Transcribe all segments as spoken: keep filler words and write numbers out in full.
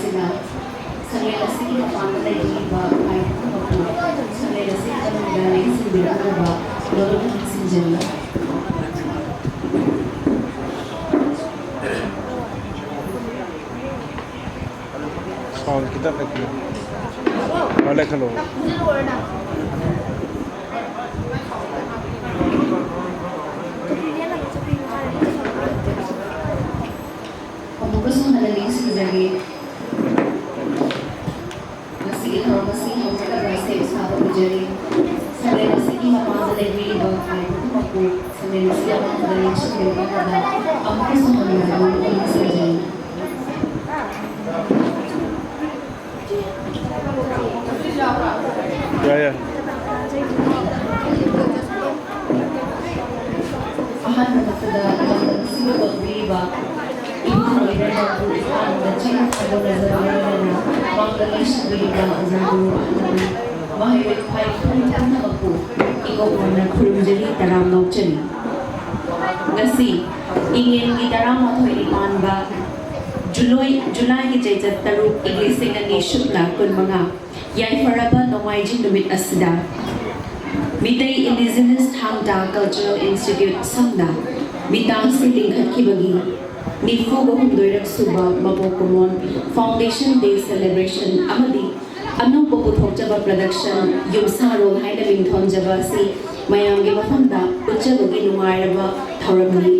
ꯁꯪꯂꯦꯟ ꯑꯁꯤꯒꯤ ꯃꯄꯥꯟꯗ ꯂꯩꯕꯤꯔꯤꯕ ꯃꯥꯏ ꯄꯨꯝꯅꯃꯛꯄꯨ ꯁꯪꯂꯦꯟ ꯑꯁꯤꯒꯤ ꯃꯅꯨꯡꯗ ꯂꯦꯡꯁꯤꯟꯕꯤꯔꯛꯅꯕ ꯂꯣꯠꯅ ꯅꯤꯡꯁꯤꯡꯖꯔꯤ꯫ Sound ꯈꯤꯇꯪ ꯂꯩꯈꯠꯂꯣ꯫ ꯑ, ꯂꯩꯈꯠꯂꯣ꯫ ꯑꯃꯨꯛꯀꯁꯨ ꯍꯟꯅ ꯅꯤꯡꯁꯤꯡꯖꯒꯦ꯫ ꯉꯁꯤꯒꯤ ꯊꯧꯔꯝ ꯑꯁꯤ ꯍꯧꯖꯔꯒ ꯁꯦꯝ ꯁꯥꯕ ꯎꯖꯔꯤ꯫ ꯁꯪꯂꯦꯟ ꯑꯁꯤꯒꯤ ꯃꯄꯥꯟꯗ ꯂꯩꯕꯤꯔꯤꯕ ꯃꯌꯥꯝ ꯄꯨꯝꯅꯃꯛꯄꯨ ꯁꯪꯂꯦꯟ ꯑꯁꯤꯒꯤ ꯃꯃꯥꯡꯗ ꯂꯦꯡꯁꯤꯟꯕꯤꯔꯛꯅꯕ ꯑꯃꯨꯛꯀꯁꯨ ꯍꯟꯅ ꯅꯤꯡꯁꯤꯡꯖꯔꯤ꯫ ꯌꯥꯏ, ꯌꯥꯏ꯫ ꯑꯍꯥꯟꯕꯃꯛꯇꯗ ꯂꯝꯗꯝ ꯑꯁꯤꯕꯨ ꯀꯣꯟꯕꯤꯔꯤꯕ ꯏꯄꯨ ꯂꯣꯏꯅꯕꯕꯨ ꯏꯀꯥꯏꯅ ꯆꯤꯡ ꯊꯥꯗꯣꯛꯅꯖꯕ ꯂꯣꯏꯅꯅ ꯃꯥꯡꯗ ꯂꯩꯁꯤꯟꯕꯤꯔꯤꯕ ꯑꯣꯖꯥ ꯒꯨꯔꯨ ꯑꯍꯜ ꯃꯍꯩꯔꯣꯏ ꯈ꯭ꯋꯥꯏ ꯄꯨꯝꯅꯃꯛꯄꯨ ꯏꯀꯣꯛ ꯃꯣꯟꯅ ꯈꯨꯔꯨꯝꯖꯔꯤ, ꯇꯔꯥꯝꯅ ꯑꯣꯛꯆꯔꯤ꯫ ꯉꯁꯤ ꯏꯉꯦꯟꯒꯤ ꯇꯔꯥꯃꯥꯊꯣꯏꯅꯤ ꯄꯥꯟꯕ ꯖꯨꯂꯣꯏ-, ꯖꯨꯂꯥꯏꯒꯤ ꯆꯩꯆꯠ ꯇꯔꯨꯛ, ꯏꯪ ꯂꯤꯁꯤꯡ ꯑꯅꯤ ꯁꯨꯞꯅ ꯀꯨꯟꯃꯉꯥ, ꯌꯥꯏꯐꯔꯕ ꯅꯣꯡꯃꯥꯏꯖꯤꯡ ꯅꯨꯃꯤꯠ ꯑꯁꯤꯗ ꯃꯤꯇꯩ Indigenous ꯊꯥꯡ ꯇꯥ Cultural Institute ꯁꯝꯅ ꯃꯤꯇꯥꯡꯁꯤꯡ ꯂꯤꯡꯈꯠꯈꯤꯕꯒꯤ ꯅꯤꯐꯨꯒ ꯍꯨꯝꯗꯣꯏꯔꯛ ꯁꯨꯕ ꯃꯄꯣꯛ ꯀꯨꯝꯑꯣꯟ Foundation Day Celebration ꯑꯃꯗꯤ ꯑꯅꯧꯕ ꯄꯨꯊꯣꯛꯆꯕ production ꯌꯨꯝꯁꯥꯔꯣꯜ ꯍꯥꯏꯅ ꯃꯤꯡꯊꯣꯟꯖꯕ ꯑꯁꯤ ꯃꯌꯥꯝꯒꯤ ꯃꯐꯝꯗ ꯎꯠꯆꯕꯒꯤ ꯅꯨꯡꯉꯥꯏꯔꯕ ꯊꯧꯔꯝꯅꯤ꯫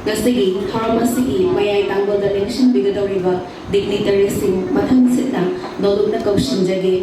ꯉꯁꯤꯒꯤ ꯊꯧꯔꯝ ꯑꯁꯤꯒꯤ ꯃꯌꯥꯏ ꯇꯥꯡꯕꯗ ꯂꯦꯡꯁꯤꯟꯕꯤꯒꯗꯧꯔꯤꯕ dignitaryꯁꯤꯡ ꯃꯊꯪꯁꯤꯠꯅ ꯅꯣꯂꯨꯛꯅ ꯀꯧꯁꯤꯟꯖꯒꯦ꯫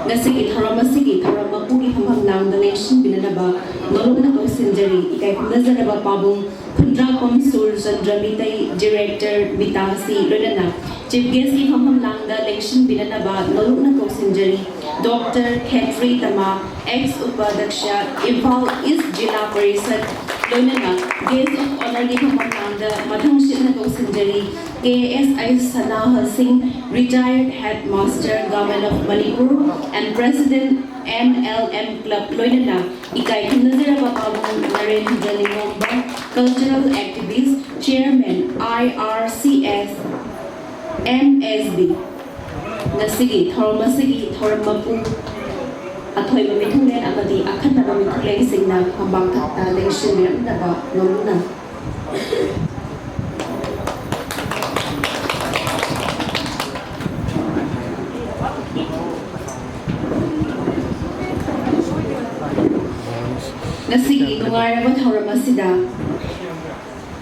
ꯉꯁꯤꯒꯤ ꯊꯧꯔꯝ ꯑꯁꯤꯒꯤ ꯊꯧꯔꯝ ꯃꯄꯨꯒꯤ ꯐꯝꯐꯝ ꯂꯥꯡꯗ ꯂꯦꯡꯁꯤꯟꯕꯤꯅꯅꯕ ꯅꯣꯂꯨꯛꯅ ꯀꯧꯁꯤꯟꯖꯔꯤ꯫ ꯏꯀꯥꯏ ꯈꯨꯝꯅꯖꯔꯕ ꯄꯥꯕꯨꯡ ꯈꯨꯟꯗ꯭ꯔꯥꯛꯄꯝ ꯁꯨꯔꯆꯟꯗ꯭ꯔ ꯃꯤꯇꯩ, Director ꯃꯤꯇꯥꯁꯤ ꯂꯣꯏꯅꯅ Chief Guestꯀꯤ ꯐꯝꯐꯝ ꯂꯥꯡꯗ ꯂꯦꯡꯁꯤꯟꯕꯤꯅꯅꯕ ꯅꯣꯂꯨꯛꯅ ꯀꯧꯁꯤꯟꯖꯔꯤ꯫ Doctor ꯈꯦꯇ꯭ꯔꯤ ꯇꯃꯥ, Ex Upadhyaksh, Imphal East Zilla Parishad ꯂꯣꯏꯅꯅ Guest of Honourꯒꯤ ꯐꯝꯐꯝ ꯂꯥꯡꯗ ꯃꯊꯪꯁꯤꯠꯅ ꯀꯧꯁꯤꯟꯖꯔꯤ꯫ K S I ꯁꯅꯥꯍ ꯁꯤꯡ, Retired Headmaster, Government of Manipur and President M L M Club ꯂꯣꯏꯅꯅ ꯏꯀꯥꯏ ꯈꯨꯝꯅꯖꯔꯕ ꯄꯥꯕꯨꯡ Narendra Ningomba, Cultural Activist, Chairman I R C S, M S B. ꯉꯁꯤꯒꯤ ꯊꯧꯔꯝ ꯑꯁꯤꯒꯤ ꯊꯧꯔꯝ ꯃꯄꯨ, ꯑꯊꯣꯏꯕ ꯃꯤꯊꯨꯡꯂꯦꯟ ꯑꯃꯗꯤ ꯑꯈꯟꯅꯕ ꯃꯤꯊꯨꯡꯂꯦꯟꯁꯤꯡꯅ ꯐꯝꯕꯥꯛ ꯊꯛꯇ ꯂꯦꯡꯁꯤꯟꯕꯤꯔꯛꯅꯕ ꯅꯣꯂꯨꯛꯅ꯫ ꯉꯁꯤꯒꯤ ꯅꯨꯡꯉꯥꯏꯔꯕ ꯊꯧꯔꯝ ꯑꯁꯤꯗ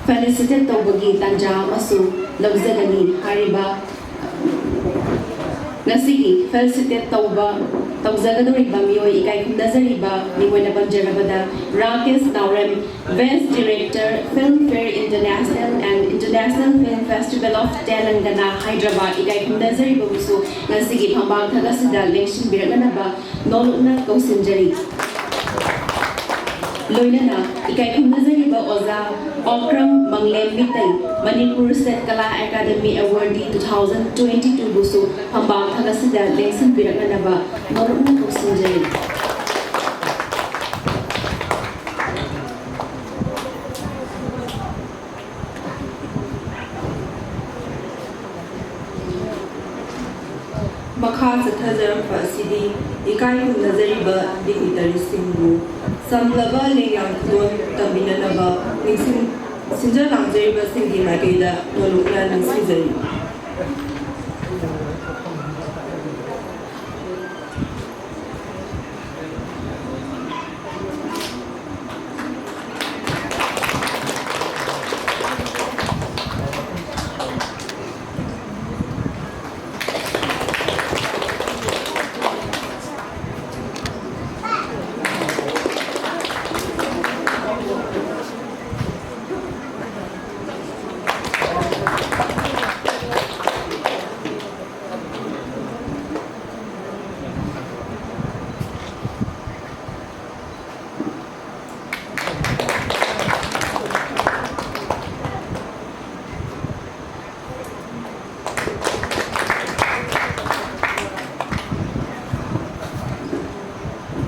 felicitate ꯇꯧꯕꯒꯤ ꯇꯥꯟꯖꯥ ꯑꯃꯁꯨ ꯂꯧꯖꯒꯅꯤ꯫ ꯍꯥꯏꯔꯤꯕ ꯉꯁꯤꯒꯤ felicitate ꯇꯧꯕ, ꯇꯧꯖꯒꯗꯧꯔꯤꯕ ꯃꯤꯑꯣꯏ ꯏꯀꯥꯏ ꯈꯨꯝꯅꯖꯔꯤꯕ ꯃꯤꯡ ꯑꯣꯏꯅ ꯄꯟꯖꯔꯕꯗ ꯔꯥꯀꯦꯁ ꯅꯥꯎꯔꯦꯝ, Best Director, Filmfare International and International Film Festival of Telangana, Hyderabad, ꯏꯀꯥꯏ ꯈꯨꯝꯅꯖꯔꯤꯕꯕꯨꯁꯨ ꯉꯁꯤꯒꯤ ꯐꯝꯕꯥꯛ ꯊꯛ ꯑꯁꯤꯗ ꯂꯦꯡꯁꯤꯟꯕꯤꯔꯛꯅꯅꯕ ꯅꯣꯂꯨꯛꯅ ꯀꯧꯁꯤꯟꯖꯔꯤ꯫ ꯂꯣꯏꯅꯅ ꯏꯀꯥꯏ ꯈꯨꯝꯅꯖꯔꯤꯕ ꯑꯣꯖꯥ Okram Manglem Meitei, Manipur State Kala Academy Awardee two thousand twenty-two ꯕꯨꯁꯨ ꯐꯝꯕꯥꯛ ꯊꯛ ꯑꯁꯤꯗ ꯂꯦꯡꯁꯤꯟꯕꯤꯔꯛꯅꯅꯕ ꯅꯣꯂꯨꯛꯅ ꯀꯧꯁꯤꯟꯖꯔꯤ꯫ ꯃꯈꯥ ꯆꯠꯊꯖꯔꯛꯄ ꯑꯁꯤꯗꯤ ꯏꯀꯥꯏ ꯈꯨꯝꯅꯖꯔꯤꯕ dignitaryꯁꯤꯡꯕꯨ ꯆꯝꯂꯕ ꯂꯦꯡꯌꯥꯟ ꯈꯨꯗꯣꯜ ꯇꯝꯕꯤꯅꯅꯕ ꯅꯤꯡꯁꯤꯡ-, ꯁꯤꯟꯖ ꯂꯥꯡꯖꯔꯤꯕꯁꯤꯡꯒꯤ ꯃꯥꯏꯀꯩꯗ ꯅꯣꯂꯨꯛꯅ ꯅꯤꯡꯁꯤꯡꯖꯔꯤ꯫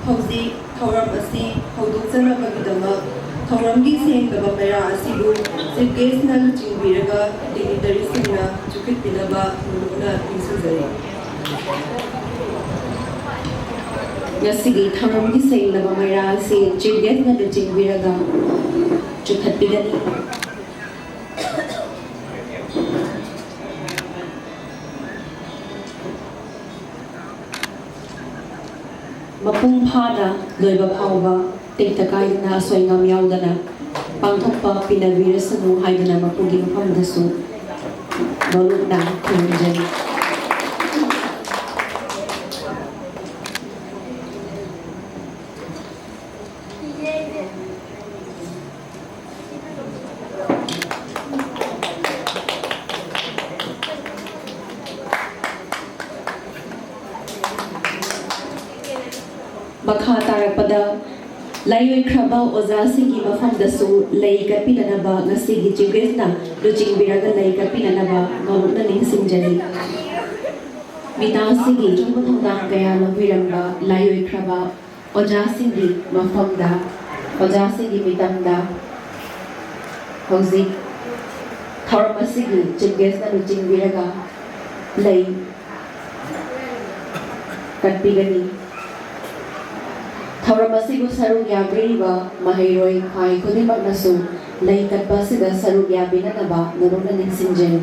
ꯍꯧꯖꯤꯛ ꯊꯧꯔꯝ ꯑꯁꯤ ꯍꯧꯗꯣꯛꯆꯅꯕꯒꯤꯗꯃꯛ ꯊꯧꯔꯝꯒꯤ ꯁꯦꯡꯂꯕ ꯃꯩꯔꯥ ꯑꯁꯤꯕꯨ Chief Guest ꯅ ꯂꯨꯆꯤꯡꯕꯤꯔꯒ dignitary ꯁꯤꯡꯅ ꯆꯨꯈꯠꯄꯤꯅꯕ ꯅꯣꯂꯨꯛꯅ ꯅꯤꯡꯁꯤꯡꯖꯔꯤ꯫ ꯉꯁꯤꯒꯤ ꯊꯧꯔꯝꯒꯤ ꯁꯦꯡꯂꯕ ꯃꯩꯔꯥ ꯑꯁꯤ Chief Guest ꯅ ꯂꯨꯆꯤꯡꯕꯤꯔꯒ ꯆꯨꯈꯠꯄꯤꯒꯅꯤ꯫ ꯃꯄꯨꯡ ꯐꯥꯅ ꯂꯣꯏꯕ ꯐꯥꯎꯕ ꯇꯦꯛꯇ ꯀꯥꯏꯗꯅ ꯑꯁꯣꯏ ꯑꯉꯥꯝ ꯌꯥꯎꯗꯅ ꯄꯥꯡꯊꯣꯛꯄ ꯄꯤꯅꯕꯤꯔꯁꯅꯨ ꯍꯥꯏꯗꯨꯅ ꯃꯄꯨꯒꯤ ꯃꯐꯝꯗꯁꯨ ꯅꯣꯂꯨꯛꯅ ꯈꯨꯔꯨꯝꯖꯔꯤ꯫ ꯃꯈꯥ ꯇꯥꯔꯛꯄꯗ ꯂꯥꯏꯑꯣꯏꯈ꯭ꯔꯕ ꯑꯣꯖꯥꯁꯤꯡꯒꯤ ꯃꯐꯝꯗꯁꯨ ꯂꯩ ꯀꯠꯄꯤꯅꯅꯕ ꯉꯁꯤꯒꯤ Chief Guest ꯅ ꯂꯨꯆꯤꯡꯕꯤꯔꯒ ꯂꯩ ꯀꯠꯄꯤꯅꯅꯕ ꯅꯣꯂꯨꯛꯅ ꯅꯤꯡꯁꯤꯡꯖꯔꯤ꯫ ꯃꯤꯇꯥꯁꯤꯒꯤ ꯑꯆꯧꯕ ꯊꯧꯗꯥꯡ ꯀꯌꯥ ꯂꯧꯕꯤꯔꯝꯕ ꯂꯥꯏꯑꯣꯏꯈ꯭ꯔꯕ ꯑꯣꯖꯥꯁꯤꯡꯒꯤ ꯃꯐꯝꯗ, ꯑꯣꯖꯥꯁꯤꯡꯒꯤ ꯃꯤꯇꯝꯗ ꯍꯧꯖꯤꯛ ꯊꯧꯔꯝ ꯑꯁꯤꯒꯤ Chief Guest ꯅ ꯂꯨꯆꯤꯡꯕꯤꯔꯒ ꯂꯩ ꯀꯠꯄꯤꯒꯅꯤ꯫ ꯊꯧꯔꯝ ꯑꯁꯤꯕꯨ ꯁꯔꯨꯛ ꯌꯥꯕꯤꯔꯤꯕ ꯃꯍꯩꯔꯣꯏ ꯈ꯭ꯋꯥꯏ ꯈꯨꯗꯤꯡꯃꯛꯅꯁꯨ ꯂꯩ ꯀꯠꯄ ꯑꯁꯤꯗ ꯁꯔꯨꯛ ꯌꯥꯕꯤꯅꯅꯕ ꯅꯣꯂꯨꯛꯅ ꯅꯤꯡꯁꯤꯡꯖꯔꯤ꯫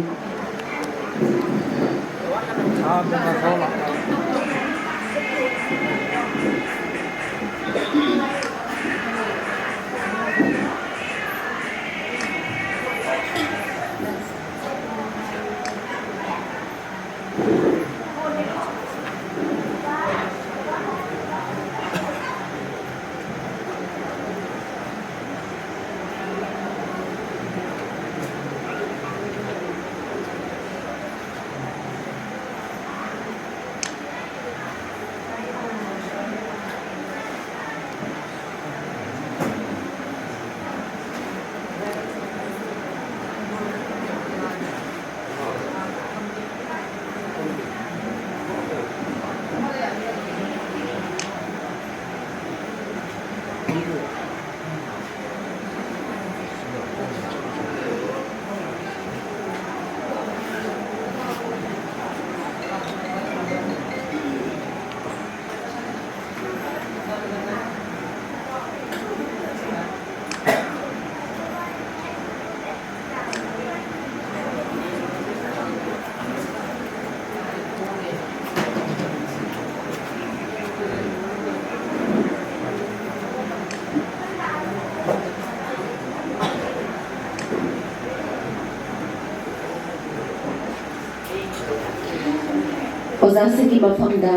ꯑꯣꯖꯥꯁꯤꯡꯒꯤ ꯃꯐꯝꯗ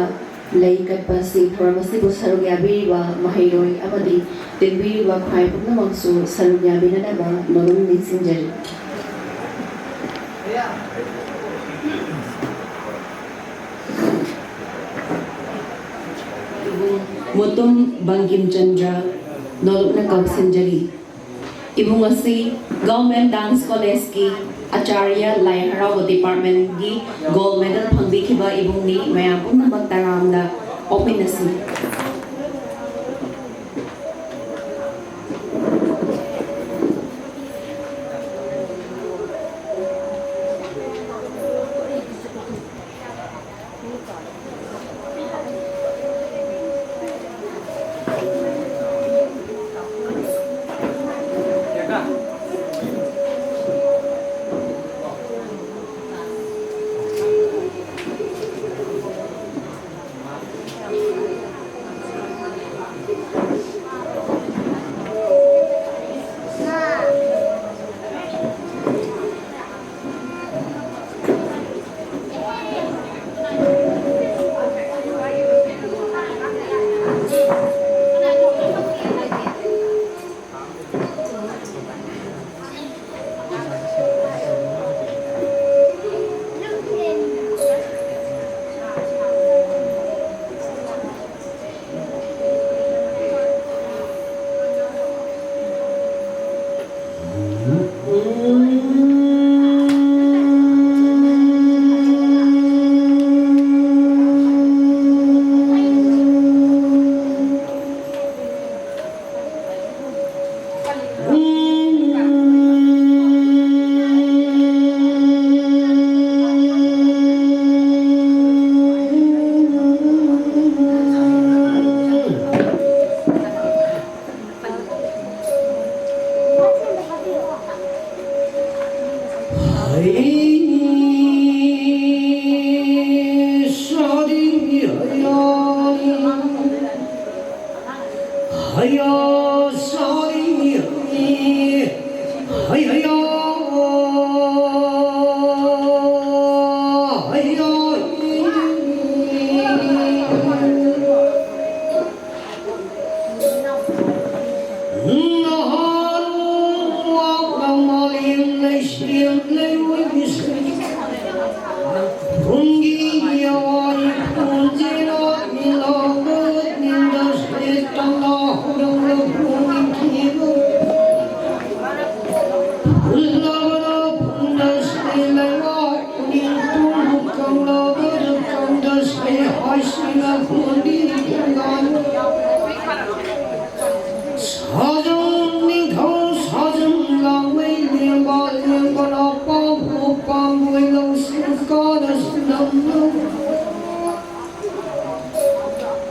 ꯂꯩ ꯀꯠꯄ ꯑꯁꯤ ꯊꯧꯔꯝ ꯑꯁꯤꯕꯨ ꯁꯔꯨꯛ ꯌꯥꯕꯤꯔꯤꯕ ꯃꯍꯩꯔꯣꯏ ꯑꯃꯗꯤ ꯇꯤꯟꯕꯤꯔꯤꯕ ꯈ꯭ꯋꯥꯏ ꯄꯨꯝꯅꯃꯛꯁꯨ ꯁꯔꯨꯛ ꯌꯥꯕꯤꯅꯅꯕ ꯅꯣꯂꯨꯝ ꯅꯤꯡꯁꯤꯡꯖꯔꯤ꯫ ꯃꯨꯇꯨꯝ ꯕꯪꯀꯤꯝ ꯆꯟꯗ꯭ꯔ ꯅꯣꯂꯨꯛꯅ ꯀꯧꯁꯤꯟꯖꯔꯤ꯫ ꯏꯕꯨꯡ ꯑꯁꯤ Government Dance Collegeꯀꯤ ꯑꯆꯥꯔꯌ ꯂꯥꯏ ꯍꯔꯥꯎꯕ departmentꯀꯤ gold medal ꯐꯪꯕꯤꯈꯤꯕ ꯏꯕꯨꯡꯅꯤ꯫ ꯃꯌꯥꯝ ꯄꯨꯝꯅꯃꯛ ꯇꯔꯥꯝꯅ ꯑꯣꯛꯃꯤꯟꯅꯁꯤ꯫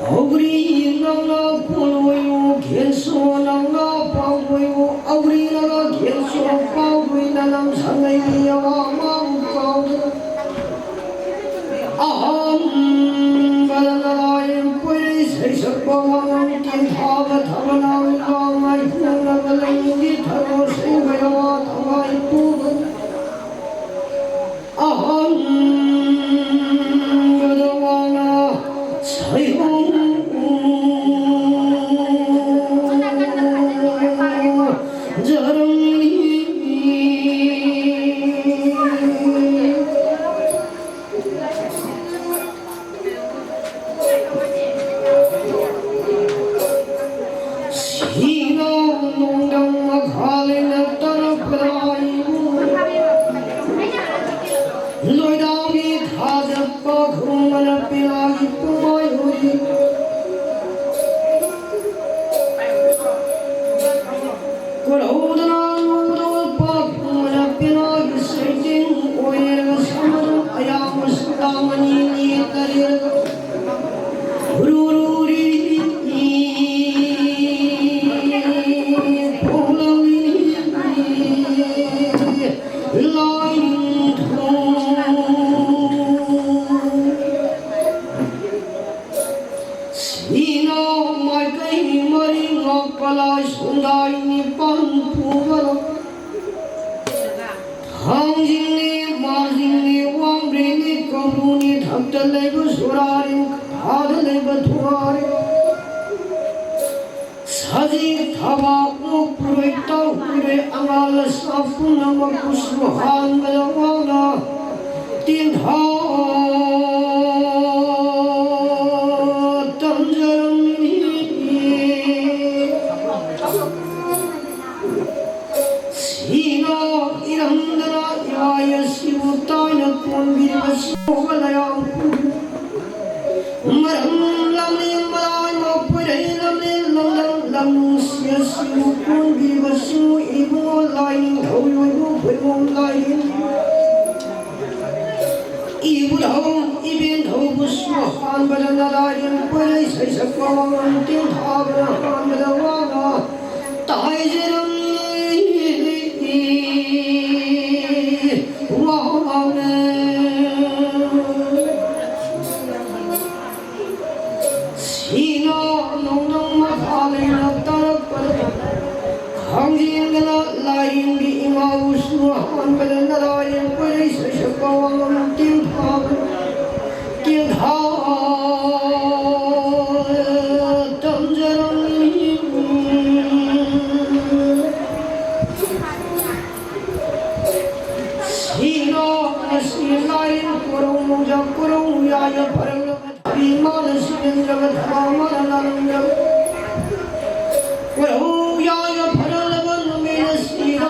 ꯑꯧꯒ꯭ꯔꯤ ꯅꯪꯅ ꯀꯣꯜ ꯑꯣꯏꯌꯨ, ꯒꯦꯟꯁꯣ ꯅꯪꯅ ꯄꯥꯎ ꯑꯣꯏꯌꯨ, ꯑꯧꯒ꯭ꯔꯤ ꯅꯪꯅ ꯒꯦꯟꯁꯣ ꯄꯥꯎ ꯑꯣꯏꯅ ꯅꯪ ꯁꯪꯉꯩꯒꯤ ꯑꯋꯥ ꯃꯥꯡ ꯀꯥꯎꯗꯅ꯫ ꯑꯍꯥꯟꯕꯗ ꯅꯔꯥꯏ ꯀꯣꯏꯔꯩ ꯁꯩꯁꯛꯄ ꯋꯥꯉꯥꯡ ꯇꯦꯟꯊꯥꯕ ꯊꯕꯅ ꯋꯥꯉꯥꯏ ꯐꯣꯡꯂꯕ ꯂꯩꯒꯤ ꯊꯔꯣ ꯁꯩꯕ ꯌꯥꯋꯥ ꯊꯋꯥꯏ ꯄꯨꯕ꯫ ꯑꯍꯥꯟꯕꯗ ꯋꯥꯅ ꯁꯩꯍꯧꯖꯔꯝꯃꯤ꯫ ꯁꯤꯅ ꯅꯣꯡꯗꯝ ꯃꯈꯥ ꯂꯩꯅ ꯇꯥꯔꯛꯄꯗ ꯑꯩꯕꯨ ꯂꯣꯏꯗꯥꯎꯒꯤ ꯊꯥꯖꯠꯄ ꯈꯨꯔꯨꯝꯕꯅ ꯄꯦꯅꯥꯒꯤ ꯄꯨꯡꯃꯥꯏ ꯍꯨꯔꯤ꯫ ꯀꯣꯜꯍꯧꯗꯅ ꯅꯣꯡꯗꯣꯛꯄ ꯈꯨꯔꯨꯝꯕꯅ ꯄꯦꯅꯥꯒꯤ ꯁꯩꯇꯦꯡ ꯑꯣꯏꯔꯒ ꯁꯝꯕꯗ ꯑꯌꯥꯝꯕ ꯁꯛꯇꯥꯡ ꯑꯅꯤ ꯅꯦꯛꯅꯔꯦ꯫ ꯍꯨꯔꯨꯔꯨꯔꯤ ꯈꯣꯡꯂꯝ ꯂꯥꯏꯅꯤꯡꯊꯧ꯫ ꯁꯤꯅ ꯃꯥꯏꯀꯩ ꯃꯔꯤ ꯉꯥꯛꯄ ꯂꯥꯏ ꯁꯣꯟꯗꯥꯏ ꯅꯤꯄꯥꯟ ꯄꯨꯕ꯫ ꯊꯥꯡꯖꯤꯡꯅꯤ, ꯃꯥꯔꯖꯤꯡꯅꯤ, ꯋꯥꯡꯕ꯭ꯔꯦꯟꯅꯤ, ꯀꯧꯕ꯭ꯔꯨꯅꯤ, ꯊꯛꯇ ꯂꯩꯕ ꯁꯣꯔꯥꯔꯤ, ꯊꯥꯗ ꯂꯩꯕ ꯊꯣꯔꯥꯔꯤ꯫ ꯁꯖꯤꯛ ꯊꯕꯥꯛ ꯃꯨꯛ ꯄꯨꯔꯣꯏ, ꯇꯧ ꯄꯨꯔꯣꯏ, ꯑꯉꯥꯡ ꯑꯁꯥ ꯄꯨꯝꯅꯃꯛꯄꯨꯁꯨ ꯍꯥꯟꯕꯗ ꯋꯥꯅ ꯇꯦꯟꯊꯥ ꯇꯝꯖꯔꯝꯃꯤ꯫ ꯁꯤꯅ ꯏꯔꯝꯗꯅ ꯏꯋꯥꯏ ꯑꯁꯤꯕꯨ ꯇꯥꯏꯅ ꯀꯣꯟꯕꯤꯔꯤꯕ ꯁꯤꯕ ꯂꯩꯔꯥꯡ ꯃꯔꯝ ꯂꯝꯂꯦꯟ ꯃꯔꯥꯏ ꯃꯄꯨꯔꯩ ꯂꯝꯂꯦꯟ ꯂꯝꯗꯝ ꯂꯝꯅꯨꯡꯁꯤ ꯑꯁꯤꯕꯨ ꯀꯣꯟꯕꯤꯔꯤꯕ ꯁꯤꯕꯨ ꯏꯕꯨꯡꯉꯣ ꯂꯥꯏꯅꯤꯡꯊꯧ ꯑꯣꯏꯕꯨ ꯈꯣꯏꯕꯨꯝ ꯂꯥꯏꯔꯦꯟ ꯏꯕꯨꯙꯧ ꯏꯕꯦꯟꯙꯧꯕꯨꯁꯨ ꯍꯥꯟꯕꯗ ꯅꯔꯥꯏꯔꯦꯝ ꯀꯣꯏꯂꯩ ꯁꯩꯁꯛꯄ ꯋꯥꯉꯝ ꯇꯦꯡꯊꯥꯕꯅ ꯍꯥꯟꯕꯗ ꯋꯥꯅ ꯇꯥꯏꯖꯔꯝꯃꯤ꯫ ꯋꯥꯅ ꯁꯤꯅ ꯅꯣꯡꯗꯝ ꯃꯈꯥ ꯂꯩꯅ ꯇꯥꯔꯛꯄꯗ ꯈꯥꯡꯖꯦꯟꯗꯅ ꯂꯥꯏꯔꯦꯝꯕꯤ ꯏꯃꯥꯕꯨꯁꯨ ꯍꯥꯟꯕꯗ ꯅꯔꯥꯏꯔꯦꯝ ꯀꯣꯏꯂꯩ ꯁꯩꯁꯛꯄ ꯋꯥꯉꯝ ꯇꯦꯡꯊꯥꯕ ꯇꯦꯡꯊꯥ ꯇꯝꯖꯔꯝꯃꯤ꯫ ꯁꯤꯅ ꯉꯁꯤ ꯂꯥꯏꯔꯦꯝ ꯀꯣꯔꯧ ꯃꯣꯡꯖꯥ ꯀꯣꯔꯧ ꯌꯥꯏꯐ ꯐꯔꯛꯂꯕ ꯏꯃꯥꯅ ꯁꯤꯔꯦꯟꯗ꯭ꯔꯒ ꯊꯋꯥ ꯃꯥꯅ ꯂꯥꯂꯝꯂꯕ ꯀꯣꯏꯍꯧ ꯌꯥꯏꯅ ꯐꯔꯛꯂꯕ ꯅꯨꯃꯤꯠ ꯑꯁꯤꯗ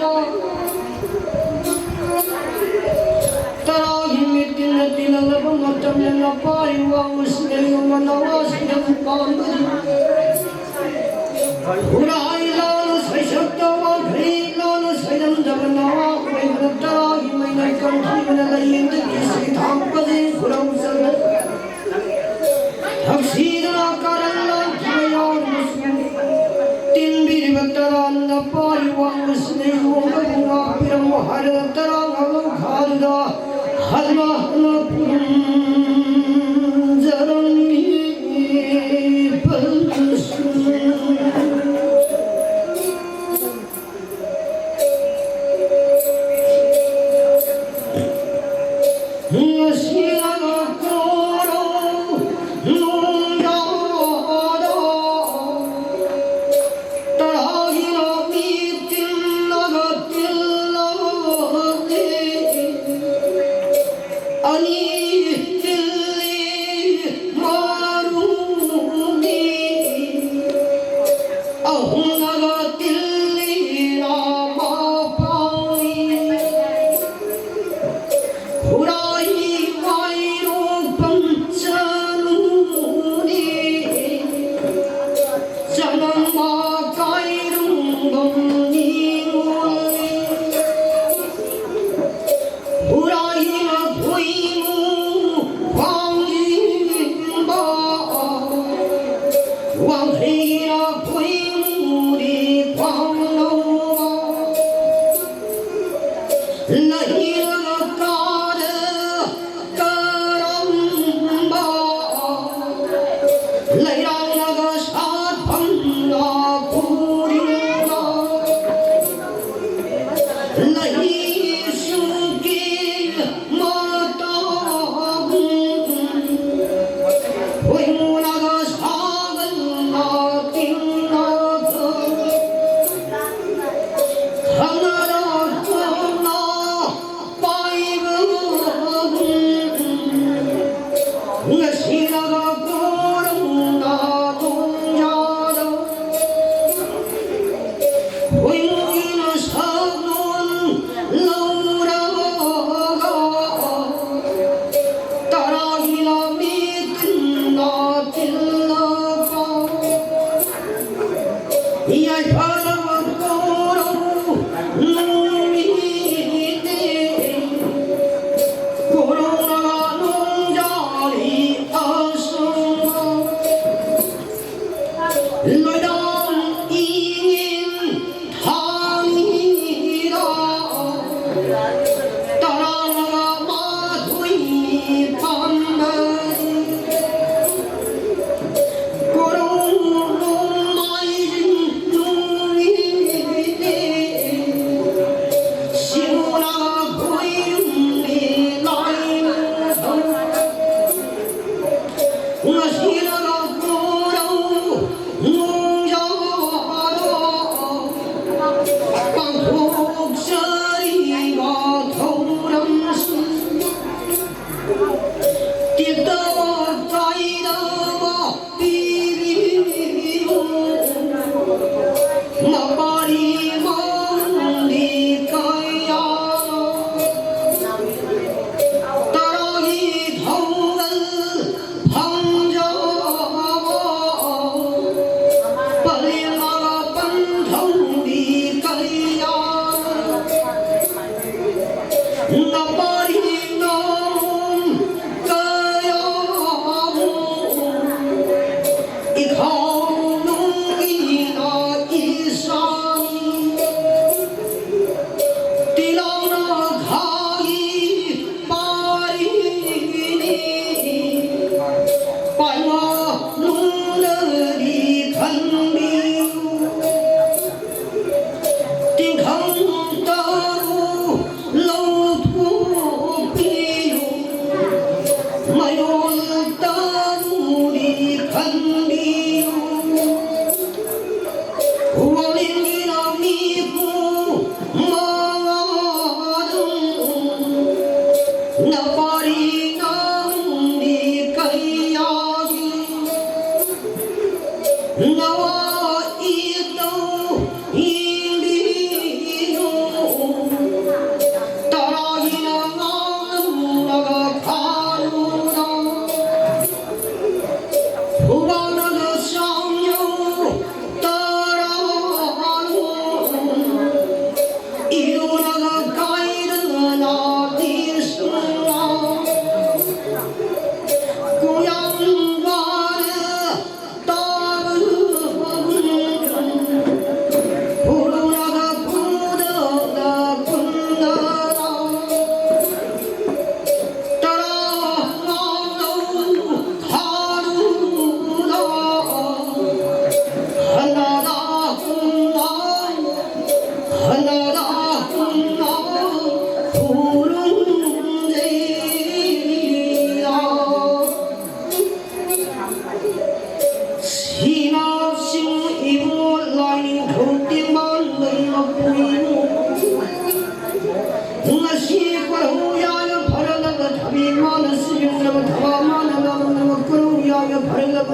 ꯇꯔꯥꯒꯤ ꯃꯤꯇꯤꯟꯅ ꯇꯤꯜꯂꯛꯂꯕ ꯃꯇꯝꯗ ꯅꯄꯥꯏ ꯋꯥꯡꯕꯁꯤꯗ ꯌꯨꯝ ꯃꯅꯥꯎ ꯑꯁꯤꯗ ꯄꯥꯟꯕꯅꯤ꯫ ꯈꯨꯔꯥꯏ ꯂꯥꯟꯅ ꯁꯩꯁꯛꯇ ꯋꯥꯈꯩ ꯂꯥꯟꯅ ꯁꯩꯔꯝꯗꯕ ꯅꯋꯥ ꯑꯣꯏꯕꯅ ꯇꯔꯥꯒꯤ ꯃꯩꯅ ꯀꯟꯈꯤꯕꯅ ꯂꯥꯏꯌꯦꯡꯗꯒꯤ ꯁꯩꯊꯥꯝ ꯄꯔꯦꯡ ꯈꯨꯔꯧ ꯆꯜꯂ ꯊꯛꯁꯤꯗꯅ ꯀꯥꯔꯟ ꯂꯥꯟꯈꯤꯕ ꯌꯥꯎꯔꯕꯁꯨ ꯇꯤꯟꯕꯤꯔꯤꯕ ꯇꯔꯥꯅ ꯄꯥꯔꯤ ꯋꯥꯡꯕꯁꯤꯅ ꯌꯣꯝꯕꯕꯨ ꯉꯥꯛꯄꯤꯔꯝꯃꯨ ꯍꯥꯏꯔ ꯇꯔꯥ ꯉꯥꯡꯂꯝ ꯈꯥꯗꯨꯗ ꯍꯟꯅ ꯍꯟꯅ ꯈꯨꯔꯨꯝꯖꯔꯝꯃꯤ꯫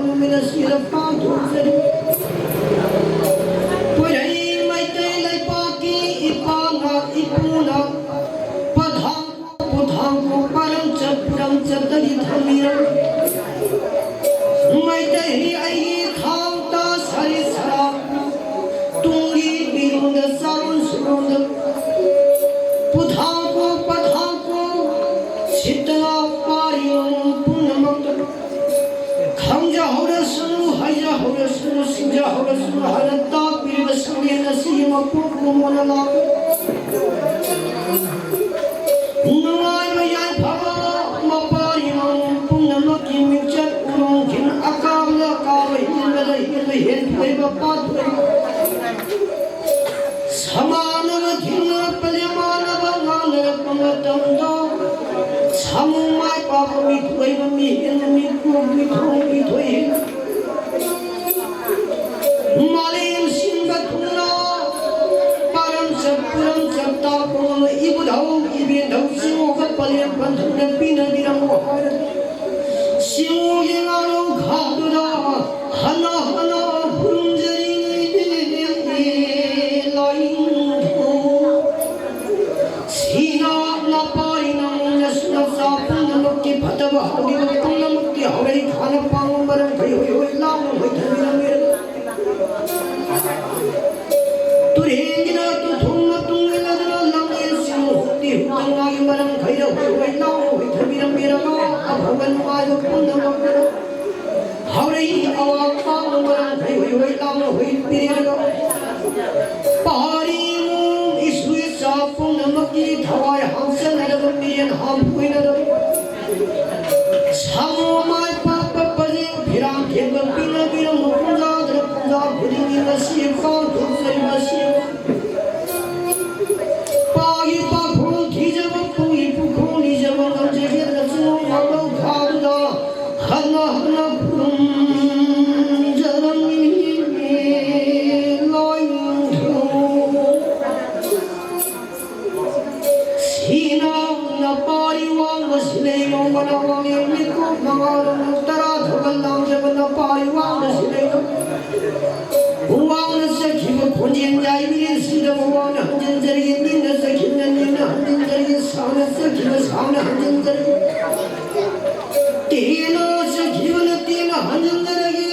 ꯅꯨꯃꯤꯠ ꯑꯁꯤꯗ ꯄꯥꯡꯊꯣꯛꯆꯔꯤ꯫ ꯀꯣꯏꯔꯩ ꯃꯩꯇꯩ ꯂꯩꯄꯥꯛꯀꯤ ꯏꯄꯥꯅ ꯏꯄꯨꯅ ꯄꯊꯥꯡ ꯄꯨꯊꯥꯡ ꯄꯥꯔꯝꯆꯠ ꯄꯨꯔꯝꯆꯠꯇꯒꯤ ꯊꯝꯕꯤꯔꯝ꯫ ꯃꯩꯇꯩ ꯑꯩꯒꯤ ꯊꯥꯡ ꯇꯥ ꯁꯥꯔꯤ ꯁꯔꯥ ꯇꯨꯡꯒꯤ ꯃꯤꯔꯣꯟꯗ ꯆꯥꯔꯣꯟ ꯁꯨꯔꯣꯟꯗ ꯄꯨꯊꯥꯡꯀꯣ ꯄꯊꯥꯡꯀꯣ ꯁꯤꯠꯇꯅ ꯄꯥꯔꯤꯕ ꯄꯨꯝꯅꯃꯛꯇ ꯈꯪꯖꯍꯧꯔꯁꯨ, ꯍꯩꯖꯍꯧꯔꯁꯨ, ꯁꯤꯡꯖꯍꯧꯔꯁꯨ ꯍꯥꯏꯅ ꯇꯥꯛꯄꯤꯔꯤꯕ ꯁꯛꯂꯦꯟ ꯑꯁꯤꯒꯤ ꯃꯄꯨ ꯀꯨꯝꯑꯣꯏꯅ ꯂꯥꯛꯄ ꯅꯨꯡꯉꯥꯏꯕ ꯌꯥꯏꯐꯕ ꯃꯄꯥꯔꯤ ꯃꯃꯨꯡ ꯄꯨꯝꯅꯃꯛꯀꯤ ꯃꯤꯡꯆꯠ ꯎꯔꯣꯡ ꯈꯤꯟ ꯑꯀꯥꯕꯗ ꯑꯀꯥꯕ ꯍꯦꯟꯕꯗ ꯍꯦꯟꯕ ꯍꯦꯟꯊꯣꯏꯕ ꯄꯥꯊꯣꯏꯕ ꯁꯃꯥꯟꯅꯕ ꯊꯦꯡꯅꯔꯛꯄ ꯂꯦꯃꯥꯟꯅꯕ ꯉꯥꯡꯅꯔꯛꯄ ꯃꯇꯝꯗ ꯁꯥꯃꯨ ꯃꯥꯏ ꯄꯥꯛꯄ ꯃꯤꯊꯣꯏꯕ ꯃꯤ ꯍꯦꯟꯅ ꯃꯤ ꯀꯣꯛ ꯃꯤ ꯊꯣꯡ ꯃꯤ ꯊꯣꯏ ꯍꯦꯟꯅ ꯃꯥꯂꯦꯝ ꯁꯤꯟꯕ ꯊꯨꯡꯅ ꯄꯥꯔꯝꯆꯠ ꯄꯨꯔꯝꯆꯠ ꯇꯥꯛꯄ ꯉꯝꯕ ꯏꯕꯨꯙꯧ ꯏꯕꯦꯟꯙꯧ ꯆꯤꯡꯉꯣꯒ ꯄꯂꯦꯝ ꯄꯟꯊꯨꯡꯅ ꯄꯤꯅꯕꯤꯔꯝꯃꯣ ꯍꯥꯏꯔ ꯆꯤꯡꯉꯣꯒꯤ ꯉꯥꯔꯧ ꯈꯥꯗꯨꯗ ꯍꯟꯅ ꯍꯟꯅ ꯈꯨꯔꯨꯝꯖꯔꯤ ꯂꯥꯏꯅꯤꯡꯊꯧ꯫ ꯁꯤꯅ ꯅꯄꯥꯔꯤ ꯅꯪꯅꯁꯨ ꯅꯆꯥ ꯄꯨꯝꯅꯃꯛꯀꯤ ꯐꯠꯇꯕ ꯍꯧꯈꯤꯕ ꯄꯨꯝꯅꯃꯛꯀꯤ ꯍꯧꯔꯛꯏ ꯈꯥꯅ ꯄꯥꯡꯕ ꯃꯔꯝ ꯈꯩ ꯍꯣꯏ ꯍꯣꯏ ꯂꯥꯎꯅ ꯍꯣꯏ ꯊꯝꯕꯤꯔꯝꯃꯦ꯫ ꯇꯨꯔꯦꯟꯒꯤꯅ ꯇꯨꯊꯨꯝ ꯃꯇꯨꯡ ꯏꯟꯅꯗꯨꯅ ꯂꯝꯖꯦꯜꯁꯤꯡ ꯍꯨꯝꯗꯤ ꯍꯨꯝꯗꯉꯥꯒꯤ ꯃꯔꯝ ꯈꯩꯗ ꯍꯣꯏ ꯍꯣꯏ ꯂꯥꯎꯅ ꯍꯣꯏ ꯊꯝꯕꯤꯔꯝꯃꯤꯔꯒ ꯑꯐꯕ ꯅꯨꯡꯉꯥꯏꯕ ꯄꯨꯝꯅꯃꯛꯇ ꯍꯧꯔꯛꯏ ꯑꯋꯥꯡ ꯄꯥꯡꯕ ꯃꯔꯝ ꯈꯩ ꯍꯣꯏ ꯍꯣꯏ ꯂꯥꯎꯅ ꯍꯣꯏ ꯄꯤꯔꯤꯔꯒ ꯄꯥꯔꯤ ꯏꯃꯨꯡ ꯏꯁꯨ ꯏꯆꯥ ꯄꯨꯝꯅꯃꯛꯀꯤ ꯊꯋꯥꯏ ꯍꯥꯞꯆꯟꯅꯔꯕ ꯃꯤꯔꯦꯟ ꯍꯥꯞꯄꯣꯏꯅꯔꯕ ꯁꯥꯃꯨ ꯃꯥꯏ ꯄꯥꯛꯄ ꯄꯔꯦꯡ ꯐꯤꯔꯥꯡ ꯊꯦꯡꯕ ꯄꯤꯅꯕꯤꯔꯝꯕ ꯄꯨꯡꯖꯥꯗ ꯄꯨꯡꯖꯥ ꯈꯨꯗꯤꯡꯒꯤ ꯉꯁꯤ ꯄꯥꯡꯊꯣꯛꯆꯔꯤꯕ ꯑꯁꯤ ꯄꯥꯒꯤ ꯄꯥꯈꯣꯡ ꯊꯤꯖꯕ ꯄꯨꯒꯤ ꯄꯨꯈꯣꯡ ꯅꯤꯖꯕ ꯉꯝꯖꯒꯦ ꯅꯆꯤꯟ ꯉꯥꯡꯕ ꯈꯥꯗꯨꯗ ꯍꯟꯅ ꯍꯟꯅ ꯈꯨꯔꯨꯝꯖꯔꯝꯃꯤ ꯂꯥꯏꯅꯤꯡꯊꯧ꯫ ꯁꯤꯅ ꯅꯄꯥꯔꯤ ꯋꯥꯡꯕ ꯁꯤꯂꯩ ꯂꯣꯡꯕꯅ ꯋꯥꯡꯂꯦꯟ ꯃꯤꯀꯨꯞ ꯃꯉꯥꯔꯣꯝ ꯇꯔꯥ ꯂꯥꯡꯖꯕ ꯅꯄꯥꯏ ꯋꯥꯡꯅ ꯁꯤꯂꯩꯅꯣ꯫ ꯋꯥꯡꯅ ꯆꯠꯈꯤꯕ ꯈꯣꯟꯖꯦꯜ ꯌꯥꯏꯕꯤꯔꯦ ꯁꯤꯗꯕ ꯋꯥꯡꯅ ꯍꯟꯖꯤꯟꯖꯔꯤ꯫ ꯅꯦꯝꯅ ꯆꯠꯈꯤꯕꯅ ꯅꯦꯝꯅ ꯍꯟꯖꯤꯟꯖꯔꯤ꯫ ꯁꯥꯡꯅ ꯆꯠꯈꯤꯕ ꯁꯥꯡꯅ ꯍꯟꯖꯤꯟꯖꯔꯤ꯫ ꯇꯦꯟꯅ ꯆꯠꯈꯤꯕꯅ ꯇꯦꯟꯅ ꯍꯟꯖꯤꯟꯖꯔꯒꯦ꯫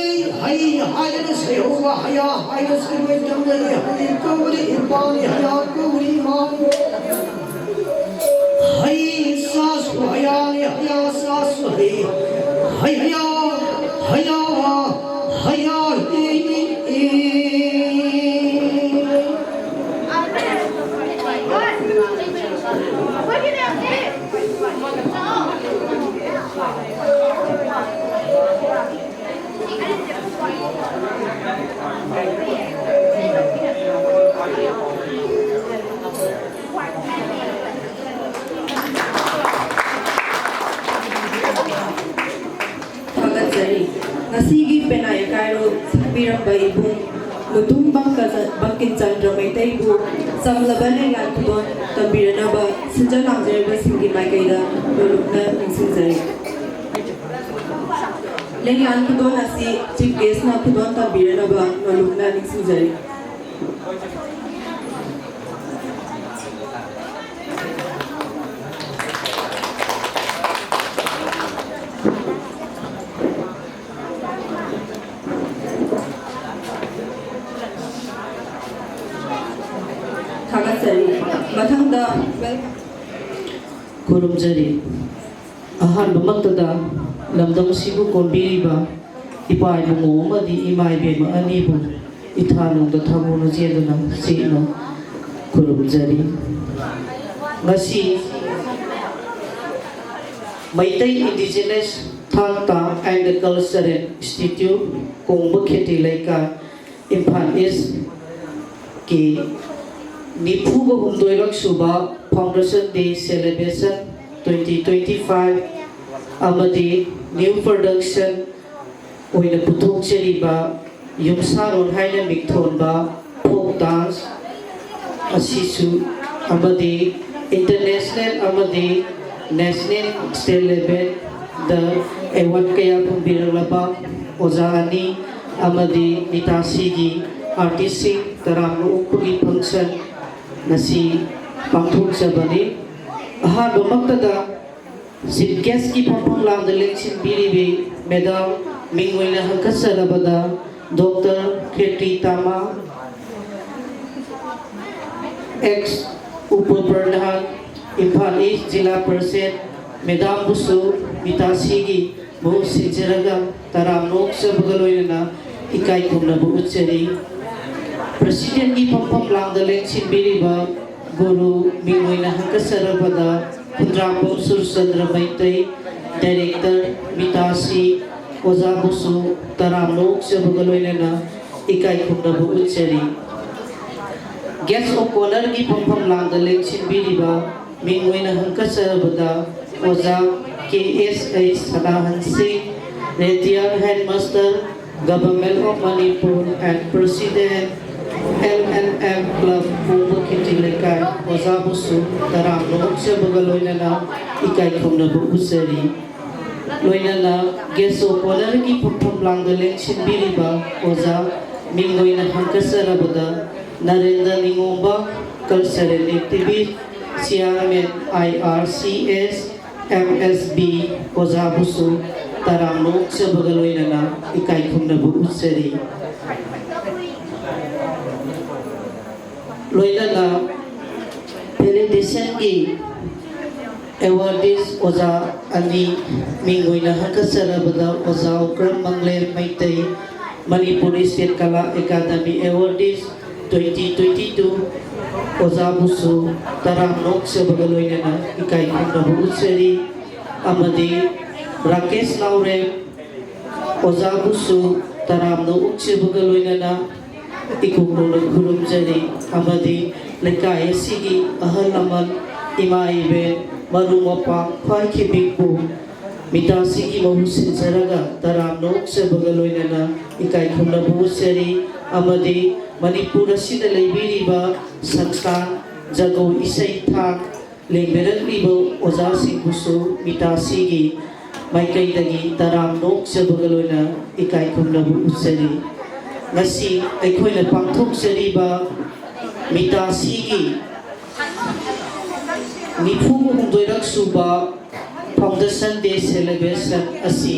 ꯍꯩ ꯍꯥꯏꯗꯅ ꯁꯩꯍꯧꯕ ꯍꯌꯥ ꯍꯥꯏꯅ ꯁꯩꯔꯣꯏ ꯇꯝꯖꯔꯤ꯫ ꯍꯩ ꯀꯧꯔꯤ ꯏꯄꯥꯅꯤ ꯍꯌꯥ ꯀꯧꯔꯤ ꯏꯃꯥꯅꯤ꯫ ꯍꯩ ꯆꯥꯁꯨ ꯍꯌꯥꯅꯤ ꯍꯌꯥ ꯆꯥꯁꯨ ꯍꯩ꯫ ꯍꯩ ꯍꯌꯥ ꯍꯌꯥ ꯍꯌꯥ ꯍꯤ꯫ ꯊꯥꯒꯠꯆꯔꯤ꯫ ꯉꯁꯤꯒꯤ ꯄꯦꯅꯥ ꯌꯩꯈꯥꯏꯔꯣꯜ ꯁꯛꯄꯤꯔꯝꯕ ꯏꯕꯨꯡ ꯃꯨꯇꯨꯝ ꯕꯪꯀ-, ꯕꯪꯀꯤꯝ ꯆꯟꯗ꯭ꯔ ꯃꯩꯇꯩꯕꯨ ꯆꯝꯂꯕ ꯂꯦꯡꯌꯥꯟ ꯈꯨꯗꯣꯜ ꯇꯝꯕꯤꯔꯅꯕ ꯁꯤꯟꯖ ꯂꯥꯡꯖꯔꯤꯕꯁꯤꯡꯒꯤ ꯃꯥꯏꯀꯩꯗ ꯅꯣꯂꯨꯛꯅ ꯅꯤꯡꯁꯤꯡꯖꯔꯤ꯫ ꯂꯦꯡꯌꯥꯟ ꯈꯨꯗꯣꯜ ꯑꯁꯤ ꯆꯤꯐ ꯒꯦꯁꯅ ꯈꯨꯗꯣꯜ ꯇꯝꯕꯤꯔꯅꯕ ꯅꯣꯂꯨꯛꯅ ꯅꯤꯡꯁꯤꯡꯖꯔꯤ꯫ ꯊꯥꯒꯠꯆꯔꯤ꯫ ꯃꯊꯪꯗ ꯈꯨꯔꯨꯝꯖꯔꯤ꯫ ꯑꯍꯥꯟꯕꯃꯛꯇꯗ ꯂꯝꯗꯝ ꯑꯁꯤꯕꯨ ꯀꯣꯟꯕꯤꯔꯤꯕ ꯏꯄꯥ ꯏꯕꯨꯡꯉꯣ ꯑꯃꯗꯤ ꯏꯃꯥ ꯏꯕꯦꯝꯃ ꯑꯅꯤꯕꯨ ꯏꯊꯥꯅꯨꯡꯗ ꯊꯥꯒꯣꯟꯅ ꯆꯦꯟꯗꯨꯅ ꯆꯦꯠꯅ ꯈꯨꯔꯨꯝꯖꯔꯤ꯫ ꯉꯁꯤ Meitei Indigenous Thangta and Cultural Institute, ꯀꯣꯡꯕ ꯈꯦꯇ꯭ꯔꯤ ꯂꯩꯀꯥꯏ, ꯏꯝꯐꯥꯜ ꯏꯁꯀꯤ ꯅꯤꯐꯨꯒ ꯍꯨꯝꯗꯣꯏꯔꯛ ꯁꯨꯕ Foundation Day Celebration twenty twenty-five ꯑꯃꯗꯤ new production ꯑꯣꯏꯅ ꯄꯨꯊꯣꯛꯆꯔꯤꯕ ꯌꯨꯝꯁꯥꯔꯣꯟ ꯍꯥꯏꯅ ꯃꯤꯡꯊꯣꯟꯕ folk dance ꯑꯁꯤꯁꯨ ꯑꯃꯗꯤ international ꯑꯃꯗꯤ national state level ꯗ ꯑꯦꯋꯥꯔꯗ ꯀꯌꯥ ꯐꯪꯕꯤꯔꯛꯂꯕ ꯑꯣꯖꯥ ꯑꯅꯤ ꯑꯃꯗꯤ ꯃꯤꯇꯥꯁꯤꯒꯤ ꯑꯥꯔꯇꯤꯁꯁꯤꯡ ꯇꯔꯥꯝꯅ ꯑꯣꯛꯄꯒꯤ ꯐꯪꯁꯟ ꯉꯁꯤ ꯄꯥꯡꯊꯣꯛꯆꯕꯅꯤ꯫ ꯑꯍꯥꯟꯕꯃꯛꯇꯗ ꯆꯤꯐ ꯒꯦꯁꯀꯤ ꯐꯝꯐꯝ ꯂꯥꯡꯗ ꯂꯦꯡꯁꯤꯟꯕꯤꯔꯤꯕꯤ ꯃꯦꯗꯥꯝ, ꯃꯤꯡ ꯑꯣꯏꯅ ꯍꯪꯒꯠꯆꯔꯕꯗ ꯗꯣꯛꯇꯔ ꯈꯦꯇ꯭ꯔꯤ ꯇꯥꯃꯥ, ꯑꯦꯛꯁ ꯎꯄ ꯄ꯭ꯔꯙꯥꯟ, ꯏꯝꯐꯥꯜ ꯏꯁ ꯖꯤꯂꯥ ꯄꯔꯤꯁꯠ, ꯃꯦꯗꯥꯝꯕꯨꯁꯨ ꯃꯤꯇꯥꯁꯤꯒꯤ ꯃꯍꯨꯠ ꯁꯤꯟꯖꯔꯒ ꯇꯔꯥꯝꯅ ꯑꯣꯛꯆꯕꯒ ꯂꯣꯏꯅꯅ ꯏꯀꯥꯏ ꯈꯨꯝꯅꯕ ꯎꯠꯆꯔꯤ꯫ ꯄ꯭ꯔꯁꯤꯗꯦꯟꯒꯤ ꯐꯝꯐꯝ ꯂꯥꯡꯗ ꯂꯦꯡꯁꯤꯟꯕꯤꯔꯤꯕ ꯒꯨꯔꯨ, ꯃꯤꯡ ꯑꯣꯏꯅ ꯍꯪꯒꯠꯆꯔꯕꯗ ꯈꯨꯟꯗ꯭ꯔꯥꯛꯄꯝ ꯁꯨꯔꯆꯟꯗ꯭ꯔ ꯃꯩꯇꯩ, ꯗꯥꯏꯔꯦꯛꯇꯔ ꯃꯤꯇꯥꯁꯤ, ꯑꯣꯖꯥꯕꯨꯁꯨ ꯇꯔꯥꯝꯅ ꯑꯣꯛꯆꯕꯒ ꯂꯣꯏꯅꯅ ꯏꯀꯥꯏ ꯈꯨꯝꯅꯕ ꯎꯠꯆꯔꯤ꯫ ꯒꯦꯁ ꯑꯣꯐ ꯑꯣꯅꯔꯒꯤ ꯐꯝꯐꯝ ꯂꯥꯡꯗ ꯂꯦꯡꯁꯤꯟꯕꯤꯔꯤꯕ, ꯃꯤꯡ ꯑꯣꯏꯅ ꯍꯪꯒꯠꯆꯔꯕꯗ ꯑꯣꯖꯥ ꯀꯦ ꯑꯦꯁ H Sanahan Singh, retired headmaster, Government of Manipur and President, L N M club, Pongba Khetri Leikai, ꯑꯣꯖꯥꯕꯨꯁꯨ ꯇꯔꯥꯝꯅ ꯑꯣꯛꯆꯕꯒ ꯂꯣꯏꯅꯅ ꯏꯀꯥꯏ ꯈꯨꯝꯅꯕ ꯎꯠꯆꯔꯤ꯫ ꯂꯣꯏꯅꯅ ꯒꯦꯁ ꯑꯣꯐ ꯑꯣꯅꯔꯒꯤ ꯐꯝꯐꯝ ꯂꯥꯡꯗ ꯂꯦꯡꯁꯤꯟꯕꯤꯔꯤꯕ ꯑꯣꯖꯥ, ꯃꯤꯡ ꯑꯣꯏꯅ ꯍꯪꯒꯠꯆꯔꯕꯗ Narendra Ningomba, cultural activist, chairman, I R C S, M S B, ꯑꯣꯖꯥꯕꯨꯁꯨ ꯇꯔꯥꯝꯅ ꯑꯣꯛꯆꯕꯒ ꯂꯣꯏꯅꯅ ꯏꯀꯥꯏ ꯈꯨꯝꯅꯕ ꯎꯠꯆꯔꯤ꯫ ꯂꯣꯏꯅꯅ ꯚꯦꯂꯤꯗꯦꯁꯟꯒꯤ ꯑꯦꯋꯥꯔꯗꯤꯁ ꯑꯣꯖꯥ ꯑꯅꯤ, ꯃꯤꯡ ꯑꯣꯏꯅ ꯍꯪꯒꯠꯆꯔꯕꯗ ꯑꯣꯖꯥ ꯑꯣꯀ꯭ꯔꯝ ꯃꯪꯂꯦꯝ ꯃꯩꯇꯩ, ꯃꯅꯤꯄꯨꯔ ꯏꯁꯇꯦꯠ ꯀꯂꯥ ꯑꯦꯀꯥꯗꯃꯤ ꯑꯦꯋꯥꯔꯗꯤꯁ ꯇ꯭ꯋꯦꯟꯇꯤ ꯇ꯭ꯋꯦꯟꯇꯤ ꯇꯨ, ꯑꯣꯖꯥꯕꯨꯁꯨ ꯇꯔꯥꯝꯅ ꯑꯣꯛꯆꯕꯒ ꯂꯣꯏꯅꯅ ꯏꯀꯥꯏ ꯈꯨꯝꯅꯕ ꯎꯠꯆꯔꯤ꯫ ꯑꯃꯗꯤ ꯔꯥꯀꯦꯁ ꯅꯥꯎꯔꯦꯝ, ꯑꯣꯖꯥꯕꯨꯁꯨ ꯇꯔꯥꯝꯅ ꯑꯣꯛꯆꯕꯒ ꯂꯣꯏꯅꯅ ꯏꯀꯣꯛ ꯅꯧꯅ ꯈꯨꯔꯨꯝꯖꯔꯤ꯫ ꯑꯃꯗꯤ ꯂꯩꯀꯥꯏ ꯑꯁꯤꯒꯤ ꯑꯍꯜ ꯂꯃꯟ, ꯏꯃꯥ ꯏꯕꯦꯟ, ꯃꯔꯨꯞ ꯃꯄꯥꯡ ꯈ꯭ꯋꯥꯏ ꯈꯤꯕꯤꯛꯄꯨ ꯃꯤꯇꯥꯁꯤꯒꯤ ꯃꯍꯨꯠ ꯁꯤꯟꯖꯔꯒ ꯇꯔꯥꯝꯅ ꯑꯣꯛꯆꯕꯒ ꯂꯣꯏꯅꯅ ꯏꯀꯥꯏ ꯈꯨꯝꯅꯕ ꯎꯠꯆꯔꯤ꯫ ꯑꯃꯗꯤ ꯃꯅꯤꯄꯨꯔ ꯑꯁꯤꯗ ꯂꯩꯕꯤꯔꯤꯕ ꯁꯪꯁꯊꯥꯟ, ꯖꯒꯣꯏ ꯏꯁꯩ ꯊꯥꯛ ꯂꯦꯡꯕꯤꯔꯛꯂꯤꯕ ꯑꯣꯖꯥꯁꯤꯡꯕꯨꯁꯨ ꯃꯤꯇꯥꯁꯤꯒꯤ ꯃꯥꯏꯀꯩꯗꯒꯤ ꯇꯔꯥꯝꯅ ꯑꯣꯛꯆꯕꯒ ꯂꯣꯏꯅ ꯏꯀꯥꯏ ꯈꯨꯝꯅꯕ ꯎꯠꯆꯔꯤ꯫ ꯉꯁꯤ ꯑꯩꯈꯣꯏꯅ ꯄꯥꯡꯊꯣꯛꯆꯔꯤꯕ ꯃꯤꯇꯥꯁꯤꯒꯤ ꯅꯤꯐꯨ ꯍꯨꯝꯗꯣꯏꯔꯛ ꯁꯨꯕ Foundation Day Celebration ꯑꯁꯤ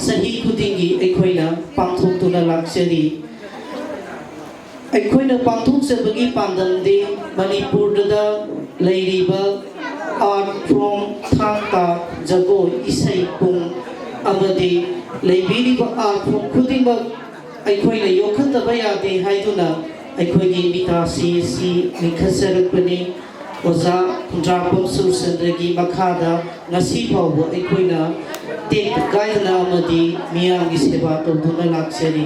ꯆꯍꯤ ꯈꯨꯗꯤꯡꯒꯤ ꯑꯩꯈꯣꯏꯅ ꯄꯥꯡꯊꯣꯛꯇꯨꯅ ꯂꯥꯛꯆꯔꯤ꯫ ꯑꯩꯈꯣꯏꯅ ꯄꯥꯡꯊꯣꯛꯆꯕꯒꯤ ꯄꯥꯟꯗꯝꯗꯤ ꯃꯅꯤꯄꯨꯔꯗ ꯂꯩꯔꯤꯕ art form, ꯊꯥꯡ ꯇꯥ, ꯖꯒꯣꯏ, ꯏꯁꯩ ꯄꯨꯡ ꯑꯃꯗꯤ ꯂꯩꯕꯤꯔꯤꯕ art form ꯈꯨꯗꯤꯡꯃꯛ ꯑꯩꯈꯣꯏꯅ ꯌꯣꯛꯈꯠꯇꯕ ꯌꯥꯗꯦ ꯍꯥꯏꯗꯨꯅ ꯑꯩꯈꯣꯏꯒꯤ ꯃꯤꯇꯥꯁꯤ ꯑꯁꯤ ꯂꯤꯡꯈꯠꯆꯔꯛꯄꯅꯤ꯫ ꯑꯣꯖꯥ ꯈꯨꯟꯗ꯭ꯔꯥꯛꯄꯝ ꯁꯨꯔꯆꯟꯗ꯭ꯔꯒꯤ ꯃꯈꯥꯗ ꯉꯁꯤ ꯐꯥꯎꯕ ꯑꯩꯈꯣꯏꯅ ꯇꯦꯛꯇ ꯀꯥꯏꯗꯅ ꯑꯃꯗꯤ ꯃꯤꯌꯥꯝꯒꯤ ꯁꯦꯕꯥ ꯇꯧꯗꯨꯅ ꯂꯥꯛꯆꯔꯤ꯫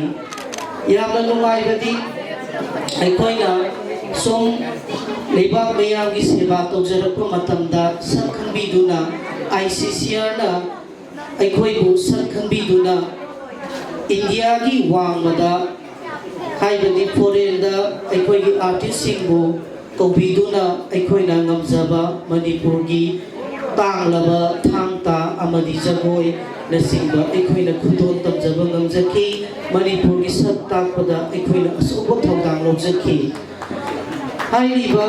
ꯌꯥꯝꯅ ꯅꯨꯡꯉꯥꯏꯕꯗꯤ ꯑꯩꯈꯣꯏꯅ ꯁꯨꯝ ꯂꯩꯕꯥꯛ ꯃꯤꯌꯥꯝꯒꯤ ꯁꯦꯕꯥ ꯇꯧꯖꯔꯛꯄ ꯃꯇꯝꯗ ꯁꯛ ꯈꯪꯕꯤꯗꯨꯅ ICCRꯅ ꯑꯩꯈꯣꯏꯕꯨ ꯁꯛ ꯈꯪꯕꯤꯗꯨꯅ ꯏꯟꯗꯤꯌꯥꯒꯤ ꯋꯥꯡꯃꯗ, ꯍꯥꯏꯕꯗꯤ foreignꯗ ꯑꯩꯈꯣꯏꯒꯤ artistꯁꯤꯡꯕꯨ ꯀꯧꯕꯤꯗꯨꯅ ꯑꯩꯈꯣꯏꯅ ꯉꯝꯖꯕ ꯃꯅꯤꯄꯨꯔꯒꯤ ꯇꯥꯡꯂꯕ ꯊꯥꯡ ꯇꯥ ꯑꯃꯗꯤ ꯖꯒꯣꯏꯅꯆꯤꯡꯕ ꯑꯩꯈꯣꯏꯅ ꯈꯨꯗꯣꯜ ꯇꯝꯖꯕ ꯉꯝꯖꯈꯤ꯫ ꯃꯅꯤꯄꯨꯔꯒꯤ ꯁꯛ ꯇꯥꯛꯄꯗ ꯑꯩꯈꯣꯏꯅ ꯑꯆꯧꯕ ꯊꯧꯗꯥꯡ ꯂꯧꯖꯈꯤ꯫ ꯍꯥꯏꯔꯤꯕ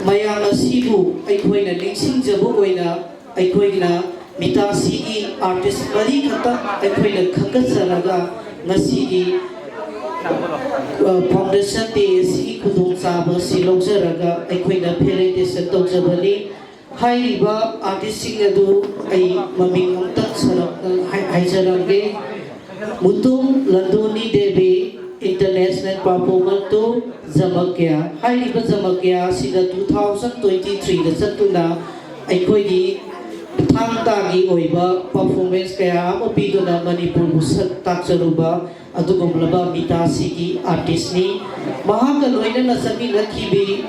ꯃꯌꯥꯝ ꯑꯁꯤꯕꯨ ꯑꯩꯈꯣꯏꯅ ꯅꯤꯡꯁꯤꯡꯖꯕ ꯑꯣꯏꯅ ꯑꯩꯈꯣꯏꯅ ꯃꯤꯇꯥꯁꯤꯒꯤ artist ꯃꯔꯤ ꯈꯛꯇ ꯑꯩꯈꯣꯏꯅ ꯈꯟꯒꯠꯆꯔꯒ ꯉꯁꯤꯒꯤ, ꯑ, Foundation Day ꯑꯁꯤꯒꯤ ꯈꯨꯗꯣꯡꯆꯥꯕ ꯑꯁꯤ ꯂꯧꯖꯔꯒ ꯑꯩꯈꯣꯏꯅ felicitation ꯇꯧꯖꯕꯅꯤ꯫ ꯍꯥꯏꯔꯤꯕ artistꯁꯤꯡ ꯑꯗꯨ ꯑꯩ ꯃꯃꯤꯡ ꯑꯃꯇꯪ ꯁꯔꯛ-, ꯍꯥꯏ-, ꯍꯥꯏꯖꯔꯝꯒꯦ꯫ Mutum ꯂꯟꯗꯣꯅꯤ Devi, international performer to ꯖꯃꯀ꯭ꯌꯥ꯫ ꯍꯥꯏꯔꯤꯕ ꯖꯃꯀ꯭ꯌꯥ ꯑꯁꯤꯗ two thousand twenty threeꯗ ꯆꯠꯇꯨꯅ ꯑꯩꯈꯣꯏꯒꯤ ꯊꯥꯡ ꯇꯥꯒꯤ ꯑꯣꯏꯕ performance ꯀꯌꯥ ꯑꯃ ꯄꯤꯗꯨꯅ ꯃꯅꯤꯄꯨꯔꯕꯨ ꯁꯛ ꯇꯥꯛꯆꯔꯨꯕ ꯑꯗꯨꯒꯨꯝꯂꯕ ꯃꯤꯇꯥꯁꯤꯒꯤ artistꯅꯤ꯫ ꯃꯍꯥꯛꯀ ꯂꯣꯏꯅꯅ ꯆꯠꯃꯤꯟꯅꯈꯤꯕꯤ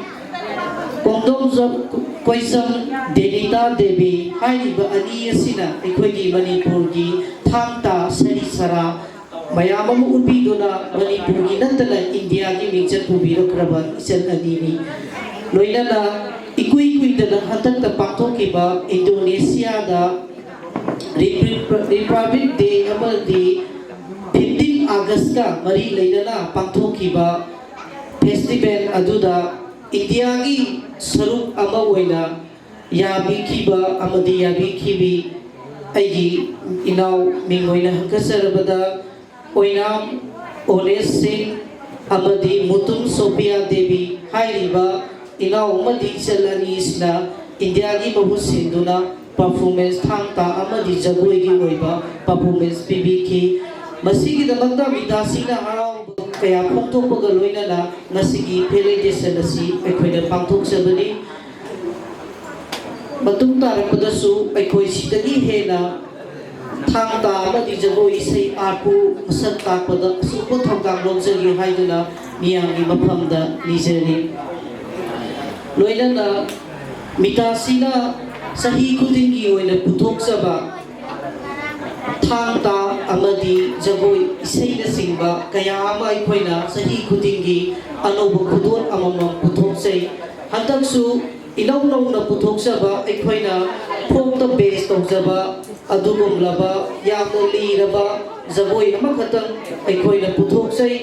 ꯀꯣꯡꯗꯣꯝꯖꯝ ꯀꯣꯏꯖꯝ ꯗꯦꯅꯤꯇꯥ ꯗꯦꯕꯤ ꯍꯥꯏꯔꯤꯕ ꯑꯅꯤ ꯑꯁꯤꯅ ꯑꯩꯈꯣꯏꯒꯤ ꯃꯅꯤꯄꯨꯔꯒꯤ ꯊꯥꯡ ꯇꯥ ꯁꯔꯤ ꯁꯔꯥ ꯃꯌꯥꯝ ꯑꯃ ꯎꯠꯄꯤꯗꯨꯅ ꯃꯅꯤꯄꯨꯔꯒꯤ ꯅꯠꯇꯅ ꯏꯟꯗꯤꯌꯥꯒꯤ ꯃꯤꯡꯆꯠ ꯄꯨꯕꯤꯔꯛꯈ꯭ꯔꯕ ꯏꯆꯟ ꯑꯅꯤꯅꯤ꯫ ꯂꯣꯏꯅꯅ ꯏꯀꯨꯏ ꯀꯨꯏꯗꯅ ꯍꯟꯗꯛꯇ ꯄꯥꯡꯊꯣꯛꯈꯤꯕ ꯏꯟꯗꯣꯅꯦꯁꯤꯌꯥꯗ Republic Day ꯑꯃꯗꯤ fifteen Augustꯀ ꯃꯔꯤ ꯂꯩꯅꯅ ꯄꯥꯡꯊꯣꯛꯈꯤꯕ festival ꯑꯗꯨꯗ ꯏꯟꯗꯤꯌꯥꯒꯤ ꯁꯔꯨꯛ ꯑꯃ ꯑꯣꯏꯅ ꯌꯥꯕꯤꯈꯤꯕ ꯑꯃꯗꯤ ꯌꯥꯕꯤꯈꯤꯕꯤ ꯑꯩꯒꯤ ꯏꯅꯥꯎ ꯃꯤꯡ ꯑꯣꯏꯅ ꯍꯪꯒꯠꯆꯔꯕꯗ ꯑꯣꯏꯅꯥꯝ ꯑꯣꯅꯦꯁ ꯁꯤꯡ ꯑꯃꯗꯤ ꯃꯨꯇꯨꯝ ꯁꯣꯐꯤꯌꯥ ꯗꯦꯕꯤ ꯍꯥꯏꯔꯤꯕ ꯏꯅꯥꯎ ꯑꯃꯗꯤ ꯏꯆꯜ ꯑꯅꯤꯁꯤꯅ ꯏꯟꯗꯤꯌꯥꯒꯤ ꯃꯍꯨꯠ ꯁꯤꯟꯗꯨꯅ performance, ꯊꯥꯡ ꯇꯥ ꯑꯃꯗꯤ ꯖꯒꯣꯏꯒꯤ ꯑꯣꯏꯕ performance ꯄꯤꯕꯤꯈꯤ꯫ ꯃꯁꯤꯒꯤꯗꯃꯛꯇ ꯃꯤꯇꯥꯁꯤꯅ ꯍꯔꯥꯎꯕ ꯀꯌꯥ ꯐꯣꯡꯗꯣꯛꯄꯒ ꯂꯣꯏꯅꯅ ꯉꯁꯤꯒꯤ felicitation ꯑꯁꯤ ꯑꯩꯈꯣꯏꯅ ꯄꯥꯡꯊꯣꯛꯆꯕꯅꯤ꯫ ꯃꯇꯨꯡ ꯇꯥꯔꯛꯄꯗꯁꯨ ꯑꯩꯈꯣꯏ ꯁꯤꯗꯒꯤ ꯍꯦꯟꯅ ꯊꯥꯡ ꯇꯥ ꯑꯃꯗꯤ ꯖꯒꯣꯏ ꯏꯁꯩ artꯄꯨ ꯃꯁꯛ ꯇꯥꯛꯄꯗ ꯑꯆꯧꯕ ꯊꯧꯗꯥꯡ ꯂꯧꯖꯒꯦ ꯍꯥꯏꯗꯨꯅ ꯃꯤꯌꯥꯝꯒꯤ ꯃꯐꯝꯗ ꯅꯤꯖꯔꯤ꯫ ꯂꯣꯏꯅꯅ ꯃꯤꯇꯥꯁꯤꯅ ꯆꯍꯤ ꯈꯨꯗꯤꯡꯒꯤ ꯑꯣꯏꯅ ꯄꯨꯊꯣꯛꯆꯕ ꯊꯥꯡ ꯇꯥ ꯑꯃꯗꯤ ꯖꯒꯣꯏ ꯏꯁꯩꯅꯆꯤꯡꯕ ꯀꯌꯥ ꯑꯃ ꯑꯩꯈꯣꯏꯅ ꯆꯍꯤ ꯈꯨꯗꯤꯡꯒꯤ ꯑꯅꯧꯕ ꯈꯨꯗꯣꯜ ꯑꯃꯃꯝ ꯄꯨꯊꯣꯛꯆꯩ꯫ ꯍꯟꯗꯛꯁꯨ ꯏꯅꯧ ꯅꯧꯅ ꯄꯨꯊꯣꯛꯆꯕ ꯑꯩꯈꯣꯏꯅ folkꯇ base ꯇꯧꯖꯕ ꯑꯗꯨꯒꯨꯝꯂꯕ ꯌꯥꯝꯅ ꯂꯤꯔꯕ ꯖꯒꯣꯏ ꯑꯃꯈꯛꯇꯪ ꯑꯩꯈꯣꯏꯅ ꯄꯨꯊꯣꯛꯆꯩ꯫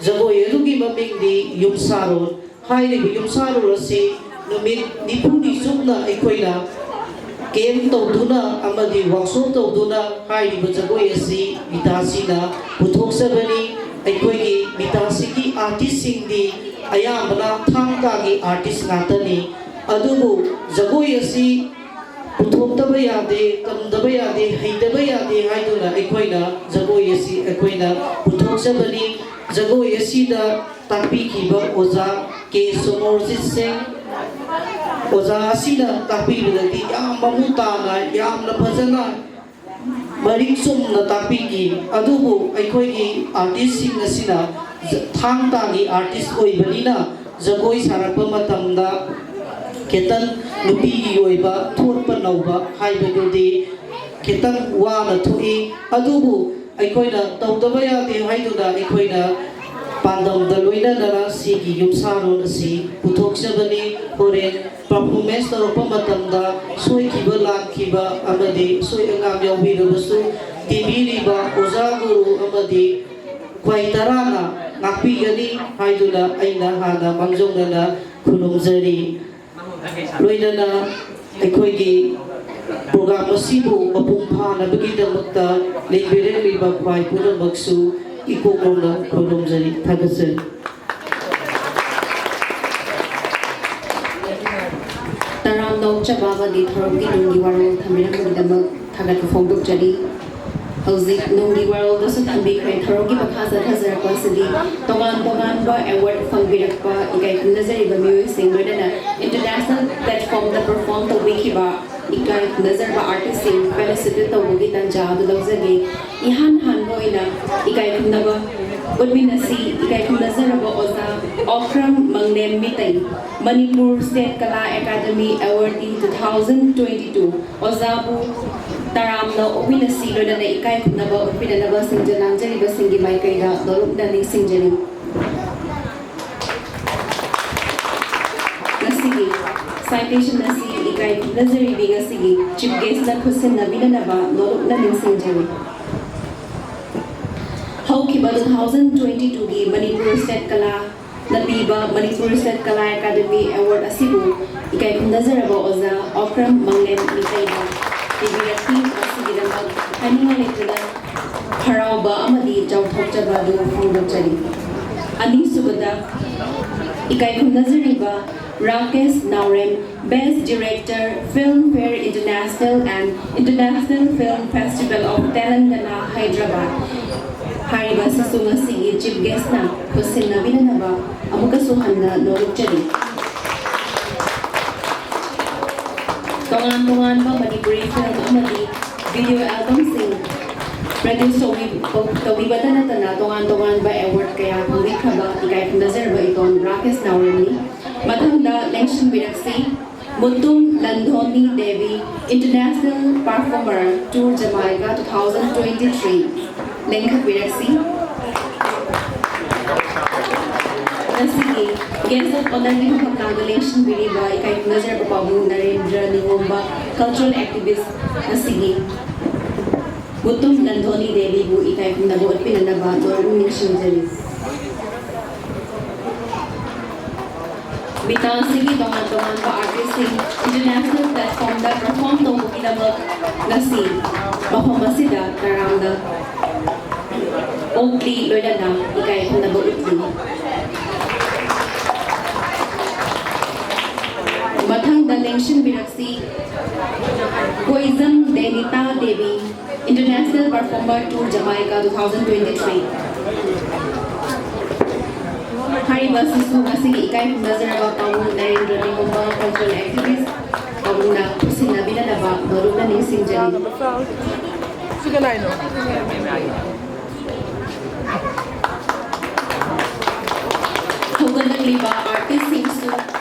ꯖꯒꯣꯏ ꯑꯗꯨꯒꯤ ꯃꯃꯤꯡꯗꯤ ꯌꯨꯝꯁꯥꯔꯣꯟ꯫ ꯍꯥꯏꯔꯤꯕ ꯌꯨꯝꯁꯥꯔꯣꯟ ꯑꯁꯤ ꯅꯨꯃꯤꯠ ꯅꯤꯐꯨꯅꯤ ꯆꯨꯞꯅ ꯑꯩꯈꯣꯏꯅ camp ꯇꯧꯗꯨꯅ ꯑꯃꯗꯤ workshop ꯇꯧꯗꯨꯅ ꯍꯥꯏꯔꯤꯕ ꯖꯒꯣꯏ ꯑꯁꯤ ꯃꯤꯇꯥꯁꯤꯅ ꯄꯨꯊꯣꯛꯆꯕꯅꯤ꯫ ꯑꯩꯈꯣꯏꯒꯤ ꯃꯤꯇꯥꯁꯤꯒꯤ artistꯁꯤꯡꯗꯤ ꯑꯌꯥꯝꯕꯅ ꯊꯥꯡ ꯇꯥꯒꯤ artist ꯉꯥꯛꯇꯅꯤ꯫ ꯑꯗꯨꯕꯨ ꯖꯒꯣꯏ ꯑꯁꯤ ꯄꯨꯊꯣꯛꯇꯕ ꯌꯥꯗꯦ, ꯇꯝꯗꯕ ꯌꯥꯗꯦ, ꯍꯩꯇꯕ ꯌꯥꯗꯦ ꯍꯥꯏꯗꯨꯅ ꯑꯩꯈꯣꯏꯅ ꯖꯒꯣꯏ ꯑꯁꯤ ꯑꯩꯈꯣꯏꯅ ꯄꯨꯊꯣꯛꯆꯕꯅꯤ꯫ ꯖꯒꯣꯏ ꯑꯁꯤꯗ ꯇꯥꯛꯄꯤꯈꯤꯕ ꯑꯣꯖꯥ ꯀꯦ ꯁꯣꯃꯣꯔꯖꯤꯠ ꯁꯤꯡ, ꯑꯣꯖꯥ ꯑꯁꯤꯅ ꯇꯥꯛꯄꯤꯕꯗꯗꯤ ꯌꯥꯝ ꯃꯃꯨꯠ ꯇꯥꯅ, ꯌꯥꯝꯅ ꯐꯖꯅ, ꯃꯔꯤꯛ ꯆꯨꯝꯅ ꯇꯥꯛꯄꯤꯈꯤ꯫ ꯑꯗꯨꯕꯨ ꯑꯩꯈꯣꯏꯒꯤ artistꯁꯤꯡ ꯑꯁꯤꯅ ꯊꯥꯡ ꯇꯥꯒꯤ artist ꯑꯣꯏꯕꯅꯤꯅ ꯖꯒꯣꯏ ꯁꯥꯔꯛꯄ ꯃꯇꯝꯗ ꯈꯤꯇꯪ ꯅꯨꯄꯤꯒꯤ ꯑꯣꯏꯕ ꯊꯣꯠꯄ ꯅꯧꯕ ꯍꯥꯏꯕꯗꯨꯗꯤ ꯈꯤꯇꯪ ꯋꯥꯅ ꯊꯣꯛꯏ꯫ ꯑꯗꯨꯕꯨ ꯑꯩꯈꯣꯏꯅ ꯇꯧꯗꯕ ꯌꯥꯗꯦ ꯍꯥꯏꯗꯨꯅ ꯑꯩꯈꯣꯏꯅ ꯄꯥꯟꯗꯝꯗ ꯂꯣꯏꯅꯅ ꯁꯤꯒꯤ ꯌꯨꯝꯁꯥꯔꯣꯟ ꯑꯁꯤ ꯄꯨꯊꯣꯛꯆꯕꯅꯤ꯫ ꯍꯣꯔꯦꯟ ꯄꯔꯐꯣꯔꯃꯦꯟꯁ ꯇꯧꯔꯛꯄ ꯃꯇꯝꯗ ꯁꯣꯏꯈꯤꯕ ꯂꯥꯟꯈꯤꯕ ꯑꯃꯗꯤ ꯑꯁꯣꯏ ꯑꯉꯥꯝ ꯌꯥꯎꯕꯤꯔꯕꯁꯨ, ꯇꯤꯟꯕꯤꯔꯤꯕ ꯑꯣꯖꯥ ꯒꯨꯔꯨ ꯑꯃꯗꯤ ꯈ꯭ꯋꯥꯏ ꯇꯔꯥꯅ ꯉꯥꯛꯄꯤꯒꯅꯤ ꯍꯥꯏꯗꯨꯅ ꯑꯩꯅ ꯍꯥꯟꯅ ꯃꯥꯡꯖꯧꯅꯅ ꯈꯨꯔꯨꯝꯖꯔꯤ꯫ ꯂꯣꯏꯅꯅ ꯑꯩꯈꯣꯏꯒꯤ ꯄ꯭ꯔꯣꯒ꯭ꯔꯥꯝ ꯑꯁꯤꯕꯨ ꯃꯄꯨꯡ ꯐꯥꯅꯕꯒꯤꯗꯃꯛꯇ ꯂꯦꯡꯕꯤꯔꯛꯂꯤꯕ ꯈ꯭ꯋꯥꯏ ꯄꯨꯝꯅꯃꯛꯁꯨ ꯏꯀꯣꯛ ꯅꯧꯅ ꯈꯨꯔꯨꯝꯖꯔꯤ, ꯊꯥꯒꯠꯆꯔꯤ꯫ ꯇꯔꯥꯝꯅ ꯑꯣꯛꯆꯕ ꯑꯃꯗꯤ ꯊꯧꯔꯝꯒꯤ ꯇꯨꯡꯒꯤ ꯋꯥꯔꯣꯜ ꯊꯝꯕꯤꯔꯝꯕꯒꯤꯗꯃꯛ ꯊꯥꯒꯠꯄ ꯐꯣꯡꯗꯣꯛꯆꯔꯤ꯫ ꯍꯧꯖꯤꯛ ꯅꯨꯡꯒꯤ ꯋꯥꯔꯣꯜꯗꯁꯨ ꯊꯝꯕꯤꯈ꯭ꯔꯦ꯫ ꯊꯧꯔꯝꯒꯤ ꯃꯈꯥ ꯆꯠꯊꯖꯔꯛꯄ ꯑꯁꯤꯗꯤ ꯇꯣꯉꯥꯟ ꯇꯣꯉꯥꯟꯕ ꯑꯦꯋꯥꯔꯗ ꯐꯪꯕꯤꯔꯛꯄ ꯏꯀꯥꯏ ꯈꯨꯝꯅꯖꯔꯤꯕ ꯃꯤꯑꯣꯏꯁꯤꯡ, ꯂꯣꯏꯅꯅ ꯏꯟꯇꯔꯅꯦꯁꯅꯦꯜ ꯄ꯭ꯂꯦꯠꯐꯣꯔꯝꯗ ꯄꯔꯐꯣꯔꯝ ꯇꯧꯕꯤꯈꯤꯕ ꯏꯀꯥꯏ ꯈꯨꯝꯅꯖꯔꯕ ꯑꯥꯔꯇꯤꯁꯁꯤꯡ ꯐꯦꯂꯣꯁꯤꯞ ꯇꯧꯕꯒꯤ ꯇꯥꯟꯖꯥ ꯑꯗꯨ ꯂꯧꯖꯒꯦ꯫ ꯏꯍꯥꯟ ꯍꯥꯟꯕ ꯑꯣꯏꯅ ꯏꯀꯥꯏ ꯈꯨꯝꯅꯕ ꯎꯠꯃꯤꯟꯅꯁꯤ꯫ ꯏꯀꯥꯏ ꯈꯨꯝꯅꯖꯔꯕ ꯑꯣꯖꯥ Okram Manglem Meitei, Manipur state Kala academy awardee two thousand twenty two. ꯑꯣꯖꯥꯕꯨ ꯇꯔꯥꯝꯅ ꯑꯣꯛꯃꯤꯟꯅꯁꯤ, ꯂꯣꯏꯅꯅ ꯏꯀꯥꯏ ꯈꯨꯝꯅꯕ ꯎꯠꯄꯤꯅꯅꯕ ꯁꯤꯡꯖ ꯂꯥꯡꯖꯔꯤꯕꯁꯤꯡꯒꯤ ꯃꯥꯏꯀꯩꯗ ꯅꯣꯂꯨꯛꯅ ꯅꯤꯡꯁꯤꯡꯖꯔꯤ꯫ ꯉꯁꯤꯒꯤ ꯁꯥꯏꯇꯦꯁꯟ ꯑꯁꯤ ꯏꯀꯥꯏ ꯈꯨꯝꯅꯖꯔꯤꯕꯤ ꯉꯁꯤꯒꯤ ꯆꯤꯐ ꯒꯦꯁꯅ ꯈꯨꯠꯁꯤꯟꯅꯕꯤꯅꯅꯕ ꯅꯣꯂꯨꯛꯅ ꯅꯤꯡꯁꯤꯡꯖꯔꯤ꯫ ꯍꯧꯈꯤꯕ ꯇꯨ ꯊꯥꯎꯖꯟ ꯇ꯭ꯋꯦꯟꯇꯤ ꯇꯨꯒꯤ ꯃꯅꯤꯄꯨꯔ ꯁ꯭ꯇꯦꯠ ꯀꯂꯥꯅ ꯄꯤꯕ Manipur state Kala academy award ꯑꯁꯤꯕꯨ ꯏꯀꯥꯏ ꯈꯨꯝꯅꯖꯔꯕ ꯑꯣꯖꯥ ꯑꯣꯀ꯭ꯔꯝ ꯃꯪꯂꯦꯝ ꯃꯤꯇꯩꯗ ꯄꯤꯕꯤꯔꯛꯈꯤ꯫ ꯃꯁꯤꯒꯤꯗꯃꯛ ꯍꯥꯏꯅꯤꯡꯉꯥꯏ ꯂꯩꯇꯅ ꯍꯔꯥꯎꯕ ꯑꯃꯗꯤ ꯆꯥꯎꯊꯣꯛꯆꯕ ꯑꯗꯨ ꯐꯣꯡꯗꯣꯛꯆꯔꯤ꯫ ꯑꯅꯤꯁꯨꯕꯗ ꯏꯀꯥꯏ ꯈꯨꯝꯅꯖꯔꯤꯕ ꯔꯥꯀꯦꯁ ꯅꯥꯎꯔꯦꯝ, Best Director, Filmfare International and International Film Festival of Telangana, Hyderabad꯫ ꯍꯥꯏꯔꯤꯕ ꯑꯁꯤꯁꯨ ꯉꯁꯤꯒꯤ ꯆꯤꯐ ꯒꯦꯁꯅ ꯈꯨꯠꯁꯤꯟꯅꯕꯤꯅꯅꯕ ꯑꯃꯨꯛꯀꯁꯨ ꯍꯟꯅ ꯅꯣꯂꯨꯛꯆꯔꯤ꯫ ꯇꯣꯉꯥꯟ ꯇꯣꯉꯥꯟꯕ ꯃꯅꯤꯄꯨꯔꯤ ꯐꯤꯂꯝ ꯑꯃꯗꯤ ꯚꯤꯗꯤꯑꯣ ꯑꯦꯜꯕꯝꯁꯤꯡ ꯄ꯭ꯔꯗ꯭ꯌꯨꯁ ꯇꯧꯕꯤ-, ꯇꯧꯕꯤꯕꯇ ꯅꯠꯇꯅ ꯇꯣꯉꯥꯟ ꯇꯣꯉꯥꯟꯕ ꯑꯦꯋꯥꯔꯗ ꯀꯌꯥ ꯐꯪꯕꯤꯈ꯭ꯔꯕ ꯏꯀꯥꯏ ꯈꯨꯝꯅꯖꯔꯕ ꯏꯇꯣꯟ ꯔꯥꯀꯦꯁ ꯅꯥꯎꯔꯦꯝꯅꯤ꯫ ꯃꯊꯪꯗ ꯂꯦꯡꯁꯤꯟꯕꯤꯔꯛꯁꯤ, Mutum ꯂꯟꯙꯣꯅꯤ Devi, International Performer, Tour Jamaica two thousand twenty three꯫ ꯂꯦꯡꯈꯠꯄꯤꯔꯛꯁꯤ꯫ ꯑꯁꯤꯒꯤ Guest of Honourꯒꯤ ꯃꯐꯝ ꯂꯥꯡꯗ ꯂꯦꯡꯁꯤꯟꯕꯤꯔꯤꯕ ꯏꯀꯥꯏ ꯈꯨꯝꯅꯖꯔꯕ ꯄꯥꯕꯨꯡ ꯅꯔꯦꯟꯗ꯭ꯔ ꯅꯤꯉꯣꯝꯕ, Cultural Activist, ꯑꯁꯤꯒꯤ ꯃꯨꯇꯨꯝ ꯂꯟꯗꯣꯅꯤ ꯗꯦꯕꯤꯕꯨ ꯏꯀꯥꯏ ꯈꯨꯝꯅꯕ ꯎꯠꯄꯤꯅꯅꯕ ꯅꯣꯜꯂꯨꯛꯅ ꯅꯤꯡꯁꯤꯡꯖꯔꯤ꯫ ꯃꯤꯇꯥꯜꯁꯤꯒꯤ ꯇꯣꯉꯥꯟ ꯇꯣꯉꯥꯟꯕ artistꯁꯤꯡ international platformꯗ perform ꯇꯧꯕꯒꯤꯗꯃꯛ ꯉꯁꯤ ꯃꯐꯝ ꯑꯁꯤꯗ ꯇꯔꯥꯝꯅ ꯑꯣꯛꯂꯤ ꯂꯣꯏꯅꯅ ꯏꯀꯥꯏ ꯈꯨꯝꯅꯕ ꯎꯠꯂꯤ꯫ ꯃꯊꯪꯗ ꯂꯦꯡꯁꯤꯟꯕꯤꯔꯛꯁꯤ, ꯀꯣꯏꯖꯝ ꯗꯦꯅꯤꯇꯥ Devi, International Performer to Jamaica two thousand twenty-three꯫ ꯍꯥꯏꯔꯤꯕ ꯑꯁꯤꯁꯨ ꯉꯁꯤꯒꯤ ꯏꯀꯥꯏ ꯈꯨꯝꯅꯖꯔꯕ ꯄꯥꯕꯨꯡ ꯅꯔꯦꯟꯗ꯭ꯔ ꯅꯤꯉꯣꯝꯕ, Cultural Activist, ꯄꯥꯕꯨꯡꯅ ꯈꯨꯠꯁꯤꯟꯅꯕꯤꯅꯅꯕ ꯅꯣꯜꯂꯨꯛꯅ ꯅꯤꯡꯁꯤꯡꯖꯔꯤ꯫ ꯁꯤ ꯀꯅꯥꯏꯅꯣ? ꯍꯧꯒꯠꯂꯛꯂꯤꯕ artistꯁꯤꯡꯁꯨ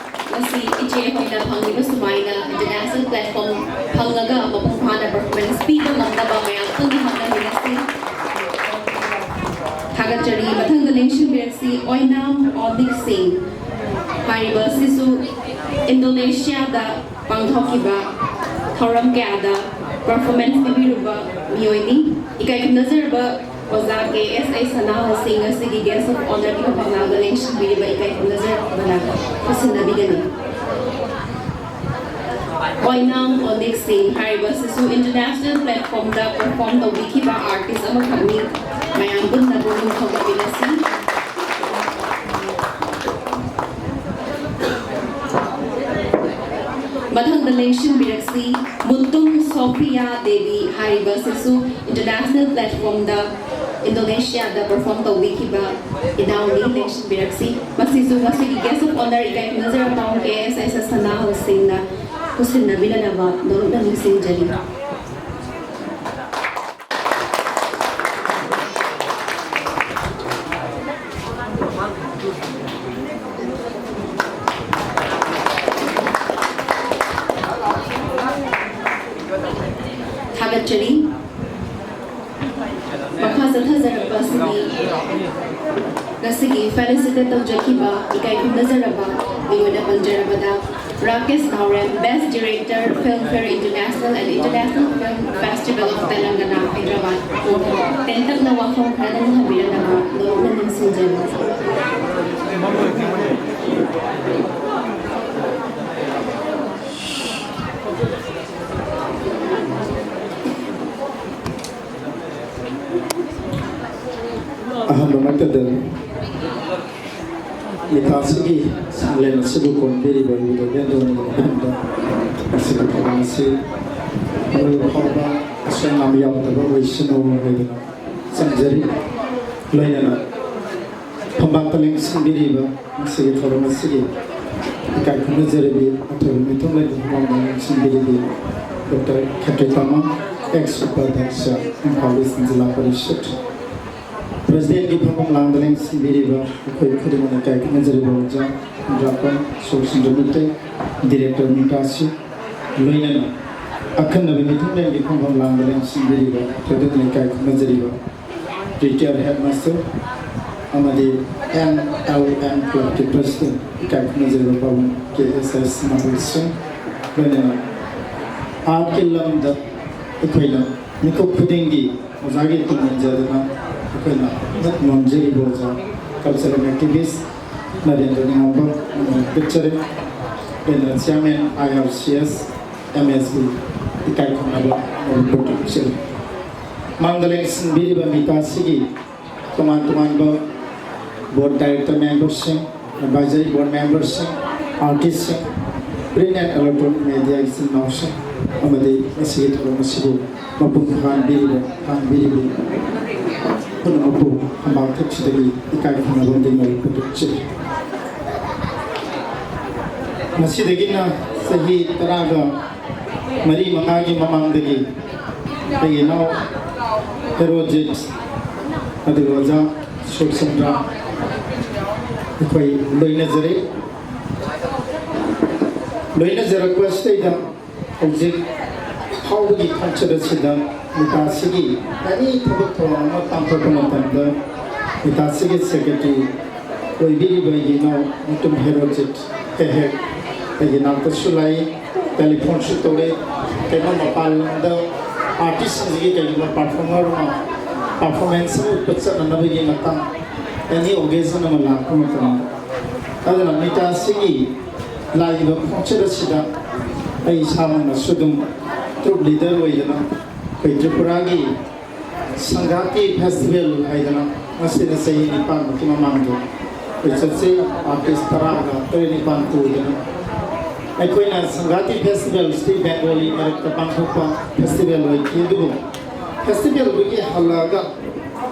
ꯉꯁꯤ ꯏꯆꯦ ꯍꯣꯏꯅ ꯐꯪꯂꯤꯕ ꯁꯨꯃꯥꯏꯅ international platform ꯐꯪꯂꯒ ꯃꯄꯨꯡ ꯐꯥꯅ performance ꯄꯤꯕ ꯉꯝꯅꯕ ꯃꯌꯥꯝ ꯄꯨꯟꯅ ꯍꯣꯠꯅꯃꯤꯟꯅꯁꯤ꯫ ꯊꯥꯒꯠꯆꯔꯤ꯫ ꯃꯊꯪꯗ ꯂꯦꯡꯁꯤꯟꯕꯤꯔꯛꯁꯤ ꯑꯣꯏꯅꯥꯝ ꯑꯣꯗꯤꯛ ꯁꯤꯡ꯫ ꯍꯥꯏꯔꯤꯕ ꯑꯁꯤꯁꯨ ꯏꯟꯗꯣꯅꯦꯁꯤꯌꯥꯗ ꯄꯥꯡꯊꯣꯛꯈꯤꯕ ꯊꯧꯔꯝ ꯀꯌꯥꯗ performance ꯄꯤꯕꯤꯔꯨꯕ ꯃꯤꯑꯣꯏꯅꯤ꯫ ꯏꯀꯥꯏ ꯈꯨꯝꯅꯖꯔꯕ ꯑꯣꯖꯥ ꯀꯦ ꯑꯦꯁ ꯑꯩ ꯁꯅꯥꯍꯜ ꯁꯤꯡ ꯑꯁꯤꯒꯤ Guest of Honourꯒꯤ ꯃꯐꯝ ꯂꯥꯡꯗ ꯂꯦꯡꯁꯤꯟꯕꯤꯔꯤꯕ ꯏꯀꯥꯏ ꯈꯨꯝꯅꯖꯔꯕꯅ ꯈꯨꯠꯁꯤꯟꯅꯕꯤꯒꯅꯤ꯫ ꯑꯣꯏꯅꯥꯝ ꯑꯣꯅꯤꯛ ꯁꯤꯡ ꯍꯥꯏꯔꯤꯕ ꯑꯁꯤꯁꯨ international platformꯗ perform ꯇꯧꯕꯤꯈꯤꯕ artist ꯑꯃꯈꯛꯅꯤ꯫ ꯃꯌꯥꯝ ꯄꯨꯟꯅ ꯄꯨꯛꯅꯤꯡ ꯊꯧꯒꯠꯃꯤꯟꯅꯁꯤ꯫ ꯃꯊꯪꯗ ꯂꯦꯡꯁꯤꯟꯕꯤꯔꯛꯁꯤ, ꯃꯨꯇꯨꯝ ꯁꯣꯐꯤꯌꯥ ꯗꯦꯕꯤ ꯍꯥꯏꯔꯤꯕ ꯑꯁꯤꯁꯨ international platformꯗ ꯏꯟꯗꯣꯅꯦꯁꯤꯌꯥꯗ perform ꯇꯧꯕꯤꯈꯤꯕ ꯏꯅꯥꯎꯅꯤ꯫ ꯂꯦꯡꯁꯤꯟꯕꯤꯔꯛꯁꯤ꯫ ꯃꯁꯤꯁꯨ ꯉꯁꯤꯒꯤ Guest of Honour ꯏꯀꯥꯏ ꯈꯨꯝꯅꯖꯔꯕ ꯀꯦ ꯑꯦꯁ ꯑꯩꯁ ꯁꯅꯥꯍꯜ ꯁꯤꯡꯅ ꯈꯨꯠꯁꯤꯟꯅꯕꯤꯅꯅꯕ ꯅꯣꯜꯂꯨꯛꯅ ꯅꯤꯡꯁꯤꯡꯖꯔꯤ꯫ ꯊꯥꯒꯠꯆꯔꯤ꯫ ꯃꯈꯥ ꯆꯠꯊꯖꯔꯛꯄ ꯑꯁꯤꯗꯤ ꯉꯁꯤꯒꯤ felicitate ꯇꯧꯖꯈꯤꯕ ꯏꯀꯥꯏ ꯈꯨꯝꯅꯖꯔꯕ ꯃꯤꯑꯣꯏꯗ ꯄꯟꯖꯔꯕꯗ, ꯔꯥꯀꯦꯁ ꯅꯥꯎꯔꯦꯝ, Best Director, Filmfare International and International Film Festival of Telangana, Hyderabad, ꯇꯦꯟꯇꯛꯅ ꯋꯥꯐꯝ ꯈꯔꯗꯪ ꯊꯝꯕꯤꯔꯝꯅꯕ ꯅꯣꯂꯨꯛꯅ ꯅꯤꯡꯁꯤꯡꯖꯔꯤ꯫ ꯑꯍꯥꯟꯕꯃꯛꯇꯗ ꯃꯤꯇꯥꯁꯤꯒꯤ ꯁꯪꯂꯦꯟ ꯑꯁꯤꯕꯨ ꯀꯣꯟꯕꯤꯔꯤꯕ ꯏꯕꯨꯙꯧ ꯏꯕꯦꯟꯗꯧꯅꯒꯤ ꯃꯐꯝꯗ ꯃꯁꯤꯒꯤ ꯊꯧꯔꯝ ꯑꯁꯤ ꯑꯔꯣꯏꯕ ꯐꯥꯎꯕ ꯑꯁꯣꯏ ꯑꯉꯥꯝ ꯌꯥꯎꯗꯕ ꯑꯣꯏꯁꯅꯨ ꯍꯥꯏꯗꯨꯅ ꯆꯪꯖꯔꯤ꯫ ꯂꯣꯏꯅꯅ ꯐꯝꯕꯥꯛꯇ ꯂꯦꯡꯁꯤꯟꯕꯤꯔꯤꯕ ꯉꯁꯤꯒꯤ ꯊꯧꯔꯝ ꯑꯁꯤꯒꯤ ꯏꯀꯥꯏ ꯈꯨꯝꯅꯖꯔꯕꯤ ꯑꯊꯣꯏꯕ ꯃꯤꯊꯨꯡꯂꯦꯟꯕꯤ ꯐꯝꯕꯥꯛꯇ ꯂꯦꯡꯁꯤꯟꯕꯤꯔꯤꯕꯤ doctor ꯈꯦꯇ꯭ꯔꯤꯇꯥꯃ, ex ꯎꯄꯥꯙ꯭ꯌꯛꯁ, Imphal east zila parishad. ꯄ꯭ꯔꯦꯁꯤꯗꯦꯟꯠꯀꯤ ꯐꯝꯐꯝ ꯂꯥꯡꯗ ꯂꯦꯡꯁꯤꯟꯕꯤꯔꯤꯕ ꯑꯩꯈꯣꯏ ꯈꯨꯗꯤꯡꯃꯛꯅ ꯏꯀꯥꯏ ꯈꯨꯝꯅꯖꯔꯤꯕ ꯑꯣꯖꯥ ꯏꯟꯗ꯭ꯔꯥꯄꯝ ꯁꯣꯔ ꯁꯨꯟꯗ꯭ꯔ ꯃꯤꯇꯩ, ꯗꯤꯔꯦꯛꯇꯔ ꯃꯤꯇꯥꯁꯤ, ꯂꯣꯏꯅꯅ ꯑꯈꯟꯅꯕ ꯃꯤꯊꯨꯡꯂꯦꯟꯒꯤ ꯐꯝꯐꯝ ꯂꯥꯡꯗ ꯂꯦꯡꯁꯤꯟꯕꯤꯔꯤꯕ ꯊꯣꯏꯗꯣꯛꯅ ꯏꯀꯥꯏ ꯈꯨꯝꯅꯖꯔꯤꯕ ꯔꯤꯇꯥꯌꯔ ꯍꯦꯗꯃꯥꯁꯇꯔ ꯑꯃꯗꯤ ꯑꯦꯟ ꯑꯦꯜ ꯑꯦꯟ ꯀ꯭ꯂꯕꯀꯤ ꯄ꯭ꯔꯦꯁꯤꯗꯦꯟꯠ ꯏꯀꯥꯏ ꯈꯨꯝꯅꯖꯔꯤꯕ ꯄꯥꯕꯨꯡ ꯀꯦ ꯑꯦꯁ ꯑꯦꯁ ꯃꯍꯥꯕꯤꯔ ꯁꯤꯡ, ꯂꯣꯏꯅꯅ ꯑꯥꯔꯠꯀꯤ ꯂꯝꯗ ꯑꯩꯈꯣꯏꯅ ꯃꯤꯀꯨꯞ ꯈꯨꯗꯤꯡꯒꯤ ꯑꯣꯖꯥꯒꯤ ꯇꯨꯡ ꯏꯟꯖꯗꯨꯅ ꯑꯩꯈꯣꯏꯅ ꯍꯧꯒꯠ ꯉꯝꯖꯔꯤꯕ ꯑꯣꯖꯥ cultural activist ꯅꯔꯦꯟꯗ꯭ꯔ ꯅꯤꯉꯥꯝꯕꯝ ꯑꯃ ꯄꯤꯛꯆꯔꯦ꯫ ꯑꯩꯅ chairman I R C S M S B ꯏꯀꯥꯏ ꯈꯨꯝꯅꯕ ꯃꯔꯨꯞ ꯄꯤꯛꯆꯔꯦ꯫ ꯃꯥꯡꯗ ꯂꯦꯡꯁꯤꯟꯕꯤꯔꯤꯕ ꯃꯤꯇꯥꯁꯤꯒꯤ ꯇꯣꯉꯥꯟ ꯇꯣꯉꯥꯟꯕ board director memberꯁꯤꯡ, advisory board memberꯁꯤꯡ, artistꯁꯤꯡ, print and electronic mediaꯒꯤ ꯏꯆꯤꯟ ꯏꯅꯥꯎꯁꯤꯡ ꯑꯃꯗꯤ ꯉꯁꯤꯒꯤ ꯊꯧꯔꯝ ꯑꯁꯤꯕꯨ ꯃꯄꯨꯡ ꯐꯥꯍꯟꯕꯤꯔꯤꯕ, ꯐꯥꯍꯟꯕꯤꯔꯤꯕ ꯄꯨꯝꯅꯃꯛꯄꯨ ꯈꯝꯕꯥꯡ ꯊꯛꯁꯤꯗꯒꯤ ꯏꯀꯥꯏ ꯈꯨꯝꯅꯕ ꯑꯃꯗꯤ ꯃꯔꯨꯞ ꯄꯨꯟꯗꯣꯛꯆꯔꯤ꯫ ꯉꯁꯤꯗꯒꯤꯅ ꯆꯍꯤ ꯇꯔꯥꯒ ꯃꯔꯤ ꯃꯉꯥꯒꯤ ꯃꯃꯥꯡꯗꯒꯤ ꯑꯩꯒꯤ ꯏꯅꯥꯎ ꯍꯦꯔꯣꯖꯤꯠ ꯑꯗꯨꯒ ꯑꯣꯖꯥ ꯁꯨꯔꯆꯟꯗ꯭ꯔ ꯑꯩꯈꯣꯏ ꯂꯣꯏꯅꯖꯔꯦ꯫ ꯂꯣꯏꯅꯖꯔꯛꯄ ꯑꯁꯤꯗꯩꯗ ꯍꯧꯖꯤꯛ ꯐꯥꯎꯕꯒꯤ ꯈꯣꯡꯆꯠ ꯑꯁꯤꯗ ꯃꯤꯇꯥꯁꯤꯒꯤ any ꯊꯕꯛ ꯊꯧꯔꯝ ꯑꯃ ꯄꯥꯡꯊꯣꯛꯄ ꯃꯇꯝꯗ ꯃꯤꯇꯥꯁꯤꯒꯤ ꯁꯦꯀ꯭ꯔꯦꯇꯔꯤ ꯑꯣꯏꯕꯤꯔꯤꯕ ꯑꯩꯒꯤ ꯏꯅꯥꯎ ꯃꯇꯨꯝ ꯍꯦꯔꯣꯖꯤꯠ ꯍꯦꯛ ꯍꯦꯛ ꯑꯩꯒꯤ ꯅꯥꯛꯇꯁꯨ ꯂꯥꯛꯏ, ꯇꯦꯂꯤꯐꯣꯟꯁꯨ ꯇꯧꯔꯛꯏ꯫ ꯀꯩꯅꯣ, ꯃꯄꯥꯟ ꯂꯝꯗ ꯑꯥꯔꯇꯤꯁꯁꯤꯡꯁꯤꯒꯤ ꯀꯩꯒꯨꯝꯕ ꯄꯔꯐꯣꯔꯃꯔ ꯑꯃ ꯄꯔꯐꯣꯔꯃꯦꯟꯁ ꯑꯃ ꯎꯠꯄ ꯆꯠꯅꯅꯕꯒꯤ ꯃꯇꯥꯡ ꯑꯦꯅꯤ ꯑꯣꯀꯦꯖꯟ ꯑꯃ ꯂꯥꯛꯄ ꯃꯇꯝꯗ꯫ ꯑꯗꯨꯅ ꯃꯤꯇꯥꯁꯤꯒꯤ ꯂꯥꯛꯏꯕ ꯈꯣꯡꯆꯠ ꯑꯁꯤꯗ ꯑꯩ ꯏꯁꯥꯃꯛꯅꯁꯨ ꯑꯗꯨꯝ ꯇ꯭ꯔꯨꯞ ꯂꯤꯗꯔ ꯑꯣꯏꯗꯅ ꯑꯩꯈꯣꯏ ꯇ꯭ꯔꯤꯄꯨꯔꯥꯒꯤ ꯁꯪꯒꯥꯇꯤ ꯐꯦꯁꯇꯤꯚꯦꯜ ꯍꯥꯏꯗꯅ ꯉꯁꯤꯅ ꯆꯍꯤ ꯅꯤꯄꯥꯟꯃꯨꯛꯀꯤ ꯃꯃꯥꯡꯗ ꯑꯩꯈꯣꯏ ꯆꯠꯆꯩ꯫ ꯑꯥꯔꯇꯤꯁ ꯇꯔꯥꯒ ꯇꯔꯦꯠ ꯅꯤꯄꯥꯟ ꯄꯨꯗꯅ ꯑꯩꯈꯣꯏꯅ ꯁꯪꯒꯥꯇꯤ ꯐꯦꯁꯇꯤꯚꯦꯜꯁꯤ ꯕꯦꯡꯒꯣꯂꯤ ꯃꯔꯛꯇ ꯄꯥꯡꯊꯣꯛꯄ ꯐꯦꯁꯇꯤꯚꯦꯜ ꯑꯣꯏꯈꯤ꯫ ꯑꯗꯨꯕꯨ ꯐꯦꯁꯇꯤꯚꯦꯜꯗꯨꯒꯤ ꯍꯜꯂꯛꯑꯒ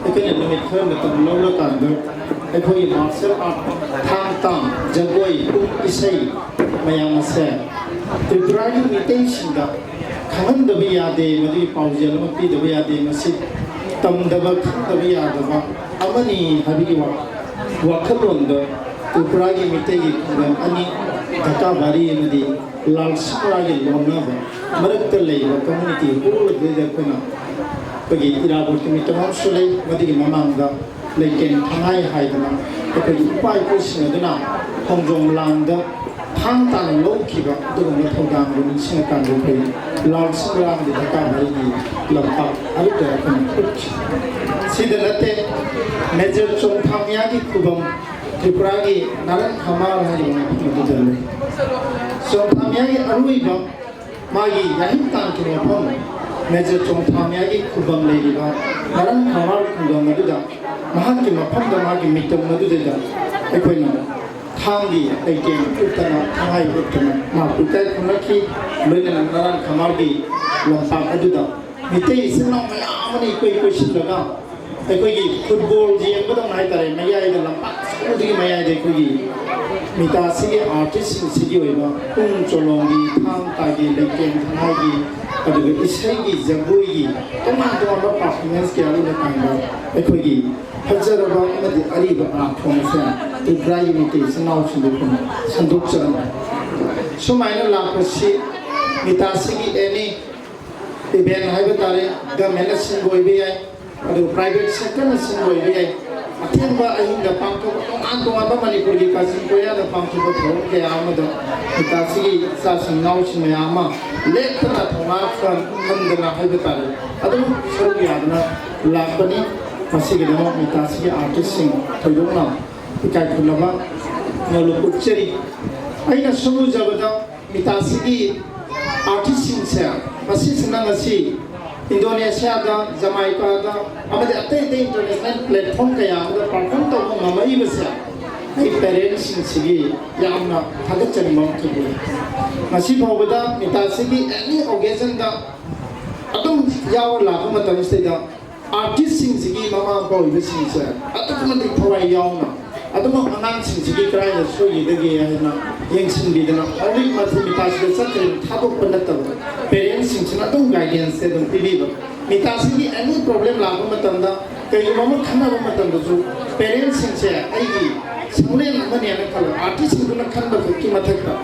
ꯑꯩꯈꯣꯏꯅ ꯅꯨꯃꯤꯠ ꯈꯔ ꯃꯇꯝ ꯂꯧꯔꯀꯥꯟꯗ ꯑꯩꯈꯣꯏꯒꯤ ꯃꯥꯔꯁꯦꯜ ꯑꯥꯔꯠ, ꯊꯥꯡ ꯇꯥ, ꯖꯒꯣꯏ, ꯄꯨꯡ ꯏꯁꯩ ꯃꯌꯥꯝ ꯑꯁꯦ ꯇ꯭ꯔꯤꯄꯨꯔꯥꯒꯤ ꯃꯤꯇꯩꯁꯤꯡꯗ ꯈꯪꯍꯟꯗꯕ ꯌꯥꯗꯦ, ꯃꯗꯨꯒꯤ ꯄꯥꯎꯖꯦꯜ ꯑꯃ ꯄꯤꯗꯕ ꯌꯥꯗꯦ꯫ ꯃꯁꯤ ꯇꯝꯗꯕ ꯈꯪꯗꯕ ꯌꯥꯗꯕ ꯑꯃꯅꯤ ꯍꯥꯏꯕꯒꯤ ꯋꯥ-, ꯋꯥꯈꯜꯂꯣꯟꯗ ꯇ꯭ꯔꯤꯄꯨꯔꯥꯒꯤ ꯃꯤꯇꯩꯒꯤ ꯈꯨꯡꯒꯪ ꯑꯅꯤ, ꯙꯀꯥꯕꯥꯔꯤ ꯑꯃꯗꯤ ꯂꯥꯜꯁꯤꯡꯂꯥꯒꯤ ꯂꯣꯟꯅꯕ ꯃꯔꯛꯇ ꯂꯩꯕ ꯀꯝꯃ꯭ꯌꯨꯅꯤꯇꯤ ꯍꯣꯜ ꯑꯗꯨꯗ ꯑꯩꯈꯣꯏꯅ ꯑꯩꯈꯣꯏꯒꯤ ꯏꯔꯥꯕꯣꯠꯀꯤ ꯃꯤꯇꯝ ꯑꯃꯁꯨ ꯂꯩ꯫ ꯃꯗꯨꯒꯤ ꯃꯃꯥꯡꯗ ꯂꯩꯇꯦꯡ ꯊꯉꯥꯏ ꯍꯥꯏꯗꯅ ꯑꯩꯈꯣꯏꯒꯤ ꯏꯄꯥ ꯏꯄꯨꯁꯤꯡ ꯑꯗꯨꯅ ꯈꯣꯡꯖꯣꯝ ꯂꯥꯟꯗ ꯊꯥꯡ ꯇꯥꯅ ꯂꯧꯈꯤꯕ ꯑꯗꯨꯒꯨꯝꯕ ꯊꯧꯗꯥꯡꯗꯨ ꯅꯤꯡꯁꯤꯡꯉꯀꯥꯟꯗ ꯑꯩꯈꯣꯏ ꯂꯥꯜꯁꯤꯡꯂꯥꯒꯤ ꯙꯀꯥꯕꯥꯔꯤꯒꯤ ꯂꯝꯄꯥꯛ ꯑꯗꯨꯗ ꯑꯩꯈꯣꯏꯅ ꯎꯠꯈꯤ꯫ ꯁꯤꯗ ꯅꯠꯇꯦ, ꯃꯦꯖꯔ ꯆꯣꯡꯊꯥꯃꯤꯌꯥꯒꯤ ꯈꯨꯕꯝ, ꯇ꯭ꯔꯤꯄꯨꯔꯥꯒꯤ ꯅꯥꯔꯟ ꯈꯃꯥꯔ ꯍꯥꯏꯔꯤꯕ ꯃꯐꯝ ꯑꯗꯨꯗ ꯂꯩ꯫ ꯆꯣꯡꯊꯥꯃꯤꯌꯥꯒꯤ ꯑꯔꯣꯏꯕ ꯃꯥꯒꯤ ꯌꯥꯍꯤꯡ ꯇꯥꯟꯈꯤꯕ ꯃꯐꯝ ꯃꯦꯖꯔ ꯆꯣꯡꯊꯥꯃꯤꯌꯥꯒꯤ ꯈꯨꯕꯝ ꯂꯩꯔꯤꯕ ꯅꯥꯔꯟ ꯈꯃꯥꯔ ꯈꯨꯡꯒꯪ ꯑꯗꯨꯗ ꯃꯍꯥꯛꯀꯤ ꯃꯐꯝꯗ, ꯃꯥꯒꯤ ꯃꯤꯇꯝ ꯑꯗꯨꯗ ꯑꯩꯈꯣꯏꯅ ꯊꯥꯡꯒꯤ ꯂꯩꯇꯦꯡ ꯎꯠꯇꯅ, ꯊꯥꯡꯍꯥꯏ ꯎꯠꯇꯅ ꯃꯍꯥꯛꯄꯨ ꯏꯀꯥꯏ ꯈꯨꯝꯅꯈꯤ꯫ ꯂꯣꯏꯅꯅ ꯅꯥꯔꯟ ꯈꯃꯥꯔꯒꯤ ꯂꯝꯄꯥꯛ ꯑꯗꯨꯗ ꯃꯤꯇꯩ ꯏꯆꯤꯟ ꯏꯅꯥꯎ ꯃꯌꯥꯝ ꯑꯃꯅ ꯏꯀꯣꯏ ꯀꯣꯏꯁꯤꯜꯂꯒ ꯑꯩꯈꯣꯏꯒꯤ ꯐꯨꯠꯕꯣꯜ ꯌꯦꯡꯕꯗꯧꯅ ꯍꯥꯏꯇꯥꯔꯦ, ꯃꯌꯥꯏꯗ, ꯂꯝꯄꯥꯛ ꯑꯆꯧꯕꯗꯨꯒꯤ ꯃꯌꯥꯏꯗ ꯑꯩꯈꯣꯏꯒꯤ ꯃꯤꯇꯥꯁꯤꯒꯤ ꯑꯥꯔꯇꯤꯁꯁꯤꯡꯁꯤꯒꯤ ꯑꯣꯏꯕ ꯄꯨꯡ ꯆꯣꯂꯣꯝꯒꯤ, ꯊꯥꯡ ꯇꯥꯒꯤ, ꯂꯩꯇꯦꯡ ꯊꯥꯡꯍꯥꯏꯒꯤ, ꯑꯗꯨꯒ ꯏꯁꯩꯒꯤ, ꯖꯒꯣꯏꯒꯤ ꯇꯣꯉꯥꯟ ꯇꯣꯉꯥꯟꯕ ꯄꯥꯔꯐꯣꯔꯃꯦꯟꯁ ꯀꯌꯥ ꯎꯠꯂꯀꯥꯟꯗ ꯑꯩꯈꯣꯏꯒꯤ ꯐꯖꯔꯕ ꯑꯃꯗꯤ ꯑꯔꯤꯕ ꯑꯥꯔꯠ ꯐꯣꯝ ꯑꯁꯦ ꯇ꯭ꯔꯤꯄꯨꯔꯥꯒꯤ ꯃꯤꯇꯩ ꯏꯆꯤꯟ ꯏꯅꯥꯎꯁꯤꯡꯗ ꯑꯩꯈꯣꯏꯅ ꯁꯟꯗꯣꯛꯆꯔꯝꯃꯤ꯫ ꯁꯨꯃꯥꯏꯅ ꯂꯥꯛꯄꯁꯤ ꯃꯤꯇꯥꯁꯤꯒꯤ ꯑꯦꯅꯤ ꯏꯚꯦꯟ ꯍꯥꯏꯕ ꯇꯥꯔꯦ, ꯒꯃꯦꯟꯅ ꯁꯤꯟꯕ ꯑꯣꯏꯕ ꯌꯥꯏ, ꯑꯗꯨꯒ ꯄ꯭ꯔꯥꯏꯚꯦꯠ ꯁꯦꯛꯇꯔꯅ ꯁꯤꯟꯕ ꯑꯣꯏꯕ ꯌꯥꯏ, ꯑꯊꯦꯡꯕ ꯑꯍꯤꯡꯗ ꯄꯥꯡꯊꯣꯛꯄ, ꯇꯣꯉꯥꯟ ꯇꯣꯉꯥꯟꯕ ꯃꯅꯤꯄꯨꯔꯒꯤ ꯀꯥꯆꯤꯟ ꯀꯣꯌꯥꯗ ꯄꯥꯡꯊꯣꯛꯄ ꯊꯧꯔꯝ ꯀꯌꯥ ꯑꯃꯗ ꯃꯤꯇꯥꯁꯤꯒꯤ ꯏꯆꯥꯁꯤꯡ ꯏꯅꯥꯎꯁꯤꯡ ꯃꯌꯥꯝ ꯑꯃ ꯂꯦꯞꯇꯅ ꯊꯧꯅꯥ ꯐꯟꯗꯅ ꯍꯥꯏꯕ ꯇꯥꯔꯦ, ꯑꯗꯨꯝ ꯁꯔꯨꯛ ꯌꯥꯗꯨꯅ ꯂꯥꯛꯄꯅꯤ꯫ ꯃꯁꯤꯒꯤꯗꯃꯛ ꯃꯤꯇꯥꯁꯤꯒꯤ ꯑꯥꯔꯇꯤꯁꯁꯤꯡ ꯊꯣꯏꯗꯣꯛꯅ ꯏꯀꯥꯏ ꯈꯨꯝꯅꯕ ꯅꯣꯂꯨꯛ ꯎꯠꯆꯔꯤ꯫ ꯑꯩꯅ ꯁꯨꯝ ꯎꯖꯕꯗ ꯃꯤꯇꯥꯁꯤꯒꯤ ꯑꯥꯔꯇꯤꯁꯁꯤꯡꯁꯦ, ꯃꯁꯤꯁꯤꯅ ꯉꯁꯤ ꯏꯟꯗꯣꯅꯦꯁꯤꯌꯥꯗ, ꯖꯃꯥꯏꯀꯥꯗ ꯑꯃꯗꯤ ꯑꯇꯩ ꯑꯇꯩ ꯏꯟꯇꯔꯅꯦꯁꯅꯦꯜ ꯄ꯭ꯂꯦꯠꯐꯣꯝ ꯀꯌꯥ ꯑꯃꯗ ꯄꯔꯐꯣꯔꯝ ꯇꯧꯕ ꯉꯝꯃꯛꯏꯕꯁꯦ ꯑꯩ ꯄꯦꯔꯦꯟꯁꯁꯤꯡꯁꯤꯒꯤ ꯌꯥꯝꯅ ꯊꯥꯒꯠꯆꯅꯤꯡꯕ ꯑꯃ ꯊꯝꯖꯔꯤ꯫ ꯉꯁꯤ ꯐꯥꯎꯕꯗ ꯃꯤꯇꯥꯁꯤꯒꯤ ꯑꯦꯅꯤ ꯑꯣꯀꯦꯖꯟꯗ ꯑꯗꯨꯝ ꯌꯥꯎꯔ ꯂꯥꯛꯄ ꯃꯇꯝꯁꯤꯗ ꯑꯥꯔꯇꯤꯁꯁꯤꯡꯁꯤꯒꯤ ꯃꯃꯥ ꯃꯄꯥ ꯑꯣꯏꯕꯁꯤꯡꯁꯦ ꯑꯗꯨꯛꯀꯤ ꯃꯇꯤꯛ ꯊꯋꯥꯏ ꯌꯥꯎꯅ ꯑꯗꯨꯃꯛ ꯑꯉꯥꯡꯁꯤꯡꯁꯤꯒꯤ ꯀꯗꯥꯏꯗ ꯁꯣꯏꯈꯤꯗꯒꯦ ꯍꯥꯏꯅ ꯌꯦꯡꯁꯤꯟꯕꯤꯗꯅ ꯍꯧꯖꯤꯛ ꯃꯊꯤ ꯃꯤꯇꯥꯁꯤꯗ ꯆꯠꯇ꯭ꯔꯤꯕ ꯊꯥꯗꯣꯛꯄ ꯅꯠꯇꯕ ꯄꯦꯔꯦꯟꯁꯁꯤꯡꯁꯤꯅ ꯑꯗꯨꯝ ꯒꯥꯏꯗꯦꯟꯁꯁꯦ ꯑꯗꯨꯝ ꯄꯤꯕꯤꯕ꯫ ꯃꯤꯇꯥꯁꯤꯒꯤ ꯑꯦꯅꯤ ꯄ꯭ꯔꯣꯕ꯭ꯂꯦꯝ ꯂꯥꯛꯄ ꯃꯇꯝꯗ, ꯀꯩꯒꯨꯝꯕ ꯑꯃ ꯈꯟꯅꯕ ꯃꯇꯝꯗꯁꯨ ꯄꯦꯔꯦꯟꯁꯁꯤꯡꯁꯦ ꯑꯩꯒꯤ ꯁꯪꯂꯦꯟ ꯑꯃꯅꯦꯅ ꯈꯜꯂꯣ, ꯑꯥꯔꯇꯤꯁꯁꯤꯡꯗꯨꯅ ꯈꯟꯕ ꯈꯛꯀꯤ ꯃꯊꯛꯇ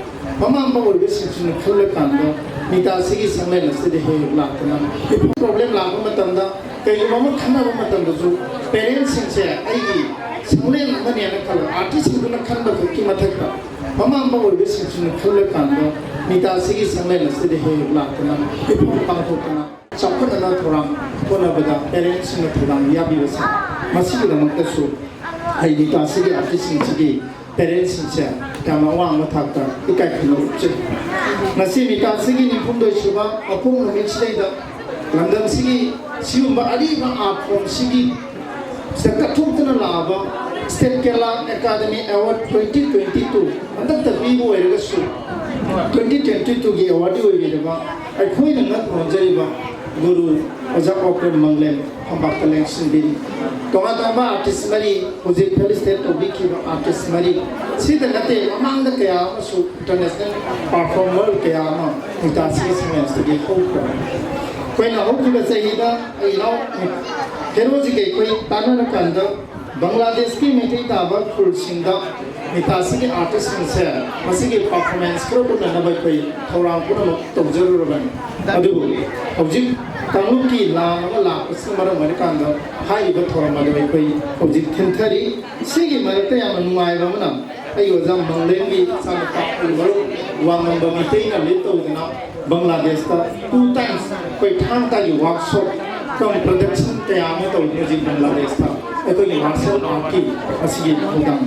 ꯃꯃꯥ ꯃꯄꯥ ꯑꯣꯏꯕꯁꯤꯡꯁꯤꯅ ꯈꯜꯂꯀꯥꯟꯗ ꯃꯤꯇꯥꯁꯤꯒꯤ ꯁꯪꯂꯦꯟ ꯑꯁꯤꯗ ꯍꯦꯛ ꯍꯦꯛ ꯂꯥꯛꯇꯅ ꯏꯐꯨꯡ ꯄ꯭ꯔꯣꯕ꯭ꯂꯦꯝ ꯂꯥꯛꯄ ꯃꯇꯝꯗ, ꯀꯩꯒꯨꯝꯕ ꯑꯃ ꯈꯟꯅꯕ ꯃꯇꯝꯗꯁꯨ ꯄꯦꯔꯦꯟꯁꯁꯤꯡꯁꯦ ꯑꯩꯒꯤ ꯁꯪꯂꯦꯟ ꯑꯃꯅꯦꯅ ꯈꯜꯂꯣ, ꯑꯥꯔꯇꯤꯁꯁꯤꯡꯗꯨꯅ ꯈꯟꯕ ꯈꯛꯀꯤ ꯃꯊꯛꯇ ꯃꯃꯥ ꯃꯄꯥ ꯑꯣꯏꯕꯁꯤꯡꯁꯤꯅ ꯈꯜꯂꯀꯥꯟꯗ ꯃꯤꯇꯥꯁꯤꯒꯤ ꯁꯪꯂꯦꯟ ꯑꯁꯤꯗ ꯍꯦꯛ ꯍꯦꯛ ꯂꯥꯛꯇꯅ ꯏꯐꯨꯡ ꯄꯥꯡꯊꯣꯛꯇꯅ ꯆꯥꯎꯈꯠꯅꯅ ꯊꯧꯔꯥꯡ ꯍꯣꯠꯅꯕꯗ ꯄꯦꯔꯦꯟꯁꯁꯤꯡꯅ ꯊꯧꯗꯥꯡ ꯌꯥꯕꯤꯕꯁꯦ, ꯃꯁꯤꯒꯤꯗꯃꯛꯇꯁꯨ ꯑꯩ ꯃꯤꯇꯥꯁꯤꯒꯤ ꯑꯥꯔꯇꯤꯁꯁꯤꯡꯁꯤꯒꯤ ꯄꯦꯔꯦꯟꯁꯁꯤꯡꯁꯦ ꯌꯥꯝꯅ ꯑꯋꯥꯡꯕ ꯊꯥꯛꯇ ꯏꯀꯥꯏ ꯈꯨꯝꯅꯕ ꯎꯠꯆꯩ꯫ ꯉꯁꯤ ꯃꯤꯇꯥꯁꯤꯒꯤ ꯅꯤꯐꯨꯍꯨꯝꯗꯣꯏ ꯁꯨꯕ ꯃꯄꯣꯛ ꯅꯨꯃꯤꯠꯁꯤꯗꯩꯗ ꯂꯝꯗꯝꯁꯤꯒꯤ ꯁꯤꯒꯨꯝꯕ ꯑꯔꯤꯕ ꯑꯥꯔꯠ ꯐꯣꯝꯁꯤꯒꯤ ꯁꯤꯗ ꯀꯠꯊꯣꯛꯇꯨꯅ ꯂꯥꯛꯑꯕ state Kerala academy award twenty twenty two ꯍꯟꯗꯛꯇ ꯄꯤꯕ ꯑꯣꯏꯔꯒꯁꯨ, ꯇ꯭ꯋꯦꯟꯇꯤ ꯇ꯭ꯋꯦꯟꯇꯤ ꯇꯨꯒꯤ ꯑꯦꯋꯥꯔꯗꯤ ꯑꯣꯏꯕꯤꯔꯕ ꯑꯩꯈꯣꯏꯅ ꯉꯛ ꯅꯣꯟꯖꯔꯤꯕ ꯒꯨꯔꯨ ꯑꯣꯖꯥ ꯑꯣꯀ꯭ꯔꯝ ꯃꯪꯂꯦꯝ ꯐꯝꯕꯥꯛꯇ ꯂꯦꯡꯁꯤꯟꯕꯤꯔꯤ꯫ ꯇꯣꯉꯥꯟ ꯇꯣꯉꯥꯟꯕ ꯑꯥꯔꯇꯤꯁ ꯃꯔꯤ, ꯍꯧꯖꯤꯛ ꯐꯦꯂꯤꯁꯤꯇꯦꯠ ꯇꯧꯕꯤꯈꯤꯕ ꯑꯥꯔꯇꯤꯁ ꯃꯔꯤ ꯁꯤꯗ ꯅꯠꯇꯦ, ꯃꯃꯥꯡꯗ ꯀꯌꯥ ꯑꯃꯁꯨ ꯏꯟꯇꯔꯅꯦꯁꯅꯦꯜ ꯄꯥꯔꯐꯣꯔꯃꯔ ꯀꯌꯥ ꯑꯃ ꯃꯤꯇꯥꯁꯤꯒꯤ ꯁꯪꯂꯦꯟꯁꯤꯗꯒꯤ ꯍꯧꯈ꯭ꯔꯕꯅꯤ꯫ ꯑꯩꯈꯣꯏꯅ ꯍꯧꯈꯤꯕ ꯆꯍꯤꯗ ꯑꯩ ꯏꯅꯥꯎ ꯍꯦꯔꯣꯖꯤꯒ ꯑꯩꯈꯣꯏ ꯇꯥꯟꯅꯔꯀꯥꯟꯗ ꯕꯪꯒ꯭ꯂꯥꯗꯦꯁꯀꯤ ꯃꯩꯇꯩ ꯇꯥꯕ ꯈꯨꯜꯁꯤꯡꯗ ꯃꯤꯇꯥꯁꯤꯒꯤ ꯑꯥꯔꯇꯤꯁꯁꯤꯡꯁꯦ ꯃꯁꯤꯒꯤ ꯄꯔꯐꯣꯔꯃꯦꯟꯁ ꯈꯔ ꯎꯠꯅꯅꯕ ꯑꯩꯈꯣꯏ ꯊꯧꯔꯥꯡ ꯄꯨꯝꯅꯃꯛ ꯇꯧꯖꯔꯨꯔꯕꯅꯤ꯫ ꯑꯗꯨꯕꯨ ꯍꯧꯖꯤꯛ ꯀꯥꯡꯂꯨꯞꯀꯤ ꯂꯥꯟ ꯑꯃ ꯂꯥꯛꯄꯁꯤꯅ ꯃꯔꯝ ꯑꯣꯏꯔꯀꯥꯟꯗ ꯍꯥꯏꯔꯤꯕ ꯊꯧꯔꯝ ꯑꯗꯨ ꯑꯩꯈꯣꯏ ꯍꯧꯖꯤꯛ ꯊꯤꯟꯊꯔꯤ꯫ ꯁꯤꯒꯤ ꯃꯔꯛꯇ ꯌꯥꯝꯅ ꯅꯨꯡꯉꯥꯏꯕ ꯑꯃꯅ, ꯑꯩꯒꯤ ꯑꯣꯖꯥ ꯃꯪꯂꯦꯝꯒꯤ ꯏꯆꯥꯅꯨꯄꯥ, ꯑꯩꯒꯤ ꯃꯔꯨꯞ ꯋꯥꯉꯝꯕ ꯃꯤꯇꯩꯅ ꯂꯤꯠ ꯇꯧꯗꯅ ꯕꯪꯒ꯭ꯂꯥꯗꯦꯁꯇ two times ꯑꯩꯈꯣꯏ ꯊꯥꯡ ꯇꯥꯒꯤ workshop cum production ꯀꯌꯥ ꯑꯃ ꯇꯧꯗꯨꯅ ꯍꯧꯖꯤꯛ ꯕꯪꯒ꯭ꯂꯥꯗꯦꯁꯇ ꯑꯩꯈꯣꯏꯒꯤ martial artꯀꯤ ꯑꯁꯤꯒꯤ ꯊꯧꯗꯥꯡ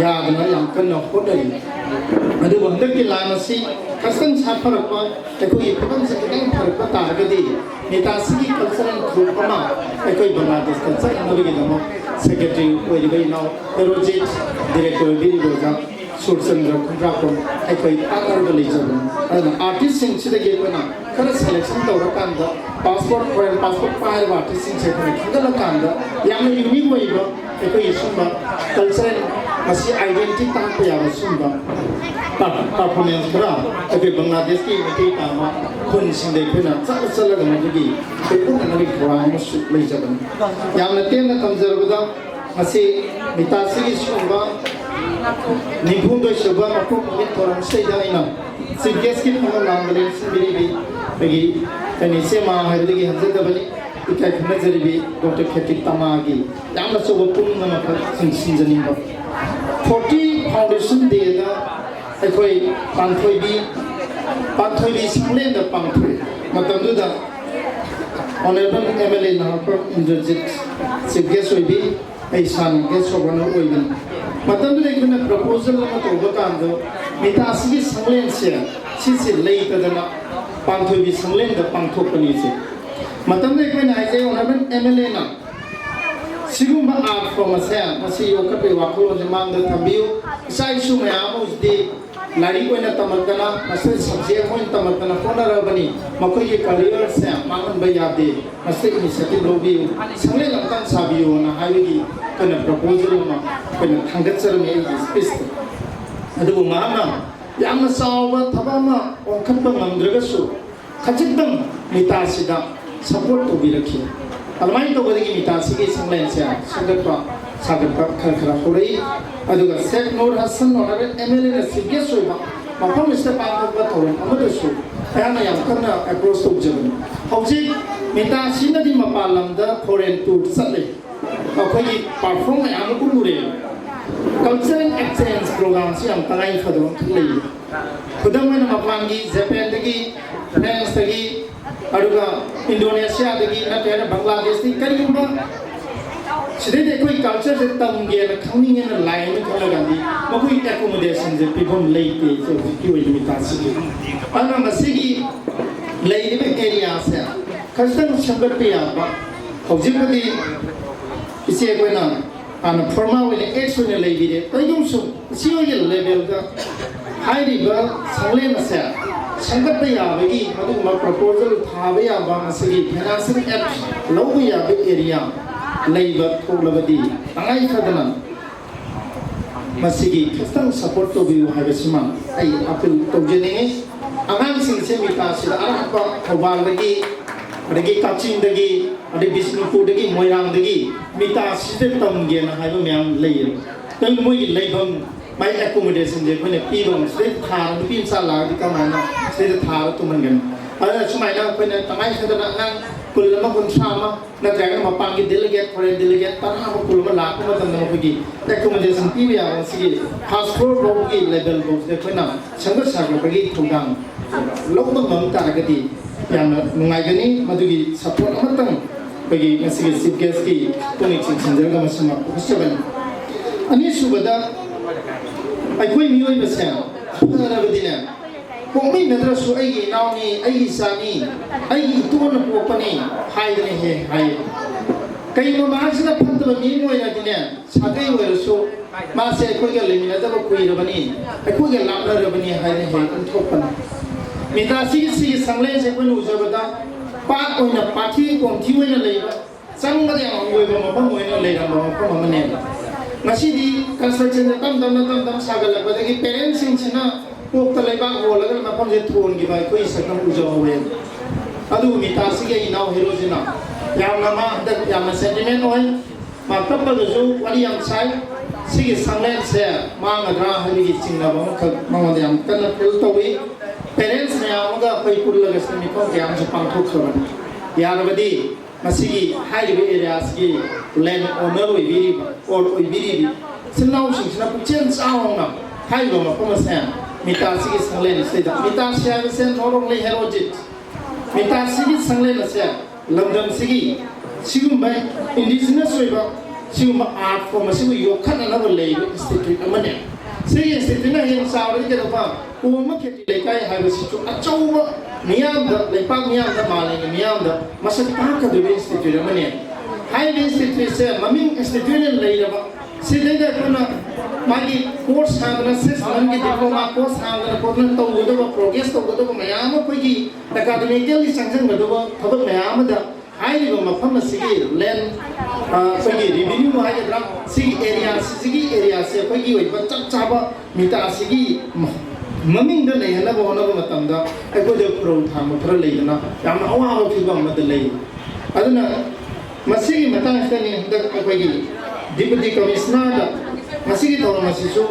ꯌꯥꯗꯅ ꯌꯥꯝ ꯀꯟꯅ ꯍꯣꯠꯅꯔꯤ꯫ ꯑꯗꯨꯕꯨ ꯍꯟꯗꯛꯀꯤ ꯂꯥꯟ ꯑꯁꯤ ꯈꯤꯇꯪ ꯁꯥꯐꯔꯛꯄ, ꯑꯩꯈꯣꯏꯒꯤ ꯐꯤꯕꯝꯁꯦ ꯈꯤꯇꯪ ꯐꯔꯛꯄ ꯇꯥꯔꯒꯗꯤ, ꯅꯤꯇꯥꯁꯤꯒꯤ cultural group ꯑꯃ ꯑꯩꯈꯣꯏ ꯕꯪꯒ꯭ꯂꯥꯗꯦꯁꯇ ꯆꯠꯅꯅꯕꯒꯤꯗꯃꯛ secretary ꯑꯣꯏꯔꯤꯕ ꯏꯅꯥꯎ ꯍꯦꯔꯣꯖꯤꯠ, director ꯑꯣꯏꯕꯤꯔꯤꯕ ꯑꯣꯖꯥ ꯁꯨꯔꯆꯟꯗ꯭ꯔ ꯈꯨꯟꯗ꯭ꯔꯥꯛꯄꯝ ꯑꯩꯈꯣꯏ ꯇꯥꯟꯅꯔꯒ ꯂꯩꯖꯕꯅꯤ꯫ ꯑꯗꯨꯅ artistꯁꯤꯡꯁꯤꯗꯒꯤ ꯑꯩꯈꯣꯏꯅ ꯈꯔ selection ꯇꯧꯔꯀꯥꯟꯗ, passport, foreign passport ꯄꯥꯏꯔꯕ artistꯁꯤꯡꯁꯦ ꯑꯩꯈꯣꯏꯅ ꯈꯟꯒꯠꯂꯀꯥꯟꯗ, ꯌꯥꯝꯅ unique ꯑꯣꯏꯕ ꯑꯩꯈꯣꯏꯒꯤ ꯁꯨꯝꯕ cultural, ꯃꯁꯤ identity ꯇꯥꯛꯄ ꯌꯥꯕ ꯁꯨꯝꯕ performance ꯈꯔ ꯑꯩꯈꯣꯏ ꯕꯪꯒ꯭ꯂꯥꯗꯦꯁꯀꯤ ꯃꯩꯇꯩ ꯇꯥꯕ ꯈꯨꯟꯁꯤꯡꯗ ꯑꯩꯈꯣꯏꯅ ꯆꯠꯂ ꯆꯠꯂꯒ ꯃꯗꯨꯒꯤ ꯑꯩꯈꯣꯏ ꯎꯠꯅꯅꯕꯒꯤ ꯊꯧꯔꯥꯡ ꯑꯃꯁꯨ ꯂꯩꯖꯕꯅꯤ꯫ ꯌꯥꯝꯅ ꯇꯦꯟꯅ ꯊꯝꯖꯔꯕꯗ, ꯉꯁꯤ ꯅꯤꯇꯥꯁꯤꯒꯤ ꯁꯤꯒꯨꯝꯕ ꯅꯤꯐꯨꯍꯨꯝꯗꯣꯏ ꯁꯨꯕ ꯃꯄꯣꯛ ꯅꯨꯃꯤꯠ ꯊꯧꯔꯝꯁꯤꯗꯩꯗ ꯑꯩꯅ chief guestꯀꯤ ꯐꯝꯐꯝ ꯂꯥꯡꯕ ꯂꯦꯡꯁꯤꯟꯕꯤꯔꯤꯕꯤ ꯑꯩꯈꯣꯏꯒꯤ ꯀꯩꯅꯣ ꯏꯆꯦꯃ ꯍꯥꯏꯕꯗꯒꯤ ꯍꯟꯖꯗꯕꯅꯤ, ꯏꯀꯥꯏ ꯈꯨꯝꯅꯖꯔꯤꯕꯤ ꯗꯣꯛꯇꯔ ꯈꯦꯇ꯭ꯔꯤꯛ ꯇꯃꯥꯒꯤ ꯌꯥꯝꯅ ꯑꯆꯧꯕ ꯄꯨꯛꯅꯤꯡ ꯑꯃꯈꯛ ꯆꯤꯡꯁꯤꯟꯖꯅꯤꯡꯕ꯫ Forty foundation dayꯗ ꯑꯩꯈꯣꯏ ꯄꯥꯟꯊꯣꯏꯕꯤ, ꯄꯥꯟꯊꯣꯏꯕꯤ ꯁꯪꯂꯦꯟꯗ ꯄꯥꯡꯊꯣꯛꯏ꯫ ꯃꯇꯝꯗꯨꯗ honourable MLA ꯅꯍꯥꯛꯄ Indrajit chief guest ꯑꯣꯏꯕꯤ, ꯑꯩ ꯏꯁꯥꯅ guest of honour ꯑꯣꯏꯕꯅꯤ꯫ ꯃꯇꯝꯗꯨꯗ ꯑꯩꯈꯣꯏꯅ proposal ꯑꯃ ꯇꯧꯕ ꯀꯥꯟꯗ, ꯅꯤꯇꯥꯁꯤꯒꯤ ꯁꯪꯂꯦꯟꯁꯦ ꯁꯤꯁꯦ ꯂꯩꯇꯗꯅ ꯄꯥꯟꯊꯣꯏꯕꯤ ꯁꯪꯂꯦꯟꯗ ꯄꯥꯡꯊꯣꯛꯄꯅꯤ ꯁꯦ꯫ ꯃꯇꯝꯗꯨꯗ ꯑꯩꯈꯣꯏꯅ ꯍꯥꯏꯖꯩ, honourable MLAꯅ ꯁꯤꯒꯨꯝꯕ art form ꯑꯁꯦ, ꯃꯁꯤ ꯌꯣꯛꯈꯠꯄꯒꯤ ꯋꯥꯈꯜꯂꯣꯟꯁꯦ ꯃꯥꯡꯗ ꯊꯝꯕꯤꯌꯨ꯫ ꯏꯆꯥ ꯏꯁꯨ ꯃꯌꯥꯝ ꯑꯃ ꯍꯧꯖꯤꯛꯇꯤ ꯂꯥꯏꯔꯤꯛ ꯑꯣꯏꯅ ꯇꯝꯃꯛꯇꯅ, ꯃꯁꯤ subject ꯑꯣꯏꯅ ꯇꯝꯃꯛꯇꯅ ꯍꯣꯠꯅꯔꯕꯅꯤ꯫ ꯃꯈꯣꯏꯒꯤ careerꯁꯦ ꯃꯥꯡꯍꯟꯕ ꯌꯥꯗꯦ꯫ ꯃꯁꯤ initiative ꯂꯧꯕꯤꯌꯨ, ꯁꯪꯂꯦꯟ ꯑꯃꯇꯪ ꯁꯥꯕꯤꯌꯨꯅ ꯍꯥꯏꯕꯒꯤ ꯑꯩꯈꯣꯏꯅ proposal ꯑꯃ ꯑꯩꯈꯣꯏꯅ ꯊꯥꯡꯒꯠꯆꯔꯝꯃꯤ ꯑꯩꯒꯤ speechꯇ꯫ ꯑꯗꯨꯕꯨ ꯃꯍꯥꯛꯅ ꯌꯥꯝꯅ ꯆꯥꯎꯕ ꯊꯕꯛ ꯑꯃ ꯑꯣꯟꯈꯠꯄ ꯉꯝꯗ꯭ꯔꯒꯁꯨ, ꯈꯖꯤꯛꯇꯪ ꯅꯤꯇꯥꯁꯤꯗ support ꯇꯧꯕꯤꯔꯛꯈꯤ꯫ ꯑꯗꯨꯃꯥꯏꯅ ꯇꯧꯕꯗꯒꯤ ꯅꯤꯇꯥꯁꯤꯒꯤ ꯁꯪꯂꯦꯟꯁꯦ ꯁꯦꯝꯒꯠꯄ ꯁꯥꯒꯠꯄ ꯈꯔ ꯈꯔ ꯍꯧꯔꯛꯏ꯫ ꯑꯗꯨꯒ ꯁꯦꯈ Nur Hasan, honourable MLAꯅ chief guest ꯑꯣꯏꯕ ꯃꯐꯝ ꯑꯁꯤꯗ ꯄꯥꯡꯊꯣꯛꯄ ꯊꯧꯔꯝ ꯑꯃꯗꯁꯨ ꯑꯩꯍꯥꯛꯅ ꯌꯥꯝ ꯀꯟꯅ approach ꯇꯧꯖꯕꯅꯤ꯫ ꯍꯧꯖꯤꯛ ꯃꯤꯇꯥꯁꯤꯅꯗꯤ ꯃꯄꯥꯟ ꯂꯝꯗ foreign tour ꯆꯠꯂꯦ, ꯑꯩꯈꯣꯏꯒꯤ perform ꯃꯌꯥꯝ ꯑꯃ ꯎꯠꯂꯨꯔꯦ꯫ Cultural exchange programꯁꯤ ꯌꯥꯝ ꯇꯉꯥꯏ ꯐꯗꯕ ꯑꯃꯈꯛ ꯂꯩꯌꯦ꯫ ꯈꯨꯗꯝ ꯑꯣꯏꯅ ꯃꯄꯥꯟꯒꯤ ꯖꯄꯥꯟꯗꯒꯤ, ꯐ꯭ꯔꯦꯟꯁꯇꯒꯤ, ꯑꯗꯨꯒ ꯏꯟꯗꯣꯅꯦꯁꯤꯌꯥꯗꯒꯤ ꯅꯠꯇ꯭ꯔꯒꯅ ꯕꯪꯒ꯭ꯂꯥꯗꯦꯁꯇꯒꯤ ꯀꯔꯤꯒꯨꯝꯕ ꯁꯤꯗꯩꯗ ꯑꯩꯈꯣꯏ cultureꯁꯦ ꯇꯝꯒꯦꯅ ꯈꯪꯅꯤꯡꯉꯦꯅ ꯂꯥꯛꯑꯦꯅ ꯈꯜꯂꯒꯗꯤ ꯃꯈꯣꯏ accommodationꯁꯦ ꯄꯤꯐꯝ ꯂꯩꯇꯦ ꯍꯧꯖꯤꯛꯀꯤ ꯑꯣꯏꯅ ꯃꯤꯇꯥꯁꯤꯒꯤ꯫ ꯑꯗꯨꯅ ꯃꯁꯤꯒꯤ ꯂꯩꯔꯤꯕ areaꯁꯦ ꯈꯖꯤꯛꯇꯪ ꯁꯦꯝꯒꯠꯄ ꯌꯥꯕ꯫ ꯍꯧꯖꯤꯛꯄꯨꯗꯤ ꯏꯆꯦ ꯑꯩꯈꯣꯏꯅ ꯍꯥꯟꯅ formal ꯑꯣꯏꯅ X ꯑꯣꯏꯅ ꯂꯩꯕꯤꯔꯦ, ꯀꯩꯒꯨꯝꯕꯁꯨ ꯏꯆꯦ ꯍꯣꯏꯒꯤ levelꯗ ꯍꯥꯏꯔꯤꯕ ꯁꯪꯂꯦꯟ ꯑꯁꯦ ꯁꯦꯝꯒꯠꯄ ꯌꯥꯕꯒꯤ ꯃꯗꯨꯒꯨꯝꯕ proposal ꯊꯥꯕ ꯌꯥꯕ, ꯃꯁꯤꯒꯤ financial aid ꯂꯧꯕ ꯌꯥꯕ area ꯂꯩꯕ ꯊꯣꯛꯂꯕꯗꯤ ꯇꯉꯥꯏ ꯐꯗꯅ ꯃꯁꯤꯒꯤ ꯈꯤꯇꯪ support ꯇꯧꯕꯤꯌꯨ ꯍꯥꯏꯕꯁꯤꯃ ꯑꯩ appeal ꯇꯧꯖꯅꯤꯡꯉꯤ꯫ ꯑꯉꯥꯡꯁꯤꯡꯁꯦ ꯃꯤꯇꯥꯁꯤꯗ ꯑꯔꯥꯞꯄ ꯊꯧꯕꯥꯜꯗꯒꯤ, ꯑꯗꯒꯤ ꯀꯛꯆꯤꯡꯗꯒꯤ, ꯑꯗꯩ ꯕꯤꯁꯅꯨꯄꯨꯔꯗꯒꯤ, ꯃꯣꯏꯔꯥꯡꯗꯒꯤ ꯃꯤꯇꯥꯁꯤꯗ ꯇꯝꯒꯦꯅ ꯍꯥꯏꯕ ꯃꯌꯥꯝ ꯂꯩꯌꯦꯕ꯫ ꯑꯗꯨ ꯃꯣꯏꯒꯤ ꯂꯩꯐꯝ, ꯃꯥꯏ accommodationꯁꯦ ꯑꯩꯈꯣꯏꯅ ꯄꯤꯕ ꯉꯝ-, ꯁꯤꯗꯩ ꯊꯥꯔ ꯅꯨꯄꯤ ꯃꯆꯥ ꯂꯥꯛꯑꯗꯤ ꯀꯃꯥꯏꯅ ꯁꯤꯗꯩꯗ ꯊꯥꯔ ꯇꯨꯝꯍꯟꯒꯅꯤ? ꯑꯗꯨꯅ ꯁꯨꯃꯥꯏꯅ ꯑꯩꯈꯣꯏꯅ ꯇꯉꯥꯏ ꯐꯗꯅ ꯑꯉꯥꯡ ꯀꯨꯟ ꯑꯃ, ꯀꯨꯟꯊ꯭ꯔꯥ ꯑꯃ, ꯅꯠꯇ꯭ꯔꯒꯅ ꯃꯄꯥꯟꯒꯤ delegate, foreign delegate ꯇꯔꯥ ꯑꯃ, ꯀꯨꯟ ꯑꯃ ꯂꯥꯛꯄ ꯃꯇꯝꯗ ꯃꯈꯣꯏꯒꯤ accommodation ꯄꯤꯕ ꯌꯥꯕ ꯁꯤꯒꯤ first floor ꯐꯥꯎꯕꯒꯤ level ꯐꯥꯎꯁꯤꯗ ꯑꯩꯈꯣꯏꯅ ꯁꯦꯝꯒꯠ ꯁꯥꯒꯠꯄꯒꯤ ꯊꯧꯗꯥꯡ ꯂꯧꯕ ꯉꯝ ꯇꯥꯔꯒꯗꯤ ꯌꯥꯝꯅ ꯅꯨꯡꯉꯥꯏꯒꯅꯤ꯫ ꯃꯗꯨꯒꯤ support ꯑꯃꯇꯪ ꯑꯩꯈꯣꯏꯒꯤ ꯉꯁꯤꯒꯤ chief guestꯀꯤ ꯄꯨꯛꯅꯤꯡ ꯆꯤꯡꯁꯤꯟꯖꯔꯒ ꯃꯁꯤꯃ ꯎꯠꯆꯕꯅꯤ꯫ ꯑꯅꯤꯁꯨꯕꯗ, ꯑꯩꯈꯣꯏ ꯃꯤꯑꯣꯏꯕꯁꯦ ꯐꯔꯕꯗꯤꯅꯦ, ꯄꯣꯛꯃꯤꯟꯅꯗ꯭ꯔꯁꯨ ꯑꯩꯒꯤ ꯏꯅꯥꯎꯅꯤ, ꯑꯩꯒꯤ ꯏꯆꯥꯅꯤ, ꯑꯩꯒꯤ ꯏꯇꯨꯅ ꯄꯣꯛꯄꯅꯤ ꯍꯥꯏꯗꯅ ꯍꯦꯛ ꯍꯥꯏꯌꯦ꯫ ꯀꯩꯒꯨꯝꯕ ꯃꯍꯥꯛꯁꯤꯅ ꯐꯠꯇꯕ ꯃꯤ ꯑꯃ ꯑꯣꯏꯔꯗꯤꯅꯦ, ꯁꯥꯒꯩ ꯑꯣꯏꯔꯁꯨ ꯃꯥꯁꯦ ꯑꯩꯈꯣꯏꯒ ꯂꯩꯃꯤꯟꯅꯗꯕ ꯀꯨꯏꯔꯕꯅꯤ, ꯑꯩꯈꯣꯏꯒ ꯂꯥꯞꯅꯔꯕꯅꯤ ꯍꯥꯏꯅ ꯍꯦꯛ ꯏꯟꯊꯣꯛꯄꯅꯤ꯫ ꯃꯤꯇꯥꯁꯤꯒꯤ ꯁꯤꯒꯤ ꯁꯪꯂꯦꯟꯁꯦ ꯑꯩꯈꯣꯏꯅ ꯎꯖꯕꯗ ꯄꯥꯠ ꯑꯣꯏꯅ ꯄꯥꯠꯊꯤ ꯀꯣꯝꯊꯤ ꯑꯣꯏꯅ ꯂꯩꯕ, ꯆꯪꯕꯗ ꯌꯥꯝ ꯍꯪꯒꯣꯏꯕ ꯃꯐꯝ ꯑꯣꯏꯅ ꯂꯩꯔꯝꯕ ꯃꯐꯝ ꯑꯃꯅꯦꯕ꯫ ꯉꯁꯤꯗꯤ constructionꯁꯦ ꯇꯞ ꯇꯞꯅ, ꯇꯞ ꯇꯞꯅ ꯁꯥꯒꯠꯂꯛꯄꯗꯒꯤ parentꯁꯤꯡꯁꯤꯅ ꯀꯣꯛꯇ ꯂꯩꯕꯥꯛ ꯍꯣꯜꯂꯒ ꯃꯐꯝꯁꯦ ꯊꯣꯟꯈꯤꯕ ꯑꯩꯈꯣꯏ ꯁꯛꯇꯝ ꯎꯖꯍꯧꯋꯦ꯫ ꯑꯗꯨꯕꯨ ꯃꯤꯇꯥꯁꯤꯒꯤ ꯑꯩ ꯏꯅꯥꯎ ꯍꯦꯔꯣꯁꯤꯅ ꯌꯥꯝꯅ, ꯃꯥ ꯍꯟꯗꯛ ꯌꯥꯝꯅ sentiment ꯑꯣꯏ꯫ ꯃꯥ ꯀꯞꯄꯒꯁꯨ ꯋꯥꯔꯤ ꯌꯥꯝ ꯁꯥꯏ꯫ ꯁꯤꯒꯤ ꯁꯪꯂꯦꯟꯁꯦ ꯃꯥꯡꯒꯗ꯭ꯔꯥ ꯍꯥꯏꯕꯒꯤ ꯆꯤꯡꯅꯕ ꯑꯃꯈꯛ ꯃꯉꯣꯟꯗ ꯌꯥꯝ ꯀꯟꯅ feel ꯇꯧꯏ꯫ Parents ꯃꯌꯥꯝ ꯑꯃꯒ ꯑꯩꯈꯣꯏ ꯄꯨꯜꯂꯒ ꯁꯤꯗ ꯃꯤꯐꯝ ꯀꯌꯥ ꯑꯃꯁꯨ ꯄꯥꯡꯊꯣꯛꯈ꯭ꯔꯕꯅꯤ꯫ ꯌꯥꯔꯕꯗꯤ ꯃꯁꯤꯒꯤ ꯍꯥꯏꯔꯤꯕ ꯑꯦꯔꯤꯌꯥꯁꯤꯒꯤ ꯂꯦꯟ ꯑꯣꯅꯔ ꯑꯣꯏꯕꯤꯔꯤꯕ ꯑꯣꯔ ꯑꯣꯏꯕꯤꯔꯤꯕ ꯏꯆꯤꯜ ꯏꯅꯥꯎꯁꯤꯡꯁꯤꯅ ꯄꯨꯛꯆꯦꯜ ꯆꯥꯎꯅ ꯍꯥꯏꯔꯤꯕ ꯃꯐꯝ ꯑꯁꯦ ꯃꯤꯇꯥꯁꯤꯒꯤ ꯁꯪꯂꯦꯟ ꯑꯁꯤꯗ, ꯃꯤꯇꯥꯁꯤ ꯍꯥꯏꯕꯁꯦ ꯅꯣꯔꯣꯡꯂꯩ ꯍꯦꯔꯣꯖꯤꯠ, ꯃꯤꯇꯥꯁꯤꯒꯤ ꯁꯪꯂꯦꯟ ꯑꯁꯦ ꯂꯝꯗꯝꯁꯤꯒꯤ ꯁꯤꯒꯨꯝꯕ ꯏꯟꯗꯤꯖꯤꯅꯁ ꯑꯣꯏꯕ ꯁꯤꯒꯨꯝꯕ ꯑꯥꯔꯠ ꯐꯣꯝ ꯑꯁꯤꯕꯨ ꯌꯣꯛꯈꯠꯅꯅꯕ ꯂꯩꯕ ꯏꯟꯁꯇꯤꯇ꯭ꯌꯨꯠ ꯑꯃꯅꯤ꯫ ꯁꯤꯒꯤ ꯏꯟꯁꯇꯤꯇ꯭ꯌꯨꯠꯅ ꯍꯌꯦꯡ ꯆꯥꯎꯔꯗꯤ ꯀꯩꯗꯧꯕ? ꯀꯣꯡꯕ ꯈꯦꯇ꯭ꯔꯤ ꯂꯩꯀꯥꯏ ꯍꯥꯏꯕꯁꯤꯁꯨ ꯑꯆꯧꯕ ꯃꯤꯌꯥꯝꯗ, ꯂꯩꯄꯥꯛ ꯃꯤꯌꯥꯝꯗ, ꯃꯥꯂꯦꯝꯒꯤ ꯃꯤꯌꯥꯝꯗ ꯃꯁꯛ ꯇꯥꯛꯀꯗꯣꯏꯕ ꯏꯟꯁꯇꯤꯇ꯭ꯌꯨꯠ ꯑꯃꯅꯤ꯫ ꯍꯥꯏꯔꯤꯕ ꯏꯟꯁꯇꯤꯇ꯭ꯌꯨꯠꯁꯦ ꯃꯃꯤꯡ ꯏꯟꯁꯇꯤꯇ꯭ꯌꯨꯠ ꯑꯣꯏꯅ ꯂꯩꯔꯕ, ꯁꯤꯗꯩꯗ ꯑꯩꯈꯣꯏꯅ ꯃꯥꯒꯤ ꯀꯣꯔꯁ ꯍꯥꯡꯗꯅ, ꯁꯤꯛꯁ ꯃꯟꯊꯀꯤ ꯗꯤꯄ꯭ꯂꯣꯃꯥ ꯀꯣꯔꯁ ꯍꯥꯡꯗꯅ ꯈꯣꯠꯇꯅ ꯇꯧꯒꯗꯕ, ꯄ꯭ꯔꯣꯒ꯭ꯔꯦꯁ ꯇꯧꯒꯗꯕ ꯃꯌꯥꯝ ꯑꯃ, ꯑꯩꯈꯣꯏꯒꯤ ꯑꯦꯀꯥꯗꯃꯤꯀꯦꯜꯂꯤ ꯆꯪꯁꯤꯟꯒꯗꯕ ꯊꯕꯛ ꯃꯌꯥꯝ ꯑꯃꯗ ꯍꯥꯏꯔꯤꯕ ꯃꯐꯝ ꯑꯁꯤꯒꯤ ꯂꯦꯟ, ꯑ, ꯑꯩꯈꯣꯏꯒꯤ ꯔꯤꯚꯤꯅ꯭ꯌꯨ ꯍꯥꯏꯒꯗ꯭ꯔꯥ, ꯁꯤꯒꯤ ꯑꯦꯔꯤꯌꯥꯁꯤꯒꯤ, ꯑꯦꯔꯤꯌꯥꯁꯦ ꯑꯩꯈꯣꯏꯒꯤ ꯑꯣꯏꯕ ꯆꯞ ꯆꯥꯕ ꯃꯤꯇꯥ ꯑꯁꯤꯒꯤ ꯃ-, ꯃꯃꯤꯡꯗ ꯂꯩꯍꯟꯅꯕ ꯍꯣꯠꯅꯕ ꯃꯇꯝꯗ ꯑꯩꯈꯣꯏꯗ ꯈꯨꯔꯧ ꯊꯥꯡꯕ ꯈꯔ ꯂꯩꯗꯅ ꯌꯥꯝꯅ ꯑꯋꯥꯕ ꯐꯤꯕꯝ ꯑꯃꯗ ꯂꯩ꯫ ꯑꯗꯨꯅ ꯃꯁꯤꯒꯤ ꯃꯇꯥꯡꯁꯤꯗꯅꯤ ꯍꯟꯗꯛ ꯑꯩꯈꯣꯏꯒꯤ ꯗꯤꯄꯨꯇꯤ ꯀꯃꯤꯁꯅꯔꯗ ꯃꯁꯤꯒꯤ ꯊꯧꯔꯝ ꯑꯁꯤꯁꯨ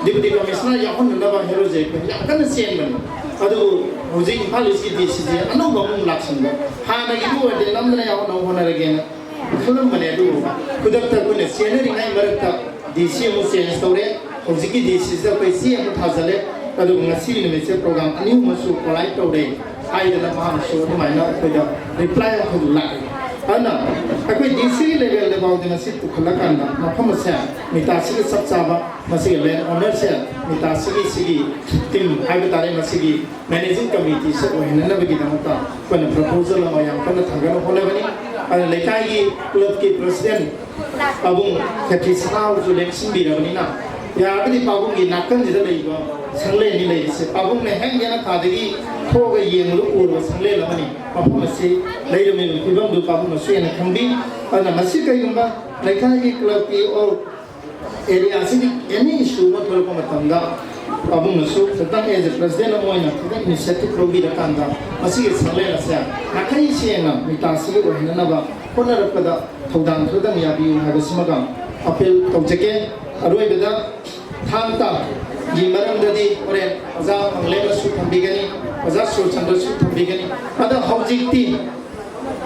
ꯗꯤꯄꯨꯇꯤ ꯀꯃꯤꯁꯅꯔ ꯌꯥꯎꯍꯟꯅꯅꯕ ꯍꯦꯔꯣꯖꯦ ꯑꯩꯈꯣꯏ ꯌꯥꯝ ꯀꯟꯅ ꯆꯦꯟꯕꯅꯤ꯫ ꯑꯗꯨꯕꯨ ꯍꯧꯖꯤꯛ ꯏꯝꯐꯥꯜ ꯏꯁꯀꯤ ꯗꯤ ꯁꯤꯁꯦ ꯑꯅꯧꯕ ꯑꯃꯨꯛ ꯂꯥꯛꯁꯤꯟꯕ, ꯍꯥꯟꯅꯒꯤꯗꯨ ꯑꯣꯏꯔꯗꯤ ꯅꯝꯗꯅ ꯌꯥꯎꯍꯟꯅꯕ ꯍꯣꯠꯅꯔꯒꯦꯅ ꯈꯜꯂꯝꯕꯅꯦ꯫ ꯑꯗꯨꯕꯨ ꯈꯨꯗꯛꯇ ꯑꯩꯈꯣꯏꯅ ꯆꯦꯟꯅꯔꯤꯉꯩ ꯃꯔꯛꯇ ꯗꯤ ꯁꯤ ꯑꯃꯨꯛ ꯆꯦꯟꯖ ꯇꯧꯔꯦ꯫ ꯍꯧꯖꯤꯛꯀꯤ ꯗꯤ ꯁꯤꯁꯤꯗ ꯑꯩꯈꯣꯏ ꯆꯦ ꯑꯃꯨꯛ ꯊꯥꯖꯜꯂꯦ꯫ ꯑꯗꯨꯕꯨ ꯉꯁꯤꯒꯤ ꯅꯨꯃꯤꯠꯁꯦ ꯄ꯭ꯔꯣꯒ꯭ꯔꯥꯝ ꯑꯅꯤ ꯑꯍꯨꯝ ꯑꯃꯁꯨ ꯀꯣꯂꯥꯏꯠ ꯇꯧꯔꯦ ꯍꯥꯏꯗꯅ ꯃꯍꯥꯛꯅꯁꯨ ꯑꯗꯨꯃꯥꯏꯅ ꯑꯩꯈꯣꯏꯗ ꯔꯤꯄ꯭ꯂꯥꯏ ꯑꯃꯈꯛ ꯂꯥꯛꯑꯦ꯫ ꯑꯗꯨꯅ ꯑꯩꯈꯣꯏ ꯗꯤ ꯁꯤꯒꯤ ꯂꯦꯚꯦꯜꯗ ꯐꯥꯎꯗ ꯉꯁꯤ ꯄꯨꯈꯠꯂꯀꯥꯟꯗ ꯃꯐꯝ ꯑꯁꯦ ꯃꯤꯇꯥꯁꯤꯒꯤ ꯆꯞ ꯆꯥꯕ, ꯃꯁꯤꯒꯤ ꯂꯦꯟ ꯑꯣꯅꯔꯁꯦ ꯃꯤꯇꯥꯁꯤꯒꯤ ꯁꯤꯒꯤ ꯇꯤꯝ ꯍꯥꯏꯕ ꯇꯥꯔꯦ, ꯃꯁꯤꯒꯤ ꯃꯦꯅꯦꯖꯤꯡ ꯀꯃꯤꯇꯤꯁꯦ ꯑꯣꯏꯍꯟꯅꯅꯕꯒꯤꯗꯃꯛꯇ ꯑꯩꯈꯣꯏꯅ ꯄ꯭ꯔꯄꯣꯖꯦꯜ ꯑꯃ ꯌꯥꯝ ꯀꯟꯅ ꯊꯥꯡꯒꯠꯅꯕ ꯍꯣꯠꯅꯒꯅꯤ꯫ ꯑꯗꯨꯅ ꯂꯩꯀꯥꯏꯒꯤ ꯀ꯭ꯂꯕꯀꯤ ꯄ꯭ꯔꯁꯤꯗꯦꯟ ꯄꯥꯕꯨꯡ ꯈꯦꯇ꯭ꯔꯤ ꯁꯅꯥꯍꯣꯏꯁꯨ ꯂꯦꯡꯁꯤꯟꯕꯤꯔꯕꯅꯤꯅ, ꯌꯥꯔꯒꯗꯤ ꯄꯥꯕꯨꯡꯒꯤ ꯅꯥꯀꯟꯁꯤꯗ ꯂꯩꯕ ꯁꯪꯂꯦꯟꯅꯤ ꯂꯩꯔꯤꯁꯦ꯫ ꯄꯥꯕꯨꯡꯅ ꯍꯦꯛ ꯌꯦꯅꯈꯥꯗꯒꯤ ꯊꯣꯛꯑꯒ ꯌꯦꯡꯕꯗ ꯎꯔꯕ ꯁꯪꯂꯦꯟ ꯑꯃꯅꯤ꯫ ꯃꯐꯝ ꯑꯁꯤ ꯂꯩꯔꯝꯃꯤꯕ ꯐꯤꯕꯝꯗꯨ ꯄꯥꯕꯨꯡꯅꯁꯨ ꯍꯦꯟꯅ ꯈꯪꯕꯤ꯫ ꯑꯗꯨꯅ ꯃꯁꯤ ꯀꯩꯒꯨꯝꯕ ꯂꯩꯀꯥꯏꯒꯤ ꯀ꯭ꯂꯕꯀꯤ ꯑꯣꯔ ꯑꯦꯔꯤꯌꯥꯁꯤꯒꯤ ꯑꯦꯅꯤ ꯏꯁꯨ ꯑꯃ ꯊꯣꯛꯂꯛꯄ ꯃꯇꯝꯗ ꯄꯥꯕꯨꯡꯅꯁꯨ ꯈꯤꯇꯪ as a president ꯑꯃ ꯑꯣꯏꯅ ꯈꯤꯇꯪ initiative ꯂꯧꯕꯤꯔꯀꯥꯟꯗ ꯃꯁꯤꯒꯤ ꯁꯪꯂꯦꯟ ꯑꯁꯦ ꯅꯥꯈꯩ ꯁꯦꯡꯅ ꯃꯤꯇꯥꯁꯤꯒꯤ ꯑꯣꯏꯍꯟꯅꯅꯕ ꯍꯣꯠꯅꯔꯛꯄꯗ ꯊꯧꯗꯥꯡ ꯈꯔꯗꯪ ꯌꯥꯕꯤꯌꯨ ꯍꯥꯏꯕꯁꯤꯃꯒ ꯑꯄꯤꯜ ꯇꯧꯖꯒꯦ꯫ ꯑꯔꯣꯏꯕꯗ ꯊꯥꯡ ꯇꯥꯒꯤ ꯃꯔꯝꯗꯗꯤ ꯍꯣꯔꯦꯟ ꯑꯣꯖꯥ ꯃꯪꯂꯦꯝꯅꯁꯨ ꯊꯝꯕꯤꯒꯅꯤ, ꯑꯣꯖꯥ ꯁꯨꯔꯆꯟꯗ꯭ꯔꯁꯨ ꯊꯝꯕꯤꯒꯅꯤ꯫ ꯑꯗꯣ ꯍꯧꯖꯤꯛꯇꯤ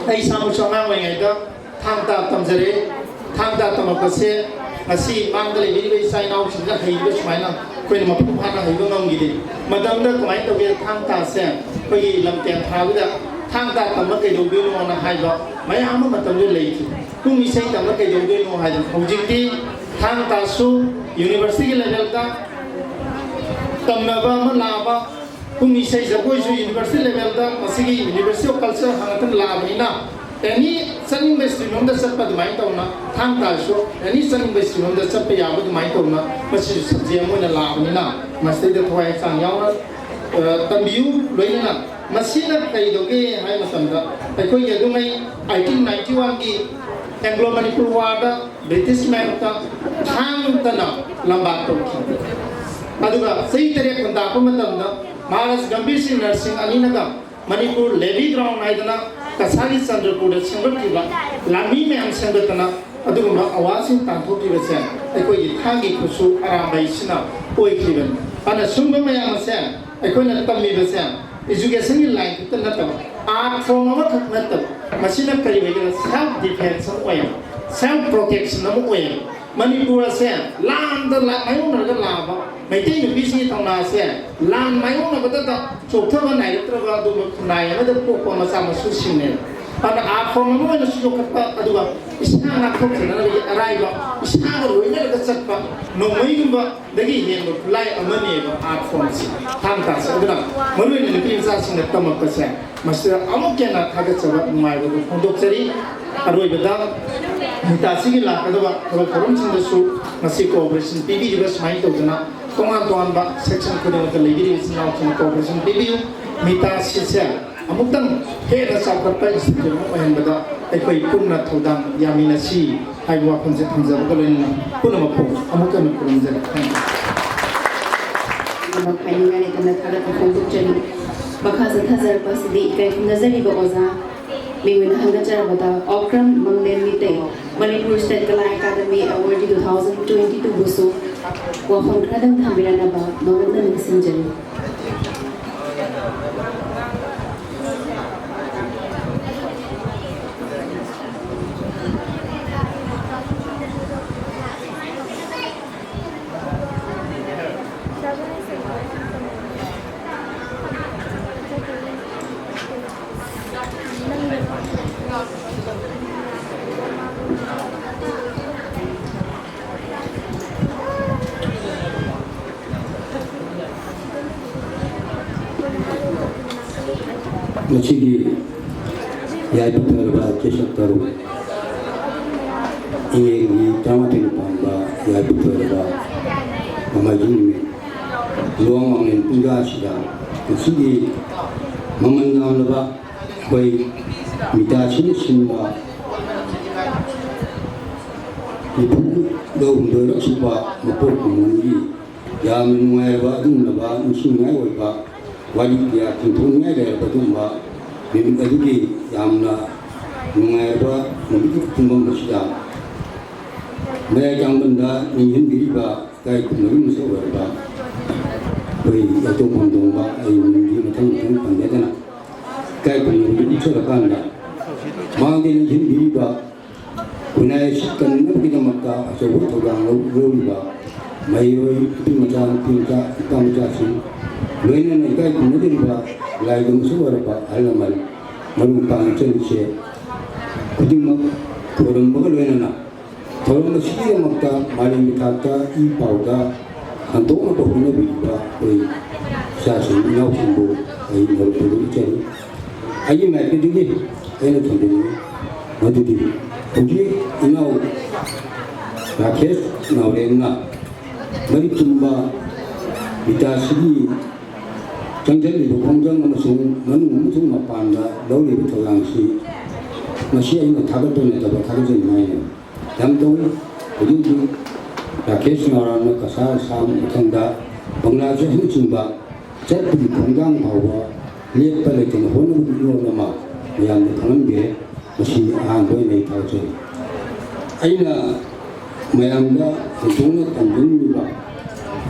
ꯑꯩ ꯏꯁꯥꯃꯛꯁꯨ ꯑꯉꯥꯡ ꯑꯣꯏꯔꯤꯉꯩꯗ ꯊꯥꯡ ꯇꯥ ꯇꯝꯖꯔꯦ꯫ ꯊꯥꯡ ꯇꯥ ꯇꯝꯃꯛꯄꯁꯦ ꯉꯁꯤ ꯃꯥꯡꯗ ꯂꯩꯕꯤꯔꯤꯕ ꯏꯆꯥ ꯏꯅꯥꯎꯁꯤꯡꯁꯤꯅ ꯍꯩꯔꯤꯕ ꯁꯨꯃꯥꯏꯅ ꯑꯩꯈꯣꯏꯅ ꯃꯄꯨꯡ ꯐꯥꯅ ꯍꯩꯕ ꯉꯝꯈꯤꯗꯦ꯫ ꯃꯇꯝꯗ ꯀꯃꯥꯏꯅ ꯇꯧꯒꯦ, ꯊꯥꯡ ꯇꯥꯁꯦ ꯑꯩꯈꯣꯏꯒꯤ ꯂꯝ ꯇꯦꯟꯊꯥꯗꯨꯗ ꯊꯥꯡ ꯇꯥ ꯇꯝꯕ ꯀꯩꯗꯧꯗꯣꯏꯅꯣꯅ ꯍꯥꯏꯕ ꯃꯌꯥꯝ ꯑꯃ ꯃꯇꯝꯗꯨꯗ ꯂꯩꯈꯤ꯫ ꯄꯨꯡ ꯏꯁꯩ ꯇꯝꯕ ꯀꯩꯗꯧꯗꯣꯏꯅꯣ ꯍꯥꯏꯗꯅ ꯍꯧꯖꯤꯛꯇꯤ ꯊꯥꯡ ꯇꯥꯁꯨ ꯌꯨꯅꯤꯚꯔꯁꯤꯇꯤꯒꯤ ꯂꯦꯚꯦꯜꯗ ꯇꯝꯅꯕ ꯑꯃ ꯂꯥꯛꯑꯕ, ꯄꯨꯡ ꯏꯁꯩ ꯖꯒꯣꯏꯁꯨ ꯌꯨꯅꯤꯚꯔꯁꯤꯇꯤ ꯂꯦꯚꯦꯜꯗ ꯃꯁꯤꯒꯤ University of Culture ꯍꯥꯡꯉꯛꯇꯅ ꯂꯥꯛꯑꯕꯅꯤꯅ, ꯑꯦꯅꯤ ꯆꯠꯅꯤꯡꯕ ꯁ꯭ꯇ꯭ꯔꯤꯝ ꯑꯃꯗ ꯆꯠꯄ ꯑꯗꯨꯃꯥꯏꯅ ꯇꯧꯅ, ꯊꯥꯡ ꯇꯥꯁꯨ ꯑꯦꯅꯤ ꯆꯠꯅꯤꯡꯕ ꯁ꯭ꯇ꯭ꯔꯤꯝ ꯑꯃꯗ ꯆꯠꯄ ꯌꯥꯕ ꯑꯗꯨꯃꯥꯏꯅ ꯇꯧꯅ ꯃꯁꯤꯁꯨ ꯁꯕꯖꯦꯛ ꯑꯃ ꯑꯣꯏꯅ ꯂꯥꯛꯑꯕꯅꯤꯅ, ꯃꯁꯤꯗꯩꯗ ꯊꯋꯥꯏ ꯍꯛꯆꯥꯡ ꯌꯥꯎꯅ ꯑ, ꯇꯝꯕꯤꯌꯨ꯫ ꯂꯣꯏꯅꯅ ꯃꯁꯤꯅ ꯀꯩꯗꯧꯒꯦ ꯍꯥꯏꯕ ꯃꯇꯝꯗ, ꯑꯩꯈꯣꯏꯒꯤ ꯑꯗꯨꯉꯩ ꯑꯩꯠꯇꯤꯟ ꯅꯥꯏꯟꯇꯤ ꯋꯥꯟꯒꯤ ꯑꯦꯡꯒ꯭ꯂꯣ ꯃꯅꯤꯄꯨꯔ ꯋꯥꯔꯗ ꯕ꯭ꯔꯤꯇꯤꯁ ꯃꯥꯌꯣꯛꯇ ꯊꯥꯡ ꯇꯅ ꯂꯝꯕꯥ ꯇꯧꯈꯤ꯫ ꯑꯗꯨꯒ ꯆꯍꯤ ꯇꯔꯦꯠ ꯈꯨꯟꯇꯥꯛꯄ ꯃꯇꯝꯗ ꯃꯍꯥꯔꯥꯖ ꯒꯝꯚꯤꯔ ꯁꯤꯡ ꯅꯔꯁꯤꯡ ꯑꯅꯤꯅꯒ ꯃꯅꯤꯄꯨꯔ ꯂꯦꯚꯤ ꯒ꯭ꯔꯥꯎꯟ ꯍꯥꯏꯗꯅ ꯀꯁꯥꯔꯒꯤ ꯆꯟꯗ꯭ꯔꯄꯨꯔꯗ ꯁꯦꯝꯒꯠꯈꯤꯕ ꯂꯥꯟꯃꯤ ꯃꯌꯥꯝ ꯁꯦꯝꯒꯠꯇꯅ ꯑꯗꯨꯒꯨꯝꯕ ꯑꯋꯥꯔꯗꯁꯤꯡ ꯇꯥꯟꯊꯣꯛꯈꯤꯕꯁꯦ ꯑꯩꯈꯣꯏꯒꯤ ꯊꯥꯡꯒꯤ ꯈꯨꯠꯁꯨ ꯑꯔꯥꯝꯕꯩꯁꯤꯅ ꯑꯣꯏꯈꯤꯕꯅꯤ꯫ ꯑꯗꯨꯅ ꯁꯨꯝꯕ ꯃꯌꯥꯝ ꯑꯁꯦ ꯑꯩꯈꯣꯏꯅ ꯇꯝꯃꯤꯕꯁꯦ ꯏꯖꯨꯀꯦꯁꯟꯒꯤ ꯂꯥꯏꯟ ꯈꯛꯇ ꯅꯠꯇꯕ, ꯑꯥꯔꯠ ꯐꯣꯔꯝ ꯑꯃꯈꯛ ꯅꯠꯇꯕ, ꯃꯁꯤꯅ ꯀꯔꯤ ꯑꯣꯏꯒꯦꯗ, ꯁꯦꯜꯐ ꯗꯤꯐꯦꯟꯁ ꯑꯃ ꯑꯣꯏꯌꯦꯕ, ꯁꯦꯜꯐ ꯄ꯭ꯔꯣꯇꯦꯛꯁꯟ ꯑꯃ ꯑꯣꯏꯌꯦꯕ꯫ ꯃꯅꯤꯄꯨꯔ ꯑꯁꯦ ꯂꯥꯟꯗ ꯂꯥꯟ ꯃꯥꯌꯣꯛꯅꯔꯒ ꯂꯥꯛꯑꯕ ꯃꯩꯇꯩ ꯅꯨꯄꯤꯁꯤꯡꯒꯤ ꯊꯧꯅꯥ ꯑꯁꯦ ꯂꯥꯟ ꯃꯥꯌꯣꯛꯅꯕꯗꯇ ꯆꯣꯛꯊꯕ ꯅꯥꯏꯔꯛꯇ꯭ꯔꯕ ꯑꯗꯨꯒꯨꯝꯕ ꯈꯨꯟꯅꯥꯏ ꯑꯃꯗ ꯄꯣꯛꯄ ꯃꯆꯥ ꯃꯁꯨꯁꯤꯡꯅꯦꯕ꯫ ꯑꯗꯨꯅ ꯑꯥꯔꯠ ꯐꯣꯔꯝ ꯑꯃ ꯑꯣꯏꯅꯁꯨ ꯌꯣꯛꯈꯠꯄ, ꯑꯗꯨꯒ ꯏꯁꯥ ꯉꯥꯛꯊꯣꯛꯆꯅꯕꯒꯤ ꯑꯔꯥꯏꯕ, ꯏꯁꯥꯒ ꯂꯣꯏꯅꯔꯒ ꯆꯠꯄ ꯅꯣꯡꯃꯩꯒꯨꯝꯕꯗꯒꯤ ꯍꯦꯟꯕ ꯈꯨꯠꯂꯥꯏ ꯑꯃꯅꯦꯕ ꯑꯥꯔꯠ ꯐꯣꯔꯝꯁꯤ, ꯊꯥꯡ ꯇꯥꯁꯦ꯫ ꯑꯗꯨꯅ ꯃꯔꯨꯑꯣꯏꯅ ꯅꯨꯄꯤ ꯃꯆꯥꯁꯤꯡꯅ ꯇꯝꯃꯛꯄꯁꯦ ꯃꯁꯤꯗ ꯑꯃꯨꯛꯀ ꯍꯦꯟꯅ ꯊꯥꯒꯠꯆꯕ ꯅꯨꯡꯉꯥꯏꯕꯗꯨ ꯐꯣꯡꯗꯣꯛꯆꯔꯤ꯫ ꯑꯔꯣꯏꯕꯗ ꯃꯤꯇꯥꯁꯤꯒꯤ ꯂꯥꯛꯀꯗꯕ ꯊꯕꯛ ꯊꯧꯔꯝꯁꯤꯡꯗꯁꯨ ꯉꯁꯤ ꯀꯣꯑꯣꯄꯔꯦꯁꯟ ꯄꯤꯕꯤꯔꯤꯕ ꯁꯨꯃꯥꯏꯅ ꯇꯧꯗꯅ ꯇꯣꯉꯥꯟ ꯇꯣꯉꯥꯟꯕ ꯁꯦꯛꯁꯟ ꯈꯨꯗꯤꯡꯃꯛꯇ ꯂꯩꯕꯤꯔꯤꯕ ꯏꯆꯤꯟ ꯏꯅꯥꯎꯁꯤꯡꯅ ꯀꯣꯑꯣꯄꯔꯦꯁꯟ ꯄꯤꯕꯤꯌꯨ꯫ ꯃꯤꯇꯥꯁꯤꯁꯦ ꯑꯃꯨꯛꯇꯪ ꯍꯦꯟꯅ ꯆꯥꯎꯈꯠꯄ ꯏꯟꯁꯇꯤꯇ꯭ꯌꯨꯠ ꯑꯃ ꯑꯣꯏꯍꯟꯕꯗ ꯑꯩꯈꯣꯏ ꯄꯨꯟꯅ ꯊꯧꯗꯥꯡ ꯌꯥꯃꯤꯟꯅꯁꯤ ꯍꯥꯏꯕ ꯋꯥꯐꯝꯁꯦ ꯊꯝꯖꯕꯒ ꯂꯣꯏꯅꯅ ꯄꯨꯝꯅꯃꯛꯄꯨ ꯑꯃꯨꯛ ꯍꯟꯅ ꯈꯨꯔꯨꯝꯖꯔꯤ꯫ Thank you. ꯍꯥꯏꯅꯤꯡꯉꯥꯏ ꯂꯩꯇꯅ ꯊꯥꯒꯠꯄ ꯐꯣꯡꯗꯣꯛꯆꯔꯤ꯫ ꯃꯈꯥ ꯆꯠꯊꯖꯔꯛꯄ ꯑꯁꯤꯗꯤ ꯏꯀꯥꯏ ꯈꯨꯝꯅꯖꯔꯤꯕ ꯑꯣꯖꯥ ꯃꯤꯡ ꯑꯣꯏꯅ ꯍꯪꯒꯠꯆꯔꯕꯗ Okram Manglen Meitei, Manipur state Kala academy award two thousand twenty ꯇꯨꯕꯨꯁꯨ ꯋꯥꯐꯝ ꯈꯔꯗꯪ ꯊꯝꯕꯤꯔꯛꯅꯕ ꯅꯣꯂꯨꯛꯅ ꯅꯤꯡꯁꯤꯡꯖꯔꯤ꯫ ꯃꯁꯤꯒꯤ ꯌꯥꯏꯐ ꯊꯧꯔꯕ ꯆꯩꯁꯛ ꯇꯔꯨꯛ, ꯏꯉꯦꯜꯒꯤ ꯇꯔꯥꯃꯥꯊꯣꯏꯅ ꯄꯥꯟꯕ ꯌꯥꯏꯐ ꯊꯧꯔꯕ ꯅꯣꯡꯃꯥꯏꯖꯤꯡ ꯅꯨꯃꯤꯠ, ꯂꯨꯋꯥꯡ ꯃꯥꯡꯂꯦꯝ ꯄꯨꯡꯖꯥꯁꯤꯗ ꯉꯁꯤꯒꯤ ꯃꯃꯜ ꯌꯥꯝꯂꯕ ꯑꯩꯈꯣꯏ ꯃꯤꯇꯥꯁꯤꯅ ꯁꯤꯟꯕ ꯅꯤꯐꯨꯒ ꯍꯨꯝꯗꯣꯏꯔꯛ ꯁꯨꯕ ꯃꯄꯣꯛ ꯀꯨꯝꯑꯣꯟꯒꯤ ꯌꯥꯝꯅ ꯅꯨꯡꯉꯥꯏꯔꯕ, ꯑꯗꯨꯒꯨꯝꯂꯕ ꯅꯤꯡꯁꯤꯡꯅꯤꯡꯉꯥꯏ ꯑꯣꯏꯕ ꯋꯥꯔꯤ ꯀꯌꯥ ꯆꯤꯡꯊꯣꯛꯅꯤꯡꯉꯥꯏ ꯂꯩꯔꯕ ꯑꯗꯨꯒꯨꯝꯕ ꯅꯨꯃꯤꯠ ꯑꯗꯨꯒꯤ ꯌꯥꯝꯅ ꯅꯨꯡꯉꯥꯏꯔꯕ ꯅꯨꯃꯤꯠꯀꯤ ꯄꯨꯡꯐꯝ ꯑꯁꯤꯗ ꯃꯌꯥꯏ ꯀꯥꯡꯕꯟꯗ ꯅꯤꯡꯁꯤꯡꯕꯤꯔꯤꯕ ꯏꯀꯥꯏ ꯈꯨꯝꯅꯕꯒꯤ ꯃꯁꯛ ꯑꯣꯏꯔꯕ ꯑꯩꯈꯣꯏ ꯌꯥꯏꯊꯣꯛꯐꯝ ꯇꯣꯡꯕ, ꯑꯩ ꯃꯤꯡꯗꯤ ꯃꯊꯪ ꯃꯊꯪ ꯄꯟꯖꯗꯅ ꯏꯀꯥꯏ ꯈꯨꯝꯅꯕꯒꯤ ꯎꯠꯆꯔꯀꯥꯟꯗ ꯃꯥꯡꯗ ꯅꯤꯡꯁꯤꯡꯕꯤꯔꯤꯕ ꯈꯨꯟꯅꯥꯏ ꯑꯁꯤ ꯀꯟꯅꯕꯒꯤꯗꯃꯛꯇ ꯑꯆꯧꯕ ꯊꯧꯗꯥꯡ ꯂꯧ-, ꯂꯧꯔꯤꯕ ꯃꯍꯩꯔꯣꯏ ꯅꯨꯄꯤ ꯃꯆꯥ, ꯅꯨꯄꯤ ꯃꯆꯥ, ꯅꯨꯄꯥ ꯃꯆꯥꯁꯤꯡ, ꯂꯣꯏꯅꯅ ꯏꯀꯥꯏ ꯈꯨꯝꯅꯖꯔꯤꯕ ꯂꯥꯏꯗ ꯃꯁꯛ ꯑꯣꯏꯔꯕ ꯑꯍꯜ ꯂꯃꯟ, ꯃꯔꯨꯞ ꯃꯄꯥꯡ ꯏꯆꯜ ꯏꯆꯦ ꯈꯨꯗꯤꯡꯃꯛ ꯈꯣꯏꯔꯝꯕꯒ ꯂꯣꯏꯅꯅ ꯊꯧꯔꯝ ꯑꯁꯤꯒꯤꯗꯃꯛꯇ ꯃꯥꯂꯦꯝꯒꯤ ꯊꯥꯛꯇ ꯏ ꯄꯥꯎꯗ ꯍꯟꯗꯣꯛꯅꯕ ꯍꯣꯠꯅꯕꯤꯔꯤꯕ ꯑꯩꯈꯣꯏ ꯏꯆꯥꯁꯤꯡ ꯏꯅꯥꯎꯁꯤꯡꯕꯨ ꯑꯩ ꯃꯔꯨꯞ ꯄꯨꯝꯅꯃꯛ ꯏꯆꯜ ꯑꯩꯒꯤ ꯃꯥꯏꯀꯩꯗꯒꯤ ꯑꯩꯅ ꯊꯝꯖꯅꯤꯡꯏ꯫ ꯃꯗꯨꯗꯤ ꯍꯧꯖꯤꯛ ꯏꯅꯥꯎ ꯔꯥꯀꯦꯁ ꯅꯥꯎꯔꯦꯝꯅ ꯃꯔꯤꯛ ꯆꯨꯝꯕ ꯕꯤꯇꯥꯁꯤꯒꯤ ꯆꯪꯁꯤꯜꯂꯤꯕ ꯈꯣꯡꯖꯪ ꯑꯃꯁꯨꯡ ꯃꯅꯨꯡ ꯑꯃꯁꯨꯡ ꯃꯄꯥꯟꯗ ꯂꯧꯔꯤꯕ ꯊꯧꯗꯥꯡꯁꯤ ꯃꯁꯤ ꯑꯩꯅ ꯊꯥꯒꯠꯄ ꯅꯠꯇꯕ ꯊꯥꯒꯠꯆꯅꯤꯡꯉꯥꯏꯅꯤ꯫ ꯌꯥꯝ ꯇꯧꯏ꯫ ꯍꯧꯖꯤꯛ ꯍꯧꯖꯤꯛ ꯔꯥꯀꯦꯁ ꯅꯥꯎꯔꯦꯝꯅ ꯀꯁꯥꯔ ꯁꯥꯕ ꯃꯊꯪꯗ ꯕꯪꯒ꯭ꯂꯥꯗꯦꯁꯅꯆꯤꯡꯕ ꯆꯠꯄꯒꯤ ꯈꯣꯡꯊꯥꯡ ꯐꯥꯎꯕ ꯂꯦꯞꯄ ꯂꯩꯇꯅ ꯍꯣꯠꯅꯕꯒꯤ ꯏꯍꯨꯜ ꯑꯃ ꯃꯌꯥꯝꯗ ꯈꯪꯍꯟꯕꯤꯔꯦ꯫ ꯃꯁꯤ ꯑꯍꯥꯟꯕ ꯑꯣꯏꯅ ꯑꯩ ꯊꯥꯒꯠꯆꯔꯤ꯫ ꯑꯩꯅ ꯃꯌꯥꯝꯗ ꯍꯦꯟꯗꯣꯛꯅ ꯇꯝꯖꯅꯤꯡꯂꯤꯕ,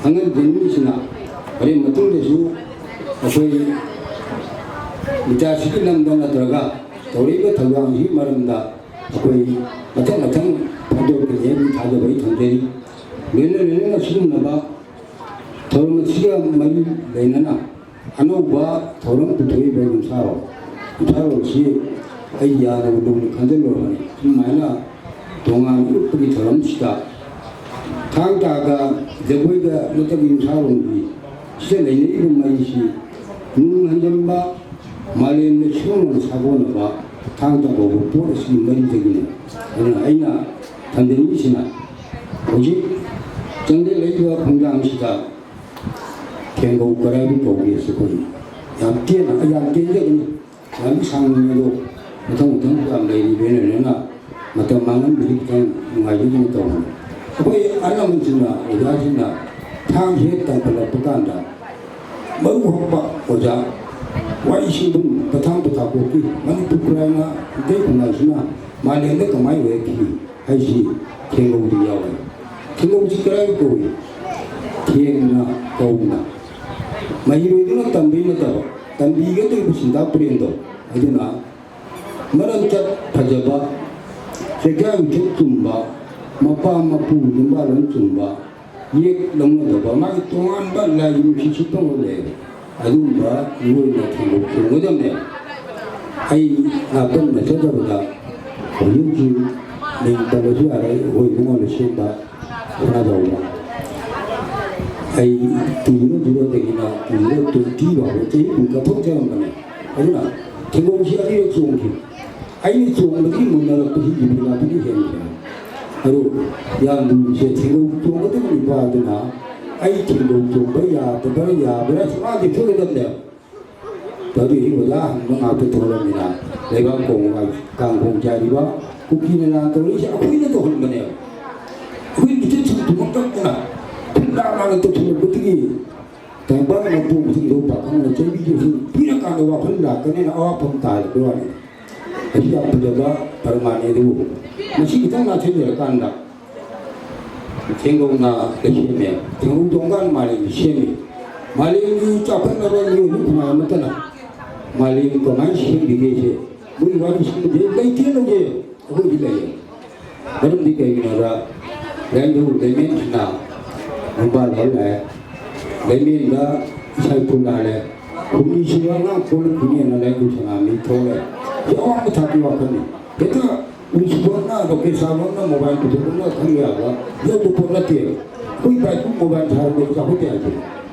ꯈꯪꯍꯟꯖꯅꯤꯡꯂꯤꯁꯤꯅ, ꯍꯣꯔꯦꯟ ꯃꯇꯨꯡꯗꯁꯨ ꯑꯩꯈꯣꯏ ꯕꯤꯇꯥꯁꯤꯒꯤ ꯂꯝꯗ ꯅꯠꯇ꯭ꯔꯒ ꯇꯧꯔꯛꯏꯕ ꯊꯧꯗꯥꯡꯁꯤꯒꯤ ꯃꯔꯝꯗ ꯑꯩꯈꯣꯏ ꯃꯊꯪ ꯃꯊꯪ ꯐꯣꯡꯗꯣꯛꯀꯅꯤ ꯍꯥꯏꯕꯒꯤ ꯊꯥꯖꯕ ꯑꯩ ꯊꯝꯖꯔꯤ꯫ ꯂꯣꯏꯅ ꯂꯣꯏꯅꯅ ꯁꯤꯒꯨꯝꯂꯕ ꯊꯧꯔꯝ ꯑꯁꯤꯒ ꯃꯔꯤ ꯂꯩꯅꯅ ꯑꯅꯧꯕ ꯊꯧꯔꯝ ꯄꯨꯊꯣꯛꯏꯕ ꯌꯨꯝꯁꯥꯔꯣꯜ, ꯌꯨꯝꯁꯥꯔꯣꯜꯁꯤ ꯑꯩ ꯌꯥꯗꯕ ꯂꯨꯅ ꯈꯟꯖꯜꯂꯨꯔꯕꯅꯤ꯫ ꯁꯨꯃꯥꯏꯅ ꯇꯣꯉꯥꯟ ꯎꯠꯄꯒꯤ ꯊꯧꯔꯝꯁꯤꯗ ꯊꯥꯡ ꯇꯥꯒ ꯖꯒꯣꯏꯒ ꯅꯠꯇꯕ ꯌꯨꯝꯁꯥꯔꯣꯜꯒꯤ ꯁꯤꯗ ꯂꯩꯅꯔꯤꯕ ꯃꯔꯤꯁꯤ ꯅꯨꯡ ꯍꯟꯖꯟꯕ, ꯃꯥꯂꯦꯝꯗ ꯁꯨꯡꯅ ꯁꯥꯒꯣꯟꯅꯕ ꯊꯥꯡ ꯇꯥ ꯐꯥꯎꯕ ꯄꯣꯠ ꯑꯁꯤꯒꯤ ꯃꯔꯤꯗꯒꯤꯅꯤ꯫ ꯑꯗꯨꯅ ꯑꯩꯅ ꯊꯝꯖꯅꯤꯡꯉꯤꯁꯤꯅ, ꯍꯧꯖꯤꯛ ꯆꯪꯁꯤꯜꯂꯛꯏꯕ ꯈꯣꯡꯖꯥꯡꯁꯤꯗ ꯊꯦꯡꯒꯧ ꯀꯔꯥꯏꯕꯨ ꯀꯧꯒꯦ? ꯑꯩꯈꯣꯏ ꯌꯥꯝ ꯇꯦꯟꯅ, ꯌꯥꯝ ꯇꯦꯟꯖꯒꯅꯤ, ꯌꯥꯝ ꯁꯥꯡꯕꯅꯤ, ꯑꯗꯣ ꯃꯊꯪ ꯃꯊꯪ ꯌꯥꯝ ꯂꯩꯔꯤꯕꯅꯤꯅ ꯃꯇꯝ ꯃꯥꯡꯍꯟꯕꯗꯤ ꯈꯤꯇꯪ ꯅꯨꯡꯉꯥꯏꯖꯗꯅ ꯇꯧꯕꯅꯤ꯫ ꯑꯩꯈꯣꯏ ꯑꯍꯜ ꯂꯃꯟꯁꯤꯡꯅ, ꯑꯣꯖꯥꯁꯤꯡꯅ ꯊꯥꯡꯁꯤ ꯍꯦꯛ ꯇꯥꯟꯈꯠꯂꯛꯄ ꯀꯥꯟꯗ, ꯃꯔꯨ ꯍꯧꯕ ꯑꯣꯖꯥ ꯋꯥꯏ ꯁꯤꯕꯨ ꯄꯊꯥꯡ ꯄꯊꯥꯄꯣꯛꯀꯤ ꯃꯅꯤꯄꯨꯔ ꯈꯨꯔꯥꯏꯅ ꯏꯇꯩ ꯈꯨꯟꯅꯥꯏꯁꯤꯅ ꯃꯥꯂꯦꯝꯗ ꯀꯃꯥꯏ ꯑꯣꯏꯔꯛꯈꯤ ꯍꯥꯏꯁꯤ ꯊꯦꯡꯒꯧꯗ ꯌꯥꯎꯔꯦ꯫ ꯊꯦꯡꯒꯧꯁꯤ ꯀꯗꯥꯏꯗ ꯀꯧꯏ? ꯊꯦꯡꯅ ꯀꯧꯅ꯫ ꯃꯍꯩꯔꯣꯏꯗꯨꯅ ꯇꯝꯕꯩ ꯅꯠꯇꯕ, ꯇꯝꯕꯤꯒꯗꯧꯔꯤꯕ ꯁꯤꯟꯇꯥ ꯄꯨꯔꯦꯟꯗꯣ, ꯑꯗꯨꯅ ꯃꯔꯝꯆꯠ ꯐꯖꯕ, ꯆꯦꯈꯥꯏ ꯎꯊꯦꯛ ꯆꯨꯝꯕ, ꯃꯄꯥ ꯃꯄꯨ ꯌꯨꯝꯕꯥꯜꯂꯣꯟ ꯆꯨꯝꯕ, ꯌꯦꯛ ꯂꯧꯅꯗꯕ, ꯃꯥꯒꯤ ꯇꯣꯉꯥꯟꯕ ꯂꯥꯏꯒꯤ ꯅꯨꯡꯁꯤꯠ ꯁꯤꯠꯄ ꯑꯃ ꯂꯩꯌꯦꯕ꯫ ꯑꯗꯨꯒꯨꯝꯕ ꯃꯤꯑꯣꯏꯅ ꯊꯦꯡꯒꯧ ꯆꯣꯡꯒꯗꯕꯅꯦꯕ꯫ ꯑꯩ ꯉꯥꯛꯇꯪ ꯅꯠꯆꯗꯕꯗ ꯍꯧꯖꯤꯛ ꯍꯧꯖꯤꯛ ꯃꯤꯡ ꯄꯜꯂꯁꯨ ꯌꯥꯔꯦ, ꯑꯩꯈꯣꯏ ꯏꯕꯨꯡꯉꯣꯅ ꯁꯦꯝꯕ ꯁꯅꯥꯖꯥꯎꯕ꯫ ꯑꯩ ꯇꯨ ꯖꯤꯔꯣ ꯖꯤꯔꯣꯗꯒꯤꯅ ꯇꯨ ꯖꯤꯔꯣ ꯇ꯭ꯋꯦꯟꯇꯤ ꯐꯥꯎꯕ ꯆꯍꯤ ꯀꯨꯟ ꯀꯠꯊꯣꯛꯆꯔꯝꯕꯅꯦ꯫ ꯑꯗꯨꯅ ꯊꯦꯡꯒꯧꯁꯤ ꯑꯅꯤꯔꯛ ꯆꯣꯡꯈꯤ꯫ ꯑꯩꯅ ꯆꯣꯡꯕꯗꯒꯤ ꯃꯨꯟꯅꯔꯛꯄꯁꯤ ꯌꯨꯕꯤꯂꯥꯗꯒꯤ ꯍꯦꯟꯈ꯭ꯔꯦ꯫ ꯑꯗꯨ ꯌꯥꯝ ꯂꯨꯔꯤꯁꯦ ꯊꯦꯡꯒꯧ ꯆꯣꯡꯒꯗꯕ ꯅꯨꯄꯥꯗꯨꯅ ꯑꯩ ꯊꯦꯡꯒꯧ ꯆꯣꯡꯕ ꯌꯥꯗꯕ꯭ꯔꯥ ꯌꯥꯕ꯭ꯔꯥ ꯁꯨꯃꯥꯏꯅ ꯊꯣꯛꯀꯗꯕꯅꯦꯕ꯫ ꯑꯗꯨꯗꯤ ꯑꯣꯖꯥ ꯍꯪꯕ ꯉꯥꯛꯇ ꯊꯣꯛꯂꯝꯃꯤꯅ ꯂꯩꯕꯥꯛ ꯀꯣꯡ ꯀꯥꯡꯈꯣꯡ ꯆꯥꯏꯔꯤꯕ ꯀꯨꯀꯤꯅ ꯂꯥꯟ ꯇꯧꯔꯛꯏꯁꯦ ꯑꯩꯈꯣꯏꯅ ꯇꯧꯍꯟꯕꯅꯦꯕ꯫ ꯑꯩꯈꯣꯏ ꯏꯆꯤꯟ ꯁꯨꯝ ꯊꯨꯝꯃꯛꯇꯗꯅ ꯐꯤꯜꯂꯥ ꯂꯥꯟꯅ ꯇꯧꯁꯤꯜꯂꯛꯄꯗꯒꯤ ꯇꯥꯏꯕꯪ ꯃꯄꯣꯛꯁꯤꯡꯗꯨ ꯄꯥꯈꯪꯅ ꯆꯩꯕꯤꯁꯤꯡ ꯄꯤꯔꯀꯥꯟꯗ ꯋꯥꯈꯜ ꯂꯥꯛꯀꯅꯤꯅ ꯑꯋꯥꯐꯝ ꯇꯥꯔꯛꯄ ꯋꯥꯅꯤ꯫ ꯑꯁꯤ ꯌꯥꯝ ꯐꯖꯕ ꯄꯔꯃꯥꯟꯅꯤ꯫ ꯑꯗꯨꯕꯨ ꯃꯁꯤ ꯈꯤꯇꯪ ꯅꯥꯊꯩꯖꯔꯀꯥꯟꯗ ꯊꯦꯡꯒꯧꯅ ꯁꯦꯝꯃꯦ, ꯊꯦꯡꯒꯧ ꯇꯣꯡꯒꯥꯟ ꯃꯥꯂꯦꯝꯒꯤ ꯁꯦꯝꯃꯤ꯫ ꯃꯥꯂꯦꯝꯒꯤ ꯆꯥꯎꯈꯠꯅꯕ ꯃꯤꯑꯣꯏꯕ ꯈꯨꯟꯅꯥꯏ ꯑꯃꯠꯇꯅ ꯃꯥꯂꯦꯝ ꯀꯃꯥꯏꯅ ꯁꯦꯝꯕꯤꯒꯦꯁꯦ ꯃꯣꯏꯒꯤ ꯋꯥꯔꯤ ꯁꯦꯝꯕꯁꯦ ꯂꯩꯇꯦ ꯂꯧꯗꯦ, ꯑꯩꯈꯣꯏꯗꯤ ꯂꯩꯌꯦ꯫ ꯃꯔꯝꯗꯤ ꯀꯩꯒꯤꯅꯣꯗ ꯂꯥꯏꯅꯤꯡꯊꯧ ꯂꯩꯃꯦꯟꯁꯤꯅ ꯅꯨꯄꯥ ꯂꯧ ꯂꯥꯛꯑꯦ, ꯂꯩꯃꯦꯟꯗ ꯏꯁꯥ ꯏꯊꯨ ꯂꯥꯜꯂꯦ, ꯍꯨꯝꯅꯤ ꯁꯨꯕ ꯑꯉꯥꯡ ꯄꯣꯛꯂꯛꯈꯤꯅꯦꯅ ꯂꯥꯏꯅꯤꯡꯊꯧ ꯁꯅꯥꯃꯍꯤ ꯊꯣꯛꯂꯛꯑꯦ꯫ ꯁꯤ ꯑꯋꯥꯡꯕ ꯊꯥꯛꯀꯤ ꯋꯥꯈꯜꯅꯤ꯫ ꯍꯦꯛꯇ ꯎꯁꯨꯕꯅ ꯔꯣꯀꯦꯠ ꯁꯥꯕꯅ ꯃꯣꯕꯥꯏꯜ ꯄꯨꯊꯣꯛꯄꯅ ꯈꯪꯕ ꯌꯥꯕ ꯌꯧꯕ ꯄꯣꯠ ꯅꯠꯇꯦ꯫ ꯑꯩꯈꯣꯏ ꯏꯄꯥ ꯏꯄꯨ ꯃꯣꯕꯥꯏꯜ ꯁꯥꯔꯝꯕꯗꯤ ꯆꯥꯎꯈꯠꯇꯦ ꯍꯥꯏꯁꯦ꯫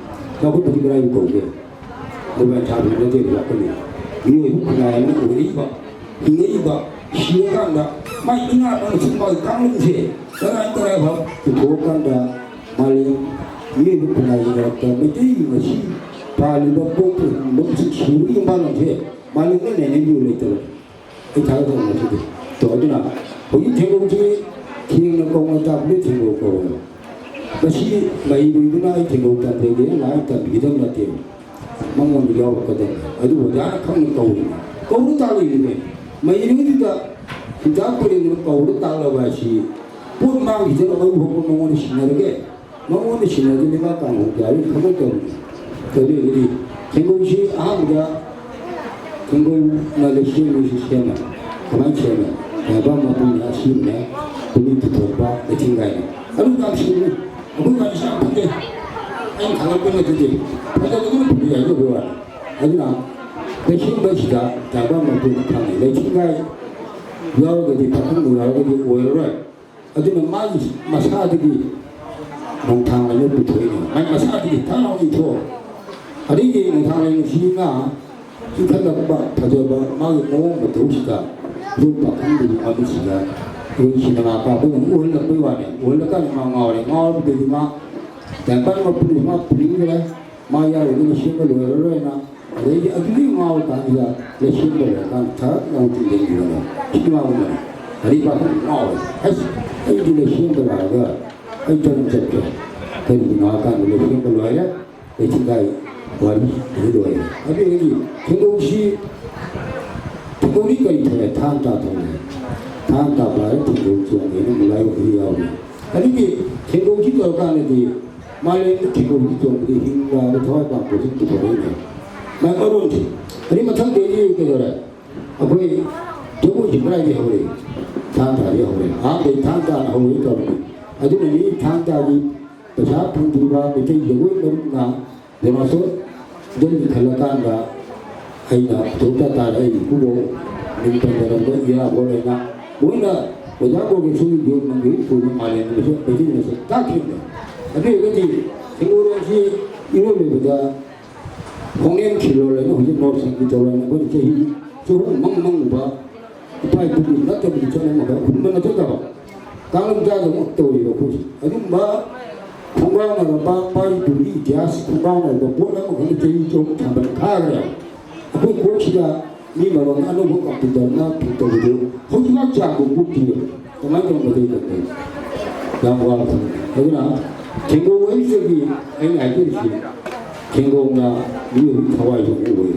ꯆꯥꯎꯈꯠꯄꯗꯤ ꯀꯗꯥꯏꯗ ꯀꯧꯒꯦ? ꯃꯣꯕꯥꯏꯜ ꯁꯥꯕꯗꯤ ꯅꯠꯇꯦ ꯆꯥꯎꯈꯠꯂꯤ꯫ ꯃꯤꯑꯣꯏꯕ ꯈꯨꯟꯅꯥꯏ ꯑꯃ ꯑꯣꯏꯔꯛꯏꯕ, ꯍꯤꯡꯉꯛꯏꯕ, ꯁꯤꯔꯀꯥꯟꯗ ꯃꯥꯏ ꯏꯅꯥꯛ ꯑꯃꯁꯨꯡ ꯃꯥꯒꯤ ꯀꯥꯡꯂꯨꯞꯁꯦ ꯀꯗꯥꯏ ꯀꯗꯥꯏ ꯐꯥꯎ ꯄꯨꯊꯣꯛꯑꯀꯥꯟꯗ ꯃꯥꯂꯦꯝ ꯃꯤꯑꯣꯏꯕ ꯈꯨꯟꯅꯥꯏꯒꯤ ꯃꯔꯛꯇ ꯃꯩꯇꯩꯒꯤ ꯉꯁꯤ ꯄꯥꯜꯂꯤꯕ ꯄꯣꯛꯄ ꯍꯤꯡꯕ ꯑꯃꯁꯨꯡ ꯁꯤꯕꯒꯤ ꯌꯨꯝꯕꯥꯟ ꯑꯁꯦ ꯃꯥꯂꯦꯝꯗ ꯅꯩꯅꯕꯤꯌꯨ ꯂꯩꯇꯕ꯫ ꯑꯩ ꯊꯥꯒꯠꯆꯕ ꯃꯁꯤꯗꯤ꯫ ꯇꯣ, ꯑꯗꯨꯅ ꯍꯧꯖꯤꯛ ꯊꯦꯡꯒꯧꯁꯤ ꯊꯦꯡꯅ ꯀꯧꯅ ꯇꯥꯛꯄꯗꯤ ꯊꯦꯡꯒꯧ ꯀꯧꯋꯦꯕ꯫ ꯃꯁꯤ ꯃꯍꯩꯔꯣꯏꯗꯨꯅ ꯑꯩ ꯊꯦꯡꯒꯧ ꯇꯝꯖꯒꯦꯅ ꯂꯥꯛꯑꯒ ꯇꯝꯕꯤꯒꯗꯕ ꯅꯠꯇꯦꯕ꯫ ꯃꯉꯣꯟꯗ ꯌꯥꯎꯔꯛꯀꯗꯕꯅꯤ꯫ ꯑꯗꯨꯕꯨ ꯑꯣꯖꯥꯅ ꯈꯪꯅ ꯀꯧꯔꯤꯅꯤ꯫ ꯀꯧꯔ ꯇꯥꯛꯂꯤꯕꯅꯤ꯫ ꯃꯍꯩꯔꯣꯏꯗꯨꯗ ꯍꯤꯗꯥꯛ ꯄꯔꯦꯡꯗꯨꯅ ꯀꯧꯔ ꯇꯥꯛꯂꯕ ꯍꯥꯏꯁꯤ ꯄꯣꯠ ꯃꯥꯡꯈꯤꯗꯅ ꯑꯃꯨꯛ ꯍꯧꯕ ꯃꯉꯣꯟꯗ ꯁꯤꯟꯅꯔꯒꯦ꯫ ꯃꯉꯣꯟꯗ ꯁꯤꯟꯅꯗꯨꯅ ꯃꯥ ꯀꯥꯡꯍꯧ ꯆꯥꯔꯤ ꯊꯕꯛ ꯇꯧꯔꯤ꯫ ꯀꯔꯤꯒꯤꯗꯤ ꯊꯦꯡꯒꯧꯁꯤ ꯑꯍꯥꯟꯕꯗ ꯊꯦꯡꯒꯧꯅ ꯂꯩꯁꯦꯝꯕꯁꯤ ꯁꯦꯝꯃꯦ꯫ ꯀꯃꯥꯏꯅ ꯁꯦꯝꯃꯦ? ꯂꯩꯕꯥꯛ ꯃꯄꯨꯅ ꯑꯁꯤꯕꯅꯦ, ꯄꯨꯛꯅꯤꯡ ꯄꯨꯊꯣꯛꯄ ꯂꯩꯊꯤꯡꯒꯥꯏꯅꯤ꯫ ꯑꯗꯨ ꯌꯥꯝ ꯁꯤꯡꯉꯤ꯫ ꯑꯩꯈꯣꯏ ꯃꯥꯗꯤ ꯌꯥꯝ ꯐꯠꯇꯦ꯫ ꯑꯩꯅ ꯊꯥꯒꯠꯄ ꯅꯠꯇꯗꯤ ꯐꯖꯕꯗꯨꯅ ꯐꯖꯩ ꯍꯥꯏꯖꯕ ꯋꯥꯅꯤ꯫ ꯑꯗꯨꯅ ꯂꯩꯁꯦꯝꯕꯁꯤꯗ ꯂꯩꯕꯥꯛ ꯃꯄꯨꯅ ꯈꯪꯉꯤ꯫ ꯂꯩꯊꯤꯡꯒꯥꯏ ꯌꯥꯎꯔꯒꯗꯤ, ꯄꯥꯈꯪꯕ ꯌꯥꯎꯔꯒꯗꯤ ꯑꯣꯏꯔꯔꯣꯏ꯫ ꯑꯗꯨꯅ ꯃꯥꯒꯤ ꯃꯁꯥꯗꯒꯤ ꯅꯣꯡꯊꯥꯡ ꯂꯩꯅ ꯄꯨꯊꯣꯛꯏꯅꯦ꯫ ꯃꯥꯒꯤ ꯃꯁꯥꯗꯒꯤ ꯊꯥꯅ ꯏꯊꯣꯛ꯫ ꯑꯗꯒꯤ ꯅꯣꯡꯊꯥꯡ ꯂꯩꯅꯨꯡꯁꯤꯅ ꯏꯟꯈꯠꯂꯛꯄ ꯐꯖꯕ ꯃꯥꯒꯤ ꯃꯑꯣꯡ ꯃꯇꯧꯁꯤꯗ ꯌꯨꯝ ꯄꯥꯈꯪꯗꯨꯒꯤ ꯃꯃꯤꯠꯁꯤꯗ ꯑꯩꯈꯣꯏ ꯁꯤꯅꯦꯃꯥ ꯀꯥꯞꯄꯒꯨꯝ ꯎꯍꯜꯂꯛꯄꯩ ꯋꯥꯅꯤ꯫ ꯎꯍꯜꯂꯀꯥꯟꯗ ꯃꯥ ꯉꯥꯎꯔꯦ꯫ ꯉꯥꯎꯔꯕꯗꯒꯤ ꯃꯥ ꯇꯥꯏꯕꯪ ꯃꯄꯨꯅ ꯃꯥ ꯄꯨꯅꯤꯡꯗ꯭ꯔꯦ꯫ ꯃꯥ ꯌꯥꯎꯔꯒꯅ ꯁꯦꯝꯕ ꯂꯣꯏꯔꯔꯣꯏꯅ꯫ ꯑꯗꯩꯗꯤ ꯑꯗꯨꯗꯒꯤ ꯉꯥꯎꯔꯀꯥꯟꯁꯤꯗ ꯂꯩꯁꯦꯝꯕ ꯂꯣꯏꯔꯀꯥꯟꯗ ꯊꯛ ꯂꯥꯎꯅ ꯇꯤꯡꯁꯤꯟꯈꯤꯕꯅꯦ꯫ ꯁꯤꯅꯦꯃꯥꯒꯨꯝꯕꯅꯦ꯫ ꯑꯗꯩ ꯄꯥꯈꯪ ꯉꯥꯎꯔꯦ꯫ ꯑꯁ, ꯑꯩꯗꯤ ꯂꯩꯁꯦꯝꯕ ꯂꯥꯛꯑꯒ ꯑꯩ ꯇꯔꯨꯛ ꯆꯠꯀꯦ꯫ ꯀꯔꯤꯒꯤꯅꯣ ꯍꯥꯏꯀꯥꯟꯗ ꯂꯩꯁꯦꯝꯕ ꯂꯣꯏꯔꯦ꯫ ꯂꯩꯊꯤꯡꯒꯥꯏ ꯋꯥꯔꯤ ꯑꯗꯨ ꯂꯣꯏꯔꯦ꯫ ꯑꯗꯨꯗꯒꯤ ꯊꯦꯡꯒꯧꯁꯤ, ꯊꯦꯡꯒꯧꯗꯤ ꯀꯔꯤ ꯊꯣꯛꯑꯦ? ꯊꯥꯡ ꯇꯥ ꯊꯣꯛꯑꯦ꯫ ꯊꯥꯡ ꯇꯥꯕ ꯍꯥꯏꯔ ꯊꯦꯡꯒꯧ ꯆꯣꯡꯉꯦꯅ ꯃꯨꯂꯥꯏ ꯋꯥꯔꯤ ꯌꯥꯎꯔꯤ꯫ ꯑꯗꯨꯒꯤ ꯊꯦꯡꯒꯧꯁꯤ ꯇꯧꯔꯀꯥꯟꯗꯗꯤ ꯃꯥꯂꯦꯝꯗ ꯊꯦꯡꯒꯧꯁꯤ ꯆꯣꯡꯕꯗꯤ ꯍꯤꯡꯕ ꯍꯥꯏꯕ ꯊꯋꯥꯏ ꯄꯥꯟꯕꯁꯤ ꯄꯨꯊꯣꯔꯛꯏꯅꯦ꯫ ꯃꯥꯏ ꯃꯔꯣꯟꯁꯤ꯫ ꯑꯗꯨ ꯃꯊꯪꯗꯩꯗꯤ ꯀꯩꯗꯧꯔꯦ? ꯑꯩꯈꯣꯏ ꯖꯒꯣꯏꯁꯤ ꯀꯗꯥꯏꯗꯒꯤ ꯍꯧꯔꯛꯏ? ꯊꯥꯡ ꯇꯥꯗꯒꯤ ꯍꯧꯔꯛꯏ꯫ ꯑꯍꯥꯟꯕꯗꯤ ꯊꯥꯡ ꯇꯥꯅ ꯍꯧꯔꯛꯏ ꯇꯧꯔꯝꯃꯤ꯫ ꯑꯗꯨꯅꯅꯤ ꯊꯥꯡ ꯇꯥꯒꯤ ꯄꯩꯁꯥ ꯐꯪꯗ꯭ꯔꯤꯕ ꯃꯩꯇꯩ ꯖꯒꯣꯏ ꯃꯔꯨꯞꯅ ꯗꯦꯃꯥꯁꯣꯔꯗ ꯂꯤꯡꯈꯠꯂꯀꯥꯟꯗ ꯑꯩꯅ ꯄꯨꯊꯣꯛꯇ ꯇꯥꯔꯦ꯫ ꯑꯩ ꯏꯀꯨꯕꯣꯛ ꯃꯤꯡ ꯄꯟꯖꯔꯝꯕ ꯏꯔꯥꯕꯣꯠ ꯍꯥꯏꯅ ꯃꯣꯏꯅ ꯑꯣꯖꯥ ꯒꯣꯔꯒꯦꯁꯣꯔꯒꯤ ꯌꯣꯠꯃꯛꯒꯤ ꯎꯄꯨꯒꯤ ꯃꯥꯂꯦꯝꯗꯁꯨ ꯃꯩꯇꯩ ꯃꯁꯦꯟ ꯇꯥꯛꯈꯤꯕꯅꯦ꯫ ꯑꯗꯨ ꯑꯣꯏꯔꯒꯗꯤ ꯊꯦꯡꯒꯣꯜ ꯑꯁꯤ ꯏꯔꯣꯏ ꯂꯣꯏꯕꯗ ꯈꯣꯡꯅꯦꯝ ꯈꯤꯜꯂꯣꯜ ꯍꯥꯏꯅ ꯍꯧꯖꯤꯛ ꯅꯣꯔꯠ ꯁꯥꯏꯠꯀꯤ ꯇꯧꯔꯝꯃꯤ꯫ ꯑꯩꯈꯣꯏꯅ ꯆꯍꯤ ꯆꯍꯨꯝ ꯃꯪ ꯃꯪꯕ ꯏꯄꯥ ꯏꯄꯨꯒꯤ ꯅꯠꯇꯕꯗꯤ ꯆꯠꯂꯝꯃꯒ ꯍꯨꯟꯕ ꯅꯠꯇꯗꯕ ꯀꯥꯡꯂꯨꯞ ꯆꯥꯗꯕ ꯇꯧꯔꯤꯕ ꯑꯩꯈꯣꯏꯁꯦ꯫ ꯑꯗꯨꯝꯕ ꯈꯣꯡꯒꯥꯎꯅꯔꯕ ꯄꯥꯔꯤ ꯇꯨꯔꯤ ꯏꯇꯤꯍꯥꯁ ꯈꯣꯡꯒꯥꯎꯅꯔꯕ ꯄꯣꯠ ꯑꯃꯈꯛꯅ ꯆꯍꯤ ꯆꯍꯨꯝ ꯊꯥꯕꯜ ꯈꯥꯈ꯭ꯔꯦ꯫ ꯑꯩꯈꯣꯏ ꯀꯣꯛꯁꯤꯗ ꯃꯤ ꯃꯔꯣꯟ ꯑꯅꯧꯕ ꯀꯝꯄ꯭ꯌꯨꯇꯔꯅ ꯐꯤꯠ ꯇꯧꯕꯗꯨ ꯍꯧꯖꯤꯛꯃꯛ ꯆꯥꯡꯗꯣ ꯀꯣꯛꯇꯤꯌꯦ꯫ ꯀꯃꯥꯏꯅ ꯇꯧꯅ ꯃꯇꯦꯡ ꯇꯧꯒꯅꯤ? ꯌꯥꯝ ꯋꯥꯕ ꯊꯕꯛꯅꯤ꯫ ꯑꯗꯨꯅ ꯊꯦꯡꯒꯧ ꯍꯥꯏꯕꯁꯤꯗꯒꯤ ꯑꯩꯅ ꯍꯥꯏꯖꯔꯤꯁꯤ, ꯊꯦꯡꯒꯧꯅ ꯃꯤꯑꯣꯏꯕꯒꯤ ꯊꯋꯥꯏꯁꯨ ꯑꯣꯏ꯫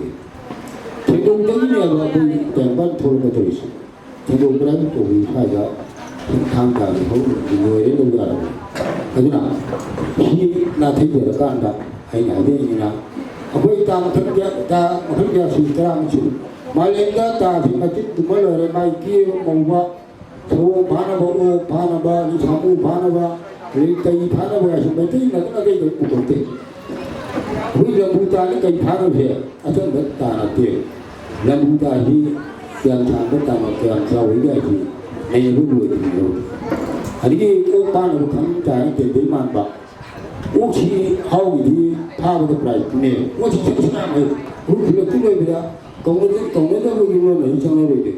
ꯊꯦꯡꯒꯧꯗꯒꯤꯅꯦꯕ ꯑꯩꯈꯣꯏ ꯇꯥꯏꯕꯪꯄꯥꯟ ꯊꯣꯛꯂꯛꯀꯗꯧꯔꯤꯁꯦ꯫ ꯊꯦꯡꯒꯧ ꯀꯗꯥꯏꯗ ꯇꯧꯏ? ꯁ꯭ꯋꯥꯏꯗ ꯊꯥꯡ ꯇꯥꯒꯤ ꯍꯧꯔꯤꯕꯗꯤ ꯂꯣꯏꯔꯦ, ꯂꯧ ꯌꯥꯔꯕꯅꯤ꯫ ꯑꯗꯨꯅ ꯁꯤ ꯅꯥꯊꯩꯖꯔꯀꯥꯟꯗ ꯑꯩꯅ ꯍꯥꯏꯖꯅꯤꯡꯉꯤꯅ, ꯑꯩꯈꯣꯏ ꯇꯥ ꯃꯈꯜ ꯀꯌꯥ, ꯇꯥ ꯃꯈꯜ ꯀꯌꯥ ꯁꯨꯏ? ꯇꯔꯥꯃꯨꯛ ꯁꯨꯏ꯫ ꯃꯥꯂꯦꯝꯗ ꯇꯥꯁꯤ ꯃꯇꯤꯛ ꯇꯨꯝꯕ ꯂꯣꯏꯔꯦ, ꯃꯥꯏ ꯀꯦꯕ ꯃꯧꯕ, ꯁꯑꯣꯝ ꯐꯥꯅꯕ, ꯑꯣꯛ ꯐꯥꯅꯕ, ꯁꯥꯃꯨ ꯐꯥꯅꯕ, ꯑꯗꯩ ꯀꯩ ꯐꯥꯅꯕ ꯍꯥꯏꯁꯤ ꯃꯩꯇꯩ ꯅꯠꯇꯅ ꯑꯇꯩꯗ ꯎꯄꯣꯟꯇꯦ꯫ ꯑꯩꯈꯣꯏ ꯂꯝꯕꯨ ꯇꯥꯅꯤ ꯀꯩ ꯐꯥꯅꯕꯁꯦ ꯑꯆꯝꯕ ꯇꯥ ꯅꯠꯇꯦ꯫ ꯂꯝꯕꯨ ꯇꯥꯁꯤ ꯀꯌꯥꯝ ꯁꯥꯡꯕ ꯇꯥꯅ ꯀꯌꯥꯝ ꯆꯥꯎꯏ ꯍꯥꯏꯁꯤ ꯅꯩꯅꯕ ꯂꯣꯏꯗ꯭ꯔꯤꯕꯅꯤ꯫ ꯑꯗꯒꯤ ꯑꯣꯛ ꯐꯥꯅꯕ ꯈꯪ ꯇꯥꯅꯤ ꯇꯦꯟꯗꯩ ꯃꯥꯟꯕ꯫ ꯑꯣꯛꯁꯤ ꯍꯥꯎꯒꯤꯗꯤ ꯐꯥꯕꯗ ꯄ꯭ꯔꯥꯏꯖꯅꯦ꯫ ꯑꯣꯛꯁꯤ ꯁꯛ ꯁꯛ ꯌꯥꯝ ꯍꯩ꯫ ꯒ꯭ꯔꯨꯞ ꯄꯨꯂꯞꯇꯤ ꯂꯣꯏꯕꯗ ꯀꯧꯅꯗ-, ꯀꯧꯅꯗꯕꯒꯤ ꯂꯣꯟ ꯑꯗꯨ ꯆꯪꯅꯔꯣꯏꯗꯦ꯫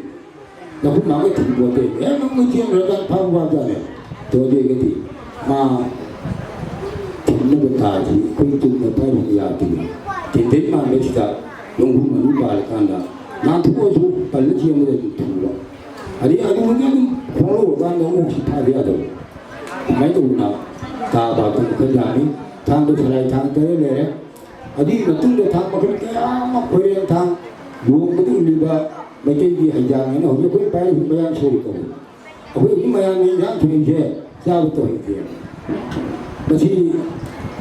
ꯂꯧꯈꯨꯝ ꯃꯥꯒ ꯊꯤꯡꯕꯣꯠꯇꯦ꯫ ꯍꯦꯛ ꯅꯣꯡꯃꯩ ꯆꯦꯟꯈ꯭ꯔꯀꯥꯟ ꯐꯥꯕ ꯐꯥꯕꯖꯥꯠꯅꯦ꯫ ꯇꯧꯗꯦꯒꯗꯤ ꯃꯥ ꯊꯤꯡꯅꯕ ꯇꯥꯔꯗꯤ ꯑꯩꯈꯣꯏ ꯇꯨꯡꯗ ꯄꯥꯏꯕ ꯌꯥꯗꯦ꯫ ꯇꯦꯟꯗꯩ ꯃꯥꯟꯕꯁꯤꯗ ꯂꯣꯡꯍꯨꯝ ꯑꯅꯤ ꯄꯥꯜꯂꯀꯥꯟꯗ ꯅꯥꯟꯊꯣꯛꯑꯁꯨ ꯄꯜꯂ ꯆꯦꯟꯕꯗ ꯑꯗꯨꯝ ꯊꯨꯕ꯫ ꯑꯗꯩ ꯑꯗꯨꯗꯒꯤ ꯑꯗꯨꯝ ꯈꯣꯡꯂꯧꯔꯀꯥꯟꯗ ꯑꯣꯛꯁꯤ ꯐꯥꯕ ꯌꯥꯗꯕ꯫ ꯑꯗꯨꯃꯥꯏꯅ ꯇꯧꯗꯅ ꯇꯥ ꯄꯥꯛꯇ ꯃꯈꯜ ꯌꯥꯝꯃꯤ꯫ ꯊꯥꯡꯗ ꯁꯂꯥꯏ ꯊꯥꯡ ꯇꯔꯦꯠ ꯂꯩꯔꯦ꯫ ꯑꯗꯨꯒꯤ ꯃꯇꯨꯡꯗ ꯊꯥꯡ ꯃꯈꯜ ꯀꯌꯥ ꯑꯃ ꯈꯣꯏꯔꯦꯟ ꯊꯥꯡ, ꯂꯨꯍꯣꯡꯕꯗ ꯎꯠꯂꯤꯕ ꯃꯩꯇꯩꯒꯤ ꯍꯩꯖꯥꯡ ꯍꯥꯏꯅ ꯍꯧꯖꯤꯛ ꯑꯩꯈꯣꯏ ꯄꯥꯏꯔꯤꯕ ꯃꯌꯥꯡ ꯁꯣꯔꯤ ꯀꯧꯏ꯫ ꯑꯩꯈꯣꯏ ꯍꯧꯖꯤꯛ ꯃꯌꯥꯝꯅ ꯏꯟꯖꯥꯡ ꯊꯣꯡꯏꯁꯦ ꯆꯥꯕ ꯇꯧꯍꯩꯗꯦ꯫ ꯃꯁꯤ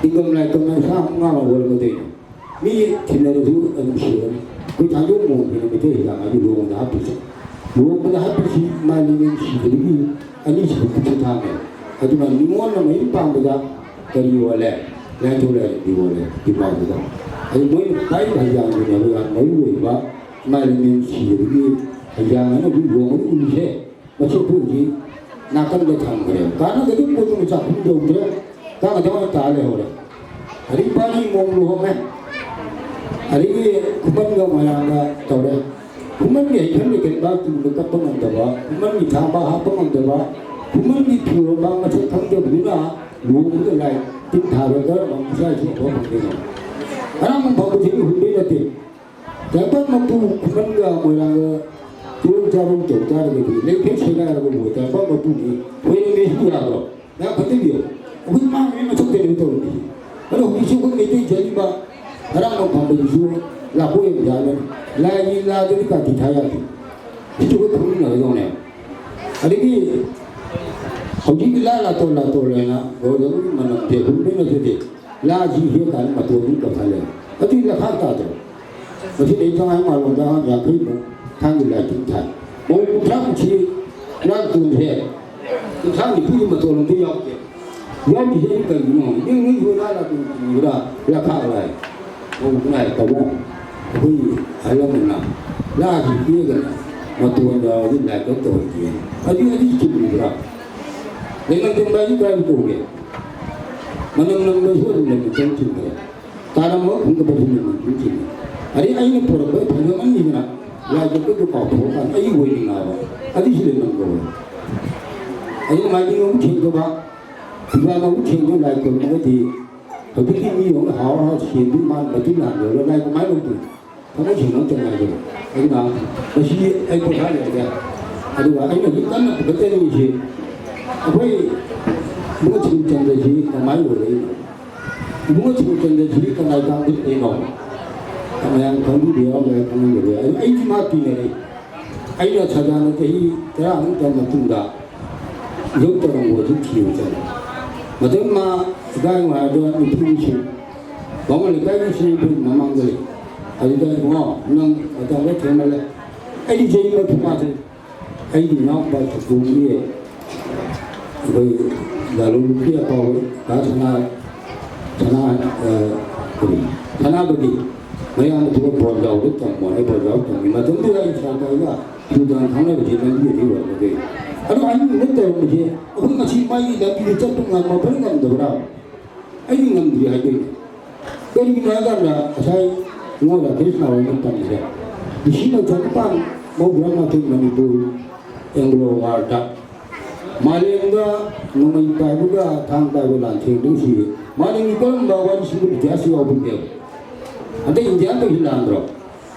ꯏꯪꯒꯝ ꯂꯥꯏꯀꯝꯅ ꯁꯥ ꯃꯉꯥ ꯑꯃ ꯑꯣꯜꯂꯛꯀꯗꯣꯏꯅꯤ꯫ ꯃꯤ ꯊꯤꯅꯔꯁꯨ ꯑꯗꯨꯝ ꯁꯤꯔꯅꯤ꯫ ꯑꯩꯈꯣꯏ ꯊꯥꯡꯖꯧ ꯃꯣꯟꯁꯤꯅ ꯃꯩꯇꯩ ꯍꯤꯗꯥꯛ ꯍꯥꯏꯗꯤ ꯂꯨꯍꯣꯡꯕꯗ ꯍꯥꯞꯄꯤꯁꯦ꯫ ꯂꯨꯍꯣꯡꯕꯗ ꯍꯥꯞꯄꯤꯁꯤ ꯏꯃꯥ ꯂꯩꯉꯣꯟ ꯁꯤꯕꯗꯒꯤ ꯑꯅꯤꯁꯨꯕ ꯈꯨꯠꯁꯨ ꯊꯥꯡꯅꯦ꯫ ꯑꯗꯨꯅ ꯅꯤꯉꯣꯜꯅ ꯃꯌꯨꯝ ꯄꯥꯟꯕꯗ ꯀꯔꯤ ꯑꯣꯜꯂꯦ? ꯂꯥꯏꯊꯣꯛ ꯂꯥꯏꯔꯦꯝꯕꯤ ꯑꯣꯜꯂꯦ ꯏꯄꯥꯗꯨꯗ꯫ ꯑꯗꯨ ꯃꯣꯏꯅ ꯄꯥꯏꯔꯤꯕ ꯍꯩꯖꯥꯡꯗꯨꯅꯦꯕ ꯌꯥꯝ ꯃꯔꯨ ꯑꯣꯏꯕ꯫ ꯏꯃꯥ ꯂꯩꯉꯣꯟ ꯁꯤꯕꯗꯒꯤ ꯍꯩꯖꯥꯡ ꯍꯥꯏꯅ ꯍꯧꯖꯤꯛ ꯂꯨꯍꯣꯡꯕꯗ ꯎꯔꯤꯁꯦ꯫ ꯃꯁꯤ ꯑꯩꯈꯣꯏ ꯍꯧꯖꯤꯛ ꯅꯥꯀꯟꯗ ꯊꯝꯈ꯭ꯔꯦ꯫ ꯀꯥꯟꯅꯗꯕ ꯄꯣꯠꯇꯨꯅ ꯆꯥꯛꯈꯨꯝ ꯌꯧꯗ꯭ꯔꯦ꯫ ꯀꯥꯡ ꯑꯊꯥꯎ ꯇꯥ ꯂꯩꯍꯧꯔꯦ꯫ ꯑꯗꯩ ꯄꯥꯔꯤ ꯃꯣꯝ ꯂꯨꯍꯣꯡꯉꯦ꯫ ꯑꯗꯒꯤ ꯈꯨꯃꯟꯒ ꯃꯣꯏꯔꯥꯡꯒ ꯇꯧꯔꯦ꯫ ꯈꯨꯃꯟꯒꯤ ꯍꯩꯈꯟ ꯂꯩꯈꯟꯕ ꯇꯨꯡꯗ ꯀꯞꯄ ꯉꯝꯗꯕ, ꯈꯨꯃꯟꯒꯤ ꯊꯥꯡꯕ ꯍꯥꯞꯄ ꯉꯝꯗꯕ, ꯈꯨꯃꯟꯒꯤ ꯐꯤꯔꯣꯜꯕ ꯃꯁꯛ ꯈꯪꯗꯕꯗꯨꯅ ꯂꯨꯍꯣꯡꯕꯗ ꯂꯥꯏ ꯇꯤꯟ ꯊꯥꯔꯒ ꯃꯆꯥꯁꯨ ꯑꯐꯕ ꯐꯪꯗꯣꯏꯅꯣ? ꯑꯔꯥꯡꯕꯝ ꯐꯥꯎꯕꯁꯤ ꯍꯨꯟꯕꯩ ꯅꯠꯇꯦ꯫ ꯇꯥꯏꯕꯪ ꯃꯄꯨ ꯈꯨꯃꯟꯒ ꯃꯣꯏꯔꯥꯡꯒ ꯐꯤꯔꯣꯜ ꯆꯥꯔꯣꯜ ꯇꯧ ꯇꯥꯔꯒꯗꯤ ꯂꯩꯈꯩ ꯁꯦꯒꯥꯏꯔꯒꯕꯨ ꯇꯥꯏꯕꯪ ꯃꯄꯨꯒꯤ ꯑꯣꯏꯔꯝꯃꯦ ꯁꯤꯕꯨ ꯌꯥꯕ꯭ꯔꯣ? ꯌꯥꯝ ꯐꯠꯇꯕꯤꯌꯣ꯫ ꯑꯩꯈꯣꯏ ꯃꯥꯡꯉꯩ ꯃꯊꯛꯇꯅꯦꯕ ꯇꯧꯔꯝꯃꯤꯁꯦ꯫ ꯑꯗꯣ ꯍꯧꯖꯤꯛꯁꯨ ꯑꯩꯈꯣꯏ ꯃꯩꯇꯩ ꯆꯠꯂꯤꯕ ꯑꯔꯥꯡꯕꯝ ꯐꯝꯕꯗꯨꯁꯨ ꯂꯥꯛꯄ ꯑꯣꯏꯕ ꯌꯥꯒꯅꯤ꯫ ꯂꯥꯏꯒꯤ ꯂꯥꯗꯗꯤ ꯀꯥꯇꯤ ꯊꯥ ꯌꯥꯗꯦ꯫ ꯁꯤꯁꯨ ꯑꯩꯈꯣꯏ ꯈꯪꯃꯤꯟꯅꯒꯗꯧꯅꯦꯕ꯫ ꯑꯗꯒꯤ ꯍꯧꯖꯤꯛꯀꯤ ꯂꯥ ꯂꯥꯇꯣꯟ ꯂꯥꯇꯣꯟ ꯍꯥꯏꯅ ꯒꯧꯔꯒꯤ ꯃꯅꯝꯁꯦ ꯍꯨꯟꯕ ꯅꯠꯇꯗꯤ ꯂꯥꯁꯤ ꯍꯦꯛ ꯀꯥꯟꯗ ꯃꯇꯣꯟ ꯑꯗꯨꯝ ꯀꯛꯊꯠꯂꯦ꯫ ꯑꯗꯨꯗꯤ ꯂꯈꯥꯡ ꯇꯥꯗ꯭ꯔꯣ? ꯃꯁꯤ ꯂꯩ ꯇꯉꯥꯏ ꯃꯥꯂꯣꯝꯗ ꯑꯉꯥꯡ ꯌꯥꯡꯈꯩꯃꯨꯛ ꯊꯥꯡꯒꯤ ꯂꯥꯏ ꯇꯤꯟ ꯊꯥꯏ꯫ ꯃꯧ ꯀꯨꯟꯊ꯭ꯔꯥꯃꯨꯛꯁꯤ ꯂꯥ ꯇꯣꯟꯁꯦ ꯀꯨꯟꯊ꯭ꯔꯥ ꯅꯤꯐꯨꯒꯤ ꯃꯇꯣꯟ ꯑꯝꯇ ꯌꯥꯎꯗꯦ꯫ ꯌꯥꯎꯗ꯭ꯔꯤꯁꯦ ꯑꯩ ꯀꯔꯤꯒꯤꯅꯣ? ꯅꯪ ꯅꯣꯏ ꯍꯣꯏ ꯂꯥ ꯂꯥꯇꯣꯟ ꯇꯤꯟꯕ꯭ꯔꯥ? ꯂꯈꯥꯡ ꯂꯥꯏ꯫ ꯃꯧ ꯂꯥꯏ ꯇꯧꯕ ꯑꯩꯈꯣꯏꯒꯤ ꯑꯍꯜ ꯂꯃꯟꯅ ꯂꯥꯁꯤ ꯄꯤꯔꯒꯅ ꯃꯇꯣꯟ ꯌꯥꯎꯔꯗꯤ ꯂꯥꯏ ꯀꯞ ꯇꯧꯍꯟꯗꯦ꯫ ꯑꯗꯨ ꯑꯗꯨ ꯆꯨꯝꯃꯤꯕ꯭ꯔꯥ? ꯂꯩꯃꯟ ꯇꯨꯝꯕ ꯍꯥꯏꯁꯤ ꯀꯔꯥꯏ ꯇꯧꯒꯦ? ꯃꯅꯝ ꯅꯝꯕꯁꯨ ꯑꯗꯨꯝ ꯂꯩꯃꯟ ꯇꯨꯝ ꯆꯤꯡꯈ꯭ꯔꯦ꯫ ꯇꯥꯔꯝꯃꯒ ꯈꯨꯝꯒꯗꯕꯁꯨ ꯂꯩꯃꯟ ꯇꯨꯝ ꯆꯤꯡꯈ꯭ꯔꯦ꯫ ꯑꯗꯩ ꯑꯩꯅ ꯄꯨꯔꯛꯄ ꯐꯖꯃꯟꯈꯤꯗꯅ ꯂꯥꯏ ꯀꯞꯄꯗꯨ ꯀꯥꯎꯊꯣꯛꯑꯀꯥꯟꯗ ꯑꯩ ꯑꯣꯏꯅꯤꯡꯉꯛꯑꯕ꯫ ꯑꯗꯨꯁꯨ ꯂꯩꯃꯟ ꯀꯧꯋꯦ꯫ ꯑꯗꯨ ꯃꯥꯏꯕꯤ ꯃꯕꯨꯛ ꯁꯦꯡꯗꯕ, ꯐꯤꯖꯥ ꯃꯕꯨꯛ ꯁꯦꯡꯗꯕ ꯂꯥꯏ ꯈꯨꯔꯨꯝꯃꯒꯗꯤ ꯍꯧꯖꯤꯛꯇꯤ ꯃꯤ ꯑꯃ ꯍꯥꯎ ꯍꯥꯎ ꯁꯦꯟꯗꯨ ꯃꯥꯅ ꯃꯇꯨꯡ ꯂꯥꯛꯂꯒ ꯂꯥꯏ ꯀꯃꯥꯏꯅ ꯂꯧꯗꯣꯏꯅꯣ? ꯊꯃꯣꯏ ꯁꯦꯡꯕ ꯑꯝꯇ ꯉꯥꯏꯒꯗꯕ꯫ ꯑꯗꯨꯅ ꯃꯁꯤ ꯑꯩ ꯄꯣꯊꯥꯖꯔꯒꯦ꯫ ꯑꯗꯨꯒ ꯑꯩꯅ ꯍꯧꯖꯤꯛ ꯀꯟꯅ ꯄꯨꯈꯠꯆꯅꯤꯡꯉꯤꯁꯤ ꯑꯩꯈꯣꯏ ꯏꯕꯨꯡꯉꯣ ꯁꯤꯕꯆꯟꯗ꯭ꯔꯁꯤ ꯀꯃꯥꯏꯅ ꯑꯣꯏꯔꯛꯏꯅꯣ? ꯏꯕꯨꯡꯉꯣ ꯁꯤꯕꯆꯟꯗ꯭ꯔꯁꯤ ꯀꯅꯥꯏ ꯀꯥꯡꯂꯨꯞꯇꯩꯅꯣ? ꯃꯌꯥꯝ ꯈꯪꯕꯤꯕ ꯌꯥꯎꯔꯝꯒꯅꯤ, ꯈꯪꯕꯤꯕ ꯌꯥꯎꯔꯝꯒꯅꯤ꯫ ꯑꯩꯗꯤ ꯃꯥ ꯇꯤꯟꯅꯔꯛꯏ꯫ ꯑꯩꯅ ꯁꯗꯥꯅ ꯆꯍꯤ ꯇꯔꯥꯃꯨꯛꯇ ꯃꯇꯨꯡꯗ ꯌꯨꯝ ꯇꯧꯔꯝꯕ ꯑꯗꯨ ꯊꯤꯕ ꯆꯠꯂꯦ꯫ ꯃꯇꯝ ꯃꯥ ꯏꯀꯥꯏ ꯅꯨꯡꯉꯥꯏꯕ ꯅꯨꯄꯤ ꯑꯃꯁꯨ ꯕꯥꯃꯣꯟ ꯂꯩꯀꯥꯏꯒꯤ ꯁꯤꯡ ꯃꯃꯥꯡꯗ ꯂꯩ꯫ ꯑꯗꯨꯗ ꯏꯕꯨꯡꯉꯣ, ꯅꯪ ꯃꯇꯝꯗ ꯊꯦꯡꯃꯜꯂꯦ꯫ ꯑꯩꯗꯤ ꯆꯍꯤ ꯃꯔꯤꯐꯨ ꯃꯥꯊꯣꯏ꯫ ꯑꯩꯒꯤ ꯏꯅꯥꯎꯄꯥ ꯊꯧꯗꯣꯛꯒꯤ ꯑꯩꯈꯣꯏ ꯂꯥꯂꯣꯡꯒꯤ ꯑꯐꯥꯎꯕ ꯗꯥ ꯁꯅꯥ, ꯁꯅꯥ, ꯑ, ꯀꯔꯤ? ꯁꯅꯥꯄꯇꯤ ꯃꯌꯥꯝꯕ ꯊꯕꯛ ꯕꯣꯔꯖꯥꯎꯗ ꯇꯝꯃꯣ ꯍꯥꯏ, ꯕꯣꯔꯖꯥꯎ ꯇꯝꯃꯤ꯫ ꯃꯇꯝꯗꯨꯗ ꯑꯩ ꯁꯔꯀꯥꯔꯒ ꯊꯧꯗꯥꯡ ꯈꯪꯅꯕꯁꯦ ꯂꯝꯕꯤꯗꯗꯤ ꯑꯣꯏꯔꯝꯃꯗꯣꯏ꯫ ꯑꯗꯣ ꯑꯍꯤꯡꯗ ꯇꯧꯔꯝꯕꯁꯦ ꯑꯩꯈꯣꯏ ꯉꯁꯤ ꯃꯥꯒꯤ ꯂꯝꯕꯤꯗ ꯆꯠꯄ ꯉꯝꯃꯕ꯭ꯔꯥ ꯉꯝꯗꯕ꯭ꯔꯥ? ꯑꯩꯗꯤ ꯉꯝꯗ꯭ꯔꯤ ꯍꯥꯏꯗꯣꯏꯅꯦ꯫ ꯀꯔꯤꯒꯤꯅꯣ ꯍꯥꯏ ꯀꯥꯟꯗ ꯉꯁꯥꯏ ꯏꯉꯣ ꯔꯥꯀꯦꯁ ꯅꯥꯎꯔꯦꯝꯅ ꯇꯝꯈ꯭ꯔꯦ꯫ ꯂꯤꯁꯤꯡ ꯑꯃ ꯆꯥꯅꯤꯄꯥꯟ ꯃꯧꯗ꯭ꯔꯥ ꯃꯥꯊꯣꯏ ꯃꯅꯤꯄꯨꯔ ꯑꯦꯡꯒ꯭ꯂꯣ ꯋꯥꯔꯗ ꯃꯥꯂꯦꯝꯗ ꯅꯣꯡꯃꯩ ꯄꯥꯏꯕꯒ ꯊꯥꯡ ꯄꯥꯏꯕ ꯂꯥꯟꯊꯦꯡꯅꯕꯁꯤ ꯃꯥꯂꯦꯝꯒꯤ ꯀꯔꯝꯕ ꯋꯥꯔꯤꯁꯤꯡꯕꯨ ꯏꯇꯤꯍꯥꯁ ꯌꯥꯎꯕꯒꯦ? ꯍꯟꯗꯛ ꯏꯟꯗꯤꯌꯥꯗ ꯂꯥꯟꯗ꯭ꯔꯣ?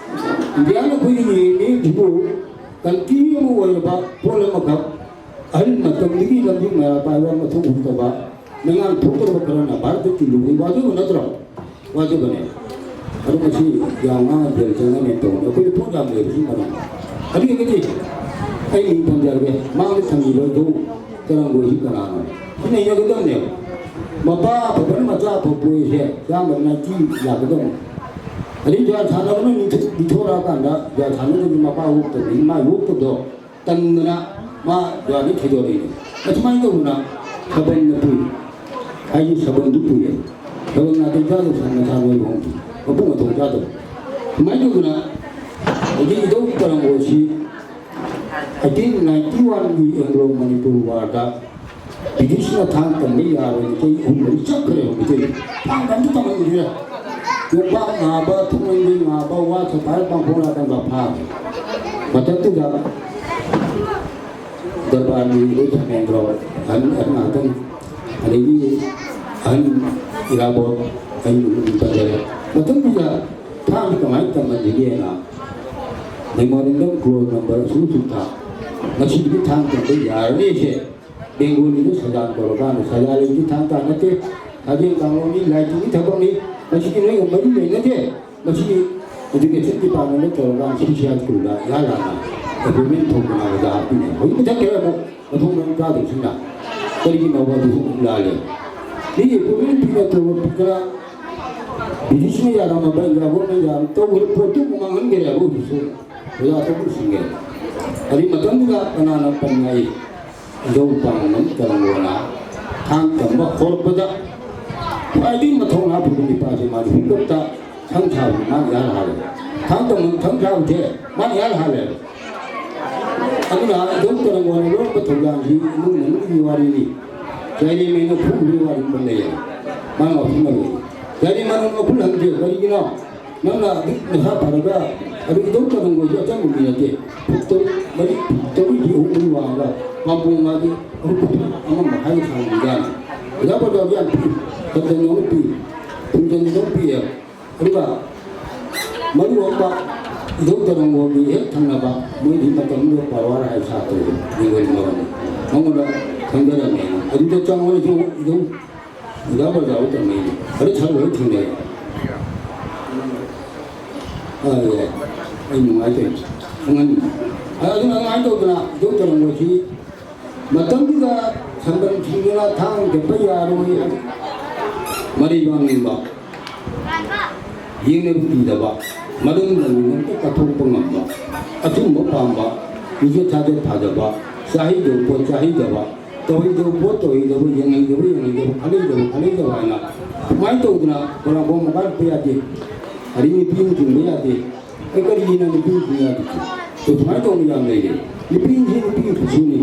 ꯏꯟꯗꯤꯌꯥꯅ ꯑꯩꯈꯣꯏꯒꯤ ꯌꯦꯡꯉꯤꯁꯤꯕꯨ ꯀꯟꯇ꯭ꯔꯤ ꯑꯃ ꯑꯣꯏꯔꯕ ꯄꯣꯠ ꯑꯃꯈꯛ ꯑꯍꯜ ꯃꯇꯝꯗꯒꯤ ꯂꯝꯖꯤꯡ ꯃꯌꯥ ꯄꯥꯏꯕ ꯃꯊꯧ ꯍꯨꯝꯗꯕ ꯃꯩꯉꯥꯟ ꯊꯣꯛꯇ꯭ꯔꯕ ꯈꯔꯅ ꯚꯥꯔꯠꯇ ꯇꯤꯜꯂꯨꯕꯒꯤ ꯋꯥꯖꯕ ꯅꯠꯇ꯭ꯔꯣ? ꯋꯥꯖꯕꯅꯦ꯫ ꯑꯗꯨ ꯃꯁꯤ ꯌꯥꯝ ꯉꯥꯡꯅ ꯖꯦꯜ ꯆꯪꯒꯅꯤ ꯇꯧꯕꯅꯤ꯫ ꯑꯩꯈꯣꯏꯗ ꯄꯣꯠ ꯌꯥꯝ ꯂꯩꯕꯁꯤ ꯃꯔꯝ ꯑꯗꯨꯒꯤꯗꯤ ꯑꯩ ꯃꯤꯡ ꯊꯝꯖꯔꯒꯦ꯫ ꯃꯥꯡꯗ ꯊꯝꯕꯤꯕ ꯏꯙꯧ ꯀꯔꯝꯕ ꯑꯣꯏꯁꯤ ꯀꯅꯥꯅꯣ? ꯁꯤ ꯅꯩꯅꯒꯗꯕꯅꯦꯕ꯫ ꯃꯄꯥ ꯑꯐꯕꯅ ꯃꯆꯥ ꯑꯐꯕ ꯄꯣꯛꯏꯁꯦ ꯆꯥꯝꯃ ꯅꯥꯏꯟꯇꯤ ꯂꯥꯛꯀꯗꯕꯅꯤ꯫ ꯑꯗꯩ ꯖꯨꯋꯥꯔ ꯁꯥꯟꯅꯕꯅ ꯅꯤꯡꯊ- ꯅꯤꯡꯊꯧꯔꯛꯑꯀꯥꯟꯗ ꯖꯨꯋꯥꯔ ꯁꯥꯟꯅꯗꯕꯅꯤ ꯃꯄꯥ ꯑꯣꯛꯇꯕꯅꯤ ꯏꯃꯥ ꯑꯣꯛꯇꯕꯗꯣ ꯇꯟꯗꯅ ꯃꯥ ꯖꯨꯋꯥꯔꯗ ꯊꯤꯗꯣꯔꯛꯏꯅꯤ꯫ ꯑꯁꯨꯃꯥꯏꯅ ꯇꯧꯗꯅ ꯁꯕꯟꯅ ꯄꯨꯏ꯫ ꯍꯥꯏꯗꯤ ꯁꯕꯟꯗꯨ ꯄꯨꯏꯌꯦ꯫ ꯁꯕꯟ ꯅꯥꯇꯩ ꯆꯥꯗꯕ ꯁꯟ ꯃꯁꯥ ꯅꯣꯏꯕ ꯍꯧꯅꯗꯦ꯫ ꯃꯄꯨ ꯃꯊꯧ ꯆꯥꯗꯕ꯫ ꯁꯨꯃꯥꯏꯅ ꯇꯧꯗꯅ ꯍꯧꯖꯤꯛ ꯏꯙꯧ ꯀꯔꯝꯕ ꯑꯁꯤ ꯑꯩꯠꯇꯤꯟ ꯅꯥꯏꯟꯇꯤ ꯋꯥꯟꯒꯤ ꯑꯦꯡꯒ꯭ꯂꯣ ꯃꯅꯤꯄꯨꯔ ꯋꯥꯔꯗ ꯕ꯭ꯔꯤꯇꯤꯁꯅ ꯊꯥꯡ ꯀꯟꯕ ꯌꯥꯔꯣꯏꯅ ꯆꯍꯤ ꯑꯍꯨꯝ ꯃꯔꯤ ꯆꯠꯈ꯭ꯔꯦꯕ ꯃꯩꯇꯩ꯫ ꯊꯥꯡ ꯀꯟꯕ ꯇꯝꯍꯟꯈ꯭ꯔꯦ꯫ ꯌꯣꯝꯄꯥꯛ ꯅꯥꯕ, ꯊꯣꯡꯂꯩ ꯅꯥꯕ, ꯋꯥ ꯁꯐꯥꯏ ꯄꯥꯡꯈꯣꯛ ꯅꯥꯀꯟꯗ ꯐꯥꯕ꯫ ꯃꯇꯝꯗꯨꯗ ꯗꯔꯕꯥꯔꯒꯤ ꯂꯣꯏ ꯊꯝꯃꯦꯟꯗ꯭ꯔꯣ ꯑꯍꯟ ꯑꯍꯟ ꯉꯥꯛꯇꯅꯤ꯫ ꯑꯗꯒꯤ ꯑꯍꯟ ꯏꯔꯥꯕꯣꯠ ꯑꯩ ꯄꯟꯖꯔꯦ꯫ ꯃꯇꯝꯗꯨꯗ ꯊꯥꯡꯁꯤ ꯀꯃꯥꯏꯅ ꯇꯝꯍꯟꯁꯤꯒꯦꯅ ꯃꯦꯃꯣꯔꯦꯟꯗꯝ ꯀ꯭ꯂꯣꯖ ꯅꯝꯕꯔ ꯑꯁꯨꯛ ꯑꯁꯨꯛ ꯊꯥ ꯉꯁꯤꯗꯒꯤ ꯊꯥꯡ ꯇꯝꯕ ꯌꯥꯔꯅꯤꯁꯦ꯫ ꯕꯦꯡꯒꯣꯂꯤꯗ ꯁꯖꯥꯟ ꯀꯧꯔꯀꯥꯟꯗ ꯁꯖꯥꯟ ꯂꯩꯕꯗꯤ ꯊꯥꯡ ꯇꯥ ꯅꯠꯇꯦ꯫ ꯁꯥꯖꯦꯜ ꯀꯥꯡꯂꯣꯟꯒꯤ ꯂꯥꯏꯇꯤꯒꯤ ꯊꯕꯛꯅꯤ꯫ ꯃꯁꯤꯗꯤ ꯅꯣꯏꯒ ꯃꯔꯤ ꯂꯩꯅꯗꯦ꯫ ꯃꯁꯤ ꯏꯗꯨꯀꯦꯁꯟ ꯗꯤꯄꯥꯔꯠꯃꯦꯟꯗ ꯇꯧꯔꯀꯥꯟꯗ ꯁꯤ ꯁꯤ ꯑꯥꯔ ꯁ꯭ꯀꯨꯜꯗ ꯏꯍꯥꯟ ꯍꯥꯟꯅ ꯑꯦꯄꯣꯏꯟꯃꯦꯟ ꯐꯪꯗꯅ ꯑꯣꯖꯥ ꯍꯥꯞꯄꯤꯅꯦ꯫ ꯍꯧꯖꯤꯛ ꯃꯊꯪ ꯈꯔ ꯑꯃꯨꯛ ꯃꯊꯣꯡ ꯃꯔꯝ ꯆꯥꯗꯕꯁꯤꯡꯅ ꯀꯔꯤꯒꯤꯅꯣ ꯑꯗꯨꯁꯨ ꯑꯃꯨꯛ ꯂꯥꯜꯂꯦ꯫ ꯃꯤꯒꯤ ꯑꯦꯄꯣꯏꯟꯃꯦꯟ ꯄꯤꯅ ꯇꯧꯕ ꯄꯤꯗꯅ ꯕ꯭ꯔꯤꯇꯤꯁꯅ ꯌꯥꯔꯝꯃꯕ ꯏꯟꯗꯤꯌꯥ ꯒꯣꯔꯃꯦꯟ ꯌꯥꯝ ꯇꯧꯈ꯭ꯔꯦ ꯄꯣꯠꯇꯨ ꯑꯃꯨꯛ ꯃꯥꯡꯍꯟꯈ꯭ꯔꯦ ꯍꯥꯏꯕ ꯍꯧꯖꯤꯛꯁꯨ ꯑꯣꯖꯥ ꯑꯇꯣꯞꯄꯁꯤꯡꯅ꯫ ꯑꯗꯨꯒꯤ ꯃꯇꯝꯗꯨꯗ ꯀꯅꯥꯅ ꯄꯟ ꯍꯥꯏ? ꯏꯙꯧ ꯄꯥꯡꯂꯝ ꯀꯔꯝꯕꯅ ꯊꯥꯡ ꯇꯝꯕ ꯍꯧꯔꯛꯄꯗ ꯈ꯭ꯋꯥꯏꯗꯒꯤ ꯃꯊꯧꯅꯥ ꯐꯕ ꯅꯤꯄꯥꯁꯦ ꯃꯥꯅ ꯍꯨꯏꯀꯞꯇ ꯁꯪ ꯁꯥꯕꯁꯦ ꯃꯥꯅ ꯏꯍꯥꯟ ꯍꯥꯜꯂꯦ꯫ ꯊꯥꯡ ꯇꯝꯕ ꯁꯪ ꯁꯥꯕꯁꯦ ꯃꯥꯅ ꯏꯍꯥꯟ ꯍꯥꯜꯂꯦꯕ꯫ ꯑꯗꯨꯅ ꯏꯙꯧ ꯀꯔꯝꯕꯅ ꯂꯧꯔꯝꯕ ꯊꯧꯗꯥꯡꯁꯤ ꯏꯃꯨꯡ ꯃꯅꯨꯡꯒꯤ ꯋꯥꯔꯤꯅꯤ꯫ ꯆꯥꯏꯔꯦꯟꯃꯩꯅ ꯐꯨꯈꯤꯕꯒꯤ ꯋꯥꯔꯤ ꯑꯃ ꯂꯩꯌꯦꯕ꯫ ꯃꯥꯅ ꯉꯥꯎꯁꯤꯟꯅꯕꯅꯤ꯫ ꯆꯥꯏꯔꯦꯟꯃꯩꯅ ꯃꯈꯨꯜ ꯍꯟꯗꯦ꯫ ꯀꯔꯤꯒꯤꯅꯣ? ꯅꯪꯅ ꯑꯗꯨꯛ ꯅꯁꯥ ꯐꯔꯒ ꯑꯗꯨ ꯏꯇꯧ ꯇꯧꯔꯝꯕꯗꯨ ꯑꯆꯝꯕ ꯃꯤ ꯅꯠꯇꯦ꯫ ꯐꯨꯠ ꯇꯔꯨꯛ ꯃꯔꯤ, ꯐꯨꯠ ꯇꯔꯨꯛ ꯐꯤ ꯑꯍꯨꯝ ꯃꯔꯤ ꯋꯥꯡꯉꯒ ꯄꯥꯝꯕꯣꯝ ꯃꯥꯗꯤ ꯑꯍꯨꯝ ꯐꯨꯠ ꯑꯃ ꯃꯈꯥꯏ ꯁꯥꯡꯕꯖꯥꯠꯅꯤ꯫ ꯑꯣꯖꯥ ꯄ꯭ꯔꯗꯣꯞ ꯌꯥꯝ ꯄꯤ, ꯀꯟꯗꯟ ꯑꯃ ꯄꯤ, ꯄꯨꯡꯖꯟ ꯑꯃ ꯄꯤꯌꯦ꯫ ꯑꯗꯨꯒ ꯃꯔꯨ ꯑꯣꯏꯕ ꯏꯙꯧ ꯇꯔꯪꯒꯣꯒꯤ ꯍꯦꯛ ꯊꯪꯅꯕ ꯃꯣꯏꯒꯤ ꯃꯇꯝꯗꯨꯗ ꯄꯥꯋꯔ ꯍꯥꯏ ꯁꯥꯇ꯭ꯔꯗꯣ ꯌꯦꯡꯒꯣꯟ ꯃꯔꯝ ꯃꯉꯣꯟꯗ ꯈꯪꯖꯔꯝꯃꯦ꯫ ꯑꯗꯨꯗ ꯆꯪꯉꯒꯁꯨ ꯏꯙꯧ ꯑꯣꯖꯥ ꯕ꯭ꯔꯖꯥ ꯍꯣꯏ ꯇꯝꯃꯛꯏꯅꯦ꯫ ꯑꯗꯨ ꯁꯥꯔ ꯍꯣꯏ ꯊꯦꯡꯅꯩ꯫ ꯑ, ꯌꯥꯏ꯫ ꯑꯩ ꯅꯨꯡꯉꯥꯏꯇꯦ꯫ ꯈꯪꯍꯟꯅꯤꯡꯉꯤ꯫ ꯑꯗꯨꯅ ꯑꯗꯨꯃꯥꯏꯅ ꯇꯧꯗꯅ ꯏꯙꯧ ꯇꯔꯪꯒꯣꯁꯤ ꯃꯇꯝꯗꯨꯗ ꯁꯝꯕꯜ ꯊꯤꯡꯗꯨꯅ ꯊꯥꯡ ꯊꯦꯛꯄ ꯌꯥꯔꯣꯏ꯫ ꯃꯔꯩ ꯋꯥꯡꯅꯤꯡꯕ, ꯌꯦꯡꯅꯕ ꯀꯤꯗꯕ, ꯃꯔꯝ ꯂꯩꯅꯕ ꯀꯠꯊꯣꯛꯄ ꯉꯝꯕ, ꯑꯆꯨꯝꯕ ꯄꯥꯝꯕ, ꯃꯤꯖꯦ ꯊꯥꯖ ꯊꯥꯖꯕ, ꯆꯥꯍꯩꯗꯕ ꯄꯣꯠ ꯆꯥꯍꯩꯗꯕ, ꯇꯧꯍꯩꯗꯕ ꯄꯣꯠ ꯇꯧꯍꯩꯗꯕ, ꯌꯦꯡꯍꯩꯗꯕ ꯌꯦꯡꯍꯩꯗꯕ, ꯈꯜꯍꯩꯗꯕ ꯈꯜꯍꯩꯗꯕ ꯍꯥꯏꯅ ꯑꯗꯨꯃꯥꯏꯅ ꯇꯧꯗꯅ ꯄ꯭ꯔꯣꯒ꯭ꯔꯥꯝ ꯃꯈꯥ ꯆꯠꯄ ꯌꯥꯗꯦ꯫ ꯑꯗꯩ ꯅꯨꯄꯤ ꯑꯃ ꯆꯤꯡꯕ ꯌꯥꯗꯦ꯫ ꯑꯩ ꯀꯔꯤꯒꯤꯅꯣ ꯅꯨꯄꯤ ꯅꯨꯄꯤ ꯌꯥꯗ꯭ꯔꯤꯁꯦ? ꯑꯗꯨ ꯁꯨꯃꯥꯏꯅ ꯇꯧꯕ ꯌꯥꯝ ꯂꯩꯔꯦ꯫ ꯅꯨꯄꯤꯁꯤ ꯅꯨꯄꯤꯒꯤ ꯈꯨꯠꯁꯨꯅꯤ꯫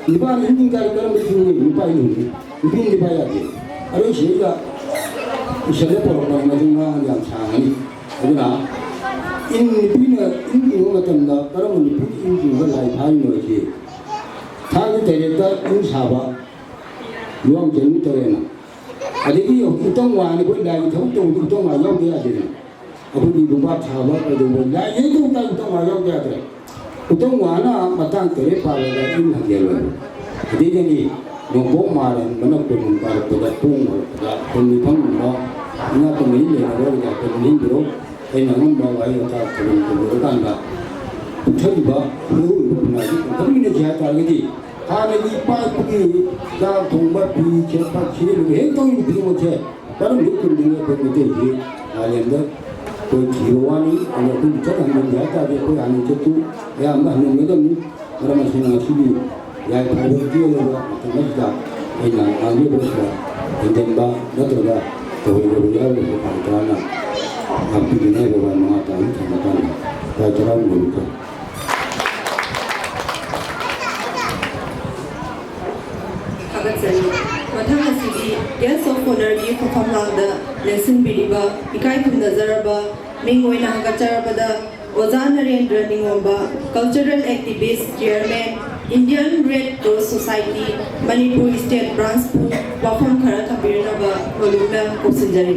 ꯅꯨꯄꯥꯅ ꯏꯟꯖꯤꯟ ꯒꯥꯔꯤ ꯀꯔꯝꯕ ꯊꯤꯡꯉꯤ? ꯅꯨꯄꯥ ꯏꯟꯖꯤꯟꯅꯤ꯫ ꯅꯨꯄꯤ ꯏꯟꯖꯤꯟ ꯄꯥꯏ ꯌꯥꯗꯦ꯫ ꯑꯗꯣ ꯁꯤꯗꯩꯗ ꯏꯁꯜꯂ ꯄꯣꯔꯛꯄ ꯃꯗꯨ ꯉꯥꯡ ꯌꯥꯝ ꯁꯥꯡꯉꯅꯤ꯫ ꯑꯗꯨꯅ ꯏꯟ ꯅꯨꯄꯤꯅ ꯏꯟ ꯆꯤꯡꯕ ꯃꯇꯝꯗ ꯀꯔꯝꯕ ꯅꯨꯄꯤꯅ ꯏꯟ ꯆꯤꯡꯕ ꯂꯥꯏ ꯐꯥꯔꯤꯅꯣ ꯍꯥꯏꯁꯦ? ꯊꯥꯡꯒꯤ ꯇꯔꯦꯠꯇ ꯏꯟ ꯁꯥꯕ ꯂꯨꯋꯥꯡ ꯆꯅꯨ ꯇꯧꯋꯦꯅ꯫ ꯑꯗꯒꯤ ꯎꯇꯪ ꯋꯥꯅ ꯑꯩꯈꯣꯏ ꯂꯥꯏꯒꯤ ꯊꯕꯛ ꯇꯧꯕꯗ ꯎꯇꯪ ꯋꯥ ꯌꯥꯎꯗ ꯌꯥꯗꯦꯗꯅ꯫ ꯑꯩꯈꯣꯏꯒꯤ ꯅꯨꯄꯥ ꯊꯥꯕ ꯀꯩꯗꯧꯕ ꯂꯥꯏ ꯌꯦꯡꯗꯧ ꯇꯥꯏ ꯎꯇꯪ ꯋꯥ ꯌꯥꯎꯗ ꯌꯥꯗ꯭ꯔꯦ꯫ ꯎꯇꯪ ꯋꯥꯅ ꯃꯇꯥꯡ ꯇꯔꯦꯠ ꯄꯥꯜꯂꯒ ꯏꯟ ꯍꯟꯖꯜꯂꯣꯏꯕ꯫ ꯑꯗꯩꯗꯅꯤ ꯅꯣꯡꯄꯣꯛ ꯃꯥꯔꯟꯕꯅ ꯀꯣꯅꯨꯡ ꯀꯥꯔꯛꯄꯗ ꯄꯣꯡ ꯍꯧꯔꯛꯄꯗ ꯈꯨꯟ ꯃꯤꯐꯝꯒꯨꯝꯕ ꯏꯅꯥꯛꯇ ꯃꯔꯤ ꯂꯩꯅꯕ ꯑꯣꯏꯔꯒ ꯈꯨꯟ ꯃꯤꯡꯗꯨ ꯑꯩꯅ ꯑꯉꯝꯕ ꯋꯥꯍꯩ ꯋꯥꯇꯥ ꯊꯧꯔꯝ ꯇꯧꯖꯔꯀꯥꯟꯗ ꯄꯨꯊꯔꯤꯕ ꯍꯦꯔꯣꯏꯕ ꯈꯨꯟꯅꯥꯏꯗꯨ ꯄꯨꯊꯔꯃꯤꯟꯅꯁꯤ ꯍꯥꯏ ꯇꯥꯔꯒꯗꯤ ꯍꯥꯟꯅꯒꯤ ꯏꯄꯥ ꯏꯄꯨꯒꯤ ꯆꯥꯛ ꯊꯣꯡꯕ, ꯐꯤ ꯁꯦꯠꯄ, ꯁꯤꯖꯤꯟꯅꯕ ꯍꯦꯛ ꯇꯧꯔꯤꯕ ꯈꯨꯗꯤꯡꯃꯛꯁꯦ ꯀꯔꯝꯕ ꯈꯨꯟꯗꯅꯣ ꯑꯩꯈꯣꯏ ꯃꯩꯇꯩꯁꯤ ꯃꯥꯂꯦꯝꯗ ꯑꯩꯈꯣꯏ ꯊꯤꯕ ꯋꯥꯅꯤ꯫ ꯑꯗꯣ ꯑꯩꯈꯣꯏꯒꯤ ꯆꯠ ꯍꯟꯕꯒꯤ ꯍꯥꯏ ꯇꯥꯔꯗꯤ ꯑꯩꯈꯣꯏ ꯍꯥꯟꯅ ꯆꯠꯇꯨ ꯑꯌꯥꯝꯕ ꯍꯟꯍꯟꯒꯗꯕꯅꯤ꯫ ꯃꯔꯝ ꯑꯁꯤꯅ ꯉꯁꯤꯒꯤ ꯌꯥꯏꯐꯔꯕ ꯆꯦꯜꯂꯕ ꯃꯇꯝ ꯑꯁꯤꯗ ꯑꯩꯅ ꯉꯥꯡꯖꯕꯁꯤꯗ ꯍꯦꯟꯖꯟꯕ ꯅꯠꯇ꯭ꯔꯒ ꯇꯧꯍꯩꯗꯕ ꯌꯥꯎꯔꯒꯁꯨ ꯇꯥꯡ ꯇꯔꯥꯅ ꯉꯥꯛꯄꯤꯒꯅꯤ ꯍꯥꯏꯕ ꯋꯥ ꯃꯉꯥ ꯇꯔꯥ ꯊꯝꯃꯀꯥꯟꯗ ꯇꯔꯥ ꯇꯔꯥꯍꯨꯝꯗꯣꯏ ꯂꯨꯄꯥ꯫ ꯊꯥꯒꯠꯆꯔꯤ꯫ ꯃꯊꯪ ꯑꯁꯤꯗꯤ Guest of Honourꯒꯤ ꯐꯝꯐꯝꯂꯥꯡꯗ ꯂꯦꯡꯁꯤꯟꯕꯤꯔꯤꯕ ꯏꯀꯥꯏ ꯈꯨꯝꯅꯖꯔꯕ ꯃꯤꯡ ꯑꯣꯏꯅ ꯍꯪꯒꯠꯆꯔꯕꯗ ꯑꯣꯖꯥ Narendra Ningomba, Cultural Activist, Chairman, Indian Red Cross Society, Manipur State Branch ꯄꯨ ꯋꯥꯐꯝ ꯈꯔ ꯊꯝꯕꯤꯔꯅꯕ ꯍꯧꯖꯤꯛꯇ ꯀꯧꯁꯤꯟꯖꯔꯤ꯫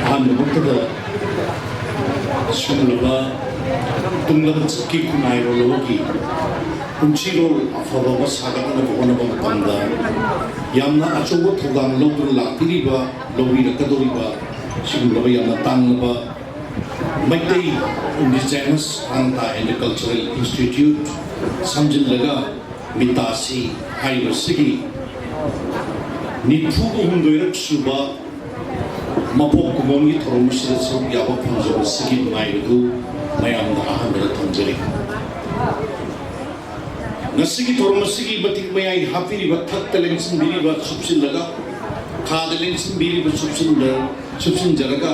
ꯑꯍꯥꯟꯕꯃꯛꯇꯗ ꯁꯤꯒꯨꯝꯂꯕ ꯇꯨꯡꯂꯝꯆꯠꯀꯤ ꯈꯨꯟꯅꯥꯏꯔꯣꯜ ꯑꯃꯒꯤ ꯄꯨꯟꯁꯤꯔꯣꯜ ꯑꯐꯕ ꯑꯃ ꯁꯥꯒꯠꯅꯕ ꯍꯣꯠꯅꯕ ꯃꯇꯝꯗ ꯌꯥꯝꯅ ꯑꯆꯧꯕ ꯊꯧꯗꯥꯡ ꯂꯧꯗꯨꯅ ꯂꯥꯛꯄꯤꯔꯤꯕ, ꯂꯧꯕꯤꯔꯛꯀꯗꯧꯔꯤꯕ ꯁꯤꯒꯨꯝꯂꯕ ꯌꯥꯝꯅ ꯇꯥꯡꯂꯕ Meitei Indigenous Thangta and Cultural Institute ꯁꯝꯖꯤꯜꯂꯒ ꯃꯤꯇꯥꯁꯤ ꯍꯥꯏꯔꯤꯕꯁꯤꯒꯤ ꯅꯤꯐꯨ ꯍꯨꯝꯗꯣꯏꯔꯛ ꯁꯨꯕ ꯃꯄꯣꯛ ꯀꯨꯝꯑꯣꯟꯒꯤ ꯊꯧꯔꯝ ꯑꯁꯤꯗ ꯁꯔꯨꯛ ꯌꯥꯕ ꯐꯪꯖꯕꯁꯤꯒꯤ ꯅꯨꯡꯉꯥꯏꯕꯗꯨ ꯃꯌꯥꯝꯗ ꯑꯍꯥꯟꯕꯗ ꯊꯝꯖꯔꯤ꯫ ꯉꯁꯤꯒꯤ ꯊꯧꯔꯝ ꯑꯁꯤꯒꯤ ꯃꯇꯤꯛ ꯃꯌꯥꯏ ꯍꯥꯞꯄꯤꯔꯤꯕ, ꯊꯛꯇ ꯂꯦꯡꯁꯤꯟꯕꯤꯔꯤꯕ ꯁꯨꯞꯆꯤꯜꯂꯒ, ꯈꯥꯗ ꯂꯦꯡꯁꯤꯟꯕꯤꯔꯤꯕ ꯁꯨꯞꯆꯤꯟꯗ-, ꯁꯨꯞꯆꯤꯟꯖꯔꯒ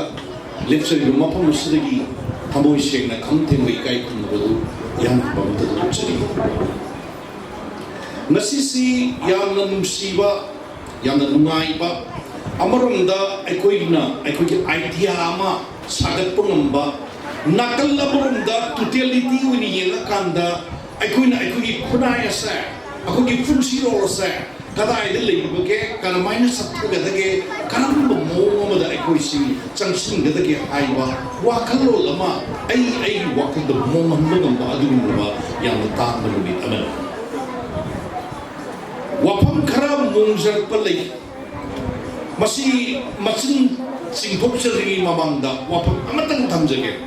ꯂꯦꯞꯆꯔꯤꯕ ꯃꯐꯝ ꯑꯁꯤꯗꯒꯤ ꯊꯃꯣꯏ ꯁꯦꯡꯅ ꯈꯝ ꯊꯦꯡꯕ ꯏꯀꯥꯏ ꯈꯨꯝꯅꯕꯗꯨ ꯏꯍꯥꯟ ꯍꯥꯟꯕ ꯑꯃꯗ ꯎꯠꯆꯔꯤ꯫ ꯉꯁꯤꯁꯤ ꯌꯥꯝꯅ ꯅꯨꯡꯁꯤꯕ, ꯌꯥꯝꯅ ꯅꯨꯡꯉꯥꯏꯕ, ꯑꯃꯔꯣꯝꯗ ꯑꯩꯈꯣꯏꯅ ꯑꯩꯈꯣꯏꯒꯤ idea ꯑꯃ ꯁꯥꯒꯠꯄ ꯉꯝꯕ, ꯅꯥꯀꯜ ꯑꯃꯔꯣꯝꯗ totality ꯑꯣꯏꯅ ꯌꯦꯡꯉꯀꯥꯟꯗ ꯑꯩꯈꯣꯏꯅ ꯑꯩꯈꯣꯏꯒꯤ ꯈꯨꯟꯅꯥꯏ ꯑꯁꯦ, ꯑꯩꯈꯣꯏꯒꯤ ꯄꯨꯟꯁꯤꯔꯣꯜ ꯑꯁꯦ ꯀꯗꯥꯏꯗ ꯂꯩꯔꯤꯕꯒꯦ, ꯀꯔꯝꯍꯥꯏꯅ ꯆꯠꯊꯒꯗꯒꯦ, ꯀꯔꯝꯕ ꯃꯑꯣꯡ ꯑꯃꯗ ꯑꯩꯈꯣꯏꯁꯤ ꯆꯪꯁꯤꯟꯒꯗꯒꯦ ꯍꯥꯏꯕ ꯋꯥꯈꯜꯂꯣꯟ ꯑꯃ ꯑꯩ ꯑꯩꯒꯤ ꯋꯥꯈꯜꯗ ꯃꯣꯡꯍꯟꯕ ꯉꯝꯕ ꯑꯗꯨꯒꯨꯝꯂꯕ ꯌꯥꯝꯅ ꯇꯥꯡꯕ ꯅꯨꯃꯤꯠ ꯑꯃꯅꯤ꯫ ꯋꯥꯐꯝ ꯈꯔ ꯃꯣꯡꯖꯔꯛꯄ ꯂꯩ꯫ ꯃꯁꯤ ꯃꯆꯤꯟ ꯆꯤꯡꯊꯣꯛꯆꯗ꯭ꯔꯤꯉꯩ ꯃꯃꯥꯡꯗ ꯋꯥꯐꯝ ꯑꯃꯇꯪ ꯊꯝꯖꯒꯦ꯫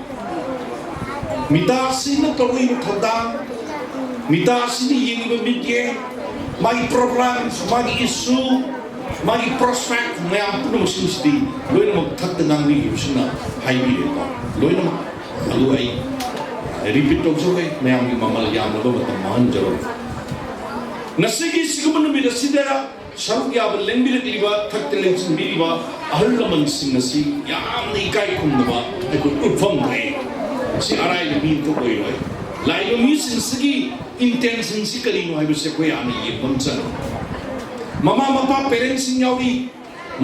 ꯃꯤꯇꯥꯁꯤꯅ ꯇꯧꯔꯤꯕ ꯊꯧꯗꯥꯡ, ꯃꯤꯇꯥꯁꯤꯅ ꯌꯦꯡꯉꯤꯕ ꯃꯤꯠꯌꯦꯡ, ꯃꯥꯒꯤ problems, ꯃꯥꯒꯤ issue, ꯃꯥꯒꯤ prospect ꯃꯌꯥꯝ ꯄꯨꯝꯅꯃꯛꯁꯤꯡꯁꯤꯗꯤ ꯂꯣꯏꯅꯃꯛ ꯊꯛꯇ ꯉꯥꯡꯕꯤꯈꯤꯕꯁꯤꯡꯅ ꯍꯥꯏꯕꯤꯔꯦꯀꯣ꯫ ꯂꯣꯏꯅꯃꯛ ꯑꯗꯨ ꯑꯩ repeat ꯇꯧꯖꯔꯣꯏ, ꯃꯌꯥꯝꯒꯤ ꯃꯃꯜ ꯌꯥꯝꯂꯕ ꯃꯇꯝ ꯃꯥꯡꯍꯟꯖꯔꯣꯏ꯫ ꯉꯁꯤꯒꯤ ꯁꯤꯒꯨꯝꯕ ꯅꯨꯃꯤꯠ ꯑꯁꯤꯗ ꯁꯔꯨꯛ ꯌꯥꯕ ꯂꯦꯡꯕꯤꯔꯛꯂꯤꯕ, ꯊꯛꯇ ꯂꯦꯡꯁꯤꯟꯕꯤꯔꯤꯕ ꯑꯍꯜ ꯂꯃꯟꯁꯤꯡ ꯑꯁꯤ ꯌꯥꯝꯅ ꯏꯀꯥꯏ ꯈꯨꯝꯅꯕ ꯑꯩꯈꯣꯏ ꯎꯠꯐꯝ ꯊꯣꯛꯏ꯫ ꯁꯤ ꯑꯔꯥꯏꯕ ꯃꯤ ꯑꯝꯇ ꯑꯣꯏꯔꯣꯏ꯫ ꯂꯥꯛꯏꯕ ꯃꯤꯁꯤꯡꯁꯤꯒꯤ intentionꯁꯤ ꯀꯔꯤꯅꯣ ꯍꯥꯏꯕꯁꯤ ꯑꯩꯈꯣꯏ ꯍꯥꯟꯅ ꯌꯦꯡꯕ ꯑꯃ ꯆꯪꯉꯤ꯫ ꯃꯃꯥ ꯃꯄꯥ parentꯁꯤꯡ ꯌꯥꯎꯔꯤ,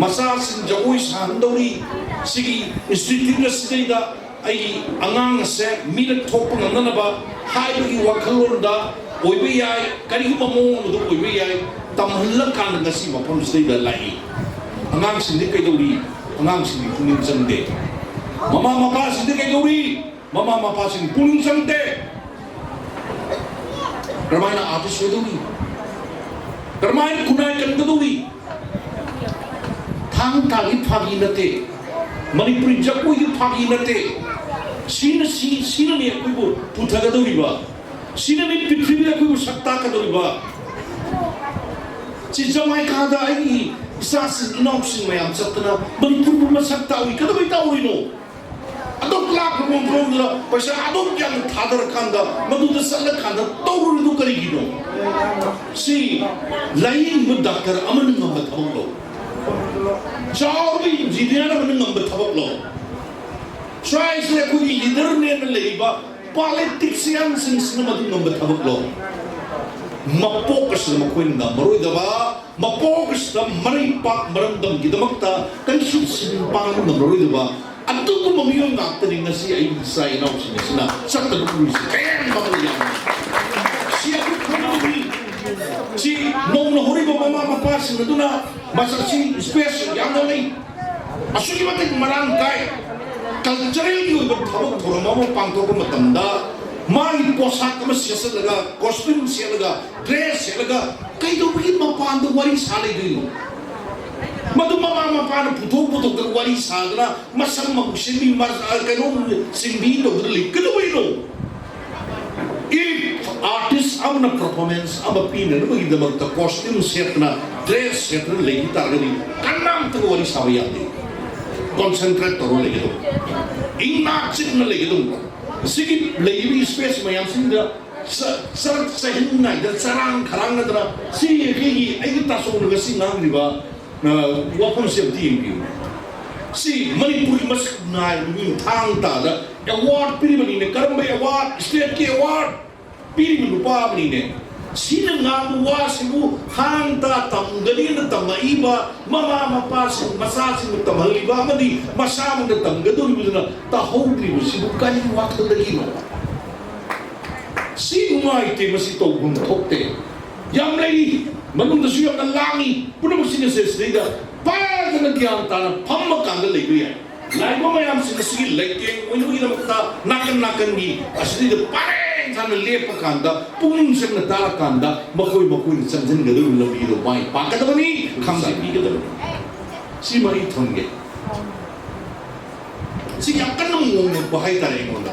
ꯃꯆꯥꯁꯤꯡ ꯖꯒꯣꯏ ꯁꯥꯍꯟꯗꯧꯔꯤ꯫ ꯁꯤꯒꯤ institute ꯑꯁꯤꯗꯩꯗ ꯑꯩꯒꯤ ꯑꯉꯥꯡ ꯑꯁꯦ ꯃꯤꯅ ꯊꯣꯛꯄ ꯉꯝꯅꯅꯕ ꯍꯥꯏꯕꯒꯤ ꯋꯥꯈꯜꯂꯣꯟꯗ ꯑꯣꯏꯕ ꯌꯥꯏ, ꯀꯔꯤꯒꯨꯝꯕ ꯃꯑꯣꯡ ꯑꯃꯗ ꯑꯣꯏꯕ ꯌꯥꯏ, ꯇꯝꯍꯜꯂꯀꯥꯟꯗ ꯉꯁꯤ ꯃꯐꯝꯁꯤꯗꯩꯗ ꯂꯥꯛꯏ꯫ ꯑꯉꯥꯡꯁꯤꯡꯗꯤ ꯀꯩꯗꯧꯔꯤ? ꯑꯉꯥꯡꯁꯤꯡꯗꯤ ꯄꯨꯛꯅꯤꯡ ꯆꯪꯗꯦ꯫ ꯃꯃꯥ ꯃꯄꯥꯁꯤꯡꯗꯤ ꯀꯩꯗꯧꯔꯤ? ꯃꯃꯥ ꯃꯄꯥꯁꯤꯡ ꯄꯨꯛꯅꯤꯡ ꯆꯪꯗꯦ꯫ ꯀꯔꯝꯍꯥꯏꯅ artist ꯑꯣꯏꯗꯧꯔꯤ? ꯀꯔꯝꯍꯥꯏꯅ ꯈꯨꯟꯅꯥꯏ ꯀꯟꯒꯗꯧꯔꯤ? ꯊꯥꯡ ꯇꯥꯒꯤ ꯐꯥꯒꯤ ꯅꯠꯇꯦ꯫ ꯃꯅꯤꯄꯨꯔꯤ ꯖꯒꯣꯏꯒꯤ ꯐꯥꯒꯤ ꯅꯠꯇꯦ꯫ ꯁꯤꯅ ꯁꯤ, ꯁꯤꯅꯅꯤ ꯑꯩꯈꯣꯏꯕꯨ ꯄꯨꯊꯒꯗꯧꯔꯤꯕ꯫ ꯁꯤꯅꯅꯤ ꯄ꯭ꯔꯤꯊꯤꯕꯤꯗ ꯑꯩꯈꯣꯏꯕꯨ ꯁꯛ ꯇꯥꯛꯀꯗꯧꯔꯤꯕ꯫ ꯁꯤ ꯖꯃꯥꯏꯀꯥꯗ ꯑꯩꯒꯤ ꯏꯆꯥꯁꯤꯡ ꯏꯅꯥꯎꯁꯤꯡ ꯃꯌꯥꯝ ꯆꯠꯇꯅ ꯃꯅꯤꯄꯨꯔꯕꯨ ꯃꯁꯛ ꯇꯥꯛꯎꯏ꯫ ꯀꯩꯗꯧꯕꯩ ꯇꯥꯛꯎꯔꯤꯅꯣ? ꯑꯗꯨꯛ ꯂꯥꯞꯄ ꯃꯐꯝꯗꯨꯗ ꯄꯩꯁꯥ ꯑꯗꯨꯛ ꯌꯥꯝꯅ ꯊꯥꯗꯔꯀꯥꯟꯗ ꯃꯗꯨꯗ ꯆꯠꯂꯀꯥꯟꯗ ꯇꯧꯔꯨꯔꯤꯗꯨ ꯀꯔꯤꯒꯤꯅꯣ? ꯁꯤ ꯂꯥꯏꯌꯦꯡꯕ ꯗꯥꯛꯇꯔ ꯑꯃꯅ ꯉꯝꯕ ꯊꯕꯛꯂꯣ? ꯆꯥꯎꯔꯕ engineer ꯑꯃꯅ ꯉꯝꯕ ꯊꯕꯛꯂꯣ? ꯁ꯭ꯋꯥꯏꯁꯤꯗ ꯑꯩꯈꯣꯏꯒꯤ leaderꯅꯦꯅ ꯂꯩꯔꯤꯕ politicianꯁꯤꯡꯁꯤꯅ ꯃꯗꯨ ꯉꯝꯕ ꯊꯕꯛꯂꯣ? ꯃꯄꯣꯛ ꯑꯁꯤꯗ ꯃꯈꯣꯏꯅ ꯉꯝꯃꯔꯣꯏꯗꯕ, ꯃꯄꯣꯛ ꯑꯁꯤꯗ ꯃꯔꯩ ꯄꯥꯛ ꯃꯔꯝꯗꯝꯒꯤꯗꯃꯛꯇ ꯀꯔꯤꯁꯨ ꯁꯤꯟ ꯄꯥꯡꯕ ꯉꯝꯂꯔꯣꯏꯗꯕ ꯑꯗꯨꯒꯨꯝꯕ ꯃꯤꯑꯣꯏ ꯉꯥꯛꯇꯅꯤ ꯉꯁꯤ ꯑꯩꯒꯤ ꯏꯆꯥ ꯏꯅꯥꯎꯁꯤꯡ ꯑꯁꯤꯅ ꯆꯠꯇꯅ ꯎꯔꯤꯁꯦ꯫ ꯀꯌꯥꯝ ꯃꯃꯜ ꯌꯥꯝꯃꯤ꯫ ꯁꯤ ꯑꯩꯈꯣꯏ ꯈꯪꯍꯧꯗ꯭ꯔꯤ꯫ ꯁꯤ ꯅꯧꯅ ꯍꯧꯔꯤꯕ ꯃꯃꯥ ꯃꯄꯥꯁꯤꯡ ꯑꯗꯨꯅ ꯃꯁꯛꯁꯤ space ꯌꯥꯝꯅ ꯂꯩ꯫ ꯑꯁꯨꯛꯀꯤ ꯃꯇꯤꯛ ꯃꯔꯥꯡ ꯀꯥꯏ꯫ Culturalꯒꯤ ꯑꯣꯏꯕ ꯊꯕꯛ ꯊꯧꯔꯝ ꯑꯃ ꯄꯥꯡꯊꯣꯛꯄ ꯃꯇꯝꯗ ꯃꯥꯒꯤ ꯄꯣꯁꯥꯛ ꯑꯃ ꯁꯦꯠꯆꯜꯂꯒ, costume ꯁꯦꯠꯂꯒ, dress ꯁꯦꯠꯂꯒ ꯀꯩꯗꯧꯕꯒꯤ ꯃꯄꯥꯟꯗ ꯋꯥꯔꯤ ꯁꯥ ꯂꯩꯗꯣꯏꯅꯣ? ꯃꯗꯨ ꯃꯃꯥ ꯃꯄꯥꯅ ꯄꯨꯊꯣꯛ ꯄꯨꯊꯣꯛꯇꯅ ꯋꯥꯔꯤ ꯁꯥꯗꯅ ꯃꯁꯝ ꯃꯈꯨ ꯁꯦꯝꯕꯤ, ꯃꯁ-, ꯑ, ꯀꯩꯅꯣ ꯁꯤꯡꯕꯤ ꯇꯧꯗꯅ ꯂꯩ ꯀꯩꯗꯧꯕꯩꯅꯣ? If artist ꯑꯃꯅ performance ꯑꯃ ꯄꯤꯅꯅꯕꯒꯤꯗꯃꯛꯇ costume ꯁꯦꯠꯇꯅ, dress ꯁꯦꯠꯇꯅ ꯂꯩꯈꯤ ꯇꯥꯔꯒꯗꯤ ꯀꯅꯥꯝꯇꯒ ꯋꯥꯔꯤ ꯁꯥꯕ ꯌꯥꯗꯦ꯫ Concentrate ꯇꯧꯔ ꯂꯩꯒꯗꯧꯕ, ꯏꯪꯅ ꯆꯤꯛꯅ ꯂꯩꯒꯗꯧꯕ꯫ ꯁꯤꯒꯤ ꯂꯩꯔꯤꯕ space ꯃꯌꯥꯝꯁꯤꯡꯗ ꯆ-, ꯆꯔꯛ ꯆꯍꯤꯟ ꯅꯥꯏꯗꯅ ꯆꯔꯥꯡ ꯈꯔꯥꯡꯅꯗꯅ ꯁꯤ ꯑꯩꯈꯣꯏꯒꯤ, ꯑꯩꯒꯤ ꯇꯥꯆꯧꯅ ꯉꯁꯤ ꯉꯥꯡꯂꯤꯕ, ꯑ, ꯋꯥꯐꯝꯁꯦ ꯑꯝꯇ ꯌꯦꯡꯕꯤꯌꯨ꯫ ꯁꯤ ꯃꯅꯤꯄꯨꯔꯒꯤ ꯃꯁꯛ ꯅꯥꯏꯕ ꯃꯤ ꯊꯥꯡ ꯇꯥꯗ ꯑꯦꯋꯥꯔꯗ ꯄꯤꯔꯤꯕꯅꯤꯅꯦ꯫ ꯀꯔꯝꯕ ꯑꯦꯋꯥꯔꯗ? ꯁ꯭ꯇꯦꯠꯀꯤ ꯑꯦꯋꯥꯔꯗ ꯄꯤꯔꯤꯕ ꯅꯨꯄꯥ ꯑꯃꯅꯤꯅꯦ꯫ ꯁꯤꯅ ꯉꯥꯡꯕ ꯋꯥꯁꯤꯕꯨ ꯊꯥꯡ ꯇꯥ ꯇꯝꯒꯅꯤꯅ ꯇꯝꯃꯛꯏꯕ ꯃꯃꯥ ꯃꯄꯥꯁꯤꯡ, ꯃꯆꯥꯁꯤꯡꯕꯨ ꯇꯝꯍꯜꯂꯤꯕ ꯑꯃꯗꯤ ꯃꯁꯥꯃꯛꯅ ꯇꯝꯒꯗꯧꯔꯤꯕꯗꯨꯅ ꯇꯥꯍꯧꯗ꯭ꯔꯤꯕꯁꯤꯕꯨ ꯀꯔꯤ ꯋꯥꯈꯜꯗꯒꯤꯅꯣ? ꯁꯤ ꯅꯨꯡꯉꯥꯏꯇꯦ, ꯃꯁꯤ ꯇꯧꯐꯝ ꯊꯣꯛꯇꯦ꯫ ꯌꯥꯝ ꯂꯩꯔꯤ, ꯃꯅꯨꯡꯗꯁꯨ ꯌꯥꯝꯅ ꯂꯥꯡꯉꯤ꯫ ꯄꯨꯝꯅꯃꯛꯁꯤꯡ ꯑꯁꯦ ꯁꯤꯗꯩꯗ ꯐꯖꯅ ꯒ꯭ꯌꯥꯟ ꯇꯥꯅ ꯐꯝꯃ ꯀꯥꯟꯗ ꯂꯩꯕ ꯌꯥꯏ꯫ ꯂꯥꯛꯏꯕ ꯃꯌꯥꯝꯁꯤꯡ ꯑꯁꯤꯒꯤ ꯂꯩꯇꯦꯡ ꯑꯣꯏꯅꯕꯒꯤꯗꯃꯛꯇ ꯅꯥꯀꯟ ꯅꯥꯀꯟꯒꯤ ꯑꯁꯤꯗꯩꯗ ꯄꯔꯦꯡ ꯁꯥꯅ ꯂꯦꯞꯄ ꯀꯥꯟꯗ, ꯄꯨꯛꯅꯤꯡ ꯆꯪꯅ ꯇꯥꯔꯀꯥꯟꯗ, ꯃꯈꯣꯏ ꯃꯈꯣꯏꯅ ꯆꯪꯁꯤꯟꯒꯗꯧꯔꯤꯕ ꯂꯝꯕꯤꯗꯣ ꯃꯥꯏ ꯄꯥꯛꯀꯗꯕꯅꯤ, ꯈꯪꯖꯤꯟꯕꯤꯒꯗꯕꯅꯤ꯫ ꯁꯤꯃ ꯑꯩ ꯊꯝꯒꯦ꯫ ꯁꯤ ꯌꯥꯝ ꯀꯟꯅ ꯃꯣꯡꯉꯛꯄ ꯍꯥꯏꯇꯥꯔꯦ ꯑꯩꯉꯣꯟꯗ꯫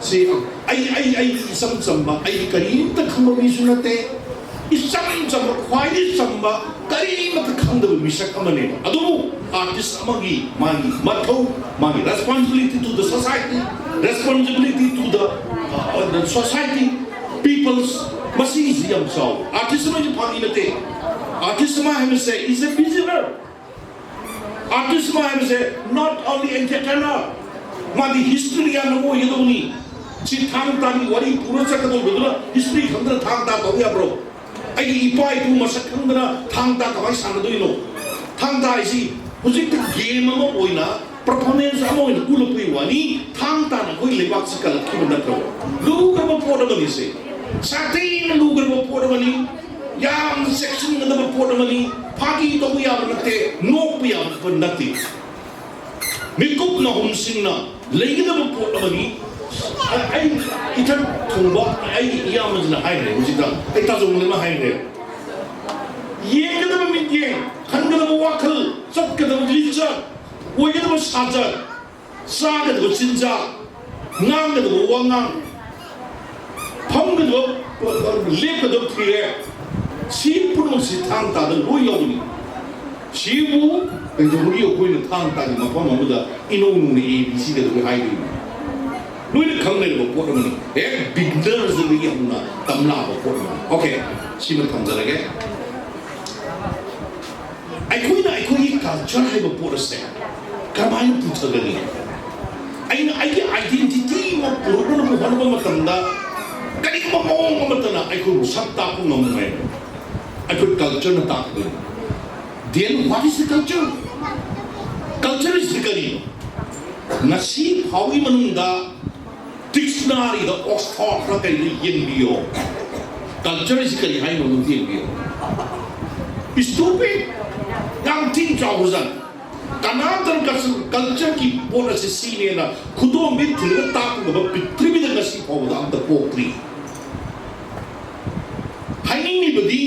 ꯁꯤ ꯑꯩ, ꯑꯩ, ꯑꯩ ꯏꯆꯝ ꯆꯝꯕ, ꯑꯩ ꯀꯔꯤꯝꯇ ꯈꯪꯕ ꯃꯤꯁꯨ ꯅꯠꯇꯦ꯫ ꯏꯆꯝ ꯆꯝꯕ, ꯈ꯭ꯋꯥꯏꯗꯒꯤ ꯆꯝꯕ, ꯀꯔꯤꯃꯠꯇ ꯈꯪꯗꯕ ꯃꯤꯁꯛ ꯑꯃꯅꯦꯕ꯫ ꯑꯗꯨꯕꯨ ꯑꯥꯔꯇꯤꯁ ꯑꯃꯒꯤ ꯃꯥꯒꯤ ꯃꯊꯧ, ꯃꯥꯒꯤ responsibility to the society, responsibility to the, uh, the society, peoples, ꯃꯁꯤꯒꯤꯁꯤ ꯌꯥꯝ ꯆꯥꯎꯋꯤ꯫ ꯑꯥꯔꯇꯤꯁ ꯑꯃꯒꯤ ꯐꯥꯒꯤ ꯅꯠꯇꯦ꯫ ꯑꯥꯔꯇꯤꯁ ꯑꯃ ꯍꯥꯏꯕꯁꯦ is a visioner꯫ ꯑꯥꯔꯇꯤꯁ ꯑꯃ ꯍꯥꯏꯕꯁꯦ not only entertainer, ꯃꯥꯗꯤ ꯍꯤꯁꯇꯣꯔꯤꯌꯥꯟ ꯑꯃ ꯑꯣꯏꯒꯗꯧꯕꯅꯤ꯫ ꯁꯤ ꯊꯥꯡ ꯇꯥꯒꯤ ꯋꯥꯔꯤ ꯄꯨꯔ ꯆꯠꯀꯗꯧꯕꯗꯨꯅ ꯍꯤꯁꯇꯣꯔꯤ ꯈꯪꯗꯅ ꯊꯥꯡ ꯇꯥ ꯇꯧ ꯌꯥꯕ꯭ꯔꯣ? ꯑꯩꯒꯤ ꯏꯄꯥ ꯏꯄꯨ ꯃꯁꯛ ꯈꯪꯗꯅ ꯊꯥꯡ ꯇꯥ ꯀꯃꯥꯏꯅ ꯁꯥꯟꯅꯗꯣꯏꯅꯣ? ꯊꯥꯡ ꯇꯥ ꯍꯥꯏꯁꯤ ꯍꯧꯖꯤꯛꯇ ꯒꯦꯝ ꯑꯃ ꯑꯣꯏꯅ, ꯄꯔꯐꯣꯔꯃꯦꯟꯁ ꯑꯃ ꯑꯣꯏꯅ ꯎꯠꯂꯛꯄꯒꯤ ꯋꯥꯅꯤ꯫ ꯊꯥꯡ ꯇꯥꯅ ꯑꯩꯈꯣꯏ ꯂꯩꯕꯥꯛꯁꯤ ꯀꯜꯂꯛꯈꯤꯕ ꯅꯠꯇ꯭ꯔꯕ? ꯂꯨꯈ꯭ꯔꯕ ꯄꯣꯠ ꯑꯃꯅꯤ ꯁꯦ, ꯁꯥꯊꯤꯅ ꯂꯨꯈ꯭ꯔꯕ ꯄꯣꯠ ꯑꯃꯅꯤ꯫ ꯌꯥꯝꯅ ꯆꯦꯛꯁꯤꯟꯒꯗꯕ ꯄꯣꯠ ꯑꯃꯅꯤ꯫ ꯐꯥꯒꯤ ꯇꯧꯕ ꯌꯥꯕ ꯅꯠꯇꯦ, ꯅꯣꯛꯄ ꯌꯥꯕ ꯄꯣꯠ ꯅꯠꯇꯦ꯫ ꯃꯤꯀꯨꯞ ꯅꯥꯍꯨꯝꯁꯤꯡꯅ ꯂꯩꯒꯗꯕ ꯄꯣꯠ ꯑꯃꯅꯤ꯫ ꯑ-, ꯑꯩ ꯏꯊꯛ ꯊꯣꯡꯕ ꯑꯩꯒꯤ ꯏꯌꯥꯝꯕꯁꯤꯅ ꯍꯥꯏꯈ꯭ꯔꯦ, ꯍꯧꯖꯤꯛꯇ ꯑꯩ ꯇꯥꯖꯧꯅ ꯑꯃ ꯍꯥꯏꯈ꯭ꯔꯦ꯫ ꯌꯦꯡꯒꯗꯕ ꯃꯤꯠꯌꯦꯡ, ꯈꯟꯒꯗꯕ ꯋꯥꯈꯜ, ꯆꯠꯀꯗꯕ ꯂꯤꯆꯠ, ꯑꯣꯏꯒꯗꯕ ꯁꯥꯖꯠ, ꯆꯥꯒꯗꯕ ꯆꯤꯟꯖꯥꯛ, ꯉꯥꯡꯒꯗꯕ ꯋꯥꯉꯥꯡ, ꯐꯝꯒꯗꯕ, ꯂꯦꯞꯀꯗꯕ ꯐꯤꯔꯦꯞ, ꯁꯤ ꯄꯨꯝꯅꯃꯛꯁꯤ ꯊꯥꯡ ꯇꯥꯗ ꯂꯣꯏ ꯌꯥꯎꯒꯅꯤ꯫ ꯁꯤꯕꯨ ꯀꯩꯗꯧꯕꯒꯤ ꯑꯩꯈꯣꯏꯅ ꯊꯥꯡ ꯇꯥꯒꯤ ꯃꯐꯝ ꯑꯃꯗ ꯏꯅꯧ ꯅꯧꯅ A B C ꯀꯩꯗꯧꯕꯒꯤ ꯍꯥꯏꯗꯣꯏꯅꯣ? ꯂꯣꯏꯅ ꯈꯪꯅꯔꯕ ꯄꯣꯠ ꯑꯃꯅꯤ꯫ ꯍꯦꯛ ꯕꯤꯒꯅꯔꯁꯗꯒꯤ ꯍꯧꯅ ꯇꯝꯂꯛꯑꯕ ꯄꯣꯠ ꯑꯃꯅꯤ꯫ ꯑꯣꯀꯦ, ꯁꯤꯃ ꯊꯝꯖꯔꯒꯦ꯫ ꯑꯩꯈꯣꯏꯅ ꯑꯩꯈꯣꯏꯒꯤ ꯀꯜꯆꯔ ꯍꯥꯏꯕ ꯄꯣꯠ ꯑꯁꯦ ꯀꯔꯝꯍꯥꯏꯅ ꯄꯨꯊꯒꯅꯤ? ꯑꯩꯅ ꯑꯩꯒꯤ ꯑꯥꯏꯗꯦꯟꯇꯤꯇꯤ ꯑꯃ ꯄꯨꯔꯛꯅꯕ ꯍꯣꯠꯅꯕ ꯃꯇꯝꯗ ꯀꯔꯤꯒꯨꯝꯕ ꯃꯑꯣꯡ ꯑꯃꯠꯇꯅ ꯑꯩꯈꯣꯏꯕꯨ ꯁꯛ ꯇꯥꯛꯄ ꯉꯝꯃꯣꯏ꯫ ꯑꯩꯈꯣꯏ ꯀꯜꯆꯔꯅ ꯇꯥꯛꯀꯗꯣꯏꯅꯤ꯫ Then what is the culture? Culture ꯑꯁꯤ ꯀꯔꯤꯅꯣ? ꯉꯁꯤ ꯐꯥꯎꯒꯤ ꯃꯅꯨꯡꯗ ꯗꯤꯛꯁꯅꯥꯔꯤꯗ, ꯑꯣꯛꯁꯐꯣꯔꯗ ꯀꯩꯗ ꯌꯦꯡꯕꯤꯌꯣ, ꯀꯜꯆꯔ ꯑꯁꯤ ꯀꯔꯤ ꯍꯥꯏꯅꯣ ꯑꯗꯨꯝ ꯌꯦꯡꯕꯤꯌꯣ꯫ ꯏꯁꯇꯨꯄꯤꯠ! ꯌꯥꯝ ꯊꯤꯅ ꯆꯥꯎꯕꯖꯥꯠꯅꯤ꯫ ꯀꯅꯥꯝꯇꯅ ꯀꯜꯆꯔꯒꯤ ꯄꯣꯠ ꯑꯁꯤ ꯁꯤꯅꯦꯅ ꯈꯨꯗꯣꯝꯕꯤ ꯊꯤꯜꯂꯒ ꯇꯥꯛꯄ ꯉꯝꯕ ꯄ꯭ꯔꯤꯊꯤꯕꯤꯗ ꯉꯁꯤ ꯐꯥꯎꯕꯗ ꯑꯝꯇ ꯄꯣꯛꯇ꯭ꯔꯤ꯫ ꯍꯥꯏꯅꯤꯡꯂꯤꯕꯗꯤ,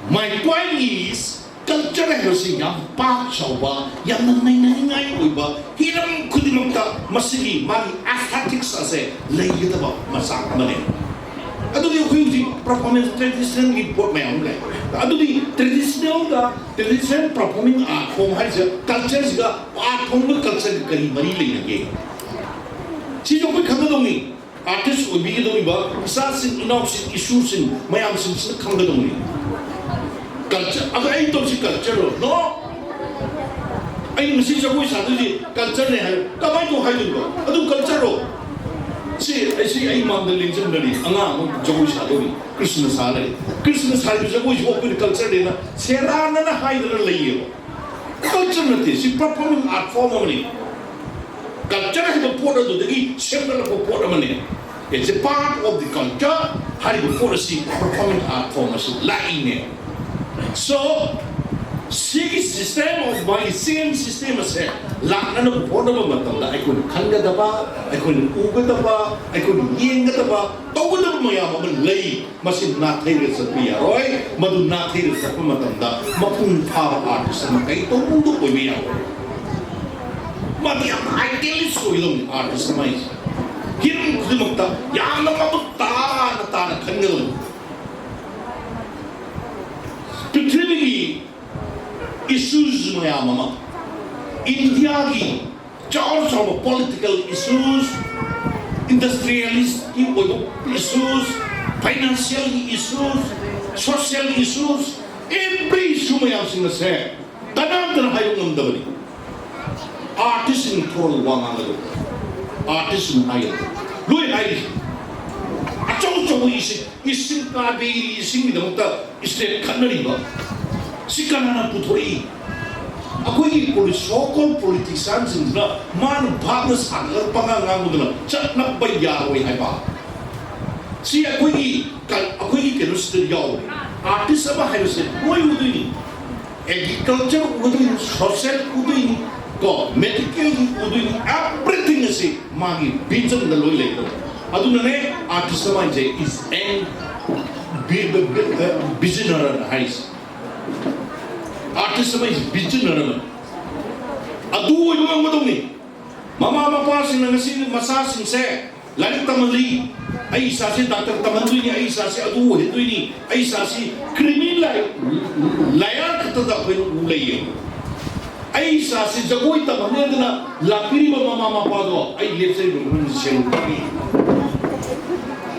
my point is, ꯀꯜꯆꯔ ꯍꯥꯏꯕꯁꯤ ꯌꯥꯝ ꯄꯥꯛ ꯆꯥꯎꯕ, ꯌꯥꯝꯅ ꯅꯩꯅꯅꯤꯡꯉꯥꯏ ꯑꯣꯏꯕ, ꯍꯤꯔꯝ ꯈꯨꯗꯤꯡꯃꯛꯇ ꯃꯁꯤꯒꯤ ꯃꯥꯒꯤ ꯑꯦꯁꯊꯦꯇꯤꯛꯁ ꯑꯁꯦ ꯂꯩꯒꯗꯕ ꯃꯆꯥꯛ ꯑꯃꯅꯤ꯫ ꯑꯗꯨꯗꯤ ꯑꯩꯈꯣꯏ ꯍꯧꯖꯤꯛ ꯄꯔꯐꯣꯔꯃꯦꯟꯁ, ꯇ꯭ꯔꯦꯗꯤꯁꯅꯦꯜꯒꯤ ꯄꯣꯠ ꯃꯌꯥꯝ ꯑꯃ ꯂꯩ꯫ ꯑꯗꯨꯗꯤ ꯇ꯭ꯔꯦꯗꯤꯁꯅꯦꯜꯒ, ꯇ꯭ꯔꯦꯗꯤꯁꯅꯦꯜ ꯄꯔꯐꯣꯔꯃꯤꯡ ꯑꯥꯔꯠ ꯐꯣꯝ ꯍꯥꯏꯁꯦ ꯀꯜꯆꯔꯁꯤꯒ, ꯑꯥꯔꯠ ꯐꯣꯝꯒ ꯀꯜꯆꯔꯒ ꯀꯔꯤ ꯃꯔꯤ ꯂꯩꯅꯒꯦ? ꯁꯤꯁꯨ ꯑꯩꯈꯣꯏ ꯈꯪꯒꯗꯧꯅꯤ꯫ ꯑꯥꯔꯇꯤꯁ ꯑꯣꯏꯕꯤꯒꯗꯧꯔꯤꯕ ꯏꯆꯥꯁꯤꯡ, ꯏꯅꯥꯎꯁꯤꯡ, ꯏꯁꯨꯁꯤꯡ, ꯃꯌꯥꯝꯁꯤꯡꯁꯤꯅ ꯈꯪꯒꯗꯧꯅꯤ꯫ ꯀꯜꯆꯔ ꯑꯗꯣ ꯑꯩ ꯇꯧꯔꯤꯁꯤ ꯀꯜꯆꯔꯔꯣ? ꯅꯣ꯫ ꯑꯩ ꯉꯁꯤ ꯖꯒꯣꯏ ꯁꯥꯗꯣꯏꯁꯤ ꯀꯜꯆꯔꯅꯦ ꯍꯥꯏ, ꯀꯃꯥꯏꯅ ꯇꯧ ꯍꯥꯏꯗꯣꯏꯅꯣ? ꯑꯗꯨ ꯀꯜꯆꯔꯔꯣ? ꯁꯤ ꯑꯩ, ꯁꯤ ꯑꯩ ꯃꯥꯡꯗ ꯂꯦꯡꯁꯤꯟꯗ꯭ꯔꯗꯤ ꯑꯉꯥꯡ ꯑꯃ ꯖꯒꯣꯏ ꯁꯥꯗꯧꯔꯤ, ꯀ꯭ꯔꯤꯁꯅ ꯁꯥ ꯂꯩ꯫ ꯀ꯭ꯔꯤꯁꯅ ꯁꯥꯔꯤꯕ ꯖꯒꯣꯏꯁꯤꯕꯨ ꯑꯩꯈꯣꯏꯅ ꯀꯜꯆꯔꯅꯦꯅ ꯁꯦꯔꯥꯟꯅꯅ ꯍꯥꯏꯗꯅ ꯂꯩꯌꯦꯕ꯫ ꯀꯜꯆꯔ ꯅꯠꯇꯦ, ꯁꯤ ꯄꯔꯐꯣꯔꯃꯤꯡ ꯑꯥꯔꯠ ꯐꯣꯝ ꯑꯃꯅꯤ꯫ ꯀꯜꯆꯔ ꯍꯥꯏꯕ ꯄꯣꯠ ꯑꯗꯨꯗꯒꯤ ꯁꯦꯝꯒꯠꯂꯛꯄ ꯄꯣꯠ ꯑꯃꯅꯤ꯫ It's a part of the culture ꯍꯥꯏꯔꯤꯕ ꯄꯣꯠ ꯑꯁꯤ ꯄꯔꯐꯣꯔꯃꯤꯡ ꯑꯥꯔꯠ ꯐꯣꯝ ꯑꯁꯤ ꯂꯥꯛꯏꯅꯦ꯫ So, ꯁꯤꯒꯤ system of my same system ꯑꯁꯦ ꯂꯥꯛꯅꯅꯕ ꯍꯣꯠꯅꯕ ꯃꯇꯝꯗ ꯑꯩꯈꯣꯏꯅ ꯈꯟꯒꯗꯕ, ꯑꯩꯈꯣꯏꯅ ꯎꯒꯗꯕ, ꯑꯩꯈꯣꯏꯅ ꯌꯦꯡꯒꯗꯕ, ꯇꯧꯒꯗꯕ ꯃꯌꯥꯝ ꯑꯃ ꯂꯩ꯫ ꯃꯁꯤ ꯅꯥꯊꯩꯔꯒ ꯆꯠꯄ ꯌꯥꯔꯣꯏ꯫ ꯃꯗꯨ ꯅꯥꯊꯩꯔꯒ ꯆꯠꯄ ꯃꯇꯝꯗ ꯃꯄꯨꯡ ꯐꯥꯕ ꯑꯥꯔꯇꯤꯁ ꯑꯃ ꯀꯩꯗꯧꯅꯨꯡꯗ ꯑꯣꯏꯕ ꯌꯥꯔꯣꯏ꯫ ꯃꯥꯗꯤ ꯌꯥꯝꯅ ꯑꯥꯏꯗꯤꯌꯦꯂꯤꯁ ꯑꯣꯏꯒꯗꯧꯅꯤ ꯑꯥꯔꯇꯤꯁ ꯑꯃ ꯍꯥꯏꯁꯦ꯫ ꯍꯤꯔꯝ ꯈꯨꯗꯤꯡꯃꯛꯇ ꯌꯥꯝꯅ ꯃꯃꯨꯠ ꯇꯥꯅ ꯇꯥꯅ ꯈꯟꯒꯗꯧꯅꯤ꯫ ꯄ꯭ꯔꯤꯊꯤꯕꯤꯒꯤ ꯏꯁꯨꯁ ꯃꯌꯥꯝ ꯑꯃ, ꯏꯟꯗꯤꯌꯥꯒꯤ ꯆꯥꯎ ꯆꯥꯎꯕ political issues, industrialist ꯀꯤ ꯑꯣꯏꯕ issues, financial ꯒꯤ issues, social issues, every issue ꯃꯌꯥꯝꯁꯤꯡ ꯑꯁꯦ ꯀꯅꯥꯝ ꯍꯥꯏꯕ ꯉꯝꯗꯕꯅꯤ꯫ ꯑꯥꯔꯇꯤꯁꯁꯤꯡ ꯊꯣꯛꯂꯒ ꯋꯥ ꯉꯥꯡꯒꯗꯕ, ꯑꯥꯔꯇꯤꯁꯁꯤꯡ ꯍꯥꯏꯒꯗꯕ ꯂꯣꯏ ꯍꯥꯏꯔꯤ꯫ ꯑꯆꯧ ꯑꯆꯧꯕ ꯏꯁꯤꯡ, ꯏꯁꯤꯡ ꯀꯥꯕꯤ ꯏꯁꯤꯡꯒꯤꯗꯃꯛꯇ ꯏꯁꯇꯦꯠ ꯈꯠꯅꯔꯤꯕ ꯁꯤ ꯀꯅꯥꯅ ꯄꯨꯊꯣꯔꯛꯏ? ꯑꯩꯈꯣꯏꯒꯤ ꯄꯣꯂꯤ-, so called politicianꯁꯤꯡꯁꯤꯅ ꯃꯥꯅ ꯚꯥꯞꯅ ꯁꯥꯟꯅꯔꯒ ꯄꯉꯥꯡ ꯉꯥꯡꯕꯗꯨꯅ ꯆꯠꯅꯕ ꯌꯥꯔꯣꯏ ꯍꯥꯏꯕ꯫ ꯁꯤ ꯑꯩꯈꯣꯏꯒꯤ ꯀ-, ꯑꯩꯈꯣꯏꯒꯤ ꯀꯩꯅꯣꯁꯤꯗ ꯌꯥꯎꯔꯦ꯫ ꯑꯥꯔꯇꯤꯁ ꯑꯃ ꯍꯥꯏꯕꯁꯦ ꯂꯣꯏ ꯎꯗꯣꯏꯅꯤ꯫ ꯑꯦꯒ꯭ꯔꯤꯀꯜꯆꯔ ꯎꯗꯣꯏꯅꯤ, ꯁꯣꯁꯤꯌꯦꯜ ꯎꯗꯣꯏꯅꯤ, ꯀꯣ, ꯃꯦꯗꯤꯀꯦꯜꯒꯤ ꯎꯗꯣꯏꯅꯤ, ꯑꯦꯚ꯭ꯔꯤꯊꯤꯡ ꯑꯁꯤ ꯃꯥꯒꯤ ꯚꯤꯖꯟꯗ ꯂꯣꯏ ꯂꯩꯒꯗꯕ꯫ ꯑꯗꯨꯅꯅꯦ ꯑꯥꯔꯇꯤꯁ ꯑꯃ ꯍꯥꯏꯁꯦ is an visionary ꯍꯥꯏꯔꯤꯁꯦ꯫ ꯑꯥꯔꯇꯤꯁ ꯑꯃ is visionary ꯑꯃꯅꯤ꯫ ꯑꯗꯨ ꯑꯣꯏꯕ ꯉꯝꯒꯗꯧꯅꯤ꯫ ꯃꯃꯥ ꯃꯄꯥꯁꯤꯡꯅ ꯉꯁꯤ ꯃꯆꯥꯁꯤꯡꯁꯦ ꯂꯥꯏꯔꯤꯛ ꯇꯝꯍꯜꯂꯤ, ꯑꯩ ꯏꯆꯥꯁꯤ ꯗꯥꯛꯇꯔ ꯇꯝꯍꯟꯗꯣꯏꯅꯤ, ꯑꯩ ꯏꯆꯥꯁꯤ ꯑꯗꯨ ꯑꯣꯏꯍꯟꯗꯣꯏꯅꯤ, ꯑꯩ ꯏꯆꯥꯁꯤ ꯀ꯭ꯔꯤꯃꯤ ꯂꯥꯏ-, ꯂꯥꯌꯔ ꯈꯛꯇꯗ ꯑꯩꯈꯣꯏꯅ ꯎ ꯂꯩꯌꯦ꯫ ꯑꯩ ꯏꯆꯥꯁꯤ ꯖꯒꯣꯏ ꯇꯝꯍꯟꯅꯤ ꯍꯥꯏꯗꯅ ꯂꯥꯛꯄꯤꯔꯤꯕ ꯃꯃꯥ ꯃꯄꯥꯗꯣ ꯑꯩ ꯂꯦꯞꯆꯔꯤꯕ ꯃꯐꯝꯁꯤ ꯁꯦꯡꯗꯣꯛꯄꯤꯔꯤ꯫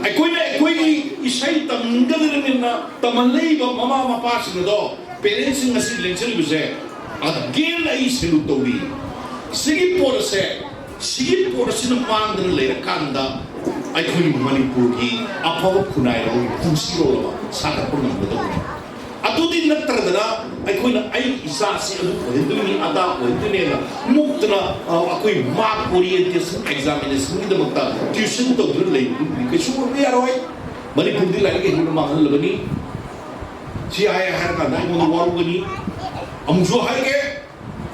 ꯑꯩꯈꯣꯏꯅ ꯑꯩꯈꯣꯏꯒꯤ ꯏꯁꯩ ꯇꯝꯒꯗꯧꯔꯤꯕꯅꯤꯅ ꯇꯝꯍꯜꯂꯛꯏꯕ ꯃꯃꯥ ꯃꯄꯥꯁꯤꯡ ꯑꯗꯣ, ꯄꯦꯔꯦꯟꯁꯁꯤꯡ ꯑꯁꯤ ꯂꯦꯡꯁꯤꯜꯂꯤꯕꯁꯦ, again ꯑꯩ salute ꯇꯧꯔꯤ꯫ ꯁꯤꯒꯤ ꯄꯣꯠ ꯑꯁꯦ, ꯁꯤꯒꯤ ꯄꯣꯠ ꯑꯁꯤꯅ ꯃꯥꯡꯗꯅ ꯂꯩꯔꯀꯥꯟꯗ ꯑꯩꯈꯣꯏ ꯃꯅꯤꯄꯨꯔꯒꯤ ꯑꯐꯕ ꯈꯨꯟꯅꯥꯏꯔꯣꯜ, ꯄꯨꯟꯁꯤꯔꯣꯜ ꯑꯃ ꯁꯥꯒꯠꯄ ꯉꯝꯒꯗꯧꯕꯅꯤ꯫ ꯑꯗꯨꯗꯤ ꯅꯠꯇ꯭ꯔꯒꯅ ꯑꯩꯈꯣꯏꯅ ꯑꯩ ꯏꯆꯥꯁꯤ ꯑꯗꯨ ꯑꯣꯏꯍꯟꯗꯣꯏꯅꯤ, ꯑꯗꯥ ꯑꯣꯏꯍꯟꯗꯣꯏꯅꯦꯅ ꯃꯨꯛꯇꯅ, ꯑ, ꯑꯩꯈꯣꯏ mark orientation examinationꯒꯤꯗꯃꯛꯇ tuition ꯇꯧꯗꯨꯅ ꯂꯩꯕꯗꯨ ꯀꯩꯁꯨ ꯑꯣꯏꯕ ꯌꯥꯔꯣꯏ꯫ ꯃꯅꯤꯄꯨꯔꯗꯤ ꯂꯥꯏꯔꯤꯛ ꯍꯩꯕꯅ ꯃꯥꯡꯍꯜꯂꯕꯅꯤ꯫ ꯁꯤ ꯍꯥꯏ ꯍꯥꯏꯔꯀꯥꯟꯗ ꯑꯩꯉꯣꯟꯗ ꯋꯥꯔꯧꯒꯅꯤ꯫ ꯑꯃꯨꯛꯁꯨ ꯍꯥꯏꯒꯦ,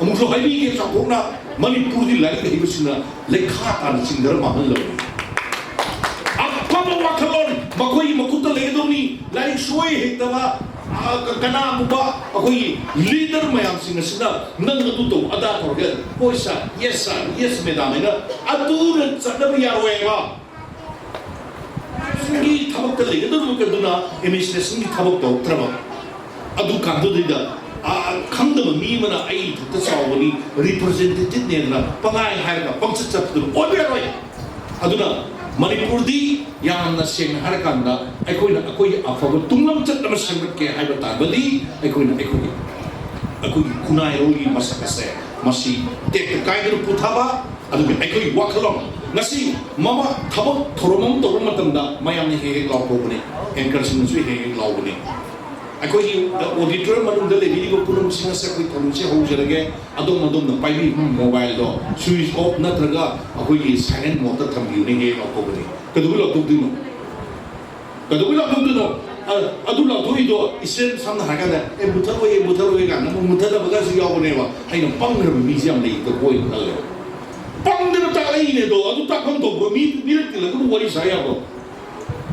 ꯑꯃꯨꯛꯁꯨ ꯍꯥꯏꯕꯤꯒꯦ ꯆꯥꯎꯊꯣꯛꯅ, ꯃꯅꯤꯄꯨꯔꯗꯤ ꯂꯥꯏꯔꯤꯛ ꯍꯩꯕꯁꯤꯡꯅ ꯂꯩꯈꯥ ꯇꯥꯅ ꯆꯤꯡꯊꯔ ꯃꯥꯡꯍꯜꯂꯕꯅꯤ꯫ ꯑꯐꯕ ꯋꯥꯈꯜꯂꯣꯟ ꯃꯈꯣꯏꯒꯤ ꯃꯈꯨꯠꯇ ꯂꯩꯒꯗꯧꯅꯤ꯫ ꯂꯥꯏꯔꯤꯛ ꯁꯣꯏ ꯍꯩꯇꯕ, ꯑ, ꯀ-, ꯀꯅꯥꯒꯨꯝꯕ ꯑꯩꯈꯣꯏꯒꯤ ꯂꯤꯗꯔ ꯃꯌꯥꯝꯁꯤꯡ ꯑꯁꯤꯅ ꯅꯪ ꯑꯗꯨ ꯇꯧ, ꯑꯗꯥ ꯇꯧꯔꯒ, "ꯍꯣꯏ ꯁꯥꯔ, ꯌꯦꯁ ꯁꯥꯔ, ꯌꯦꯁ ꯃꯦꯗꯥꯝ" ꯍꯥꯏꯅ ꯑꯗꯨꯅ ꯆꯠꯅꯕ ꯌꯥꯔꯣꯏꯕ꯫ ꯒꯤ ꯊꯕꯛꯇ ꯂꯩꯒꯗꯧꯔꯤꯕ ꯑꯗꯨꯅ ꯑꯦꯗꯃꯤꯅꯤꯁꯇ꯭ꯔꯦꯁꯟꯒꯤ ꯊꯕꯛ ꯇꯧꯔꯛꯇ꯭ꯔꯕ꯫ ꯑꯗꯨ ꯀꯥꯟꯗꯨꯗꯩꯗ, ꯑ, ꯈꯪꯗꯕ ꯃꯤ ꯑꯃꯅ ꯑꯩ ꯏꯊꯛꯇ ꯆꯥꯎꯕꯅꯤ, ꯔꯤꯄ꯭ꯔꯖꯦꯟꯇꯦꯇꯤꯚꯅꯦꯅ ꯄꯉꯥꯏ ꯍꯥꯏꯔꯒ ꯄꯪꯆꯠ ꯆꯠꯄꯗꯨꯅ ꯑꯣꯏꯕ ꯌꯥꯔꯣꯏ꯫ ꯑꯗꯨꯅ ꯃꯅꯤꯄꯨꯔꯗꯤ ꯌꯥꯝꯅ ꯁꯦꯡꯅ ꯍꯥꯏꯔꯀꯥꯟꯗ ꯑꯩꯈꯣꯏꯅ ꯑꯩꯈꯣꯏꯒꯤ ꯑꯐꯕ ꯇꯨꯡꯂꯝꯆꯠ ꯑꯃ ꯁꯦꯝꯒꯠꯀꯦ ꯍꯥꯏꯕ ꯇꯥꯔꯒꯗꯤ ꯑꯩꯈꯣꯏꯅ ꯑꯩꯈꯣꯏꯒꯤ ꯑꯩꯈꯣꯏꯒꯤ ꯈꯨꯟꯅꯥꯏꯔꯣꯜꯒꯤ ꯃꯁꯛ ꯑꯁꯦ ꯃꯁꯤ ꯇꯦꯛꯇ ꯀꯥꯏꯗꯅ ꯄꯨꯊꯕ, ꯑꯗꯨꯒ ꯑꯩꯈꯣꯏꯒꯤ ꯋꯥꯈꯜꯂꯣꯟ ꯉꯁꯤ ꯃꯃ ꯊꯕꯛ ꯊꯧꯔꯝ ꯑꯃ ꯇꯧꯕ ꯃꯇꯝꯗ ꯃꯌꯥꯝꯅ ꯍꯦꯛ ꯍꯦꯛ ꯂꯥꯎꯊꯣꯛꯄꯅꯤ, ꯑꯦꯡꯀꯔꯁꯤꯡꯅꯁꯨ ꯍꯦꯛ ꯍꯦꯛ ꯂꯥꯎꯕꯅꯤ꯫ ꯑꯩꯈꯣꯏꯒꯤ ꯑꯣꯗꯤꯇꯣꯔꯤꯌꯝ ꯃꯅꯨꯡꯗ ꯂꯩꯕꯤꯔꯤꯕ ꯄꯨꯝꯅꯃꯛꯁꯤꯡ ꯑꯁꯦ ꯑꯩꯈꯣꯏ ꯊꯧꯔꯝꯁꯤ ꯍꯧꯖꯔꯒꯦ꯫ ꯑꯗꯣꯝ ꯑꯗꯣꯝꯅ ꯄꯥꯏꯕꯤꯕ ꯃꯣꯕꯥꯏꯜꯗꯣ ꯁ꯭ꯋꯤꯆ ꯑꯣꯐ ꯅꯠꯇ꯭ꯔꯒ ꯑꯩꯈꯣꯏꯒꯤ ꯁꯥꯏꯂꯦꯟ ꯃꯣꯗꯇ ꯊꯝꯕꯤꯌꯨꯅꯦ, ꯍꯦꯛ ꯂꯥꯎꯊꯣꯛꯄꯅꯤ꯫ ꯀꯩꯗꯧꯕꯩ ꯂꯥꯎꯊꯣꯛꯇꯣꯏꯅꯣ? ꯀꯩꯗꯧꯕꯩ ꯂꯥꯎꯊꯣꯛꯇꯣꯏꯅꯣ? ꯑ-, ꯑꯗꯨ ꯂꯥꯎꯊꯣꯛꯏꯗꯣ ꯏꯆꯦ ꯁꯝꯅ ꯍꯥꯏꯔꯀꯥꯟꯗ, "ꯑꯦ, ꯃꯨꯊꯠꯂꯣꯏꯌꯦ, ꯃꯨꯊꯠꯂꯣꯏꯌꯦ" ꯀꯥꯏꯅ ꯑꯃꯨꯛ ꯃꯨꯊꯠꯅꯕꯒꯁꯨ ꯌꯥꯎꯕꯅꯦꯕ꯫ ꯑꯩꯅ ꯄꯪꯈ꯭ꯔꯕ ꯃꯤꯁꯦ ꯌꯥꯝ ꯂꯩꯇꯕ ꯑꯣꯏꯅ ꯈꯜꯂꯦ꯫ ꯄꯪꯗꯅ ꯇꯥꯛꯂꯛꯏꯅꯦ ꯑꯗꯣ꯫ ꯑꯗꯨ ꯇꯥꯛꯐꯝ ꯊꯣꯛꯄ ꯃꯤ, ꯃꯤꯔꯛ ꯇꯤꯜꯂꯒꯕꯨ ꯋꯥꯔꯤ ꯁꯥ ꯌꯥꯕ꯭ꯔꯣ?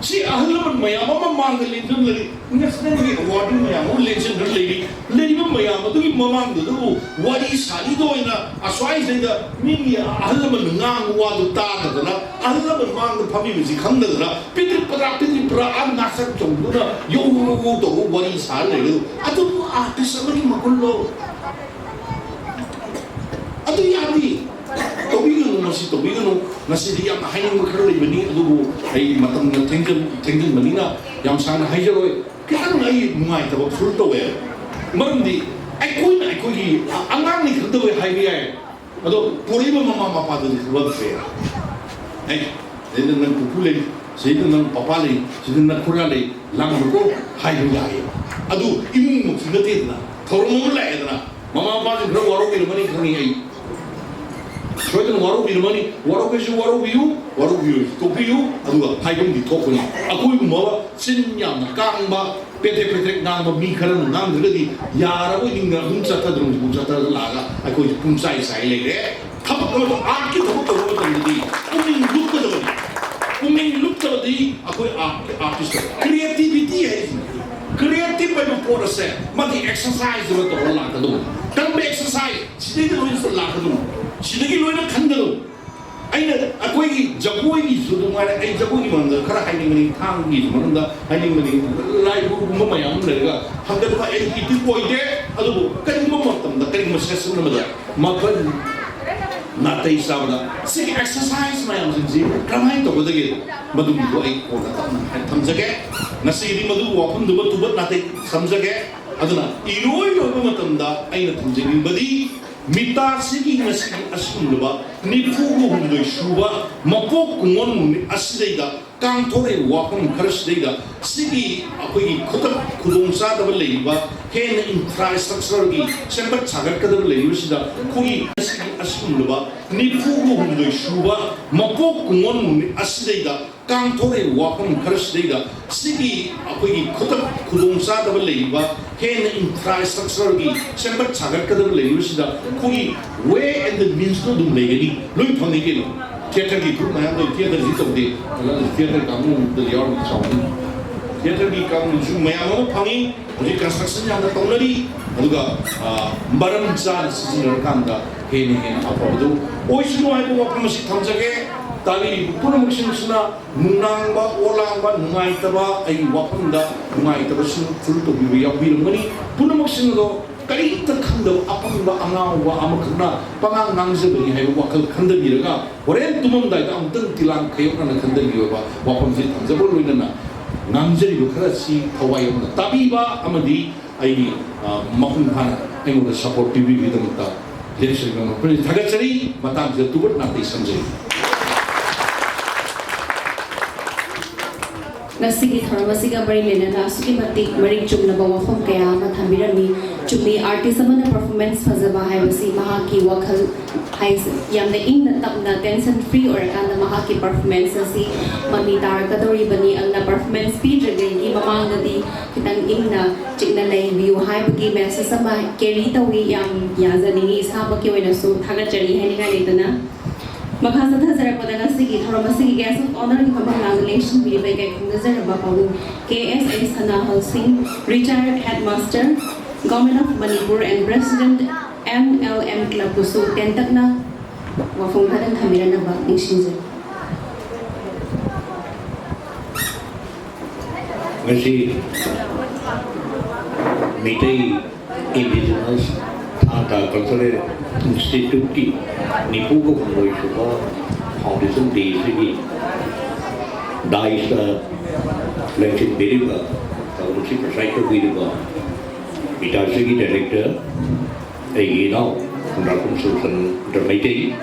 ꯁꯤ ꯑꯍꯜ ꯂꯃꯟ ꯃꯌꯥꯝ ꯑꯃ ꯃꯥꯡꯗ ꯂꯦꯡꯗꯅ ꯂꯩꯔꯤ, ꯅꯦꯁꯅꯦꯜꯒꯤ ꯑꯦꯋꯥꯔꯗ ꯃꯌꯥꯝ ꯑꯃ ꯂꯦꯡꯁꯤꯟꯗꯨꯅ ꯂꯩꯔꯤ꯫ ꯂꯩꯔꯤꯕ ꯃꯌꯥꯝ ꯑꯗꯨꯒꯤ ꯃꯃꯥꯡꯗꯨꯗꯕꯨ ꯋꯥꯔꯤ ꯁꯥꯔꯤꯗ ꯑꯣꯏꯅ ꯑꯁ꯭ꯋꯥꯏꯁꯤꯗ ꯃꯤꯒꯤ ꯑꯍꯜ ꯂꯃꯟꯅ ꯉꯥꯡꯕ ꯋꯥꯗꯨ ꯇꯥꯗꯗꯅ, ꯑꯍꯜ ꯂꯃꯟ ꯃꯥꯡꯗ ꯐꯝꯃꯤꯕꯁꯤ ꯈꯪꯗꯗꯅ, ꯄꯤꯗ꯭ꯔꯤꯛ ꯄꯗ꯭ꯔꯥꯛ, ꯄꯤꯗ꯭ꯔꯤꯛ ꯄꯗ꯭ꯔꯥꯛ, ꯑꯥ ꯉꯥꯁꯛ ꯆꯣꯡꯗꯨꯅ ꯌꯧ ꯌꯧ ꯌꯧ ꯇꯧꯕ ꯋꯥꯔꯤ ꯁꯥꯔ ꯂꯩꯔꯦ꯫ ꯑꯗꯨꯕꯨ ꯑꯥꯔꯇꯤꯁ ꯑꯃꯒꯤ ꯃꯒꯨꯟꯂꯣ? ꯑꯗꯨ ꯌꯥꯗꯦ꯫ ꯇꯧꯕꯤꯒꯅꯨ, ꯃꯁꯤ ꯇꯧꯕꯤꯒꯅꯨ꯫ ꯉꯁꯤꯗꯤ ꯌꯥꯝꯅ ꯍꯥꯏꯅꯤꯡꯕ ꯈꯔ ꯂꯩꯕꯅꯤ, ꯑꯗꯨꯕꯨ ꯑꯩ ꯃꯇꯝꯅ ꯊꯦꯡꯖꯤꯟ-, ꯊꯦꯡꯖꯤꯟꯕꯅꯤꯅ ꯌꯥꯝ ꯁꯥꯡꯅ ꯍꯥꯏꯖꯔꯣꯏ꯫ ꯈꯤꯇꯪ ꯑꯩ ꯅꯨꯡꯉꯥꯏꯇꯕ ꯐꯤꯜ ꯇꯧꯋꯦ꯫ ꯃꯔꯝꯗꯤ ꯑꯩꯈꯣꯏꯅ ꯑꯩꯈꯣꯏꯒꯤ ꯑꯉꯥꯡꯅꯤ ꯈꯪꯗꯕꯩ ꯍꯥꯏꯕ ꯌꯥꯏ, ꯑꯗꯣ ꯄꯣꯔꯛꯏꯕ ꯃꯃꯥ ꯃꯄꯥꯗꯨꯗꯤ ꯈꯪꯕꯝ ꯊꯣꯛꯑꯦ꯫ ꯑꯩ ꯁꯤꯗ ꯅꯪ ꯄꯨꯄꯨ ꯂꯩ, ꯁꯤꯗ ꯅꯪ ꯄꯄꯥ ꯂꯩ, ꯁꯤꯗ ꯅꯪ ꯈꯨꯔꯥ ꯂꯩ, ꯂꯥꯡꯒꯅꯨꯀꯣ ꯍꯥꯏꯕ ꯌꯥꯏꯌꯦꯕ꯫ ꯑꯗꯨ ꯏꯃꯨꯡꯃꯛꯁꯨ ꯅꯠꯇꯦꯗꯅ, ꯊꯧꯔꯝ ꯑꯃ ꯂꯥꯛꯑꯦꯗꯅ, ꯃꯃꯥ ꯃꯄꯥꯁꯤꯡ ꯈꯔ ꯋꯥꯔꯧꯕꯤꯔꯝꯃꯅꯤ ꯈꯪꯉꯤ ꯑꯩ꯫ ꯁꯣꯏꯗꯅ ꯋꯥꯔꯧꯕꯤꯔꯝꯃꯅꯤ, ꯋꯥꯔꯧꯒꯦꯁꯨ ꯋꯥꯔꯧꯕꯤꯌꯨ, ꯋꯥꯔꯧꯕꯤꯌꯨ ꯇꯣꯛꯄꯤꯌꯨ, ꯑꯗꯨꯒ ꯍꯥꯏꯐꯝꯗꯤ ꯊꯣꯛꯄꯅꯤ꯫ ꯑꯩꯈꯣꯏꯒꯨꯝꯕ ꯆꯤꯟ ꯌꯥꯝꯅ ꯀꯥꯡꯕ, ꯄꯦꯗ꯭ꯔꯦꯛ ꯄꯦꯗ꯭ꯔꯦꯛ ꯉꯥꯡꯕ ꯃꯤ ꯈꯔꯅ ꯉꯥꯡꯗ꯭ꯔꯒꯗꯤ ꯌꯥꯔꯕꯣꯏ ꯅꯤꯡꯗꯅ ꯑꯗꯨꯝ ꯆꯠꯊꯗꯅ ꯍꯧꯖꯤꯛ ꯆꯠꯊꯔꯒ ꯂꯥꯛꯑꯒ ꯑꯩꯈꯣꯏꯁꯦ ꯄꯨꯝꯆꯥꯏ ꯆꯥꯏ ꯂꯩꯔꯦ꯫ ꯊꯕꯛ ꯑꯃ, ꯑꯥꯔꯠꯀꯤ ꯊꯕꯛ ꯇꯧꯕ ꯃꯇꯝꯗꯗꯤ ꯄꯨꯛꯅꯤꯡ ꯂꯨꯞꯀꯗꯕꯅꯤ꯫ ꯄꯨꯛꯅꯤꯡ ꯂꯨꯞꯇꯕꯗꯤ ꯑꯩꯈꯣꯏ ꯑꯥꯔꯠꯀꯤ ꯑꯥꯔꯇꯤꯁ ꯇꯧ-, ꯀ꯭ꯔꯤꯌꯦꯇꯤꯚꯤꯇꯤ ꯍꯥꯏꯁꯤꯅꯤ꯫ ꯀ꯭ꯔꯤꯌꯦꯇꯤꯚ ꯍꯥꯏꯕ ꯄꯣꯠ ꯑꯁꯦ ꯃꯥꯗꯤ ꯑꯦꯛꯁꯔꯁꯥꯏꯁ ꯑꯃ ꯇꯧꯔꯒ ꯂꯥꯛꯀꯗꯧꯕꯅꯤ꯫ ꯀꯔꯝꯕ ꯑꯦꯛꯁꯔꯁꯥꯏꯁ? ꯁꯤꯗꯩꯗ ꯂꯣꯏꯅ ꯂꯥꯛꯀꯗꯧꯕꯅꯤ꯫ ꯁꯤꯗꯒꯤ ꯂꯣꯏꯅ ꯈꯟꯒꯗꯧꯕꯅꯤ꯫ ꯑꯩꯅ ꯑꯩꯈꯣꯏꯒꯤ ꯖꯒꯣꯏꯒꯤꯁꯨ ꯑꯗꯨꯝ ꯍꯥꯏꯔꯦ, ꯑꯩ ꯖꯒꯣꯏꯒꯤ ꯃꯔꯝꯗ ꯈꯔ ꯍꯥꯏꯅꯤꯡꯕꯅꯤ, ꯊꯥꯡꯒꯤꯁꯨ ꯃꯔꯝꯗ ꯍꯥꯏꯅꯤꯡꯕꯅꯤ꯫ ꯂꯥꯏꯕꯨꯒꯨꯝꯕ ꯃꯌꯥꯝ ꯑꯃ ꯂꯩꯔꯒ ꯍꯟꯗꯛ ꯑꯩ ꯏꯗꯤꯛ ꯑꯣꯏꯗꯦ, ꯑꯗꯨꯕꯨ ꯀꯔꯤꯒꯨꯝꯕ ꯃꯇꯝꯗ ꯀꯔꯤꯒꯨꯝꯕ ꯁꯦꯁꯟ ꯑꯃꯗ ꯃꯈꯜ ꯅꯥꯇꯩ ꯆꯥꯕꯗ ꯁꯤꯒꯤ ꯑꯦꯛꯁꯔꯁꯥꯏꯁ ꯃꯌꯥꯝꯁꯤꯡꯁꯤ ꯀꯔꯝꯍꯥꯏꯅ ꯇꯧꯒꯗꯒꯦ, ꯃꯗꯨꯒꯤꯗꯣ ꯑꯩ ꯀꯣꯟꯅ ꯇꯞꯅ ꯍꯥꯏꯅ ꯊꯝꯖꯒꯦ꯫ ꯉꯁꯤꯒꯤꯗꯤ ꯃꯗꯨꯒꯤ ꯋꯥꯐꯝꯗꯨꯃ ꯇꯨꯕꯠ ꯅꯥꯇꯩ ꯊꯝꯖꯒꯦ꯫ ꯑꯗꯨꯅ ꯏꯔꯣꯏ ꯂꯣꯏꯕ ꯃꯇꯝꯗ ꯑꯩꯅ ꯊꯝꯖꯅꯤꯡꯕꯗꯤ, ꯃꯤꯇꯥꯁꯤꯒꯤ ꯉꯁꯤꯒꯤ ꯑꯁꯤꯒꯨꯝꯂꯕ ꯅꯤꯐꯨꯒ ꯍꯨꯝꯗꯣꯏ ꯁꯨꯕ ꯃꯄꯣꯛ ꯀꯨꯝꯑꯣꯟ ꯅꯨꯃꯤꯠ ꯑꯁꯤꯗꯩꯗ ꯀꯥꯡꯊꯣꯔꯛꯏꯕ ꯋꯥꯐꯝ ꯈꯔꯁꯤꯗꯩꯗ ꯁꯤꯒꯤ ꯑꯩꯈꯣꯏꯒꯤ ꯈꯨꯗꯛ ꯈꯨꯗꯣꯡꯆꯥꯗꯕ ꯂꯩꯔꯤꯕ, ꯍꯦꯟꯅ ꯏꯟꯐ꯭ꯔꯥꯁ꯭ꯇ꯭ꯔꯛꯆꯔꯒꯤ ꯁꯦꯝꯒꯠ ꯁꯥꯒꯠꯀꯗꯕ ꯂꯩꯔꯤꯕꯁꯤꯗ ꯑꯩꯈꯣꯏꯒꯤ ꯉꯁꯤꯒꯤ ꯑꯁꯤꯒꯨꯝꯂꯕ ꯅꯤꯐꯨꯒ ꯍꯨꯝꯗꯣꯏ ꯁꯨꯕ ꯃꯄꯣꯛ ꯀꯨꯝꯑꯣꯟ ꯅꯨꯃꯤꯠ ꯑꯁꯤꯗꯩꯗ ꯀꯥꯡꯊꯣꯔꯛꯏꯕ ꯋꯥꯐꯝ ꯈꯔꯁꯤꯗꯩꯗ ꯁꯤꯒꯤ ꯑꯩꯈꯣꯏꯒꯤ ꯈꯨꯗꯛ ꯈꯨꯗꯣꯡꯆꯥꯗꯕ ꯂꯩꯔꯤꯕ, ꯍꯦꯟꯅ ꯏꯟꯐ꯭ꯔꯥꯁ꯭ꯇ꯭ꯔꯛꯆꯔꯒꯤ ꯁꯦꯝꯒꯠ ꯁꯥꯒꯠꯀꯗꯕ ꯂꯩꯔꯤꯕꯁꯤꯗ ꯑꯩꯈꯣꯏꯒꯤ ꯋꯦ ꯑꯦꯟ ꯗ ꯃꯤꯟꯁꯇꯣ ꯑꯗꯨꯝ ꯂꯩꯒꯅꯤ, ꯂꯣꯏ ꯐꯪꯉꯤ ꯀꯩꯅꯣ꯫ ꯊꯤꯌꯦꯇꯔꯒꯤ ꯒ꯭ꯔꯨꯞ ꯃꯌꯥꯝ ꯂꯩ, ꯊꯤꯌꯦꯇꯔꯁꯤ ꯇꯧꯗꯦ, ꯑꯗꯨꯅ ꯊꯤꯌꯦꯇꯔ ꯀꯥꯡꯕꯨꯗ ꯌꯥꯎꯔꯝꯕ ꯆꯥꯎꯅꯤ꯫ ꯊꯤꯌꯦꯇꯔꯒꯤ ꯀꯥꯡꯕꯨꯁꯨ ꯃꯌꯥꯝ ꯑꯃ ꯐꯪꯉꯤ꯫ ꯍꯧꯖꯤꯛ ꯀꯟꯁꯇ꯭ꯔꯛꯁꯟ ꯌꯥꯝꯅ ꯇꯧꯅꯔꯤ꯫ ꯑꯗꯨꯒ, ꯑ, ꯃꯔꯝ ꯆꯥꯅ ꯁꯤꯖꯤꯟꯅꯔꯀꯥꯟꯗ ꯍꯦꯟꯅ ꯍꯦꯟꯅ ꯑꯐꯕꯗꯨ ꯑꯣꯏꯁꯅꯨ ꯍꯥꯏꯕ ꯋꯥꯐꯝ ꯑꯁꯤ ꯊꯝꯖꯒꯦ꯫ ꯇꯥꯕꯤꯔꯤꯕ ꯄꯨꯝꯅꯃꯛꯁꯤꯡꯁꯤꯅ ꯅꯨꯡꯅꯥꯡꯕ, ꯑꯣꯂꯥꯡꯕ, ꯅꯨꯡꯉꯥꯏꯇꯕ, ꯑꯩꯒꯤ ꯋꯥꯐꯝꯗ ꯅꯨꯡꯉꯥꯏꯇꯕꯁꯤꯡ ꯐꯨꯜ ꯇꯧꯕꯤꯕ ꯌꯥꯎꯕꯤꯔꯝꯒꯅꯤ꯫ ꯄꯨꯝꯅꯃꯛꯁꯤꯡ ꯑꯗꯣ ꯀꯔꯤꯝꯇ ꯈꯪꯗꯕ ꯑꯄꯪꯕ ꯑꯉꯥꯎꯕ ꯑꯃꯈꯛꯅ ꯄꯉꯥꯡ ꯉꯥꯡꯖꯕꯅꯤ ꯍꯥꯏꯕ ꯋꯥꯈꯜ ꯈꯟꯗꯕꯤꯔꯒ, ꯍꯣꯔꯦꯟ ꯇꯨꯝꯃꯝꯗꯥꯏꯗ ꯑꯃꯨꯛꯇꯪ ꯇꯤꯂꯥꯡ ꯈꯌꯣꯛꯅꯅ ꯈꯟꯊꯕꯤꯌꯣꯕ ꯋꯥꯐꯝꯁꯦ ꯊꯝꯖꯕ ꯂꯣꯏꯅꯅ, ꯉꯥꯡꯖꯔꯤꯕ ꯈꯔ ꯑꯁꯤ ꯊꯋꯥꯏ ꯌꯥꯎꯅ ꯇꯥꯕꯤꯕ ꯑꯃꯗꯤ ꯑꯩꯒꯤ, ꯑ, ꯃꯄꯨꯡ ꯐꯥꯅ ꯑꯩꯉꯣꯟꯗ ꯁꯄꯣꯔꯠ ꯄꯤꯕꯤꯕꯒꯤꯗꯃꯛꯇ ꯂꯦꯛꯆꯔꯤꯕ ꯃꯈꯣꯏ ꯊꯥꯒꯠꯆꯔꯤ꯫ ꯃꯇꯥꯡꯁꯤꯗ ꯇꯨꯕꯠ ꯅꯥꯇꯩ ꯁꯝꯖꯔꯤ꯫ ꯉꯁꯤꯒꯤ ꯊꯧꯔꯝ ꯑꯁꯤꯒ ꯃꯔꯤ ꯂꯩꯅꯅ ꯑꯁꯨꯛꯀꯤ ꯃꯇꯤꯛ ꯃꯔꯤꯛ ꯆꯨꯝꯂꯕ ꯋꯥꯐꯝ ꯀꯌꯥ ꯑꯃ ꯊꯝꯕꯤꯔꯝꯃꯤ꯫ ꯆꯨꯝꯃꯤ, ꯑꯥꯔꯇꯤꯁ ꯑꯃꯅ ꯄꯔꯐꯣꯔꯃꯦꯟꯁ ꯐꯖꯕ ꯍꯥꯏꯕꯁꯤ ꯃꯍꯥꯛꯀꯤ ꯋꯥꯈꯜ ꯍꯥꯏꯁꯦ ꯌꯥꯝꯅ ꯏꯪꯅ ꯇꯞꯅ, ꯇꯦꯟꯁꯟ ꯐ꯭ꯔꯤ ꯑꯣꯏꯔꯀꯥꯟꯗ ꯃꯍꯥꯛꯀꯤ ꯄꯔꯐꯣꯔꯃꯦꯟꯁ ꯑꯁꯤ ꯃꯃꯤ ꯇꯥꯔꯛꯀꯗꯧꯔꯤꯕꯅꯤ꯫ ꯑꯗꯨꯅ ꯄꯔꯐꯣꯔꯃꯦꯟꯁ ꯄꯤꯗ꯭ꯔꯤꯉꯩꯒꯤ ꯃꯃꯥꯡꯗꯗꯤ ꯈꯤꯇꯪ ꯏꯪꯅ ꯆꯤꯛꯅ ꯂꯩꯕꯤꯌꯨ ꯍꯥꯏꯕꯒꯤ ꯃꯦꯁꯦꯖ ꯑꯃ ꯀꯦꯔꯤ ꯇꯧꯏ꯫ ꯌꯥꯝ ꯌꯥꯖꯅꯤꯡꯏ, ꯏꯁꯥꯃꯛꯀꯤ ꯑꯣꯏꯅꯁꯨ ꯊꯥꯒꯠꯆꯔꯤ ꯍꯥꯏꯅꯤꯡꯉꯥꯏ ꯂꯩꯇꯅ꯫ ꯃꯈꯥ ꯆꯠꯊꯖꯔꯛꯄꯗ ꯉꯁꯤꯒꯤ ꯊꯧꯔꯝ ꯑꯁꯤꯒꯤ ꯒꯦꯁ ꯑꯣꯐ ꯑꯣꯅꯔꯒꯤ ꯐꯝꯐꯝ ꯂꯥꯡꯗ ꯂꯦꯡꯁꯤꯟꯕꯤꯔꯤꯕ ꯏꯀꯥꯏ ꯈꯨꯝꯅꯖꯔꯕ ꯄꯥꯕꯨꯡ ꯀꯦ ꯑꯦꯁ ꯑꯦ ꯁꯅꯥꯍꯜ ꯁꯤꯡ, ꯔꯤꯇꯥꯌꯔꯗ headmaster, Government of Manipur and President M L M Club ꯕꯨꯁꯨ ꯇꯦꯟꯇꯛꯅ ꯋꯥꯐꯝ ꯈꯔ ꯊꯝꯕꯤꯔꯝꯅꯕ ꯅꯤꯡꯁꯤꯡꯖꯔꯤ꯫ ꯉꯁꯤ ꯃꯤꯇꯩ ꯏꯟꯗꯤꯖꯤꯅꯁ ꯊꯥꯡ ꯇꯥ ꯀꯜꯆꯔꯦꯜ ꯏꯟꯁꯇꯤꯇ꯭ꯌꯨꯠꯀꯤ ꯅꯤꯐꯨꯒ ꯍꯨꯝꯗꯣꯏ ꯁꯨꯕ ꯐꯥꯎꯟꯗꯦꯁꯟ ꯗꯦ ꯑꯁꯤꯒꯤ ꯗꯥꯏꯁꯇ ꯂꯦꯡꯁꯤꯟꯕꯤꯔꯤꯕ, ꯊꯧꯔꯝ ꯑꯁꯤ ꯄ꯭ꯔꯤꯁꯥꯏꯗ ꯇꯧꯕꯤꯔꯤꯕ ꯃꯤꯇꯥꯁꯤꯒꯤ ꯗꯥꯏꯔꯦꯛꯇꯔ, ꯑꯩꯒꯤ ꯏꯅꯥꯎ ꯈꯨꯟꯗ꯭ꯔꯥꯛꯄꯝ ꯁꯨꯔꯆꯟꯗ꯭ꯔ ꯃꯩꯇꯩ,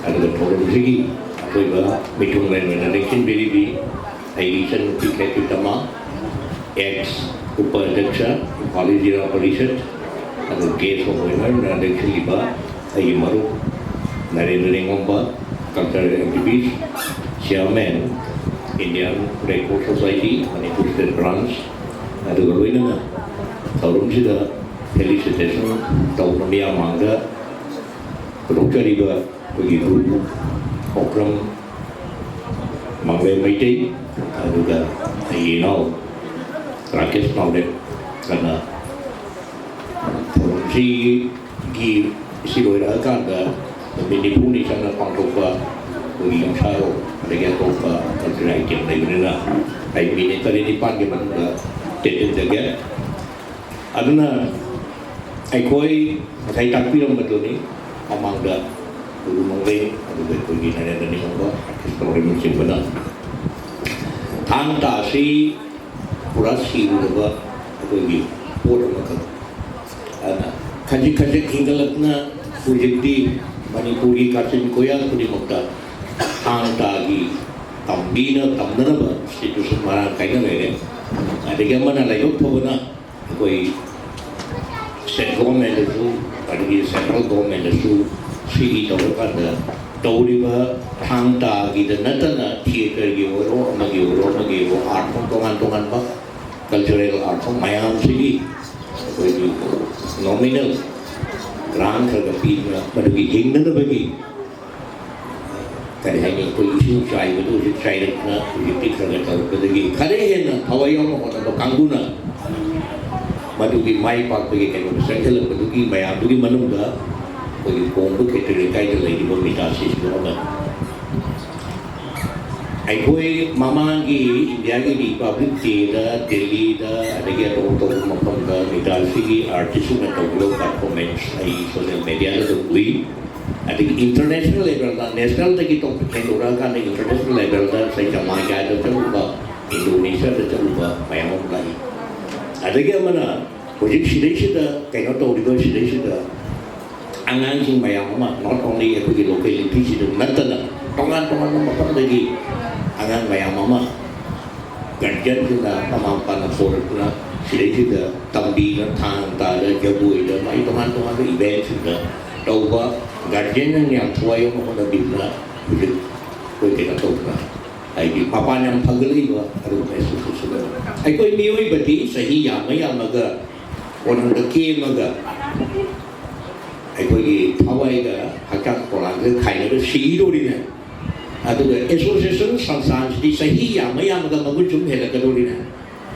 ꯑꯗꯨꯒ ꯊꯧꯔꯝꯁꯤꯒꯤ ꯑꯀꯣꯏꯕ ꯃꯤꯊꯨꯡꯂꯦꯟ ꯑꯣꯏꯅ ꯂꯦꯡꯁꯤꯟꯕꯤꯔꯤꯕꯤ ꯑꯩꯒꯤ ꯏꯆꯟꯅꯨꯄꯤ ꯈꯦꯇ꯭ꯔꯤꯇꯃꯥ, ꯑꯦꯛꯁ ꯎꯄꯥꯙ꯭ꯌꯛꯁ ꯏꯝꯐꯥꯜ ꯏꯁ ꯖꯤꯂꯥ ꯄꯔꯤꯁꯠ, ꯑꯗꯨꯒ ꯒꯦꯁ ꯑꯣꯐ ꯑꯣꯅꯔꯅ ꯂꯦꯡꯁꯤꯜꯂꯤꯕ ꯑꯩꯒꯤ ꯃꯔꯨꯞ Narendra Ningomba, cultural activist, chairman, Indian Red Cross Society Manipur state branch, ꯑꯗꯨꯒ ꯂꯣꯏꯅꯅ ꯊꯧꯔꯝꯁꯤꯗ ꯐꯦꯂꯤꯁꯤꯇꯦꯁꯟ ꯇꯧꯕ ꯃꯤꯌꯥꯝ ꯃꯥꯡꯗ ꯄꯨꯊꯣꯛꯆꯔꯤꯕ ꯑꯩꯈꯣꯏꯒꯤ ꯒꯨꯔꯨ ꯑꯣꯀ꯭ꯔꯝ ꯃꯪꯂꯦꯝ ꯃꯩꯇꯩ, ꯑꯗꯨꯒ ꯑꯩꯒꯤ ꯏꯅꯥꯎ ꯔꯥꯀꯦꯁ ꯃꯪꯂꯦꯝ, ꯀꯅ ꯊꯧꯔꯝꯁꯤꯒꯤ, ꯁꯤ ꯂꯣꯏꯔꯛꯑꯀꯥꯟꯗ ꯅꯨꯃꯤꯠ ꯅꯤꯐꯨꯅꯤ ꯆꯪꯅ ꯄꯥꯡꯊꯣꯛꯄ ꯑꯩꯈꯣꯏꯒꯤ ꯌꯨꯝꯁꯥꯔꯣ, ꯑꯗꯒꯤ ꯑꯇꯣꯞꯄ ꯀꯜꯆꯔꯦꯜ ꯑꯥꯏꯇꯦꯝ ꯂꯩꯕꯅꯤꯅ ꯑꯩ ꯃꯤꯅꯤꯠ ꯇꯔꯦꯠ ꯅꯤꯄꯥꯟꯒꯤ ꯃꯅꯨꯡꯗ ꯇꯦꯟꯁꯤꯟꯖꯒꯦ꯫ ꯑꯗꯨꯅ ꯑꯩꯈꯣꯏ ꯉꯁꯥꯏ ꯇꯥꯛꯄꯤꯔꯝꯕꯗꯨꯅꯤ ꯃꯃꯥꯡꯗ ꯒꯨꯔꯨ ꯃꯪꯂꯦꯝ, ꯑꯗꯨꯒ ꯑꯩꯈꯣꯏꯒꯤ ꯅꯔꯦꯟꯗ꯭ꯔ ꯅꯤꯉꯣꯝꯕ, ꯑꯥꯔꯇꯤꯁ ꯇꯧꯔꯤꯕꯅꯆꯤꯡꯕꯅ ꯊꯥꯡ ꯇꯥ ꯑꯁꯤ ꯄꯨꯔꯥ ꯁꯤꯔꯨꯔꯕ ꯑꯩꯈꯣꯏꯒꯤ ꯄꯣꯠ ꯑꯃꯈꯛ꯫ ꯑꯗꯨꯅ ꯈꯖꯤꯛ ꯈꯖꯤꯛ ꯍꯤꯡꯒꯠꯂꯛꯇꯨꯅ ꯍꯧꯖꯤꯛꯇꯤ ꯃꯅꯤꯄꯨꯔꯒꯤ ꯀꯥꯆꯤꯟ ꯀꯣꯌꯥ ꯈꯨꯗꯤꯡꯃꯛꯇ ꯊꯥꯡ ꯇꯥꯒꯤ ꯇꯝꯕꯤꯅ ꯇꯝꯅꯅꯕ ꯏꯟꯁꯇꯤꯇ꯭ꯌꯨꯁꯟ ꯃꯔꯥꯡ ꯀꯥꯏꯅ ꯂꯩꯔꯦ꯫ ꯑꯗꯒꯤ ꯑꯃꯅ ꯂꯥꯏꯕꯛ ꯐꯕꯅ ꯑꯩꯈꯣꯏ ꯁ꯭ꯇꯦꯠ ꯒꯣꯔꯃꯦꯟꯗꯁꯨ ꯑꯗꯒꯤ ꯁꯦꯟꯇ꯭ꯔꯦꯜ ꯒꯣꯔꯃꯦꯟꯗꯁꯨ ꯁꯤꯒꯤ ꯇꯧꯔꯀꯥꯟꯗ ꯇꯧꯔꯤꯕ ꯊꯥꯡ ꯇꯥꯒꯤꯗ ꯅꯠꯇꯅ ꯊꯤꯌꯦꯇꯔꯒꯤ ꯑꯣꯏꯔꯣ, ꯑꯃꯒꯤ ꯑꯣꯏꯔꯣ, ꯑꯃꯒꯤ ꯑꯣꯏꯔꯣ, ꯑꯥꯔꯠ ꯐꯣꯝ ꯇꯣꯉꯥꯟ ꯇꯣꯉꯥꯟꯕ ꯀꯜꯆꯔꯦꯜ ꯑꯥꯔꯠ ꯐꯣꯝ ꯃꯌꯥꯝꯁꯤꯒꯤ ꯑꯩꯈꯣꯏꯒꯤ ꯅꯣꯃꯤꯅꯦꯜ ꯒ꯭ꯔꯥꯟ ꯈꯔ ꯈꯔ ꯄꯤꯗꯨꯅ ꯃꯗꯨꯒꯤ ꯍꯤꯡꯅꯅꯕꯒꯤ ꯀꯔꯤ ꯍꯥꯏꯅꯤ, ꯑꯩꯈꯣꯏ ꯏꯁꯤꯡ ꯆꯥꯏꯕꯗꯨ ꯍꯧꯖꯤꯛ ꯆꯥꯏꯔꯛꯇꯅ ꯍꯧꯖꯤꯛꯇꯤ ꯈꯔ ꯈꯔ ꯇꯧꯔꯛꯄꯗꯒꯤ ꯈꯔ ꯍꯦꯟꯅ ꯊꯋꯥꯏ ꯌꯥꯎꯅ ꯍꯣꯠꯅꯕ ꯀꯥꯡꯕꯨꯅ ꯃꯗꯨꯒꯤ ꯃꯥꯏ ꯄꯥꯛꯄꯒꯤ ꯀꯩꯅꯣꯗ ꯆꯪꯁꯤꯜꯂꯛꯄꯗꯨꯒꯤ ꯃꯌꯥꯝꯗꯨꯒꯤ ꯃꯅꯨꯡꯗ ꯑꯩꯈꯣꯏꯒꯤ ꯀꯣꯡꯕ ꯈꯦꯇ꯭ꯔꯤ ꯂꯩꯀꯥꯏꯗ ꯂꯩꯔꯤꯕ ꯃꯤꯇꯥꯁꯤꯁꯨ ꯑꯃꯅꯤ꯫ ꯑꯩꯈꯣꯏ ꯃꯃꯥꯡꯒꯤ ꯏꯟꯗꯤꯌꯥꯒꯤ ꯔꯤꯄꯕ꯭ꯂꯤꯛ ꯗꯦꯗ ꯗꯦꯜꯂꯤꯗ ꯑꯗꯒꯤ ꯑꯇꯣꯞ ꯑꯇꯣꯞꯄ ꯃꯐꯝꯗ ꯃꯤꯇꯥꯁꯤꯒꯤ ꯑꯥꯔꯇꯤꯁꯁꯤꯡꯅ ꯇꯧꯈꯤꯕ ꯄꯔꯐꯣꯔꯃꯦꯟꯁ ꯑꯩ ꯁꯣꯁꯤꯌꯦꯜ ꯃꯦꯗꯤꯌꯥꯗ ꯑꯗꯨꯝ ꯎꯏ꯫ ꯑꯗꯒꯤ ꯏꯟꯇꯔꯅꯦꯁꯅꯦꯜ ꯂꯦꯚꯦꯜꯗ, ꯅꯦꯁꯅꯦꯜꯗꯒꯤ ꯇꯣꯛ ꯍꯦꯟꯗꯣꯔꯛꯑꯀꯥꯟꯗ ꯏꯟꯇꯔꯅꯦꯁꯅꯦꯜ ꯂꯦꯚꯦꯜꯗ ꯉꯁꯥꯏ ꯖꯃꯥꯏꯀꯥꯗ ꯆꯠꯂꯨꯕ, ꯏꯟꯗꯣꯅꯦꯁꯤꯌꯥꯗ ꯆꯠꯂꯨꯕ ꯃꯌꯥꯝ ꯑꯃ ꯂꯥꯛꯏ꯫ ꯑꯗꯒꯤ ꯑꯃꯅ ꯍꯧꯖꯤꯛ ꯁꯤꯗꯩꯁꯤꯗ ꯀꯩꯅꯣ ꯇꯧꯔꯤꯕ ꯁꯤꯗꯩꯁꯤꯗ ꯑꯉꯥꯡꯁꯤꯡ ꯃꯌꯥꯝ ꯑꯃ, not only ꯑꯩꯈꯣꯏꯒꯤ ꯂꯣꯀꯦꯂꯤꯇꯤꯁꯤꯗ ꯅꯠꯇꯅ, ꯇꯣꯉꯥꯟ ꯇꯣꯉꯥꯟꯕ ꯃꯐꯝꯗꯒꯤ ꯑꯉꯥꯡ ꯃꯌꯥꯝ ꯑꯃ ꯒꯥꯔꯖꯤꯌꯟꯁꯤꯡꯅ, ꯃꯃꯥ ꯃꯄꯥꯅ ꯄꯣꯔꯛꯇꯨꯅ ꯁꯤꯗꯩꯁꯤꯗ ꯇꯝꯕꯤꯅ, ꯊꯥꯡ ꯇꯥꯗ, ꯖꯒꯣꯏꯗ, ꯃꯥꯒꯤ ꯇꯣꯉꯥꯟ ꯇꯣꯉꯥꯟꯕ ꯏꯚꯦꯟꯁꯤꯡꯗ ꯇꯧꯕ, ꯒꯥꯔꯖꯤꯌꯟꯅ ꯌꯥꯝ ꯊꯋꯥꯏ ꯌꯥꯎꯅ ꯍꯣꯠꯅꯕꯤꯗꯨꯅ ꯍꯧꯖꯤꯛ ꯑꯩꯈꯣꯏ ꯀꯩꯅꯣ ꯇꯧꯗꯅ, ꯍꯥꯏꯗꯤ ꯃꯄꯥꯟ ꯌꯥꯝ ꯐꯒꯠꯂꯛꯏꯕ ꯑꯗꯨꯒꯨꯝꯕ ꯑꯦꯁꯣꯁꯤꯌꯦꯁꯟ ꯑꯃ꯫ ꯑꯩꯈꯣꯏ ꯃꯤꯑꯣꯏꯕꯗꯤ ꯆꯍꯤ ꯌꯥꯝꯃ ꯌꯥꯝꯃꯒ ꯀꯣꯟꯅꯗ ꯀꯦꯝꯃꯒ ꯑꯩꯈꯣꯏꯒꯤ ꯊꯋꯥꯏꯒ ꯍꯛꯆꯥꯡ ꯄꯣꯂꯥꯡꯒ ꯈꯥꯏꯅꯔ ꯁꯤꯗꯣꯔꯤꯅꯦ꯫ ꯑꯗꯨꯒ ꯑꯦꯁꯣꯁꯤꯌꯦꯁꯟ ꯁꯪꯁꯊꯥꯟꯁꯤꯗꯤ ꯆꯍꯤ ꯌꯥꯝꯃ ꯌꯥꯝꯃꯒ ꯃꯒꯨꯟ ꯁꯨꯝ ꯍꯦꯜꯂꯛꯀꯗꯣꯔꯤꯅꯦ꯫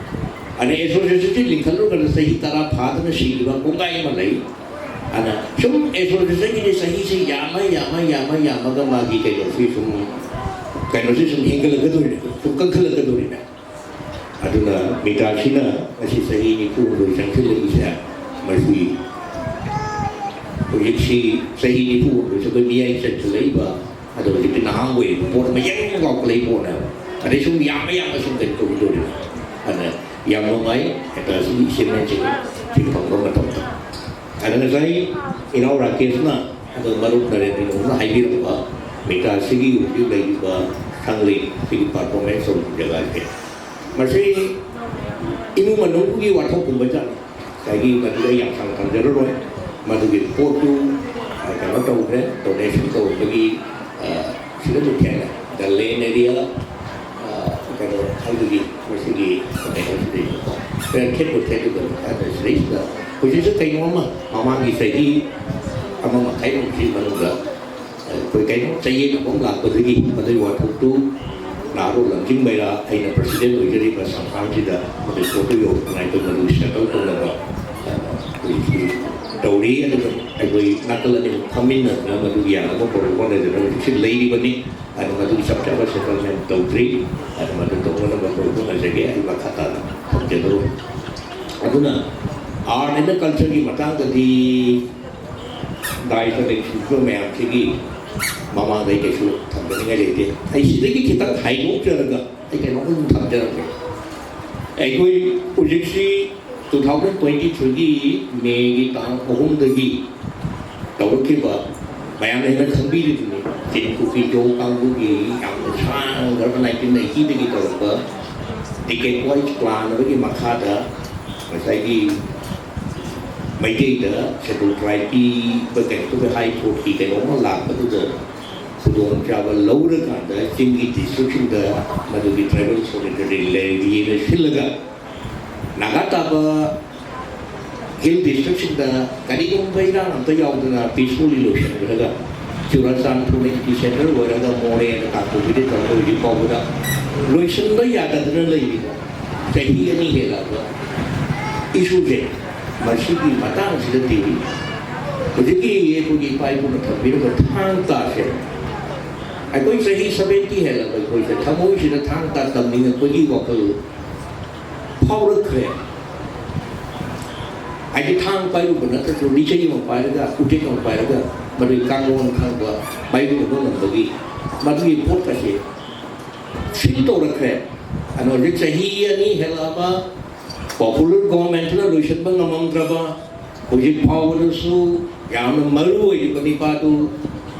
ꯑꯗ ꯑꯦꯁꯣꯁꯤꯌꯦꯁꯟꯁꯤ ꯂꯤꯡꯈꯠꯂꯨꯔꯒ ꯆꯍꯤ ꯇꯔꯥ ꯐꯥꯗꯅ ꯁꯤꯈꯤꯕ ꯀꯣꯡꯒꯥꯏ ꯑꯃ ꯂꯩ꯫ ꯑꯗ ꯁꯨꯝ ꯑꯦꯁꯣꯁꯤꯌꯦꯁꯟꯒꯤꯗꯤ ꯆꯍꯤꯁꯤ ꯌꯥꯝꯃ ꯌꯥꯝꯃ ꯌꯥꯝꯃ ꯌꯥꯝꯃꯒ ꯃꯥꯒꯤ ꯀꯩꯅꯣꯁꯤ ꯁꯨꯝ, ꯀꯩꯅꯣꯁꯤ ꯁꯨꯝ ꯍꯦꯟꯒꯠꯂꯛꯀꯗꯣꯔꯤꯅꯦ, ꯁꯨꯝ ꯀꯟꯈꯠꯂꯛꯀꯗꯣꯔꯤꯅꯦ꯫ ꯑꯗꯨꯅ ꯃꯤꯇꯥꯁꯤꯅ ꯉꯁꯤ ꯆꯍꯤ ꯅꯤꯐꯨ ꯍꯨꯝꯗꯣꯏ ꯆꯪꯁꯤꯜꯂꯛꯏꯁꯦ, ꯃꯁꯤ ꯍꯧꯖꯤꯛꯁꯤ ꯆꯍꯤ ꯅꯤꯐꯨ ꯍꯨꯝꯗꯣꯏ ꯆꯪꯕ ꯃꯤꯌꯥꯏ ꯆꯟꯁꯤꯜꯂꯛꯏꯕ, ꯑꯗꯣ ꯍꯧꯖꯤꯛꯇꯤ ꯅꯍꯥ ꯑꯣꯏꯔꯤꯕ ꯄꯣꯠ ꯑꯃ ꯌꯥꯡ ꯌꯥꯡ ꯂꯥꯎꯈꯠꯂꯛꯏ ꯄꯣꯠꯅꯦꯕ꯫ ꯑꯗꯩ ꯁꯨꯝ ꯌꯥꯝꯃ ꯌꯥꯝꯃ ꯁꯨꯝ ꯀꯩꯅꯣ ꯇꯧꯈꯤꯗꯣꯔꯤꯕ꯫ ꯑꯗꯨꯅ ꯌꯥꯝ ꯅꯨꯡꯉꯥꯏ ꯃꯤꯇꯥꯁꯤꯒꯤ ꯑꯦꯆꯤꯞꯃꯦꯟꯁꯤꯡ ꯁꯤ ꯐꯪꯕ ꯃꯇꯝꯗ꯫ ꯑꯗ ꯉꯁꯥꯏ ꯏꯅꯥꯎ ꯔꯥꯀꯦꯁꯅ, ꯑꯗꯣ ꯃꯔꯨꯞ ꯅꯔꯦꯟꯗ꯭ꯔꯅ ꯍꯥꯏꯕꯤꯔꯝꯕ ꯃꯤꯇꯥꯁꯤꯒꯤ ꯍꯧꯖꯤꯛ ꯂꯩꯔꯤꯕ ꯁꯪꯂꯩ ꯁꯤꯒꯤ ꯄꯔꯐꯣꯔꯃꯦꯟꯁ ꯇꯧꯕ ꯖꯒꯥꯁꯦ, ꯃꯁꯤ ꯏꯃꯨꯡ ꯃꯅꯨꯡꯒꯤ ꯋꯥꯊꯣꯛꯀꯨꯝꯕ ꯖꯥꯠꯅꯤ꯫ ꯉꯁꯥꯏꯒꯤ ꯃꯗꯨꯗ ꯌꯥꯝ ꯁꯥꯡꯅ ꯊꯝꯖꯔꯔꯣꯏ꯫ ꯃꯗꯨꯒꯤ ꯄꯣꯠꯇꯨ, ꯑ, ꯀꯩꯅꯣ ꯇꯧꯈ꯭ꯔꯦ, ꯗꯣꯅꯦꯁꯟ ꯇꯧꯕꯒꯤ, ꯑ, ꯁꯤꯗꯁꯨ ꯊꯦꯡꯅꯩ꯫ ꯗ ꯂꯦꯟ ꯑꯦꯔꯤꯌꯥ, ꯑ, ꯀꯩꯅꯣ, ꯑꯗꯨꯒꯤ ꯃꯁꯤꯒꯤ ꯀꯩꯅꯣꯁꯤꯗꯩꯗꯀꯣ, ꯈꯔ ꯊꯦꯠꯄꯨ ꯊꯦꯠꯂꯨꯗꯅ ꯍꯥꯏꯕ ꯁꯤꯗꯩꯁꯤꯗ ꯍꯧꯖꯤꯛꯁꯨ ꯀꯩꯅꯣ ꯑꯃ ꯃꯃꯥꯡꯒꯤ ꯆꯍꯤ ꯑꯃ ꯃꯈꯥꯏꯃꯨꯛꯀꯤ ꯃꯅꯨꯡꯗ ꯑꯩꯈꯣꯏ ꯀꯩꯅꯣ ꯆꯌꯦꯠꯅꯕ ꯑꯃ ꯂꯥꯛꯄꯗꯒꯤ ꯃꯗꯨꯒꯤ ꯋꯥꯊꯣꯛꯇꯨ ꯅꯥꯔꯣ ꯂꯝꯖꯤꯡꯕꯩꯔꯥ, ꯑꯩꯅ ꯄ꯭ꯔꯁꯤꯗꯦꯟ ꯑꯣꯏꯖꯔꯤꯕ ꯁꯪꯁꯊꯥꯟꯁꯤꯗ ꯃꯗꯨꯒꯤ ꯄꯣꯠꯇꯨ ꯌꯧꯔꯛꯇꯉꯥꯏ ꯑꯩꯈꯣꯏ ꯃꯗꯨ ꯁꯦꯇꯜ ꯇꯧꯅꯕ, ꯑ, ꯑꯩꯈꯣꯏꯒꯤ ꯇꯧꯔꯤ꯫ ꯑꯗꯨꯒ ꯑꯩꯈꯣꯏ ꯅꯥꯀꯜ ꯑꯅꯤꯃꯛ ꯐꯝꯃꯤꯟꯅꯗꯅ ꯃꯗꯨꯒꯤ ꯌꯥꯅꯕ ꯄ꯭ꯔꯣꯇꯣꯀꯣꯜ ꯂꯩꯖꯅꯕ ꯍꯧꯖꯤꯛꯁꯨ ꯂꯩꯔꯤꯕꯅꯤ꯫ ꯑꯗꯨ ꯃꯗꯨꯒꯤ ꯆꯞ ꯆꯥꯕ ꯁꯦꯇꯜꯃꯦꯟ ꯇꯧꯗ꯭ꯔꯤ꯫ ꯑꯗꯨ ꯃꯗꯨ ꯇꯧꯅꯅꯕ ꯑꯩꯈꯣꯏ ꯍꯣꯠꯅꯖꯒꯦ꯫ ꯑꯩ ꯃꯈꯥ ꯇꯥꯅ ꯊꯝꯖꯔꯔꯣꯏ꯫ ꯑꯗꯨꯅ ꯑꯥꯔꯠ ꯑꯦꯟ ꯀꯜꯆꯔꯒꯤ ꯃꯇꯥꯡꯗꯗꯤ ꯗꯥꯏꯇ ꯂꯩꯁꯤꯟꯕ ꯃꯌꯥꯝꯁꯤꯒꯤ ꯃꯃꯥꯡꯗ ꯑꯩ ꯀꯩꯁꯨ ꯊꯝꯖꯅꯤꯡꯉꯥꯏ ꯂꯩꯇꯦ꯫ ꯑꯩ ꯁꯤꯗꯒꯤ ꯈꯤꯇꯪ ꯍꯥꯏꯗꯣꯛꯆꯔꯒ ꯑꯩ ꯀꯩꯅꯣꯝ ꯑꯗꯨꯝ ꯊꯝꯖꯔꯝꯒꯦ꯫ ꯑꯩꯈꯣꯏ ꯍꯧꯖꯤꯛꯁꯤ Two thousand twenty threeꯒꯤ Mayꯒꯤ ꯇꯥꯡ ꯑꯍꯨꯝꯗꯒꯤ ꯇꯧꯔꯛꯈꯤꯕ, ꯃꯌꯥꯝꯅ ꯍꯦꯟꯅ ꯈꯪꯕꯤꯔꯤꯗꯨꯅꯤ, ꯆꯤꯟ ꯀꯨꯀꯤ ꯖꯣ ꯀꯥꯡꯕꯨꯒꯤ ꯌꯥꯝꯅ ꯁꯥꯡꯈ꯭ꯔꯕ nineteen eightyꯗꯒꯤ ꯇꯧꯔꯛꯄ decade wise plan ꯑꯃꯒꯤ ꯃꯈꯥꯗ ꯉꯁꯥꯏꯒꯤ ꯃꯩꯇꯩꯗ Scheduled Tribe ꯄꯤꯕ ꯀꯩꯅꯣ ꯇꯧꯕ High Courtꯀꯤ ꯀꯩꯅꯣꯝꯃ ꯂꯥꯛꯄꯗꯨꯗ ꯈꯨꯗꯣꯡꯆꯥꯕ ꯂꯧꯔꯀꯥꯟꯗ ꯆꯤꯡꯒꯤ districtꯁꯤꯡꯗ ꯃꯗꯨꯒꯤ tribal solidarity ꯂꯩꯔꯤꯅ ꯁꯤꯜꯂꯒ ꯅꯥꯒꯥ ꯇꯥꯕ hill districtꯁꯤꯡꯗ ꯀꯔꯤꯒꯨꯝꯕ ꯏꯔꯥꯡ ꯑꯝꯇ ꯌꯥꯎꯗꯅ peacefully ꯂꯣꯏꯁꯤꯟꯈ꯭ꯔꯒ ꯆꯨꯔꯥꯆꯥꯟꯄꯨꯔꯅ epicenter ꯑꯣꯏꯔꯒ ꯃꯣꯔꯦꯅ ꯀꯥꯡꯄꯣꯛꯄꯤꯗ ꯇꯧꯔꯒ ꯍꯧꯖꯤꯛ ꯐꯥꯎꯕꯗ ꯂꯣꯏꯁꯤꯟꯕ ꯌꯥꯗꯗꯅ ꯂꯩꯔꯤꯕ ꯆꯍꯤ ꯑꯅꯤ ꯍꯦꯜꯂꯛꯑꯕ issueꯁꯦ, ꯃꯁꯤꯒꯤ ꯃꯇꯥꯡꯁꯤꯗꯗꯤ ꯍꯧꯖꯤꯛꯀꯤ ꯑꯩꯈꯣꯏꯒꯤ ꯏꯄꯥ ꯏꯄꯨꯅ ꯊꯝꯕꯤꯔꯝꯕ ꯊꯥꯡ ꯇꯥꯁꯦ, ꯑꯩꯈꯣꯏ ꯆꯍꯤ seventy ꯍꯦꯜꯂꯕ ꯑꯩꯈꯣꯏꯁꯦ ꯊꯃꯣꯏꯁꯤꯗ ꯊꯥꯡ ꯇꯥ ꯇꯝꯅꯤꯡꯉꯛꯄꯒꯤ ꯋꯥꯈꯜ ꯐꯥꯎꯔꯛꯈ꯭ꯔꯦ꯫ ꯍꯥꯏꯗꯤ ꯊꯥꯡ ꯄꯥꯏꯔꯨꯕ ꯅꯠꯇ꯭ꯔꯁꯨ ꯂꯤꯆꯩ ꯑꯃ ꯄꯥꯏꯔꯒ, ꯎꯆꯦꯛ ꯑꯃ ꯄꯥꯏꯔꯒ ꯃꯗꯨꯒꯤ ꯀꯥꯡꯂꯣꯟ ꯈꯪꯕ, ꯃꯥꯏꯌꯣꯛꯅꯕ ꯉꯝꯕꯒꯤ ꯃꯗꯨꯒꯤ ꯄꯣꯠ ꯑꯁꯤ feel ꯇꯧꯔꯛꯈ꯭ꯔꯦ꯫ ꯑꯗꯣ ꯍꯧꯖꯤꯛ ꯆꯍꯤ ꯑꯅꯤ ꯍꯦꯜꯂꯛꯑꯕ, popular governmentꯅ ꯂꯣꯏꯁꯤꯟꯕ ꯉꯝꯃꯝꯗ꯭ꯔꯕ, ꯍꯧꯖꯤꯛ ꯐꯥꯎꯕꯗꯁꯨ ꯌꯥꯝꯅ ꯃꯔꯨ ꯑꯣꯏꯔꯤꯕ ꯅꯤꯄꯥꯗꯨ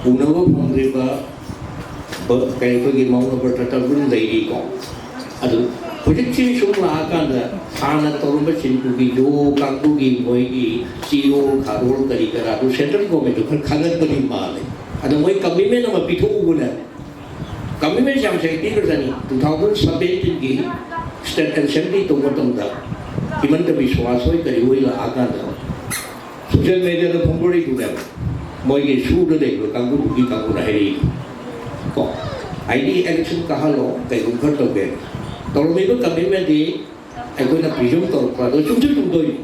ꯎꯅꯕ ꯐꯪꯗ꯭ꯔꯤꯕ ꯕ-, ꯀꯩ, ꯑꯩꯈꯣꯏꯒꯤ ꯃꯧꯅ ꯕ꯭ꯔꯇ ꯇꯧꯗꯨꯅ ꯂꯩꯔꯤꯀꯣ꯫ ꯑꯗꯨ ꯍꯧꯖꯤꯛꯁꯤ ꯁꯨꯝ ꯂꯥꯛꯑꯀꯥꯟꯗ ꯍꯥꯟꯅ ꯇꯧꯔꯝꯕ ꯆꯤꯟ ꯀꯨꯀꯤ ꯖꯣ ꯀꯥꯡꯕꯨꯒꯤ ꯃꯣꯏꯒꯤ ꯆꯦꯔꯣꯜ ꯈꯥꯔꯣꯜ ꯀꯔꯤ ꯀꯔꯥꯗꯨ central governmentꯗꯨ ꯈꯔ ꯈꯪꯉꯛꯄꯗꯤ ꯃꯥꯜꯂꯦ꯫ ꯑꯗꯣ ꯃꯣꯏ commitment ꯑꯃ ꯄꯤꯊꯣꯛꯎꯕꯅꯦ꯫ Commitment ꯌꯥꯝ ꯁꯦꯡꯅ ꯄꯤꯈ꯭ꯔꯖꯥꯠꯅꯤ꯫ Two thousand seventeenꯒꯤ State Assembly ꯇꯧꯕ ꯃꯇꯝꯗ ꯍꯤꯃꯟꯇ ꯕꯤꯁ꯭ꯋꯥꯁ ꯍꯣꯏ ꯀꯔꯤ ꯍꯣꯏ ꯂꯥꯛꯑꯀꯥꯟꯗ social mediaꯗ ꯐꯣꯡꯗꯣꯔꯛꯏꯗꯨꯅꯦꯕ꯫ ꯃꯣꯏꯒꯤ ꯁꯨꯗ ꯂꯩꯕ ꯀꯥꯡꯕꯨꯗꯨꯒꯤ ꯀꯥꯡꯕꯨꯅ ꯍꯥꯏꯔꯛꯏꯗꯣ꯫ ꯀꯣ? ꯍꯥꯏꯗꯤ election ꯀꯥꯍꯜꯂꯣ, ꯀꯩꯒꯨꯝꯕ ꯈꯔ ꯇꯧꯒꯦ꯫ ꯇꯧꯔꯝꯃꯤꯕ commitmentꯗꯤ ꯑꯩꯈꯣꯏꯅ presume ꯇꯧꯔꯛꯄ ꯑꯗꯣ ꯆꯨꯝꯁꯨ ꯆꯨꯝꯗꯣꯏꯅꯤ꯫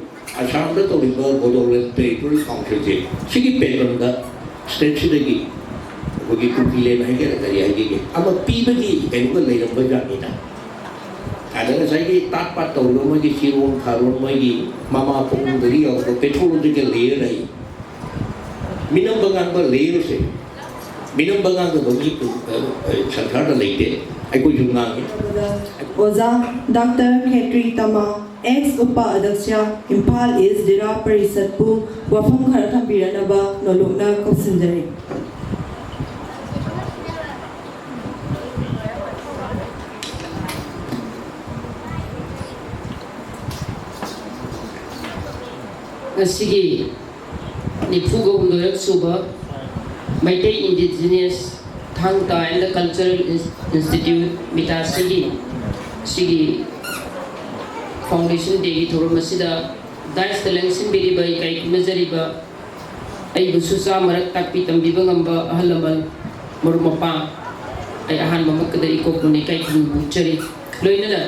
ꯑꯁꯥꯝꯗ ꯇꯧꯔꯤꯕ ꯕꯣꯗꯣꯂꯦꯟ Territorial Councilꯁꯦ ꯁꯤꯒꯤ patternꯗ stateꯁꯤꯗꯒꯤ ꯑꯩꯈꯣꯏꯒꯤ ꯀꯨꯀꯤꯂꯦꯟ ꯍꯥꯏꯒꯦꯔꯥ ꯀꯔꯤ ꯍꯥꯏꯒꯦꯒꯦ ꯑꯃ ꯄꯤꯕꯒꯤ ꯀꯩꯅꯣꯒ ꯂꯩꯔꯝꯕ ꯖꯥꯠꯅꯤꯅ꯫ ꯑꯗ ꯉꯁꯥꯏꯒꯤ ꯇꯥꯠ ꯄꯥꯠ ꯇꯧꯔꯤꯕ ꯃꯣꯏꯒꯤ ꯆꯤꯔꯣꯟ ꯈꯥꯔꯣꯟ, ꯃꯣꯏꯒꯤ ꯃꯃꯥ ꯄꯣꯛꯅꯨꯡꯗꯒꯤ ꯌꯧꯔꯛꯄ pathological layer ꯍꯥꯏ, ꯃꯤꯅꯝꯕ ꯉꯥꯡꯕ layerꯁꯦ, ꯃꯤꯅꯝꯕ ꯉꯥꯡꯗꯕ ꯃꯤ, ꯑ, ꯑ, ꯁꯪꯁꯥꯔꯗ ꯂꯩꯇꯦ꯫ ꯑꯩꯈꯣꯏꯁꯨ ꯉꯥꯡꯉꯤ꯫ ꯑꯣꯖꯥ ꯗꯥꯛꯇꯔ ꯈꯦꯇ꯭ꯔꯤ ꯇꯃꯥ ꯑꯦꯛꯁ ꯎꯄꯥ ꯑꯗ꯭ꯌꯛꯁ ꯏꯝꯐꯥꯜ ꯏꯁ ꯖꯤꯂꯥ ꯄꯔꯤꯁꯠꯄꯨ ꯋꯥꯐꯝ ꯈꯔ ꯊꯝꯕꯤꯔꯛꯅꯕ ꯅꯣꯂꯨꯛꯅ ꯀꯧꯁꯤꯟꯖꯔꯤ꯫ ꯉꯁꯤꯒꯤ ꯅꯤꯐꯨꯒ ꯍꯨꯝꯗꯣꯏꯔꯛ ꯁꯨꯕ ꯃꯩꯇꯩ ꯏꯟꯗꯤꯖꯤꯅꯤꯌꯁ ꯊꯥꯡ ꯇꯥ ꯑꯦꯟ ꯀꯜꯆꯔꯦꯜ ꯏꯟꯁꯇꯤꯇ꯭ꯌꯨꯠ, ꯃꯤꯇꯥꯁꯤꯒꯤ ꯁꯤꯒꯤ ꯐꯥꯎꯟꯗꯦꯁꯟ ꯗꯦꯒꯤ ꯊꯧꯔꯝ ꯑꯁꯤꯗ ꯗꯥꯏꯁꯇ ꯂꯦꯡꯁꯤꯟꯕꯤꯔꯤꯕ, ꯏꯀꯥꯏ ꯈꯨꯝꯅꯖꯔꯤꯕ ꯑꯩꯕꯨꯁꯨ ꯆꯥ ꯃꯔꯛ ꯇꯥꯛꯄꯤ ꯇꯝꯕꯤꯕ ꯉꯝꯕ ꯑꯍꯜ ꯂꯃꯟ, ꯃꯔꯨꯞ ꯃꯄꯥꯡ, ꯑꯩ ꯑꯍꯥꯟꯕꯃꯛꯇꯗ ꯏꯀꯣꯛ ꯃꯅꯤꯡ ꯏꯀꯥꯏ ꯈꯨꯝꯅꯕ ꯎꯠꯆꯔꯤ꯫ ꯂꯣꯏꯅꯅ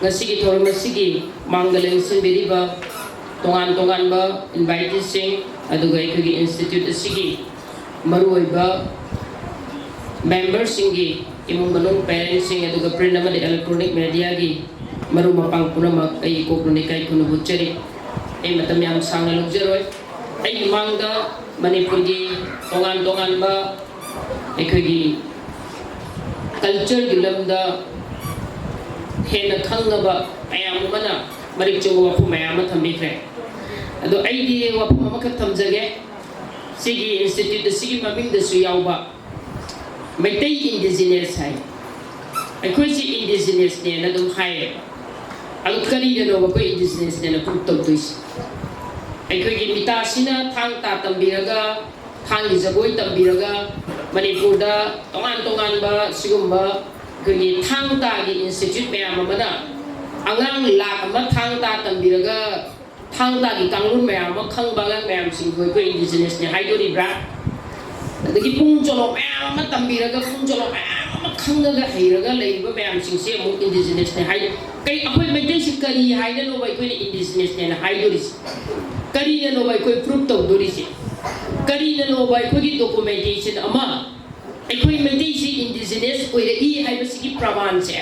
ꯉꯁꯤꯒꯤ ꯊꯧꯔꯝ ꯑꯁꯤꯒꯤ ꯃꯥꯡꯗ ꯂꯦꯡꯁꯤꯟꯕꯤꯔꯤꯕ ꯇꯣꯉꯥꯟ ꯇꯣꯉꯥꯟꯕ ꯏꯟꯚꯥꯏꯇꯤꯁꯁꯤꯡ, ꯑꯗꯨꯒ ꯑꯩꯈꯣꯏꯒꯤ ꯏꯟꯁꯇꯤꯇ꯭ꯌꯨꯠ ꯑꯁꯤꯒꯤ ꯃꯔꯨꯑꯣꯏꯕ ꯃꯦꯝꯕꯔꯁꯤꯡꯒꯤ ꯏꯃꯨꯡ ꯃꯅꯨꯡ, ꯄꯦꯔꯦꯟꯁꯁꯤꯡ, ꯑꯗꯨꯒ ꯄ꯭ꯔꯤꯟ ꯑꯃꯗꯤ ꯏꯂꯦꯛꯇ꯭ꯔꯣꯅꯤꯛ ꯃꯦꯗꯤꯌꯥꯒꯤ ꯃꯔꯨꯞ ꯃꯄꯥꯡ ꯄꯨꯝꯅꯃꯛ ꯑꯩ ꯏꯀꯣꯛ ꯃꯅꯤꯡ ꯏꯀꯥꯏ ꯈꯨꯝꯅꯕ ꯎꯠꯆꯔꯤ꯫ ꯑꯩ ꯃꯇꯝ ꯌꯥꯝ ꯁꯥꯡꯅ ꯂꯧꯖꯔꯣꯏ꯫ ꯑꯩꯒꯤ ꯃꯥꯡꯗ ꯃꯅꯤꯄꯨꯔꯒꯤ ꯇꯣꯉꯥꯟ ꯇꯣꯉꯥꯟꯕ ꯑꯩꯈꯣꯏꯒꯤ ꯀꯜꯆꯔꯒꯤ ꯂꯝꯗ ꯍꯦꯟꯅ ꯈꯪꯅꯕ ꯃꯌꯥꯝ ꯑꯃꯅ ꯃꯔꯤꯛ ꯆꯨꯝꯕ ꯋꯥꯐꯝ ꯃꯌꯥꯝ ꯑꯃ ꯊꯝꯕꯤꯈ꯭ꯔꯦ꯫ ꯑꯗꯣ ꯑꯩꯗꯤ ꯋꯥꯐꯝ ꯑꯃꯈꯛ ꯊꯝꯖꯒꯦ꯫ ꯁꯤꯒꯤ ꯏꯟꯁꯇꯤꯇ꯭ꯌꯨꯠ ꯑꯁꯤꯒꯤ ꯃꯃꯤꯡꯗꯁꯨ ꯌꯥꯎꯕ ꯃꯩꯇꯩ ꯏꯟꯗꯤꯖꯤꯅꯁ ꯍꯥꯏ꯫ ꯑꯩꯈꯣꯏꯁꯤ ꯏꯟꯗꯤꯖꯤꯅꯁꯅꯦꯅ ꯑꯗꯨꯝ ꯍꯥꯏꯌꯦꯕ꯫ ꯑꯗꯨ ꯀꯔꯤꯅꯅꯣꯕ ꯑꯩꯈꯣꯏ ꯏꯟꯗꯤꯖꯤꯅꯁꯅꯦꯅ ꯄ꯭ꯔꯨꯞ ꯇꯧꯗꯣꯏꯁꯦ? ꯑꯩꯈꯣꯏꯒꯤ ꯃꯤꯇꯥꯁꯤꯅ ꯊꯥꯡ ꯇꯥ ꯇꯝꯕꯤꯔꯒ, ꯊꯥꯡꯒꯤ ꯖꯒꯣꯏ ꯇꯝꯕꯤꯔꯒ, ꯃꯅꯤꯄꯨꯔꯗ ꯇꯣꯉꯥꯟ ꯇꯣꯉꯥꯟꯕ ꯁꯤꯒꯨꯝꯕ ꯑꯩꯈꯣꯏꯒꯤ ꯊꯥꯡ ꯇꯥꯒꯤ ꯏꯟꯁꯇꯤꯇ꯭ꯌꯨꯠ ꯃꯌꯥꯝ ꯑꯃꯅ ꯑꯉꯥꯡ ꯂꯥꯈ ꯑꯃ ꯊꯥꯡ ꯇꯥ ꯇꯝꯕꯤꯔꯒ, ꯊꯥꯡ ꯇꯥꯒꯤ ꯀꯥꯡꯂꯣꯟ ꯃꯌꯥꯝ ꯑꯃ ꯈꯪꯕ ꯑꯉꯥꯡ ꯃꯌꯥꯝꯁꯤꯡꯗꯣ ꯑꯩꯈꯣꯏ ꯏꯟꯗꯤꯖꯤꯅꯁꯅꯦ ꯍꯥꯏꯗꯣꯔꯤꯕ꯭ꯔꯥ? ꯑꯗꯒꯤ ꯄꯨꯡ ꯆꯣꯂꯣꯝ ꯃꯌꯥꯝ ꯑꯃ ꯇꯝꯕꯤꯔꯒ, ꯄꯨꯡ ꯆꯣꯂꯣꯝ ꯃꯌꯥꯝ ꯑꯃ ꯈꯪꯉꯒ ꯍꯩꯔꯒ ꯂꯩꯔꯤꯕ ꯃꯌꯥꯝꯁꯤꯡꯁꯦ ꯑꯃꯨꯛ ꯏꯟꯗꯤꯖꯤꯅꯁꯅꯦ ꯍꯥꯏ꯫ ꯀꯩ, ꯑꯩꯈꯣꯏ ꯃꯩꯇꯩꯁꯤ ꯀꯔꯤ ꯍꯥꯏꯅꯅꯣꯕ ꯑꯩꯈꯣꯏꯅ ꯏꯟꯗꯤꯖꯤꯅꯁꯅꯦꯅ ꯍꯥꯏꯗꯣꯔꯤꯁꯦ? ꯀꯔꯤꯅꯅꯣꯕ ꯑꯩꯈꯣꯏ ꯄ꯭ꯔꯨꯞ ꯇꯧꯗꯣꯔꯤꯁꯦ? ꯀꯔꯤꯅꯅꯣꯕ ꯑꯩꯈꯣꯏꯒꯤ ꯗꯣꯀꯨꯃꯦꯟꯇꯦꯁꯟ ꯑꯃ ꯑꯩꯈꯣꯏ ꯃꯩꯇꯩꯁꯤ ꯏꯟꯗꯤꯖꯤꯅꯁ ꯑꯣꯏꯔꯛꯏ ꯍꯥꯏꯕꯁꯤꯒꯤ ꯄ꯭ꯔꯃꯥꯟꯁꯦ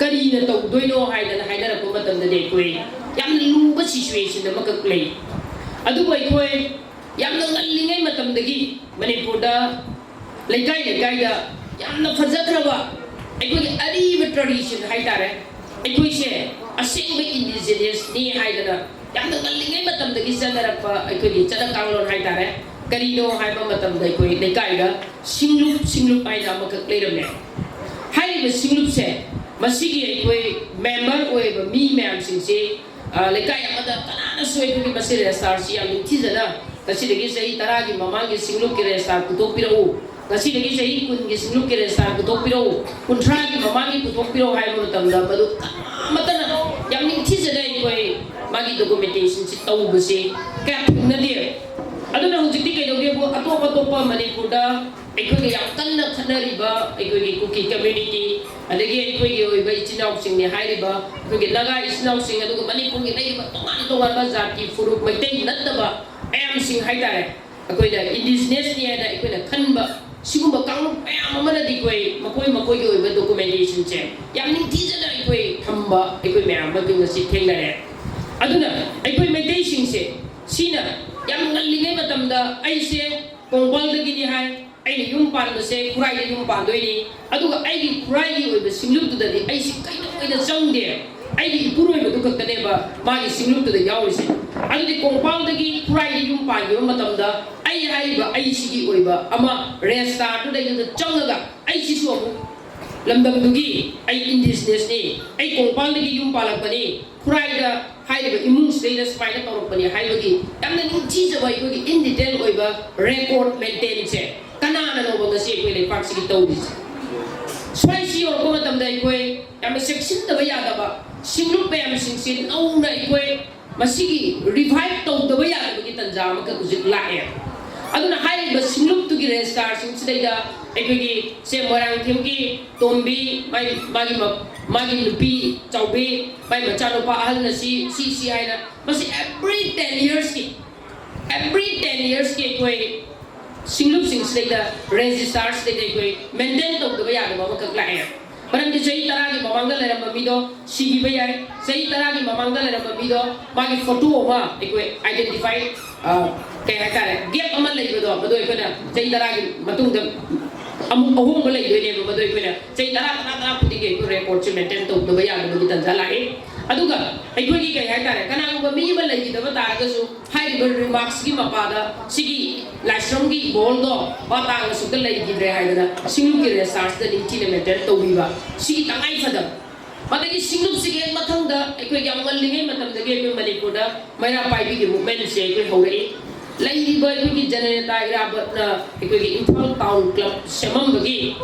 ꯀꯔꯤꯅ ꯇꯧꯗꯣꯏꯅꯣ ꯍꯥꯏꯗꯅ ꯍꯥꯏꯅꯔꯛꯄ ꯃꯇꯝꯗꯗꯤ ꯑꯩꯈꯣꯏ ꯌꯥꯝꯅ ꯂꯨꯕ ꯁꯤꯆꯨꯋꯦꯁꯟ ꯑꯃꯈꯛ ꯂꯩ꯫ ꯑꯗꯨꯕꯨ ꯑꯩꯈꯣꯏ ꯌꯥꯝꯅ ꯉꯜꯂꯤꯉꯩ ꯃꯇꯝꯗꯒꯤ ꯃꯅꯤꯄꯨꯔꯗ ꯂꯩꯀꯥꯏ ꯂꯩꯀꯥꯏꯗ ꯌꯥꯝꯅ ꯐꯖꯈ꯭ꯔꯕ ꯑꯩꯈꯣꯏꯒꯤ ꯑꯔꯤꯕ ꯇ꯭ꯔꯦꯗꯤꯁꯟ ꯍꯥꯏꯇꯥꯔꯦ, ꯑꯩꯈꯣꯏꯁꯦ ꯑꯁꯦꯡꯕ ꯏꯟꯗꯤꯖꯤꯅꯁꯅꯤ ꯍꯥꯏꯗꯅ ꯌꯥꯝꯅ ꯉꯜꯂꯤꯉꯩ ꯃꯇꯝꯗꯒꯤ ꯆꯠꯅꯔꯛꯄ ꯑꯩꯈꯣꯏꯒꯤ ꯆꯠꯅ ꯀꯥꯡꯂꯣꯟ ꯍꯥꯏꯇꯥꯔꯦ꯫ ꯀꯔꯤꯅꯣ ꯍꯥꯏꯕ ꯃꯇꯝꯗ ꯑꯩꯈꯣꯏ ꯂꯩꯀꯥꯏꯗ ꯁꯤꯡꯂꯨꯞ ꯁꯤꯡꯂꯨꯞ ꯍꯥꯏꯅ ꯑꯃꯈꯛ ꯂꯩꯔꯝꯃꯦ꯫ ꯍꯥꯏꯔꯤꯕ ꯁꯤꯡꯂꯨꯞꯁꯦ ꯃꯁꯤꯒꯤ ꯑꯩꯈꯣꯏ ꯃꯦꯝꯕꯔ ꯑꯣꯏꯔꯤꯕ ꯃꯤ ꯃꯌꯥꯝꯁꯤꯡꯁꯤ ꯂꯩꯀꯥꯏ ꯑꯃꯗ ꯀꯅꯥꯅꯁꯨ ꯑꯩꯈꯣꯏꯒꯤ ꯃꯁꯤ ꯔꯦꯖꯤꯁꯇꯥꯔꯁꯤ ꯌꯥꯝ ꯅꯤꯡꯊꯤꯖꯅ ꯉꯁꯤꯗꯒꯤ ꯆꯍꯤ ꯇꯔꯥꯒꯤ ꯃꯃꯥꯡꯒꯤ ꯁꯤꯡꯂꯨꯞꯀꯤ ꯔꯦꯖꯤꯁꯇꯥꯔ ꯄꯨꯊꯣꯛꯄꯤꯔꯛꯎ, ꯉꯁꯤꯗꯒꯤ ꯆꯍꯤ ꯀꯨꯟꯒꯤ ꯁꯤꯡꯂꯨꯞꯀꯤ ꯔꯦꯖꯤꯁꯇꯥꯔ ꯄꯨꯊꯣꯛꯄꯤꯔꯛꯎ, ꯀꯨꯟꯊ꯭ꯔꯥꯒꯤ ꯃꯃꯥꯡꯒꯤ ꯄꯨꯊꯣꯛꯄꯤꯔꯛꯎ ꯍꯥꯏꯕ ꯃꯇꯝꯗ ꯃꯗꯨ ꯀꯅꯥꯃꯠꯇꯅ ꯌꯥꯝ ꯅꯤꯡꯊꯤꯖꯅ ꯑꯩꯈꯣꯏ ꯃꯥꯒꯤ ꯗꯣꯀꯨꯃꯦꯟꯇꯦꯁꯟꯁꯤ ꯇꯧꯕꯁꯤ ꯀꯌꯥ ꯊꯦꯡꯅꯗꯦ꯫ ꯑꯗꯨꯅ ꯍꯧꯖꯤꯛꯇꯤ ꯀꯩꯗꯧꯒꯦꯕꯨ ꯑꯇꯣꯞ ꯑꯇꯣꯞꯄ ꯃꯅꯤꯄꯨꯔꯗ ꯑꯩꯈꯣꯏꯒ ꯌꯥꯝ ꯀꯟꯅ ꯈꯠꯅꯔꯤꯕ ꯑꯩꯈꯣꯏꯒꯤ ꯀꯨꯀꯤ ꯀꯝꯃ꯭ꯌꯨꯅꯤꯇꯤ, ꯑꯗꯒꯤ ꯑꯩꯈꯣꯏꯒꯤ ꯑꯣꯏꯕ ꯏꯆꯤꯟ ꯏꯅꯥꯎꯁꯤꯡꯅꯤ ꯍꯥꯏꯔꯤꯕ ꯑꯩꯈꯣꯏꯒꯤ ꯅꯥꯒꯥ ꯏꯆꯤꯟ ꯏꯅꯥꯎꯁꯤꯡ, ꯑꯗꯨꯒ ꯃꯅꯤꯄꯨꯔꯒꯤ ꯂꯩꯔꯤꯕ ꯇꯣꯉꯥꯟ ꯇꯣꯉꯥꯟꯕ ꯖꯥꯇꯤ ꯐꯨꯔꯨꯞ ꯃꯩꯇꯩ ꯅꯠꯇꯕ ꯃꯌꯥꯝꯁꯤꯡ ꯍꯥꯏꯇꯥꯔꯦ, ꯑꯩꯈꯣꯏꯅ ꯏꯟꯗꯤꯖꯤꯅꯁꯅꯤ ꯍꯥꯏꯅ ꯑꯩꯈꯣꯏꯅ ꯈꯟꯕ ꯁꯤꯒꯨꯝꯕ ꯀꯥꯡꯂꯨꯞ ꯃꯌꯥꯝ ꯑꯃꯅꯗꯤ ꯑꯩꯈꯣꯏ ꯃꯈꯣꯏ ꯃꯈꯣꯏꯒꯤ ꯑꯣꯏꯕ ꯗꯣꯀꯨꯃꯦꯟꯇꯦꯁꯟꯁꯦ ꯌꯥꯝ ꯅꯤꯡꯊꯤꯖꯅ ꯑꯩꯈꯣꯏ ꯊꯝꯕ ꯑꯩꯈꯣꯏ ꯃꯌꯥꯝ ꯑꯃ ꯉꯁꯤ ꯊꯦꯡꯅꯔꯦ꯫ ꯑꯗꯨꯅ ꯑꯩꯈꯣꯏ ꯃꯩꯇꯩꯁꯤꯡꯁꯦ ꯁꯤꯅ ꯌꯥꯝ ꯉꯜꯂꯤꯉꯩ ꯃꯇꯝꯗ ꯑꯩꯁꯦ ꯀꯣꯡꯄꯥꯜꯗꯒꯤꯅꯤ ꯍꯥꯏ, ꯑꯩꯅ ꯌꯨꯝ ꯄꯥꯟꯕꯁꯦ ꯈꯨꯔꯥꯏꯗ ꯌꯨꯝ ꯄꯥꯟꯗꯣꯏꯅꯤ, ꯑꯗꯨꯒ ꯑꯩꯒꯤ ꯈꯨꯔꯥꯏꯒꯤ ꯑꯣꯏꯕ ꯁꯤꯡꯂꯨꯞꯇꯨꯗꯗꯤ ꯑꯩꯁꯤ ꯀꯩꯗꯧꯉꯩꯗ ꯆꯪꯗꯦ, ꯑꯩꯒꯤ ꯏꯄꯨꯔꯣꯏꯕꯗꯨ ꯈꯛꯇꯅꯦꯕ ꯃꯥꯒꯤ ꯁꯤꯡꯂꯨꯞꯇꯨꯗ ꯌꯥꯎꯔꯤꯁꯦ꯫ ꯑꯗꯨꯗꯤ ꯀꯣꯡꯄꯥꯜꯗꯒꯤ ꯈꯨꯔꯥꯏꯗ ꯌꯨꯝ ꯄꯥꯟꯈꯤꯕ ꯃꯇꯝꯗ ꯑꯩ ꯍꯥꯏꯔꯤꯕ ꯑꯩꯁꯤꯒꯤ ꯑꯣꯏꯕ ꯑꯃ ꯔꯦꯖꯤꯁꯇꯥꯔꯗꯨꯗꯩꯗꯨꯗ ꯆꯪꯉꯒ ꯑꯩꯁꯤꯁꯨ ꯑꯃꯨꯛ ꯂꯝꯗꯝꯗꯨꯒꯤ ꯑꯩ ꯏꯟꯗꯤꯖꯤꯅꯁꯅꯤ, ꯑꯩ ꯀꯣꯡꯄꯥꯜꯗꯒꯤ ꯌꯨꯝ ꯄꯥꯜꯂꯛꯄꯅꯤ, ꯈꯨꯔꯥꯏꯗ ꯍꯥꯏꯔꯤꯕ ꯏꯃꯨꯡꯁꯤꯗꯩꯗ ꯁꯨꯃꯥꯏꯅ ꯇꯧꯔꯛꯄꯅꯤ ꯍꯥꯏꯕꯒꯤ ꯌꯥꯝꯅ ꯅꯤꯡꯊꯤꯖꯕ ꯑꯩꯈꯣꯏꯒꯤ ꯏꯟ ꯗꯤꯇꯦꯜ ꯑꯣꯏꯕ ꯔꯦꯀꯣꯔꯗ ꯃꯦꯟꯇꯦꯟꯁꯦ ꯀꯅꯥꯅꯅꯣꯕ ꯉꯁꯤ ꯑꯩꯈꯣꯏ ꯂꯩꯄꯥꯛꯁꯤꯒꯤ ꯇꯧꯔꯤꯁꯦ? ꯁ꯭ꯋꯥꯏꯁꯤ ꯌꯧꯔꯛꯄ ꯃꯇꯝꯗ ꯑꯩꯈꯣꯏ ꯌꯥꯝꯅ ꯆꯦꯛꯁꯤꯟꯗꯕ ꯌꯥꯗꯕ ꯁꯤꯡꯂꯨꯞ ꯃꯌꯥꯝꯁꯤꯡꯁꯤ ꯅꯧꯅ ꯑꯩꯈꯣꯏ ꯃꯁꯤꯒꯤ ꯔꯤꯚꯥꯏꯚ ꯇꯧꯗꯕ ꯌꯥꯗꯕꯒꯤ ꯇꯥꯟꯖꯥ ꯑꯃꯈꯛ ꯍꯧꯖꯤꯛ ꯂꯥꯛꯑꯦ꯫ ꯑꯗꯨꯅ ꯍꯥꯏꯔꯤꯕ ꯁꯤꯡꯂꯨꯞꯇꯨꯒꯤ ꯔꯦꯖꯤꯁꯇꯥꯔꯁꯤꯡꯁꯤꯗꯩꯗ ꯑꯩꯈꯣꯏꯒꯤ ꯁꯦ ꯃꯣꯏꯔꯥꯡꯊꯦꯝꯒꯤ ꯇꯣꯝꯕꯤ, ꯃꯥꯒꯤ ꯃꯥꯒꯤ ꯃ- ꯃꯥꯒꯤ ꯅꯨꯄꯤ ꯆꯥꯎꯕꯤ, ꯃꯥꯒꯤ ꯃꯆꯥꯅꯨꯄꯥ ꯑꯍꯜꯅ ꯁꯤ ꯁꯤ ꯁꯤ ꯍꯥꯏꯅ ꯃꯁꯤ ꯑꯦꯕ꯭ꯔꯤ ꯇꯦꯟ ꯏꯌꯔꯁꯀꯤ ꯑꯦꯕ꯭ꯔꯤ ꯇꯦꯟ ꯏꯌꯔꯁꯀꯤ ꯑꯩꯈꯣꯏ ꯁꯤꯡꯂꯨꯞꯁꯤꯡꯁꯤꯗꯩꯗ ꯔꯦꯖꯤꯁꯇꯥꯔꯁꯤꯗꯩꯗ ꯑꯩꯈꯣꯏ ꯃꯦꯟꯇꯦꯟ ꯇꯧꯗꯕ ꯌꯥꯗꯕ ꯑꯃꯈꯛ ꯂꯥꯛꯑꯦ꯫ ꯃꯔꯝꯗꯤ ꯆꯍꯤ ꯇꯔꯥꯒꯤ ꯃꯃꯥꯡꯗ ꯂꯩꯔꯝꯕ ꯃꯤꯗꯣ ꯁꯤꯈꯤꯕ ꯌꯥꯏ, ꯆꯍꯤ ꯇꯔꯥꯒꯤ ꯃꯃꯥꯡꯗ ꯂꯩꯔꯝꯕ ꯃꯤꯗꯣ ꯃꯥꯒꯤ ꯐꯣꯇꯣ ꯑꯃ ꯑꯩꯈꯣꯏ ꯑꯥꯏꯗꯦꯟꯇꯤꯐꯥꯏ ꯀꯩ ꯍꯥꯏꯇꯥꯔꯦ ꯒꯦꯞ ꯑꯃ ꯂꯩꯕꯗꯣ ꯃꯗꯨ ꯑꯩꯈꯣꯏꯅ ꯆꯍꯤ ꯇꯔꯥꯒꯤ ꯃꯇꯨꯡꯗ ꯑꯃꯨꯛ ꯑꯍꯣꯡꯕ ꯂꯩꯗꯣꯏꯅꯦꯕ꯫ ꯃꯗꯨ ꯑꯩꯈꯣꯏꯅ ꯆꯍꯤ ꯇꯔꯥ ꯇꯔꯥ ꯇꯔꯥ ꯈꯨꯗꯤꯡꯒꯤ ꯑꯩꯈꯣꯏ ꯔꯦꯀꯣꯔꯗꯁꯦ ꯃꯦꯟꯇꯦꯟ ꯇꯧꯗꯕ ꯌꯥꯗꯕꯒꯤ ꯇꯥꯟꯖꯥ ꯂꯥꯛꯏ꯫ ꯑꯗꯨꯒ ꯑꯩꯈꯣꯏꯒꯤ ꯀꯩ ꯍꯥꯏꯇꯥꯔꯦ, ꯀꯅꯥꯒꯨꯝꯕ ꯃꯤ ꯑꯃ ꯂꯩꯈꯤꯗꯕ ꯇꯥꯔꯒꯁꯨ ꯍꯥꯏꯔꯤꯕ ꯔꯤꯃꯥꯔꯛꯁꯀꯤ ꯃꯄꯥꯗ ꯁꯤꯒꯤ ꯂꯥꯏꯁ꯭ꯔꯝꯒꯤ ꯏꯕꯣꯜꯗꯣ ꯃꯇꯥꯡ ꯑꯁꯨꯛꯇ ꯂꯩꯈꯤꯗ꯭ꯔꯦ ꯍꯥꯏꯗꯅ ꯁꯤꯡꯂꯨꯞꯀꯤ ꯔꯦꯖꯤꯁꯇ꯭ꯔꯥꯔꯁꯤꯗ ꯅꯤꯡꯊꯤꯅ ꯃꯦꯟꯇꯦꯟ ꯇꯧꯕꯤꯕ, ꯁꯤꯒꯤ ꯇꯉꯥꯏ ꯐꯗꯕ꯫ ꯑꯗꯒꯤ ꯁꯤꯡꯂꯨꯞꯁꯤꯒꯤ ꯍꯦꯛ ꯃꯊꯪꯗ ꯑꯩꯈꯣꯏ ꯌꯥꯝ ꯉꯜꯂꯤꯉꯩ ꯃꯇꯝꯗꯒꯤ ꯑꯩꯈꯣꯏ ꯃꯅꯤꯄꯨꯔꯗ ꯃꯩꯔꯥ ꯄꯥꯏꯕꯤꯒꯤ ꯃꯨꯞꯃꯦꯟꯁꯦ ꯑꯩꯈꯣꯏ ꯍꯧꯔꯛꯏ꯫ ꯂꯩꯔꯤꯕ ꯑꯩꯈꯣꯏꯒꯤ ꯖꯅꯅꯦꯇꯥ ꯏꯔꯥꯕꯠꯅ ꯑꯩꯈꯣꯏꯒꯤ ꯏꯝꯐꯥꯜ ꯇꯥꯎꯟ ꯀ꯭ꯂꯕ ꯁꯦꯝꯃꯝꯕꯒꯤ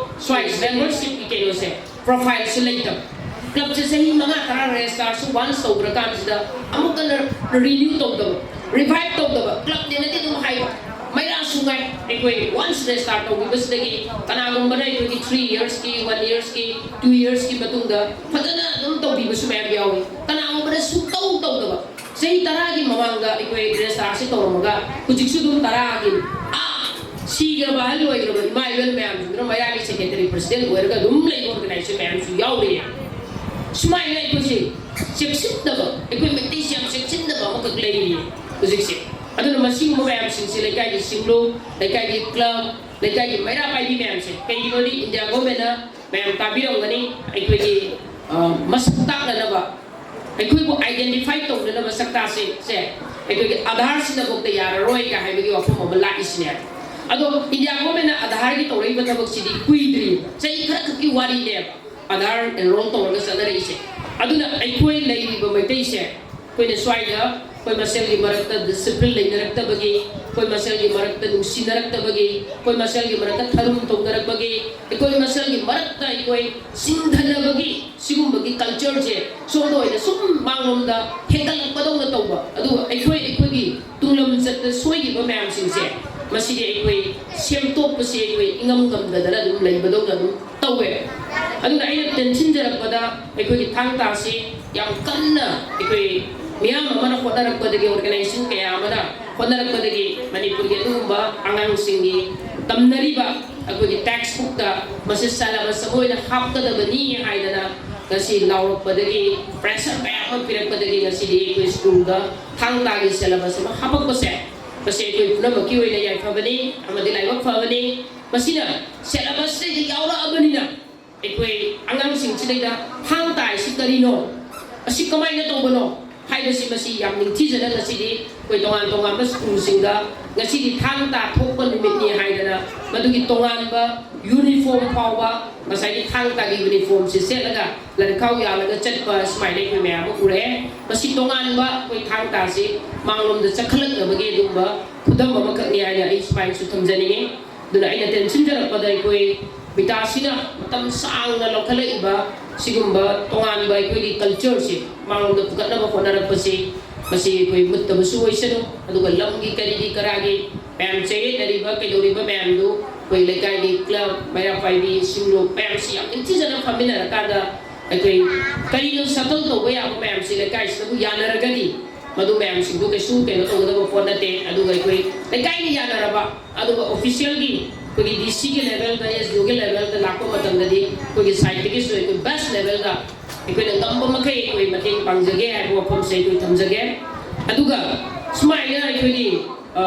ꯁ꯭ꯋꯥꯏ ꯃꯦꯝꯕꯔꯁꯤꯞꯀꯤ ꯀꯩꯅꯣꯁꯦ, ꯄ꯭ꯔꯣꯐꯥꯏꯜꯁꯨ ꯂꯩꯇꯕ꯫ ꯀ꯭ꯂꯕꯁꯦ ꯆꯍꯤ ꯃꯉꯥ ꯇꯔꯥ ꯔꯦꯖꯤꯁꯇꯥꯔꯁꯨ ꯋꯥꯟꯁ ꯇꯧꯈ꯭ꯔꯀꯥꯟꯁꯤꯗ ꯑꯃꯨꯛꯀ ꯔꯤꯅ꯭ꯌꯨ ꯇꯧꯗꯕ, ꯔꯤꯚꯥꯏꯚ ꯇꯧꯗꯕ꯫ ꯀ꯭ꯂꯕꯅꯦꯅꯗꯤ ꯑꯗꯨꯝ ꯍꯥꯏꯕ, ꯃꯩꯔꯥꯁꯨ ꯉꯥꯏ꯫ ꯑꯩꯈꯣꯏ ꯋꯥꯟꯁ ꯔꯦꯖꯤꯁꯇꯥꯔ ꯇꯧꯈꯤꯕꯁꯤꯗꯒꯤ ꯀꯅꯥꯒꯨꯝꯕꯅ ꯑꯩꯈꯣꯏꯒꯤ ꯊ꯭ꯔꯤ ꯏꯌꯔꯁꯀꯤ, ꯋꯥꯟ ꯏꯌꯔꯁꯀꯤ, ꯇꯨ ꯏꯌꯔꯁꯀꯤ ꯃꯇꯨꯡꯗ ꯐꯖꯅ ꯑꯗꯨꯝ ꯇꯧꯕꯤꯕꯁꯨ ꯃꯌꯥꯝ ꯌꯥꯎꯏ꯫ ꯀꯅꯥꯒꯨꯝꯕꯅ ꯁꯨꯡꯇꯧ ꯇꯧꯗꯕ, ꯆꯍꯤ ꯇꯔꯥꯒꯤ ꯃꯃꯥꯡꯗ ꯑꯩꯈꯣꯏ ꯔꯦꯖꯤꯁꯇꯥꯔꯁꯦ ꯇꯧꯔꯝꯃꯒ ꯍꯧꯖꯤꯛꯁꯨ ꯑꯗꯨꯝ ꯇꯔꯥꯒꯤ, ꯑꯥ, ꯁꯤꯈ꯭ꯔꯕ ꯑꯍꯜ ꯑꯣꯏꯈ꯭ꯔꯕ ꯏꯃꯥ ꯏꯕꯦꯜ ꯃꯌꯥꯝꯁꯤꯡꯗꯨꯅ ꯃꯩꯔꯥꯒꯤ ꯁꯦꯀ꯭ꯔꯦꯇꯔꯤ ꯄ꯭ꯔꯁꯤꯗꯦꯟ ꯑꯣꯏꯔꯒ ꯑꯗꯨꯝ ꯂꯩꯕ ꯑꯣꯔꯒꯅꯥꯏꯖꯦꯁꯟ ꯃꯌꯥꯝꯁꯨ ꯌꯥꯎꯔꯤ꯫ ꯁꯨꯃꯥꯏꯅ ꯑꯩꯈꯣꯏꯁꯦ ꯆꯦꯛꯁꯤꯟꯗꯕ, ꯑꯩꯈꯣꯏ ꯃꯩꯇꯩꯁꯦ ꯌꯥꯝ ꯆꯦꯛꯁꯤꯟꯗꯕ ꯑꯃꯈꯛ ꯂꯩꯔꯤ ꯍꯧꯖꯤꯛꯁꯦ꯫ ꯑꯗꯨꯅ ꯃꯁꯤꯒꯨꯝꯕ ꯃꯌꯥꯝꯁꯤꯡꯁꯦ ꯂꯩꯀꯥꯏꯒꯤ ꯁꯤꯡꯂꯨꯞ, ꯂꯩꯀꯥꯏꯒꯤ ꯀ꯭ꯂꯕ, ꯂꯩꯀꯥꯏꯒꯤ ꯃꯩꯔꯥ ꯄꯥꯏꯕꯤ ꯃꯌꯥꯝꯁꯦ, ꯀꯩꯒꯤꯅꯣꯗꯤ ꯏꯟꯗꯤꯌꯥ ꯒꯣꯔꯃꯦꯟꯅ, ꯃꯌꯥꯝ ꯇꯥꯕꯤꯔꯝꯒꯅꯤ, ꯑꯩꯈꯣꯏꯒꯤ, ꯑ, ꯃꯁꯛ ꯇꯥꯛꯅꯅꯕ, ꯑꯩꯈꯣꯏꯕꯨ ꯑꯥꯏꯗꯦꯟꯇꯤꯐꯥꯏ ꯇꯧꯅꯅꯕ ꯁꯛꯇꯥꯛꯁꯦ, ꯁꯦ, ꯑꯩꯈꯣꯏꯒꯤ ꯑꯥꯙꯥꯔꯁꯤꯅꯐꯥꯎꯗ ꯌꯥꯔꯔꯣꯏ ꯀꯥꯏ ꯍꯥꯏꯕꯒꯤ ꯋꯥꯐꯝ ꯑꯃ ꯂꯥꯛꯏꯁꯤꯅꯦ꯫ ꯑꯗꯣ ꯏꯟꯗꯤꯌꯥ ꯒꯣꯔꯃꯦꯟꯅ ꯑꯥꯙꯥꯔꯒꯤ ꯇꯧꯔꯛꯏꯕ ꯊꯕꯛꯁꯤꯗꯤ ꯀꯨꯏꯗ꯭ꯔꯤ, ꯆꯍꯤ ꯈꯔꯈꯛꯀꯤ ꯋꯥꯔꯤꯅꯦꯕ ꯑꯥꯙꯥꯔ ꯑꯦꯟꯔꯣꯜ ꯇꯧꯔꯒ ꯆꯠꯅꯔꯛꯏꯁꯦ꯫ ꯑꯗꯨꯅ ꯑꯩꯈꯣꯏ ꯂꯩꯔꯤꯕ ꯃꯩꯇꯩꯁꯦ, ꯑꯩꯈꯣꯏꯅ ꯁ꯭ꯋꯥꯏꯗ ꯑꯩꯈꯣꯏ ꯃꯁꯦꯜꯒꯤ ꯃꯔꯛꯇ ꯗꯤꯁꯤꯄ꯭ꯂꯤꯟ ꯂꯩꯅꯔꯛꯇꯕꯒꯤ, ꯑꯩꯈꯣꯏ ꯃꯁꯦꯜꯒꯤ ꯃꯔꯛꯇ ꯅꯨꯡꯁꯤꯅꯔꯛꯇꯕꯒꯤ, ꯑꯩꯈꯣꯏ ꯃꯁꯦꯜꯒꯤ ꯃꯔꯛꯇ ꯊꯔꯨꯝ ꯊꯣꯡꯅꯔꯛꯄꯒꯤ, ꯑꯩꯈꯣꯏ ꯃꯁꯦꯜꯒꯤ ꯃꯔꯛꯇ ꯑꯩꯈꯣꯏ ꯆꯤꯡꯊꯅꯕꯒꯤ ꯁꯤꯒꯨꯝꯕꯒꯤ ꯀꯜꯆꯔꯁꯦ ꯁꯣꯝꯗ ꯑꯣꯏꯅ ꯁꯨꯝ ꯃꯥꯡꯂꯣꯝꯗ ꯍꯦꯟꯒꯠꯂꯛꯄꯗꯧꯅ ꯇꯧꯕ꯫ ꯑꯗꯨꯒ ꯑꯩꯈꯣꯏ, ꯑꯩꯈꯣꯏꯒꯤ ꯇꯨꯡꯂꯝꯆꯠꯇ ꯁꯣꯏꯈꯤꯕ ꯃꯌꯥꯝꯁꯤꯡꯁꯦ, ꯃꯁꯤꯗꯤ ꯑꯩꯈꯣꯏ ꯁꯦꯝꯗꯣꯛꯄꯁꯤ ꯑꯩꯈꯣꯏ ꯏꯉꯝ ꯉꯝꯗꯗꯅ ꯑꯗꯨꯝ ꯂꯩꯕꯗꯧꯅ ꯑꯗꯨꯝ ꯇꯧꯋꯦ꯫ ꯑꯗꯨꯅ ꯑꯩꯅ ꯇꯦꯟꯁꯤꯟꯖꯔꯛꯄꯗ ꯑꯩꯈꯣꯏꯒꯤ ꯊꯥꯡ ꯇꯥꯁꯤ ꯌꯥꯝ ꯀꯟꯅ ꯑꯩꯈꯣꯏ ꯃꯤꯌꯥꯝ ꯑꯃꯅ ꯍꯣꯠꯅꯔꯛꯄꯗꯒꯤ, ꯑꯣꯔꯒꯅꯥꯏꯖꯦꯁꯟ ꯀꯌꯥ ꯑꯃꯅ ꯍꯣꯠꯅꯔꯛꯄꯗꯒꯤ ꯃꯅꯤꯄꯨꯔꯒꯤ ꯑꯗꯨꯒꯨꯝꯕ ꯑꯉꯥꯡꯁꯤꯡꯒꯤ ꯇꯝꯅꯔꯤꯕ ꯑꯩꯈꯣꯏꯒꯤ ꯇꯦꯛꯁ ꯕꯨꯛꯇ ꯃꯁꯤ ꯁꯦꯂꯦꯕꯁ ꯑꯃ ꯑꯣꯏꯅ ꯍꯥꯞꯀꯗꯕꯅꯤ ꯍꯥꯏꯗꯅ ꯉꯁꯤ ꯂꯥꯎꯔꯛꯄꯗꯒꯤ, ꯄ꯭ꯔꯦꯁꯔ ꯃꯌꯥꯝ ꯑꯃ ꯄꯤꯔꯛꯄꯗꯒꯤ ꯉꯁꯤꯗꯤ ꯑꯩꯈꯣꯏ ꯁ꯭ꯀꯨꯜꯗ ꯊꯥꯡ ꯇꯥꯒꯤ ꯁꯦꯂꯦꯕꯁ ꯑꯃ ꯍꯥꯞꯄꯛꯄꯁꯦ, ꯃꯁꯤ ꯑꯩꯈꯣꯏ ꯄꯨꯝꯅꯃꯛꯀꯤ ꯑꯣꯏꯅ ꯌꯥꯏꯐꯕꯅꯤ ꯑꯃꯗꯤ ꯂꯥꯏꯕꯛ ꯐꯕꯅꯤ꯫ ꯃꯁꯤꯅ ꯁꯦꯂꯦꯕꯁꯁꯤꯗ ꯌꯥꯎꯔꯛꯑꯕꯅꯤꯅ ꯑꯩꯈꯣꯏ ꯑꯉꯥꯡꯁꯤꯡꯁꯤꯗꯩꯗ ꯊꯥꯡ ꯇꯥ ꯍꯥꯏꯁꯤ ꯀꯔꯤꯅꯣ? ꯑꯁꯤ ꯀꯃꯥꯏꯅ ꯇꯧꯕꯅꯣ ꯍꯥꯏꯕꯁꯤ, ꯃꯁꯤ ꯌꯥꯝ ꯅꯤꯡꯊꯤꯖꯅ ꯉꯁꯤꯗꯤ ꯑꯩꯈꯣꯏ ꯇꯣꯉꯥꯟ ꯇꯣꯉꯥꯟꯕ ꯁ꯭ꯀꯨꯜꯁꯤꯡꯗ ꯉꯁꯤꯗꯤ ꯊꯥꯡ ꯇꯥ ꯊꯣꯛꯄ ꯅꯨꯃꯤꯠꯅꯤ ꯍꯥꯏꯗꯅ ꯃꯗꯨꯒꯤ ꯇꯣꯉꯥꯟꯕ ꯌꯨꯅꯤꯐꯣꯔꯝ ꯐꯥꯎꯕ, ꯉꯁꯥꯏꯒꯤ ꯊꯥꯡ ꯇꯥꯒꯤ ꯌꯨꯅꯤꯐꯣꯔꯝꯁꯤ ꯁꯦꯠꯂꯒ ꯂꯥꯏꯔꯤꯛꯈꯥꯎ ꯌꯥꯜꯂꯒ ꯆꯠꯄ ꯁꯨꯃꯥꯏꯅ ꯑꯩꯈꯣꯏ ꯃꯌꯥꯝ ꯑꯃ ꯎꯔꯛꯑꯦ꯫ ꯃꯁꯤ ꯇꯣꯉꯥꯟꯕ ꯑꯩꯈꯣꯏ ꯊꯥꯡ ꯇꯥꯁꯤ ꯃꯥꯡꯂꯣꯝꯗ ꯆꯈꯠꯂꯛꯅꯕꯒꯤ ꯑꯗꯨꯒꯨꯝꯕ ꯈꯨꯗꯝ ꯑꯃꯈꯛꯅꯤ ꯍꯥꯏꯅ ꯑꯩ ꯁꯨꯃꯥꯏꯅꯁꯨ ꯊꯝꯖꯅꯤꯡꯉꯤ꯫ ꯑꯗꯨꯅ ꯑꯩꯅ ꯇꯦꯟꯁꯤꯟꯖꯔꯛꯄꯗ, ꯑꯩꯈꯣꯏ ꯕꯤꯇꯥꯁꯤꯅ ꯃꯇꯝ ꯁꯥꯡꯅ ꯂꯧꯈꯠꯂꯛꯏꯕ ꯁꯤꯒꯨꯝꯕ ꯇꯣꯉꯥꯟꯕ ꯑꯩꯈꯣꯏꯒꯤ ꯀꯜꯆꯔꯁꯤ ꯃꯥꯡꯂꯣꯝꯗ ꯄꯨꯈꯠꯅꯕ ꯍꯣꯠꯅꯔꯛꯄꯁꯤ, ꯃꯁꯤ ꯑꯩꯈꯣꯏ ꯃꯨꯠꯇꯕꯁꯨ ꯑꯣꯏꯁꯅꯨ꯫ ꯑꯗꯨꯒ ꯂꯝꯒꯤ ꯀꯔꯤꯒꯤ ꯀꯔꯥꯒꯤ ꯃꯌꯥꯝ ꯆꯌꯦꯠꯅꯔꯤꯕ ꯀꯩꯗꯧꯔꯤꯕ ꯃꯌꯥꯝꯗꯨ ꯑꯩꯈꯣꯏ ꯂꯩꯀꯥꯏꯒꯤ ꯀ꯭ꯂꯕ, ꯃꯩꯔꯥ ꯄꯥꯏꯕꯤ, ꯁꯤꯡꯂꯨꯞ ꯃꯌꯥꯝꯁꯤ ꯌꯥꯝ ꯅꯤꯡꯊꯤꯖꯅ ꯐꯝꯃꯤꯟꯅꯔꯀꯥꯟꯗ ꯑꯩꯈꯣꯏ ꯀꯔꯤꯅꯣ ꯁꯦꯇꯜ ꯇꯧꯕ ꯌꯥꯕ ꯃꯌꯥꯝꯁꯤ ꯂꯩꯀꯥꯏꯁꯤꯗꯕꯨ ꯌꯥꯅꯔꯒꯗꯤ, ꯃꯗꯨ ꯃꯌꯥꯝꯁꯤꯡꯗꯨ ꯀꯩꯁꯨ ꯀꯩꯅꯣ ꯇꯧꯒꯗꯕ ꯄꯣꯠ ꯅꯠꯇꯦ꯫ ꯑꯗꯨꯒ ꯑꯩꯈꯣꯏ ꯂꯩꯀꯥꯏꯅ ꯌꯥꯅꯔꯕ, ꯑꯗꯨꯒ ꯑꯣꯐꯤꯁꯤꯌꯦꯜꯒꯤ ꯑꯩꯈꯣꯏꯒꯤ ꯗꯤ ꯁꯤꯒꯤ ꯂꯦꯚꯦꯜꯗ, ꯑꯦꯁ ꯗꯤ ꯑꯣꯒꯤ ꯂꯦꯚꯦꯜꯗ ꯂꯥꯛꯄ ꯃꯇꯝꯗꯗꯤ ꯑꯩꯈꯣꯏꯒꯤ ꯁꯥꯏꯠꯇꯒꯤꯁꯨ ꯑꯩꯈꯣꯏ ꯕꯦꯁ ꯂꯦꯚꯦꯜꯗ ꯑꯩꯈꯣꯏꯅ ꯉꯝꯕ ꯃꯈꯩ ꯑꯩꯈꯣꯏ ꯃꯇꯦꯡ ꯄꯥꯡꯖꯒꯦ ꯍꯥꯏꯕ ꯋꯥꯐꯝꯁꯦ ꯑꯩꯈꯣꯏ ꯊꯝꯖꯒꯦ꯫ ꯑꯗꯨꯒ ꯁꯨꯃꯥꯏꯅ ꯑꯩꯈꯣꯏꯒꯤ, ꯑ,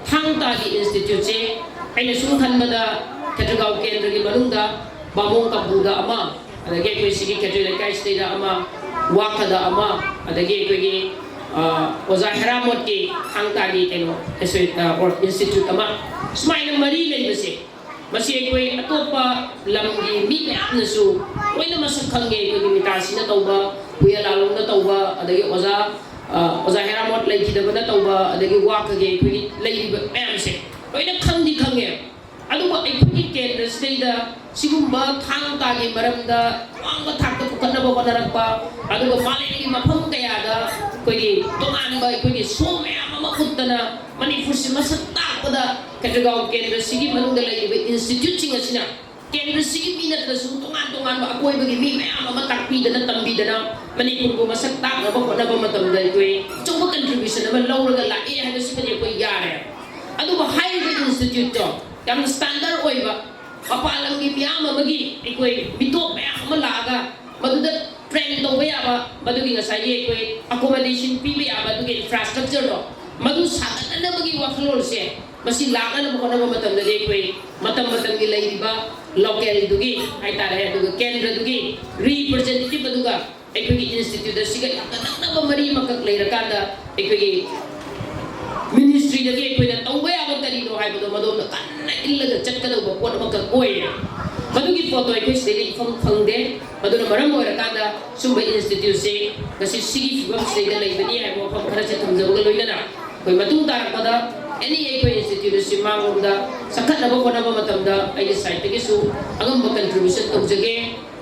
ꯊꯥꯡ ꯇꯥꯒꯤ ꯏꯟꯁꯇꯤꯇ꯭ꯌꯨꯠꯁꯦ ꯑꯩꯅ ꯁꯨꯝ ꯈꯟꯕꯗ ꯈꯦꯇ꯭ꯔꯤꯒꯥꯎ ꯀꯦꯟꯗ꯭ꯔꯒꯤ ꯃꯅꯨꯡꯗ ꯕꯥꯃꯣꯟ ꯀꯝꯄꯨꯗ ꯑꯃ, ꯑꯗꯒꯤ ꯑꯩꯈꯣꯏ ꯁꯤꯒꯤ ꯈꯦꯇ꯭ꯔꯤ ꯂꯩꯀꯥꯏꯁꯤꯗꯩꯗ ꯑꯃ, ꯋꯥꯈꯗ ꯑꯃ, ꯑꯗꯒꯤ ꯑꯩꯈꯣꯏꯒꯤ, ꯑ, ꯑꯣꯖꯥ ꯍꯦꯔꯥꯃꯣꯠꯀꯤ ꯊꯥꯡ ꯇꯥꯒꯤ ꯀꯩꯅꯣ ꯑꯦꯁꯣ-, ꯑ, ꯑꯣꯔ-, ꯏꯟꯁꯇꯤꯇ꯭ꯌꯨꯠ ꯑꯃ, ꯁꯨꯃꯥꯏꯅ ꯃꯔꯤ ꯂꯩꯕꯁꯦ, ꯃꯁꯤ ꯑꯩꯈꯣꯏ ꯑꯇꯣꯞꯄ ꯂꯝꯒꯤ ꯃꯤ ꯃꯌꯥꯝꯅꯁꯨ ꯂꯣꯏꯅ ꯃꯁꯛ ꯈꯪꯉꯦ꯫ ꯑꯩꯈꯣꯏꯒꯤ ꯃꯤꯇꯥꯁꯤꯅ ꯇꯧꯕ, ꯍꯨꯌꯦꯟ ꯂꯥꯂꯣꯡꯅ ꯇꯧꯕ, ꯑꯗꯒꯤ ꯑꯣꯖꯥ, ꯑ, ꯑꯣꯖꯥ ꯍꯦꯔꯥꯃꯣꯠ ꯂꯩꯈꯤꯗꯕꯅ ꯇꯧꯕ, ꯑꯗꯒꯤ ꯋꯥꯈꯒꯤ ꯑꯩꯈꯣꯏꯒꯤ ꯂꯩꯔꯤꯕ ꯃꯌꯥꯝꯁꯦ ꯂꯣꯏꯅ ꯈꯪꯗꯤ ꯈꯪꯉꯦ꯫ ꯑꯗꯨꯕꯨ ꯑꯩꯈꯣꯏꯒꯤ ꯀꯦꯟꯗ꯭ꯔꯁꯤꯗꯩꯗ ꯁꯤꯒꯨꯝꯕ ꯊꯥꯡ ꯇꯥꯒꯤ ꯃꯔꯝꯗ ꯑꯋꯥꯡꯕ ꯊꯥꯛꯇ ꯄꯨꯈꯠꯅꯕ ꯍꯣꯠꯅꯔꯛꯄ, ꯑꯗꯨꯒ ꯃꯥꯂꯦꯝꯒꯤ ꯃꯐꯝ ꯀꯌꯥꯗ ꯑꯩꯈꯣꯏꯒꯤ ꯇꯣꯉꯥꯟꯕ ꯑꯩꯈꯣꯏꯒꯤ ꯁꯣ ꯃꯌꯥꯝ ꯑꯃ ꯎꯠꯇꯅ ꯃꯅꯤꯄꯨꯔꯁꯤ ꯃꯁꯛ ꯇꯥꯛꯄꯗ ꯈꯦꯇ꯭ꯔꯤꯒꯥꯎ ꯀꯦꯟꯗ꯭ꯔꯁꯤꯒꯤ ꯃꯅꯨꯡꯗ ꯂꯩꯔꯤꯕ ꯏꯟꯁꯇꯤꯇ꯭ꯌꯨꯠꯁꯤꯡ ꯑꯁꯤꯅ ꯀꯦꯟꯗ꯭ꯔꯁꯤꯒꯤ ꯃꯤ ꯅꯠꯇ꯭ꯔꯁꯨ ꯇꯣꯉꯥꯟ ꯇꯣꯉꯥꯟꯕ ꯑꯀꯣꯏꯕꯒꯤ ꯃꯤ ꯃꯌꯥꯝ ꯑꯃ ꯇꯥꯛꯄꯤꯗꯅ ꯇꯝꯕꯤꯗꯅ ꯃꯅꯤꯄꯨꯔꯕꯨ ꯃꯁꯛ ꯇꯥꯛꯅꯕ ꯍꯣꯠꯅꯕ ꯃꯇꯝꯗ ꯑꯩꯈꯣꯏ ꯑꯆꯧꯕ ꯀꯟꯇ꯭ꯔꯤꯕ꯭ꯌꯨꯁꯟ ꯑꯃ ꯂꯧꯔꯒ ꯂꯥꯛꯑꯦ ꯍꯥꯏꯕꯁꯤꯃꯗꯤ ꯑꯩꯈꯣꯏ ꯌꯥꯔꯦ꯫ ꯑꯗꯨꯕꯨ ꯍꯥꯏꯔꯤꯕ ꯏꯟꯁꯇꯤꯇ꯭ꯌꯨꯠꯇꯣ ꯌꯥꯝꯅ ꯁ꯭ꯇꯥꯟꯗꯔꯗ ꯑꯣꯏꯕ, ꯃꯄꯥꯟ ꯂꯝꯒꯤ ꯃꯤꯌꯥꯝ ꯑꯃꯒꯤ ꯑꯩꯈꯣꯏ ꯃꯤꯇꯣꯞ ꯃꯌꯥꯝ ꯑꯃ ꯂꯥꯛꯑꯒ ꯃꯗꯨꯗ ꯇ꯭ꯔꯦꯟ ꯇꯧꯕ ꯌꯥꯕ, ꯃꯗꯨꯒꯤ ꯉꯁꯥꯏꯒꯤ ꯑꯩꯈꯣꯏ ꯑꯦꯀꯣꯃꯣꯗꯦꯁꯟ ꯄꯤꯕ ꯌꯥꯕ ꯑꯗꯨꯒꯤ ꯏꯟꯐ꯭ꯔꯥꯁ꯭ꯇ꯭ꯔꯛꯆꯔꯗꯣ ꯃꯗꯨ ꯁꯥꯒꯠꯅ ꯈꯟꯅꯕꯒꯤ ꯋꯥꯈꯜꯂꯣꯟꯁꯦ ꯃꯁꯤ ꯂꯥꯛꯅꯅꯕ ꯍꯣꯠꯅꯕ ꯃꯇꯝꯗꯗꯤ ꯑꯩꯈꯣꯏ ꯃꯇꯝ ꯃꯇꯝꯒꯤ ꯂꯩꯔꯤꯕ ꯂꯣꯀꯦꯜꯗꯨꯒꯤ ꯍꯥꯏꯇꯥꯔꯦ, ꯑꯗꯨꯒ ꯀꯦꯟꯗ꯭ꯔꯗꯨꯒꯤ ꯔꯤꯄ꯭ꯔꯖꯦꯟꯇꯦꯇꯤꯚ ꯑꯗꯨꯒ ꯑꯩꯈꯣꯏꯒꯤ ꯏꯟꯁꯇꯤꯇ꯭ꯌꯨꯠ ꯑꯁꯤꯒ ꯌꯥꯝꯅ ꯅꯛꯅꯕ ꯃꯔꯤ ꯑꯃꯈꯛ ꯂꯩꯔꯀꯥꯟꯗ ꯑꯩꯈꯣꯏꯒꯤ ꯃꯤꯅꯤꯁꯇ꯭ꯔꯤꯗꯒꯤ ꯑꯩꯈꯣꯏꯅ ꯇꯧꯕ ꯌꯥꯕ ꯀꯔꯤꯅꯣ ꯍꯥꯏꯕꯗꯣ ꯃꯗꯣꯝꯗ ꯀꯟꯅ ꯏꯜꯂꯒ ꯆꯠꯀꯗꯧꯕ ꯄꯣꯠ ꯑꯃꯈꯛ ꯑꯣꯏꯔꯦ꯫ ꯃꯗꯨꯒꯤ ꯄꯣꯠꯇꯣ ꯑꯩꯈꯣꯏ ꯁꯤꯗꯩꯗ ꯏꯐꯪ ꯐꯪꯗꯦ꯫ ꯃꯗꯨꯅ ꯃꯔꯝ ꯑꯣꯏꯔꯀꯥꯟꯗ ꯁꯨꯝꯕ ꯏꯟꯁꯇꯤꯇ꯭ꯌꯨꯠꯁꯦ ꯉꯁꯤ ꯁꯤꯒꯤ ꯐꯤꯕꯝꯁꯤꯗꯩꯗ ꯂꯩꯕꯅꯤ ꯍꯥꯏꯕ ꯋꯥꯐꯝ ꯈꯔꯁꯦ ꯊꯝꯖꯕꯒ ꯂꯣꯏꯅꯅ ꯑꯩꯈꯣꯏ ꯃꯇꯨꯡ ꯇꯥꯔꯛꯄꯗ ꯑꯦꯅꯤ ꯑꯩꯈꯣꯏ ꯏꯟꯁꯇꯤꯇ꯭ꯌꯨꯠ ꯑꯁꯤ ꯃꯥꯡꯂꯣꯝꯗ ꯆꯈꯠꯅꯕ ꯍꯣꯠꯅꯕ ꯃꯇꯝꯗ ꯑꯩꯒꯤ ꯁꯥꯏꯠꯇꯒꯤꯁꯨ ꯑꯉꯝꯕ ꯀꯟꯇ꯭ꯔꯤꯕ꯭ꯌꯨꯁꯟ ꯇꯧꯖꯒꯦ꯫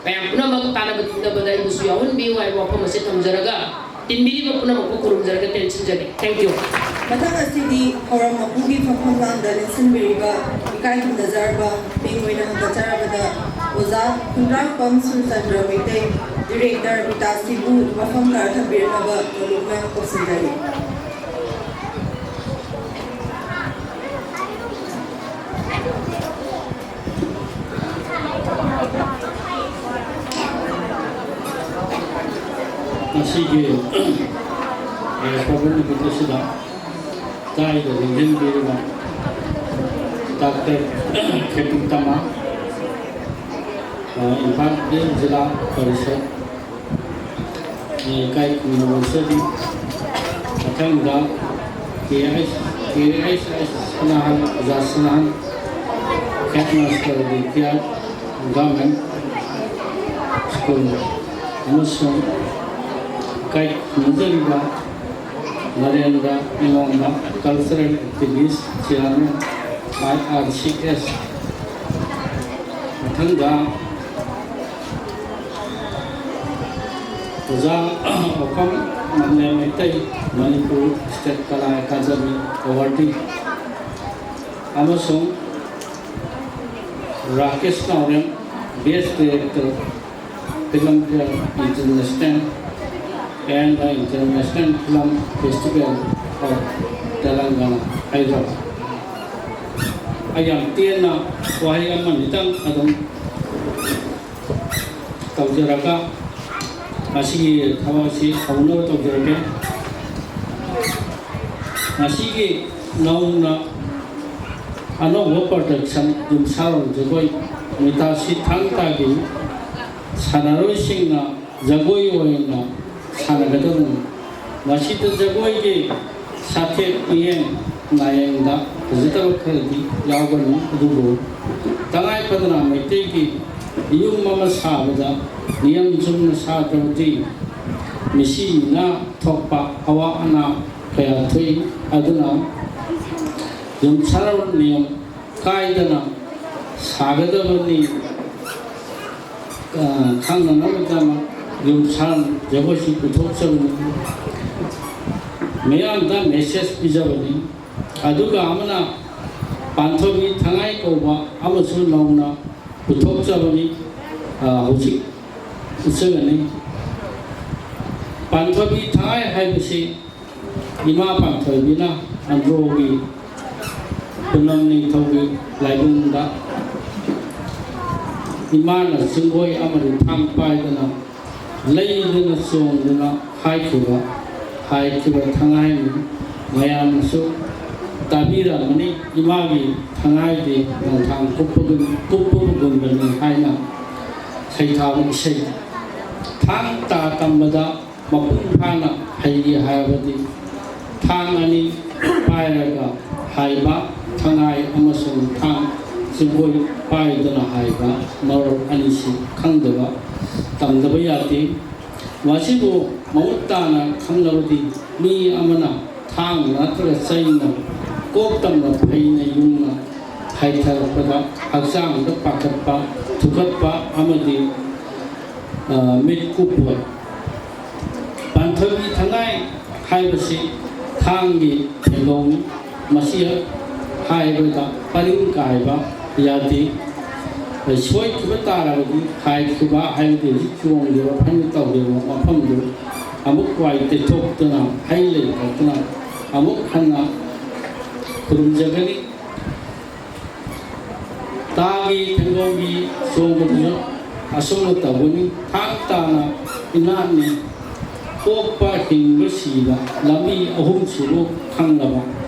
ꯃꯌꯥꯝ ꯄꯨꯝꯅꯃꯛ ꯀꯥꯟꯅꯕ ꯄꯤꯅꯕꯗ ꯑꯩꯕꯨꯁꯨ ꯌꯥꯎꯍꯟꯕꯤꯌꯨ ꯍꯥꯏꯕ ꯋꯥꯐꯝ ꯑꯁꯤ ꯊꯝꯖꯔꯒ ꯇꯤꯟꯕꯤꯔꯤꯕ ꯄꯨꯝꯅꯃꯛꯄꯨ ꯈꯨꯔꯨꯝꯖꯔꯒ ꯇꯦꯟꯁꯤꯟꯖꯒꯦ꯫ Thank you꯫ ꯃꯊꯪ ꯑꯁꯤꯗꯤ ꯊꯧꯔꯝ ꯃꯄꯨꯒꯤ ꯐꯝꯐꯝ ꯂꯥꯡꯗ ꯂꯦꯡꯁꯤꯟꯕꯤꯔꯤꯕ ꯏꯀꯥꯏ ꯈꯨꯝꯅꯖꯔꯕ ꯃꯤꯡ ꯑꯣꯏꯅ ꯍꯪꯒꯠꯆꯔꯕꯗ ꯑꯣꯖꯥ ꯈꯨꯟꯗ꯭ꯔꯥꯛꯄꯝ ꯁꯨꯔꯆꯟꯗ꯭ꯔ ꯃꯩꯇꯩ, ꯗꯤꯔꯦꯛꯇꯔ ꯕꯤꯇꯥꯁꯤꯕꯨ ꯋꯥꯐꯝ ꯈꯔ ꯊꯝꯕꯤꯔꯛꯅꯕ ꯅꯣꯂꯨꯛꯅ ꯀꯧꯁꯤꯟꯖꯔꯤ꯫ ꯉꯁꯤꯒꯤ ꯌꯥꯏꯐꯕ ꯅꯨꯃꯤꯠ ꯑꯁꯤꯗ ꯇꯥꯏꯗ ꯂꯦꯡꯁꯤꯟꯕꯤꯔꯤꯕ ꯗꯥꯛꯇꯔ ꯈꯦꯇ꯭ꯔꯤꯇꯃꯥ, ꯑ, ꯏꯝꯐꯥꯜ ꯏꯁ ꯖꯤꯂꯥ ꯄꯔꯤꯁꯠ ꯏꯀꯥꯏ ꯈꯨꯝꯅꯕ ꯎꯠꯆꯔꯤ꯫ ꯃꯊꯪꯗ ꯀꯦ ꯑꯩꯁ, ꯀꯦ ꯑꯩꯁ ꯑꯩꯁ ꯁꯅꯥꯍꯟ, ꯑꯣꯖꯥ Sanahan, headmaster retired, government school ꯑꯃꯁꯨꯡ ꯏꯀꯥꯏ ꯈꯨꯝꯅꯖꯔꯤꯕ Narendra Ingomba, cultural activist, chairman, I R C S. ꯃꯊꯪꯗ ꯑꯣꯖꯥ ꯑꯣꯐꯝ ꯃꯅꯦ Meitei, Manipur state Kala academy awardee, ꯑꯃꯁꯨꯡ Rakesh Naorem, best director, film fair international and the International Film Festival of Telangana, Hyderabad. ꯑꯩ ꯌꯥꯝ ꯇꯦꯟꯅ ꯋꯥꯍꯩ ꯑꯃꯅꯤꯇꯪ ꯑꯗꯨꯝ ꯇꯧꯖꯔꯒ ꯃꯁꯤꯒꯤ ꯊꯕꯛ ꯑꯁꯤ ꯍꯧꯅꯕ ꯇꯧꯖꯔꯒꯦ꯫ ꯉꯁꯤꯒꯤ ꯅꯧꯅ ꯑꯅꯧꯕ production ꯌꯨꯝꯁꯥꯔꯣꯜ ꯖꯒꯣꯏ ꯃꯤꯇꯥꯁꯤ ꯊꯥꯡ ꯇꯥꯒꯤ ꯁꯥꯟꯅꯔꯣꯏꯁꯤꯡꯅ ꯖꯒꯣꯏ ꯑꯣꯏꯅ ꯁꯥꯟꯅꯒꯗꯕꯅꯤ꯫ ꯃꯁꯤꯗ ꯖꯒꯣꯏꯒꯤ ꯁꯥꯊꯦꯛ ꯃꯤꯠꯌꯦꯡ ꯅꯥꯌꯦꯡꯗ ꯐꯖꯗꯕ ꯈꯔꯗꯤ ꯌꯥꯎꯒꯅꯤ, ꯑꯗꯨꯕꯨ ꯇꯉꯥꯏ ꯐꯗꯅ ꯃꯩꯇꯩꯒꯤ ꯌꯨꯝ ꯑꯃ ꯁꯥꯕꯗ ꯅꯤꯌꯝ ꯆꯨꯝꯅ ꯁꯥꯗ꯭ꯔꯕꯗꯤ ꯃꯤꯁꯤ ꯃꯤꯅꯥ ꯊꯣꯛꯄ ꯑꯋꯥ ꯑꯅꯥ ꯀꯌꯥ ꯊꯣꯛꯏ꯫ ꯑꯗꯨꯅ ꯌꯨꯝꯁꯥꯔꯣꯜ ꯅꯤꯌꯝ ꯀꯥꯏꯗꯅ ꯁꯥꯒꯗꯕꯅꯤ꯫ ꯑ, ꯈꯪꯅꯅꯕꯒꯤꯗꯃꯛ ꯌꯨꯝꯁꯥꯔꯣꯜ ꯖꯒꯣꯏꯁꯤ ꯄꯨꯊꯣꯛꯆꯕꯅꯤ꯫ ꯃꯤꯌꯥꯝꯗ message ꯄꯤꯖꯕꯅꯤ꯫ ꯑꯗꯨꯒ ꯑꯃꯅ ꯄꯥꯟꯊꯣꯏꯕꯤ ꯊꯉꯥꯏ ꯀꯧꯕ ꯑꯃꯁꯨ ꯅꯧꯅ ꯄꯨꯊꯣꯛꯆꯕꯅꯤ꯫ ꯑ, ꯍꯧꯖꯤꯛ ꯎꯠꯆꯒꯅꯤ꯫ ꯄꯥꯟꯊꯣꯏꯕꯤ ꯊꯉꯥꯏ ꯍꯥꯏꯕꯁꯤ ꯏꯃꯥ ꯄꯥꯟꯊꯣꯏꯕꯤꯅ ꯑꯟꯗ꯭ꯔꯣꯒꯤ ꯄꯨꯅꯝ ꯅꯤꯡꯊꯧꯒꯤ ꯂꯥꯏꯕꯨꯡꯗ ꯏꯃꯥꯅ ꯆꯤꯡꯒꯣꯏ ꯑꯃꯗꯤ ꯊꯥꯡ ꯄꯥꯏꯗꯨꯅ ꯂꯩꯗꯨꯅ ꯆꯣꯡꯗꯨꯅ ꯍꯥꯏꯈꯤꯕ, ꯍꯥꯏꯈꯤꯕ ꯊꯉꯥꯏꯅꯤ꯫ ꯃꯌꯥꯝꯅꯁꯨ ꯇꯥꯕꯤꯔꯝꯃꯅꯤ꯫ ꯏꯃꯥꯒꯤ ꯊꯉꯥꯏꯗꯤ ꯅꯣꯡꯊꯥꯡ ꯀꯨꯞꯄꯒꯨꯝ-, ꯀꯨꯞꯄꯒꯨꯝꯕꯅꯤ ꯍꯥꯏꯅ ꯁꯩꯊꯥꯕ ꯏꯁꯩ꯫ ꯊꯥꯡ ꯇꯥ ꯇꯝꯕꯗ ꯃꯄꯨꯡ ꯐꯥꯅ ꯍꯩꯒꯦ ꯍꯥꯏꯔꯕꯗꯤ ꯊꯥꯡ ꯑꯅꯤ ꯄꯥꯏꯔꯒ ꯍꯥꯏꯕ, ꯊꯉꯥꯏ ꯑꯃꯁꯨꯡ ꯊꯥꯡ ꯆꯤꯡꯒꯣꯏ ꯄꯥꯏꯗꯨꯅ ꯍꯥꯏꯕ ꯃꯔꯣꯜ ꯑꯅꯤꯁꯤ ꯈꯪꯗꯕ, ꯇꯝꯗꯕ ꯌꯥꯗꯦ꯫ ꯃꯁꯤꯕꯨ ꯃꯃꯨꯠ ꯇꯥꯅ ꯈꯪꯂꯕꯗꯤ ꯃꯤ ꯑꯃꯅ ꯊꯥꯡ ꯅꯠꯇ꯭ꯔꯒ ꯆꯩꯅ ꯀꯣꯛ ꯇꯝꯅ ꯐꯩꯅ ꯌꯨꯡꯅ ꯍꯥꯏꯊꯔꯛꯄꯗ ꯍꯛꯆꯥꯡꯗ ꯄꯥꯈꯠꯄ, ꯊꯨꯀꯠꯄ ꯑꯃꯗꯤ, ꯑ, ꯃꯤꯠ ꯀꯨꯞꯄ ꯑꯣꯏ꯫ ꯄꯥꯟꯊꯣꯏꯕꯤ ꯊꯉꯥꯏ ꯍꯥꯏꯕꯁꯤ ꯊꯥꯡꯒꯤ ꯊꯦꯡꯒꯧꯅꯤ꯫ ꯃꯁꯤ ꯍꯥꯏꯕꯗ ꯄꯔꯤꯡ ꯀꯥꯏꯕ ꯌꯥꯗꯦ꯫ ꯁꯣꯏꯈꯤꯕ ꯇꯥꯔꯕꯗꯤ ꯍꯥꯏꯈꯤꯕ ꯍꯥꯏꯕꯗꯤ ꯍꯧꯖꯤꯛ ꯆꯣꯡꯂꯤꯕ, ꯐꯅ ꯇꯧꯔꯤꯕ ꯃꯐꯝꯗꯨ ꯑꯃꯨꯛ ꯋꯥꯏ ꯇꯩꯊꯣꯛꯇꯨꯅ, ꯍꯩ ꯂꯩ ꯀꯠꯇꯨꯅ ꯑꯃꯨꯛ ꯍꯟꯅ ꯈꯨꯔꯨꯝꯖꯒꯅꯤ꯫ ꯇꯥꯒꯤ ꯊꯦꯡꯒꯣꯡꯒꯤ ꯆꯣꯡꯕꯗꯨꯁꯨ ꯑꯁꯨꯝꯅ ꯇꯧꯒꯅꯤ꯫ ꯊꯥꯡ ꯇꯥꯅ ꯏꯅꯥꯠꯅꯤ꯫ ꯄꯣꯛꯄ, ꯍꯤꯡꯕ, ꯁꯤꯕ ꯂꯝꯕꯤ ꯑꯍꯨꯝꯁꯤꯕꯨ ꯈꯪꯂꯕ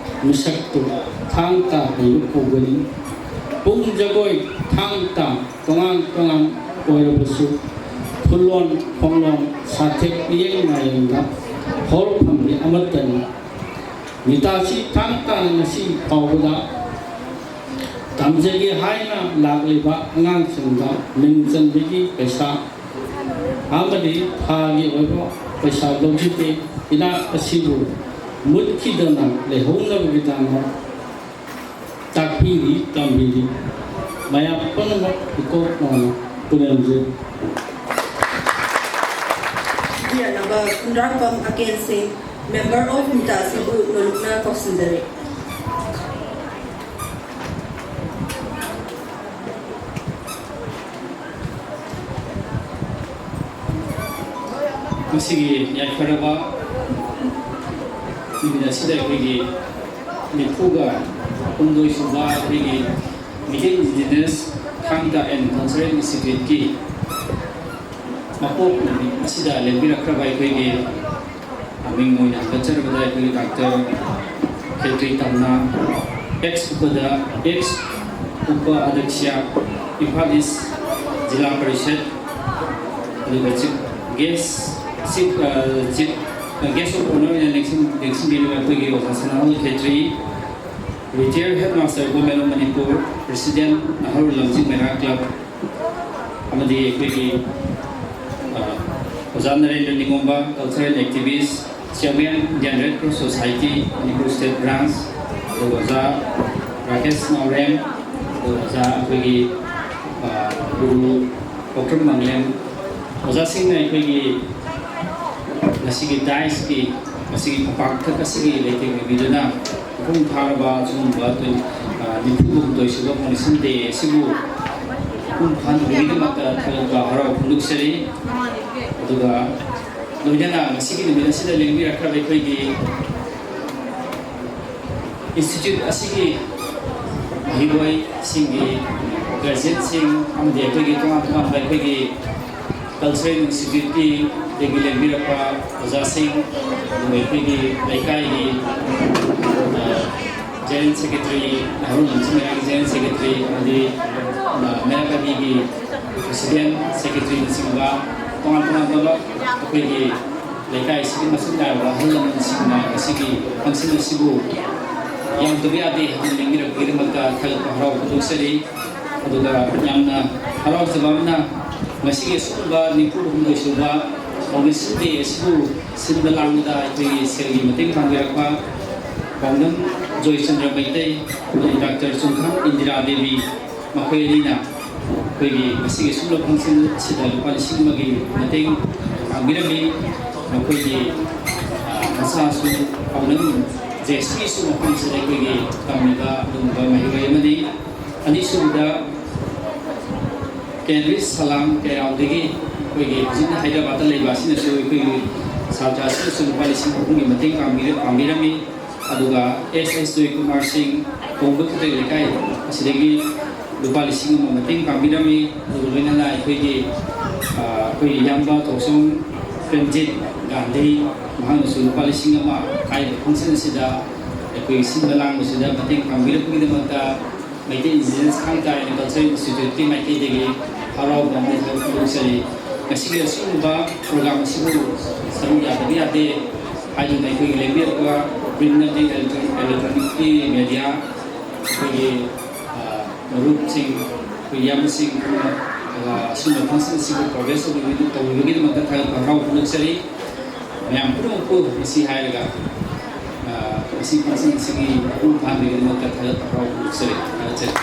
ꯃꯤꯁꯛꯇꯨ ꯊꯥꯡ ꯇꯥ ꯍꯩꯕ ꯀꯧꯒꯅꯤ꯫ ꯄꯨꯡ ꯖꯒꯣꯏ, ꯊꯥꯡ ꯇꯥ ꯇꯣꯉꯥꯟ ꯇꯣꯉꯥꯟ ꯑꯣꯏꯔꯕꯁꯨ, ꯈꯨꯂꯣꯟ ꯈꯣꯡꯂꯣꯟ ꯁꯥꯊꯦꯛ ꯃꯤꯌꯦꯡ ꯅꯥꯌꯦꯡꯗ ꯍꯧꯔꯛꯐꯝꯗꯤ ꯑꯃꯠꯇꯅꯤ꯫ ꯃꯤꯇꯥꯁꯤ ꯊꯥꯡ ꯇꯥꯅ ꯉꯁꯤ ꯐꯥꯎꯕꯗ ꯇꯝꯖꯒꯦ ꯍꯥꯏꯅ ꯂꯥꯛꯂꯤꯕ ꯑꯉꯥꯡꯁꯤꯡꯗ ꯃꯤꯡ ꯆꯟꯕꯒꯤ ꯄꯩꯁꯥ ꯑꯃꯗꯤ ꯊꯥꯒꯤ ꯑꯣꯏꯕ ꯄꯩꯁꯥ ꯂꯧꯖꯗꯦ꯫ ꯏꯅꯥꯠ ꯑꯁꯤꯕꯨ ꯃꯨꯠꯈꯤꯗꯅ ꯂꯩꯍꯧꯅꯕꯒꯤꯗꯃꯛ ꯇꯥꯛꯄꯤꯔꯤ, ꯇꯝꯕꯤꯔꯤ꯫ ꯃꯌꯥꯝ ꯄꯨꯝꯅꯃꯛ ꯏꯀꯣꯛ ꯃꯥꯟꯅ ꯄꯨꯅꯦꯝꯖꯩ꯫ ꯄꯤꯕꯤꯔꯛꯅꯕ ꯈꯨꯟꯗ꯭ꯔꯥꯛꯄꯝ ꯑꯀꯦꯟ ꯁꯤꯡ, member of ꯃꯤꯇꯥ ꯑꯁꯤꯕꯨ ꯅꯣꯂꯨꯛꯅ ꯀꯧꯁꯤꯟꯖꯔꯤ꯫ ꯃꯁꯤꯒꯤ ꯌꯥꯏꯐꯔꯕ ꯅꯨꯃꯤꯠ ꯑꯁꯤꯗ ꯑꯩꯈꯣꯏꯒꯤ ꯅꯤꯐꯨꯒ ꯍꯨꯝꯗꯣꯏ ꯁꯨꯕ ꯑꯩꯈꯣꯏꯒꯤ Meeting Indigenous Thangta and Cultural Institute ꯀꯤ ꯃꯄꯣꯛ ꯅꯨꯃꯤꯠ ꯑꯁꯤꯗ ꯂꯦꯡꯕꯤꯔꯛꯈ꯭ꯔꯕ ꯑꯩꯈꯣꯏꯒꯤ ꯃꯤꯡ ꯑꯣꯏꯅ ꯍꯟꯒꯠꯆꯔꯕꯗ ꯑꯩꯈꯣꯏꯒꯤ ꯗꯥꯛꯇꯔ ꯈꯦꯇ꯭ꯔꯤ ꯇꯝꯅ, ex ꯎꯄꯗ, ex ꯎꯄ ꯑꯗ꯭ꯌꯛꯁ, Imphal east zila parishad, ꯑꯗꯨꯒ chief guest, chief, ꯑ, chief, ꯑ, guest of honour ꯑꯣꯏꯅ ꯂꯦꯡꯁꯤꯟ-, ꯂꯦꯡꯁꯤꯟꯕꯤꯔꯤꯕ ꯑꯩꯈꯣꯏꯒꯤ ꯑꯣꯖꯥ ꯁꯅꯥꯍꯣꯜ ꯈꯦꯇ꯭ꯔꯤ, retired headmaster, Government of Manipur, president, ꯅꯍꯔꯨ ꯂꯝꯖꯤꯡ ꯃꯩꯔꯥ club, ꯑꯃꯗꯤ ꯑꯩꯈꯣꯏꯒꯤ, ꯑ, ꯑꯣꯖꯥ Narendra Ningomba, cultural activist, chairman, Indian Red Cross Society, Manipur State Branch, ꯑꯗꯨꯒ ꯑꯣꯖꯥ ꯔꯥꯀꯦꯁ ꯅꯥꯎꯔꯦꯝ, ꯑꯗꯨꯒ ꯑꯣꯖꯥ ꯑꯩꯈꯣꯏꯒꯤ, ꯑ, ꯒꯨꯔꯨ ꯄꯣꯀ꯭ꯔꯝ ꯃꯪꯂꯦꯝ, ꯑꯣꯖꯥꯁꯤꯡꯅ ꯑꯩꯈꯣꯏꯒꯤ ꯉꯁꯤꯒꯤ dais ꯀꯤ, ꯉꯁꯤꯒꯤ ꯈꯣꯡꯄꯥꯛ ꯊꯛ ꯑꯁꯤꯒꯤ ꯂꯩꯇꯦꯡ ꯑꯣꯏꯕꯤꯗꯨꯅ ꯃꯄꯨꯡ ꯐꯥꯔꯕ ꯑꯁꯤꯒꯨꯝꯕ twenty, ꯑ, ꯅꯤꯐꯨ ꯍꯨꯝꯗꯣꯏ ꯁꯨꯕ Foundation Day ꯑꯁꯤꯕꯨ ꯃꯄꯨꯡ ꯐꯥꯍꯟꯕꯒꯤꯗꯃꯛꯇ ꯊꯥꯒꯠꯄ ꯍꯔꯥꯎ ꯐꯣꯡꯗꯣꯛꯆꯔꯤ꯫ ꯑꯗꯨꯒ ꯂꯣꯏꯅꯅ ꯉꯁꯤꯒꯤ ꯅꯨꯃꯤꯠ ꯑꯁꯤꯗ ꯂꯦꯡꯕꯤꯔꯛꯈ꯭ꯔꯕ ꯑꯩꯈꯣꯏꯒꯤ institute ꯑꯁꯤꯒꯤ ꯃꯍꯩꯔꯣꯏꯁꯤꯡꯒꯤ guardian ꯁꯤꯡ ꯑꯃꯗꯤ ꯑꯩꯈꯣꯏꯒꯤ ꯇꯣꯉꯥꯟ ꯇꯣꯉꯥꯟꯕ ꯑꯩꯈꯣꯏꯒꯤ cultural institute ꯀꯤ ꯑꯩꯒꯤ ꯂꯦꯡꯕꯤꯔꯛꯄ ꯑꯣꯖꯥꯁꯤꯡ, ꯑꯗꯨꯒ ꯑꯩꯈꯣꯏꯒꯤ ꯂꯩꯀꯥꯏꯒꯤ ꯖꯦꯅꯔꯦꯜ ꯁꯦꯀ꯭ꯔꯦꯇꯔꯤ, ꯅꯍꯥꯔꯣꯜ ꯂꯝꯖꯤꯡ ꯃꯌꯥꯝꯒꯤ ꯖꯦꯅꯔꯦꯜ ꯁꯦꯀ꯭ꯔꯦꯇꯔꯤ ꯑꯃꯗꯤ ꯃꯦꯔꯥ ꯀꯕꯤꯒꯤ ꯄ꯭ꯔꯦꯁꯤꯗꯦꯟ, ꯁꯦꯀ꯭ꯔꯦꯇꯔꯤꯅꯆꯤꯡꯕ ꯇꯣꯉꯥꯟ ꯇꯣꯉꯥꯟꯕ ꯑꯩꯈꯣꯏꯒꯤ ꯂꯩꯀꯥꯏꯁꯤꯒꯤ ꯃꯁꯤꯡ ꯅꯥꯏꯔꯕ ꯑꯍꯜ ꯂꯃꯟꯁꯤꯡꯅ ꯉꯁꯤꯒꯤ ꯐꯪꯁꯟ ꯑꯁꯤꯕꯨ ꯌꯥꯎꯗꯕ ꯌꯥꯗꯦ ꯍꯥꯏꯅ ꯂꯦꯡꯕꯤꯔꯛꯄꯒꯤꯗꯃꯛꯇ ꯊꯥꯒꯠꯄ ꯍꯔꯥꯎꯕ ꯐꯣꯡꯗꯣꯛꯆꯔꯤ꯫ ꯑꯗꯨꯒ ꯌꯥꯝꯅ ꯍꯔꯥꯎꯖꯕ ꯑꯃꯅ, ꯉꯁꯤꯒꯤ ꯑꯁꯨꯛꯂꯕ ꯅꯤꯐꯨ ꯍꯨꯝꯗꯣꯏ ꯁꯨꯕ Foundation Day ꯑꯁꯤꯕꯨ ꯁꯤꯟꯕ ꯂꯥꯡꯕꯗ ꯑꯩꯈꯣꯏꯒꯤ ꯁꯦꯜꯒꯤ ꯃꯇꯦꯡ ꯄꯥꯡꯕꯤꯔꯛꯄ ꯄꯥꯎꯅꯝ ꯖꯣꯏꯆꯟꯗ꯭ꯔ ꯃꯩꯇꯩ ꯑꯃꯗꯤ ꯗꯥꯛꯇꯔ ꯆꯨꯡꯊꯥꯡ ꯏꯟꯗꯤꯔꯥ ꯗꯦꯕꯤ, ꯃꯈꯣꯏ ꯑꯅꯤꯅ ꯑꯩꯈꯣꯏꯒꯤ ꯉꯁꯤꯒꯤ ꯑꯁꯨꯛꯂꯕ ꯐꯪꯁꯟ ꯑꯁꯤꯗ ꯂꯨꯄꯥ ꯂꯤꯁꯤꯡ ꯑꯃꯒꯤ ꯃꯇꯦꯡ ꯄꯥꯡꯕꯤꯔꯝꯃꯤ꯫ ꯃꯈꯣꯏꯒꯤ, ꯑ, ꯃꯆꯥꯁꯨ ꯄꯥꯎꯅꯝ ꯖꯦꯁꯃꯤꯁꯨ ꯃꯐꯝ ꯑꯁꯤꯗ ꯑꯩꯈꯣꯏꯒꯤ ꯇꯝꯂꯤꯕ ꯑꯗꯨꯒꯨꯝꯕ ꯃꯍꯩꯔꯣꯏ ꯑꯃꯅꯤ꯫ ꯑꯅꯤꯁꯨꯕꯗ ꯀꯦꯟꯔꯤꯁ ꯁꯂꯥꯝ ꯀꯦꯔꯥꯎꯗꯒꯤ ꯑꯩꯈꯣꯏꯒꯤ ꯍꯧꯖꯤꯛꯅ ꯍꯥꯏꯗ꯭ꯔꯕꯥꯗꯇ ꯂꯩꯕ ꯑꯁꯤꯅꯁꯨ ꯑꯩꯈꯣꯏꯒꯤ ꯁꯥꯇ꯭ꯔ ꯑꯁꯤꯅꯁꯨ ꯂꯨꯄꯥ ꯂꯤꯁꯤꯡ ꯑꯍꯨꯝꯒꯤ ꯃꯇꯦꯡ ꯄꯥꯡꯕꯤꯔ-, ꯄꯥꯡꯕꯤꯔꯝꯃꯤ꯫ ꯑꯗꯨꯒ ꯑꯦꯁ ꯑꯦꯁ ꯖꯣꯏꯀꯨꯃꯥꯔ ꯁꯤꯡ, ꯇꯣꯡꯕ ꯈꯨꯗꯩ ꯂꯩꯀꯥꯏ ꯑꯁꯤꯗꯒꯤ ꯂꯨꯄꯥ ꯂꯤꯁꯤꯡ ꯑꯃ ꯃꯇꯦꯡ ꯄꯥꯡꯕꯤꯔꯝꯃꯤ꯫ ꯑꯗꯨꯒ ꯂꯣꯏꯅꯅ ꯑꯩꯈꯣꯏꯒꯤ, ꯑ, ꯑꯩꯈꯣꯏꯒꯤ ꯏꯌꯥꯝꯕ ꯊꯣꯛꯆꯣꯝ ꯄ꯭ꯔꯦꯝꯖꯤꯠ ꯒꯥꯟꯙꯤ, ꯃꯍꯥꯛꯅꯁꯨ ꯂꯨꯄꯥ ꯂꯤꯁꯤꯡ ꯑꯃ ꯍꯥꯏꯔꯤꯕ ꯐꯪꯁꯟ ꯑꯁꯤꯗ ꯑꯩꯈꯣꯏꯒꯤ ꯁꯤꯟꯕ ꯂꯥꯡꯕꯁꯤꯗ ꯃꯇꯦꯡ ꯄꯥꯡꯕꯤꯔꯛꯄꯒꯤꯗꯃꯛꯇ ꯃꯩꯇꯩ ꯏꯟꯗꯤꯖꯤꯅꯁ ꯊꯥꯡ ꯇꯥ ꯑꯦꯟ ꯀꯜꯆꯔꯦꯜ ꯏꯟꯁꯇꯤꯇ꯭ꯌꯨꯠꯀꯤ ꯃꯥꯏꯀꯩꯗꯒꯤ ꯍꯔꯥꯎꯕ ꯑꯃꯗꯤ ꯊꯥꯒꯠꯄ ꯐꯣꯡꯗꯣꯛꯆꯔꯤ꯫ ꯉꯁꯤꯒꯤ ꯑꯁꯤꯒꯨꯝꯕ ꯄ꯭ꯔꯣꯒ꯭ꯔꯥꯝ ꯑꯁꯤꯕꯨ ꯁꯔꯨꯛ ꯌꯥꯗꯕ ꯌꯥꯗꯦ ꯍꯥꯏꯗꯨꯅ ꯑꯩꯈꯣꯏꯒꯤ ꯂꯦꯡꯕꯤꯔꯛꯄ ꯄ꯭ꯔꯤꯟ ꯑꯃꯗꯤ ꯏꯂꯦꯛꯇ꯭ꯔꯣꯅꯤꯛꯀꯤ ꯃꯦꯗꯤꯌꯥ, ꯑꯩꯈꯣꯏꯒꯤ, ꯑ, ꯃꯔꯨꯞꯁꯤꯡ, ꯑꯩꯈꯣꯏ ꯏꯌꯥꯝꯕꯁꯤꯡ ꯄꯨꯝꯅꯃꯛ, ꯑ, ꯑꯁꯤꯒꯨꯝꯕ ꯐꯪꯁꯟ ꯑꯁꯤꯕꯨ ꯄ꯭ꯔꯣꯒ꯭ꯔꯦꯁ ꯇꯧꯕꯤꯕꯒꯤ-, ꯇꯧꯕꯤꯕꯒꯤꯗꯃꯛꯇ ꯊꯥꯒꯠꯄ ꯍꯔꯥꯎꯕ ꯐꯣꯡꯗꯣꯛꯆꯔꯤ꯫ ꯃꯌꯥꯝ ꯄꯨꯝꯅꯃꯛꯄꯨ ꯃꯁꯤ ꯍꯥꯏꯔꯒ, ꯑ, ꯃꯁꯤ ꯐꯪꯁꯟ ꯑꯁꯤꯒꯤ ꯃꯄꯨꯡ ꯐꯥꯍꯟꯕꯒꯤꯗꯃꯛꯇ ꯊꯥꯒꯠꯄ ꯍꯔꯥꯎꯕ ꯐꯣꯡꯗꯣꯛꯆꯔꯤ꯫ ꯊꯥꯒꯠꯆꯔꯤ꯫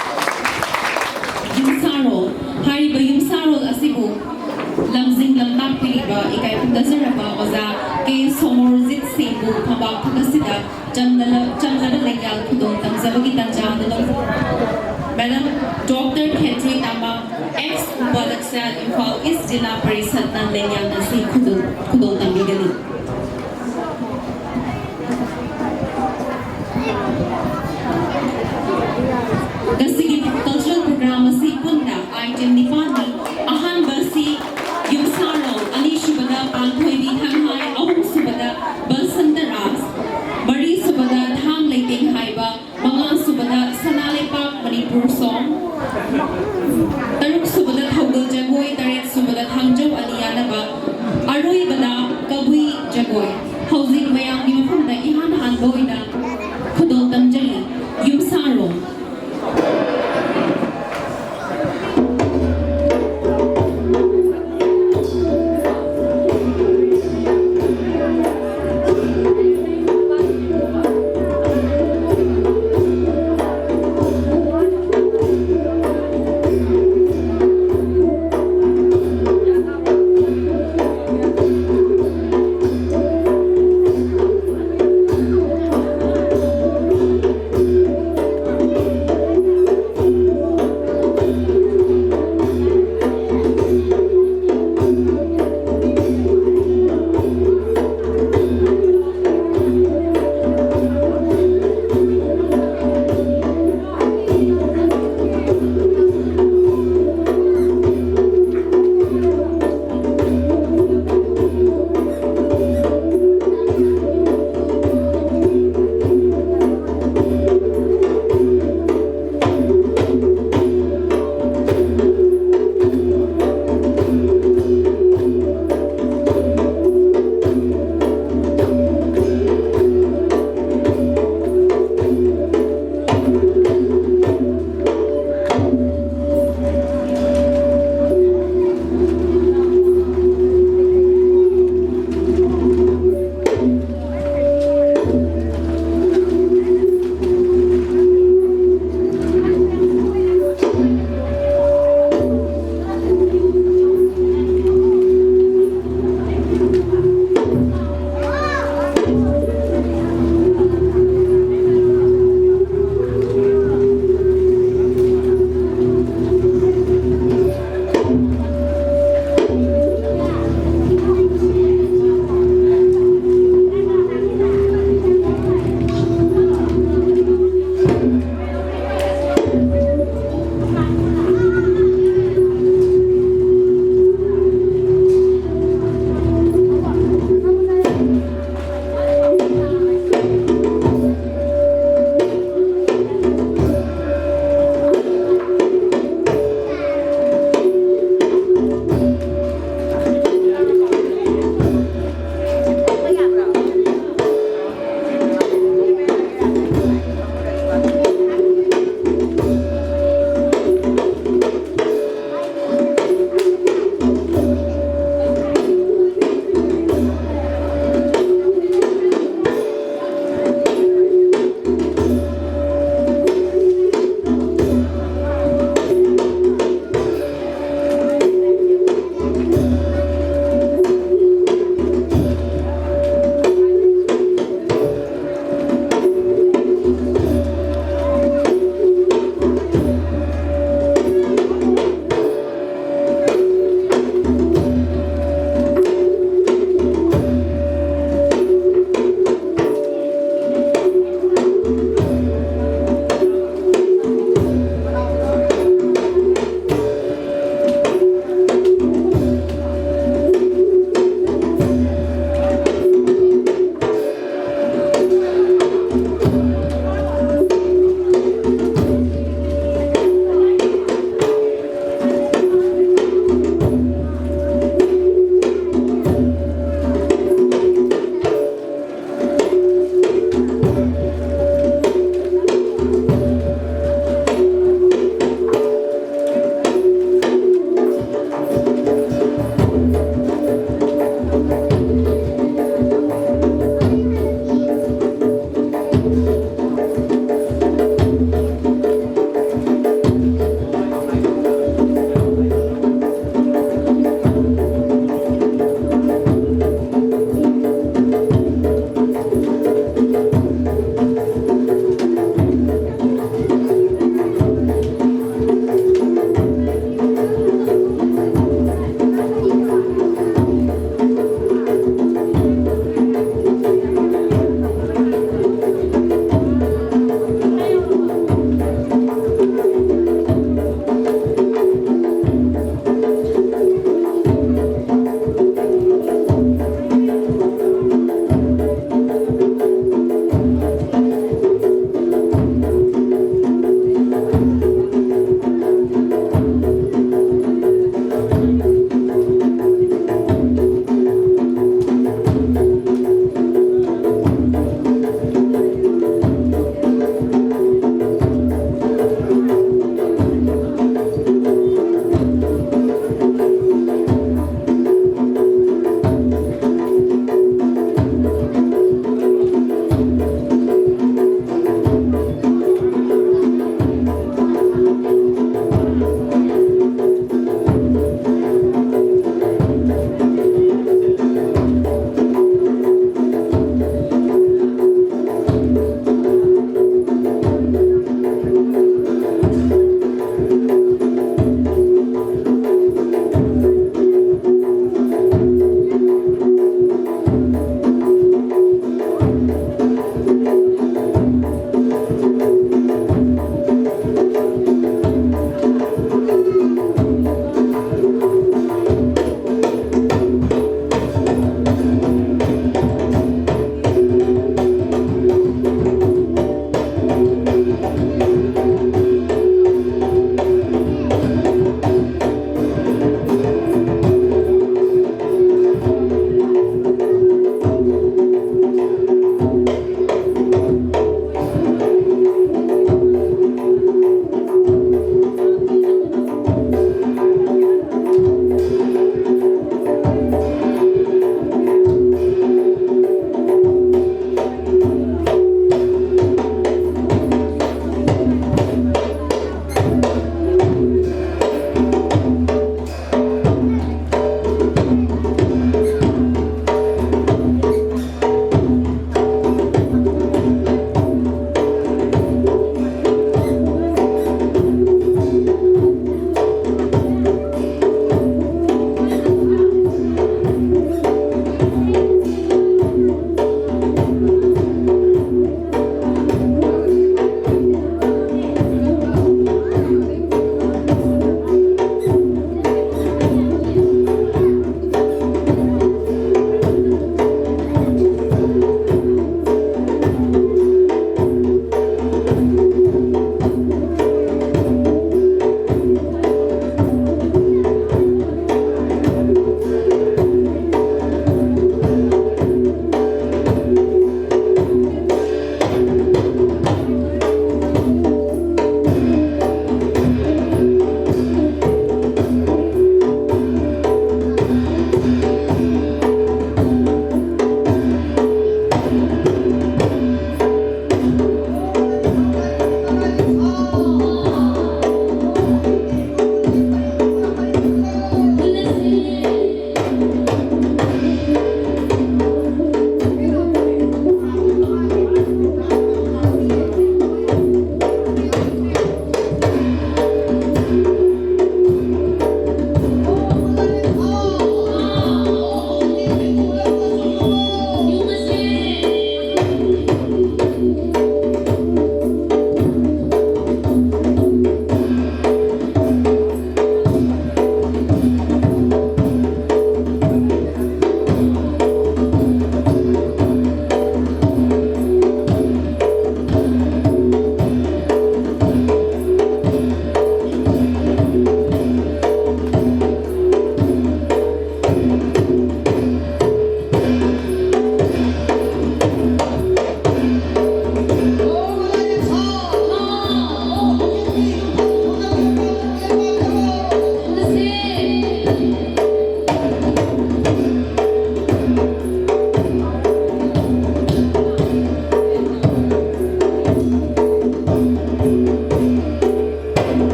ꯌꯨꯝꯁꯥꯔꯣꯜ, ꯍꯥꯏꯔꯤꯕ ꯌꯨꯝꯁꯥꯔꯣꯜ ꯑꯁꯤꯕꯨ ꯂꯝꯖꯤꯡ ꯂꯝꯇꯥꯛꯄꯤꯔꯤꯕ ꯏꯀꯥꯏ ꯈꯨꯝꯅꯖꯔꯕ ꯑꯣꯖꯥ ꯀꯦ ꯁꯣꯃꯣꯔꯖꯤꯠ ꯁꯤꯡꯕꯨ ꯐꯝꯕꯥꯛ ꯊꯛ ꯑꯁꯤꯗ ꯆꯝꯂꯕ, ꯆꯝꯂꯕ ꯂꯩꯉꯥꯛ ꯈꯨꯗꯣꯜ ꯇꯝꯖꯕꯒꯤ ꯇꯥꯟꯖꯥ ꯑꯗꯨ ꯂꯧꯖꯩ꯫ ꯃꯦꯗꯥꯝ ꯗꯣꯛꯇꯔ ꯈꯦꯇ꯭ꯔꯤ ꯇꯥꯃꯥ, ꯑꯦꯛꯁ ꯎꯄꯥꯗ꯭ꯌꯛꯁ, ꯏꯝꯐꯥꯜ ꯏꯁ ꯖꯤꯂꯥ ꯄꯔꯤꯁꯠꯅ ꯂꯩꯉꯥꯛꯅ ꯁꯤ ꯈꯨꯗꯣꯜ, ꯈꯨꯗꯣꯜ ꯇꯝꯕꯤꯒꯅꯤ꯫ ꯉꯁꯤꯒꯤ ꯀꯜꯆꯔꯦꯜ ꯄ꯭ꯔꯣꯒ꯭ꯔꯥꯝ ꯑꯁꯤ ꯄꯨꯟꯅ ꯑꯥꯏꯇꯦꯝ ꯅꯤꯄꯥꯟꯅꯤ꯫ ꯑꯍꯥꯟꯕ ꯑꯁꯤ ꯌꯨꯝꯁꯥꯔꯣꯜ, ꯑꯅꯤꯁꯨꯕꯗ ꯄꯥꯡ ꯁꯣꯡ, ꯇꯔꯨꯛ ꯁꯨꯕꯗ ꯊꯧꯒꯜ ꯖꯒꯣꯏ, ꯇꯔꯦꯠ ꯁꯨꯕꯗ ꯊꯥꯡꯖꯧ ꯑꯅꯤ ꯌꯥꯅꯕ, ꯑꯔꯣꯏꯕꯗ ꯀꯕꯨꯏ ꯖꯒꯣꯏ꯫ ꯍꯧꯖꯤꯛ ꯃꯌꯥꯝꯒꯤ ꯃꯐꯝꯗ ꯏꯍꯥꯟ ꯍꯥꯟꯕ ꯑꯣꯏꯅ ꯈꯨꯗꯣꯜ ꯇꯝꯖꯔꯤ꯫ ꯌꯨꯝꯁꯥꯔꯣꯜ꯫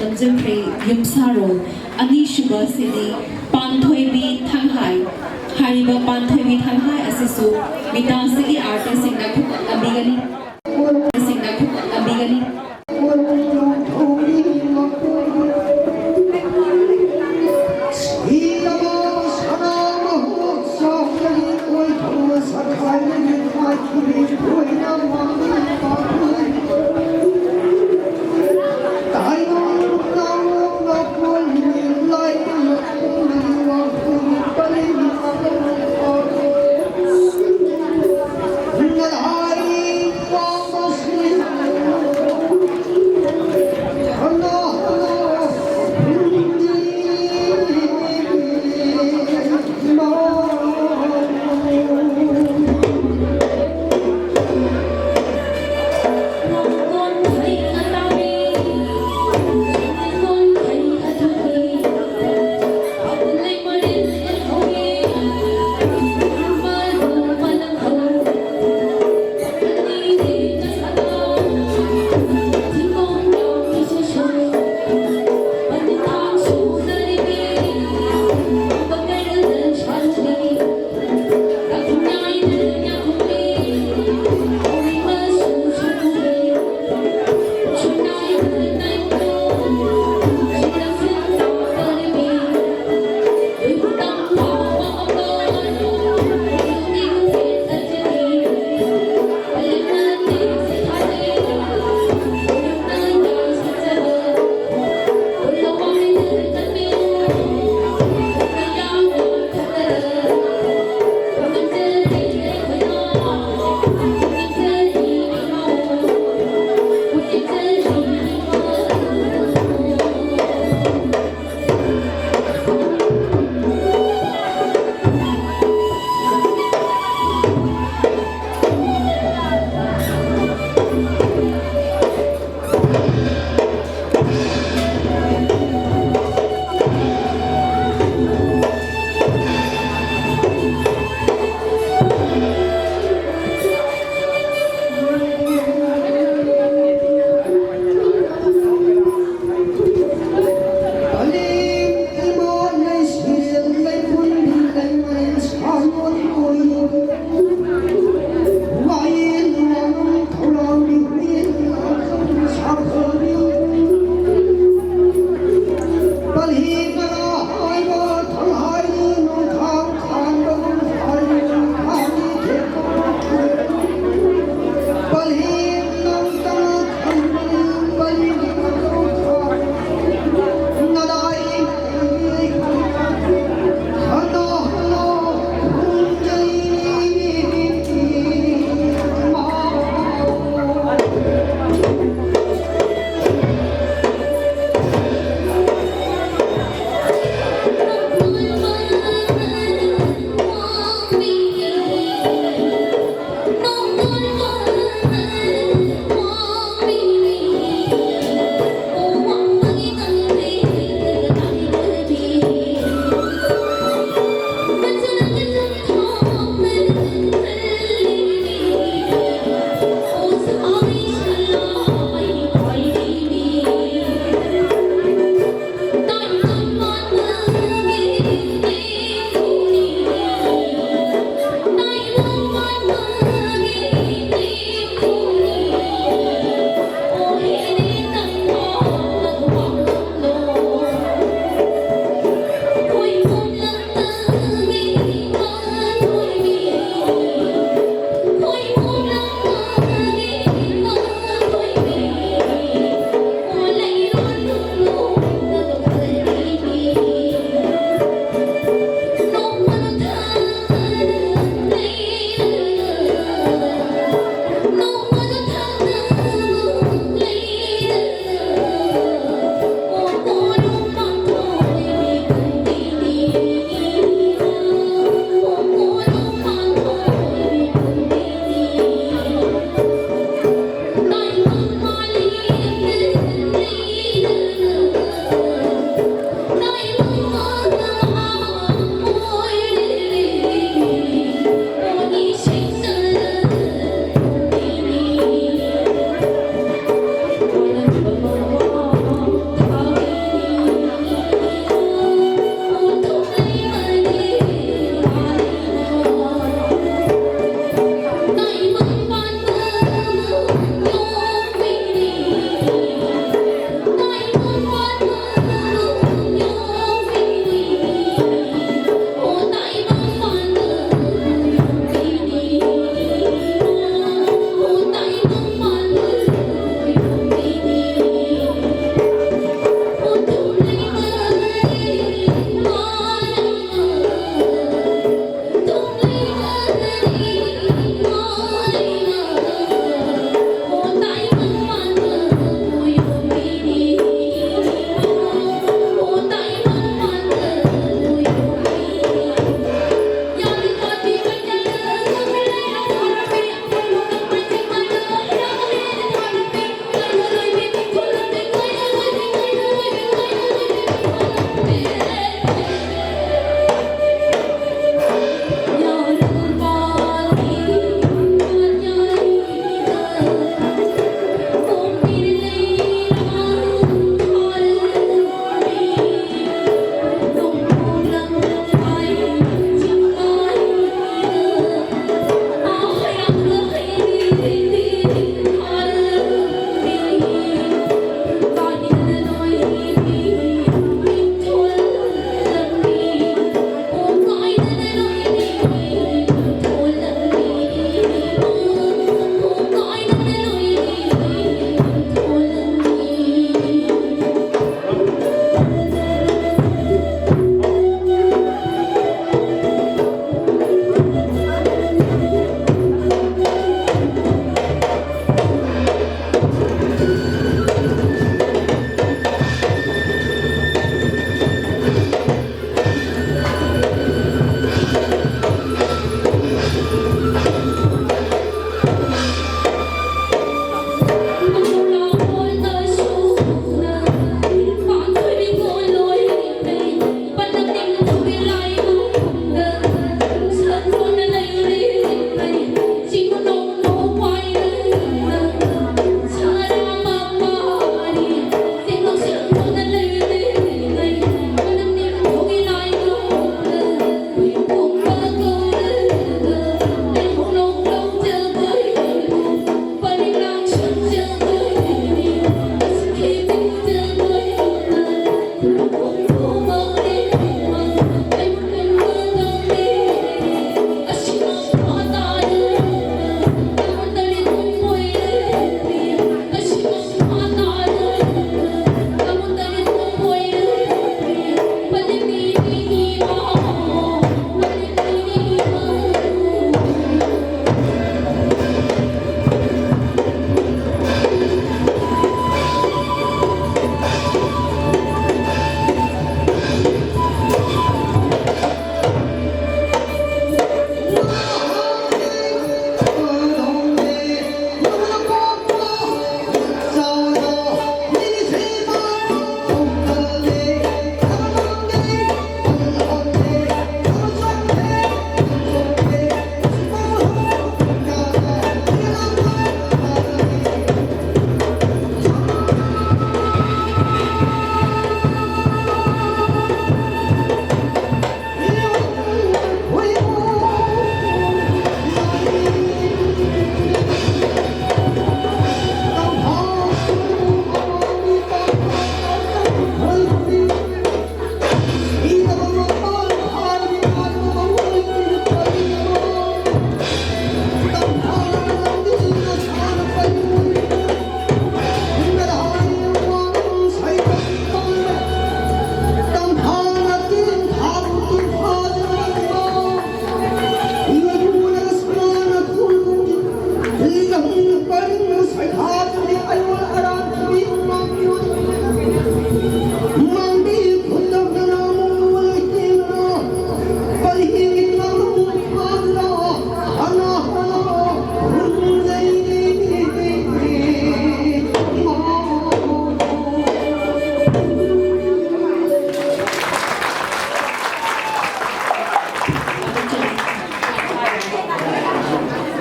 ꯈꯣꯝꯖꯤꯟꯈ꯭ꯔꯦ꯫ ꯌꯨꯝꯁꯥꯔꯣꯜ ꯑꯅꯤꯁꯨꯕ ꯁꯤꯗꯤ ꯄꯥꯟꯊꯣꯏꯕꯤ ꯊꯪꯍꯥꯏ꯫ ꯍꯥꯏꯔꯤꯕ ꯄꯥꯟꯊꯣꯏꯕꯤ ꯊꯪꯍꯥꯏ ꯑꯁꯤꯁꯨ ꯃꯤꯇꯥꯁꯤꯒꯤ ꯑꯥꯔꯇꯤꯁꯁꯤꯡꯅ ꯈꯨꯠꯂꯝꯕꯤꯒꯅꯤ꯫ ꯁꯤꯡꯅ ꯈꯨꯠꯂꯝꯕꯤꯒꯅꯤ꯫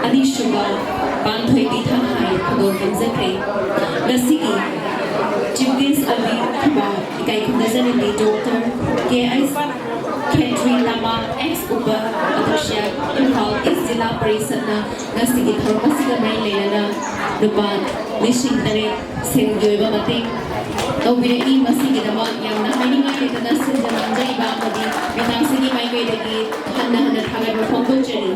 ꯑꯅꯤꯁꯨꯕ ꯄꯥꯟꯊꯣꯏꯕꯤ ꯊꯥꯡꯍꯥꯏ ꯈꯨꯗꯣꯜ ꯇꯝꯖꯈ꯭ꯔꯦ꯫ ꯉꯁꯤꯒꯤ Chief Guest ꯑꯣꯏꯕꯤꯈꯤꯕ ꯏꯀꯥꯏ ꯈꯨꯝꯅꯖꯔꯤꯕꯤ Doctor K S ꯈꯦꯇ꯭ꯔꯤ ꯇꯃꯥ, ex ꯎꯄ ꯑꯗ꯭ꯌꯛꯁ, ꯏꯝꯐꯥꯜ ꯏꯁ ꯖꯤꯂꯥ ꯄꯔꯤꯁꯠꯅ ꯉꯁꯤꯒꯤ ꯊꯧꯔꯝ ꯑꯁꯤꯒ ꯃꯔꯤ ꯂꯩꯅꯅ ꯂꯨꯄꯥ ꯂꯤꯁꯤꯡ ꯇꯔꯦꯠ ꯁꯦꯜꯒꯤ ꯑꯣꯏꯕ ꯃꯇꯦꯡ ꯇꯧꯕꯤꯔꯛꯏ꯫ ꯃꯁꯤꯒꯤꯗꯃꯛ ꯌꯥꯝꯅ ꯍꯥꯏꯅꯤꯡꯉꯥꯏ ꯂꯩꯇꯅ ꯁꯤꯟꯖ ꯂꯥꯡꯖꯔꯤꯕ ꯑꯃꯗꯤ ꯃꯤꯇꯥꯡꯁꯤꯒꯤ ꯃꯥꯏꯀꯩꯗꯒꯤ ꯍꯟꯅ ꯍꯟꯅ ꯊꯥꯒꯠꯄ ꯐꯣꯡꯗꯣꯛꯆꯔꯤ꯫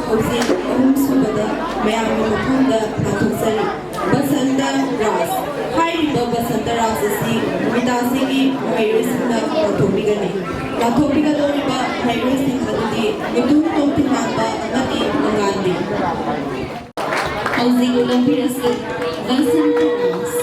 ꯍꯧꯖꯤꯛ ꯑꯍꯨꯝꯁꯨꯕꯗ ꯃꯌꯥꯝꯒꯤ ꯃꯐꯝꯗ ꯂꯥꯎꯊꯣꯛꯆꯔꯤ꯫ ꯕꯁꯟꯇ ꯔꯥꯖ꯫ ꯍꯥꯏꯔꯤꯕ ꯕꯁꯟꯇ ꯔꯥꯖ ꯑꯁꯤ ꯅꯨꯃꯤꯗꯥꯡꯁꯤꯒꯤ ꯃꯍꯩꯔꯣꯏꯁꯤꯡꯅ ꯂꯥꯎꯊꯣꯛꯄꯤꯒꯅꯤ꯫ ꯂꯥꯎꯊꯣꯛꯄꯤꯒꯗꯧꯔꯤꯕ ꯃꯍꯩꯔꯣꯏꯁꯤꯡ ꯑꯗꯨꯗꯤ ꯃꯨꯇꯨꯝ ꯇꯣꯝꯊꯤꯅꯥꯝꯕ ꯑꯃꯗꯤ ꯃꯉꯥꯜꯗꯤ꯫ ꯍꯧꯖꯤꯛ ꯂꯧꯕꯤꯔꯁꯤ ꯕꯁꯟꯇ ꯔꯥꯖ꯫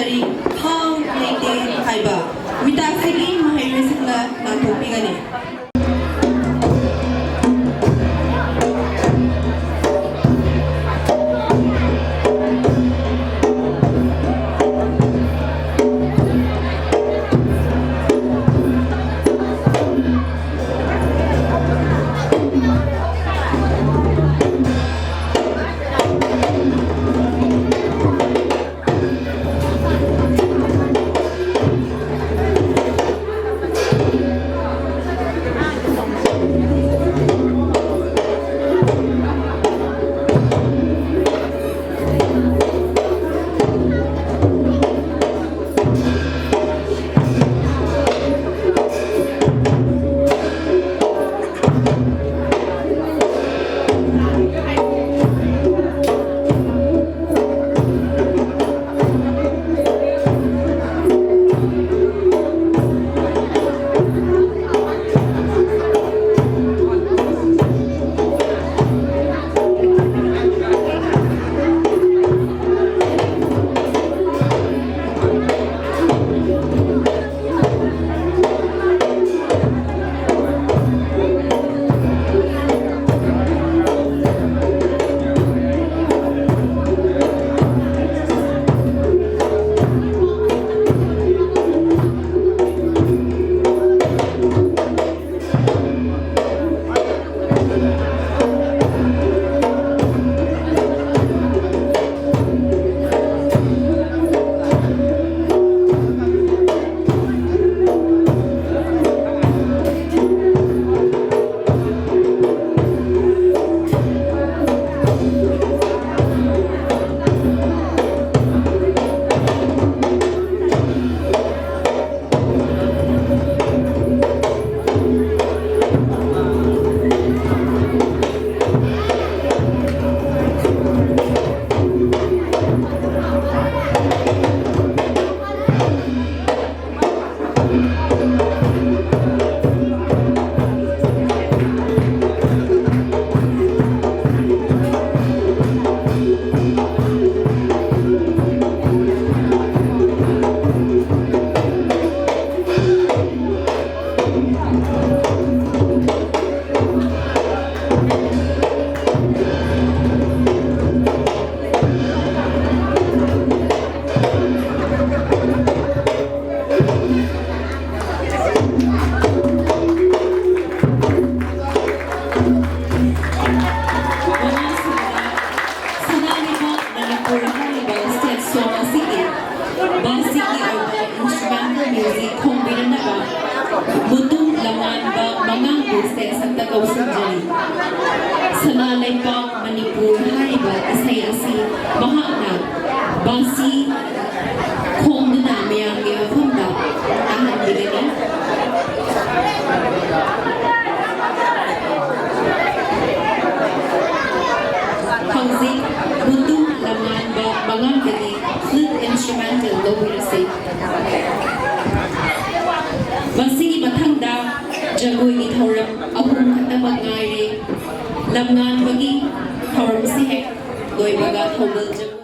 ꯊꯥꯎ ꯂꯩꯇꯦ ꯍꯥꯏꯕ ꯃꯤꯇꯥꯛꯁꯤꯒꯤ ꯃꯍꯩꯔꯣꯏꯁꯤꯡꯅ ꯂꯥꯟꯊꯣꯛꯄꯤꯒꯅꯤ꯫ ꯁ꯭ꯇꯦꯖ ꯑꯝꯇ ꯀꯧꯁꯤꯟꯖꯔꯤ꯫ ꯁꯅꯥ ꯂꯩꯄꯥꯛ ꯃꯅꯤꯄꯨꯔ ꯍꯥꯏꯔꯤꯕ ꯏꯁꯩ ꯑꯁꯤ ꯃꯍꯥꯛꯅ ꯕꯥꯁꯤ ꯈꯣꯡꯗꯨꯅ ꯃꯌꯥꯝꯒꯤ ꯃꯐꯝꯗ ꯇꯥꯍꯟꯕꯤꯒꯅꯤ꯫ ꯍꯧꯖꯤꯛ ꯃꯨꯇꯨꯝ ꯂꯝꯉꯥꯟꯕ ꯃꯉꯥꯡꯗꯒꯤ flute instrumental ꯂꯧꯕꯤꯔꯁꯤ꯫ ꯃꯁꯤꯒꯤ ꯃꯊꯪꯗ ꯖꯒꯣꯏꯒꯤ ꯊꯧꯔꯝ ꯑꯍꯨꯝ ꯈꯛꯇꯃꯛ ꯉꯥꯏꯔꯦ꯫ ꯂꯝꯉꯥꯟꯕꯒꯤ ꯊꯧꯔꯝꯁꯤ ꯍꯦꯛ ꯂꯣꯏꯕꯒ ꯊꯧꯒꯜ ꯖꯒꯣꯏ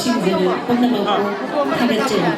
ꯁꯤꯡꯖꯔ ꯄꯨꯝꯅꯃꯛꯄꯨ ꯊꯥꯒꯠꯆꯔꯤ꯫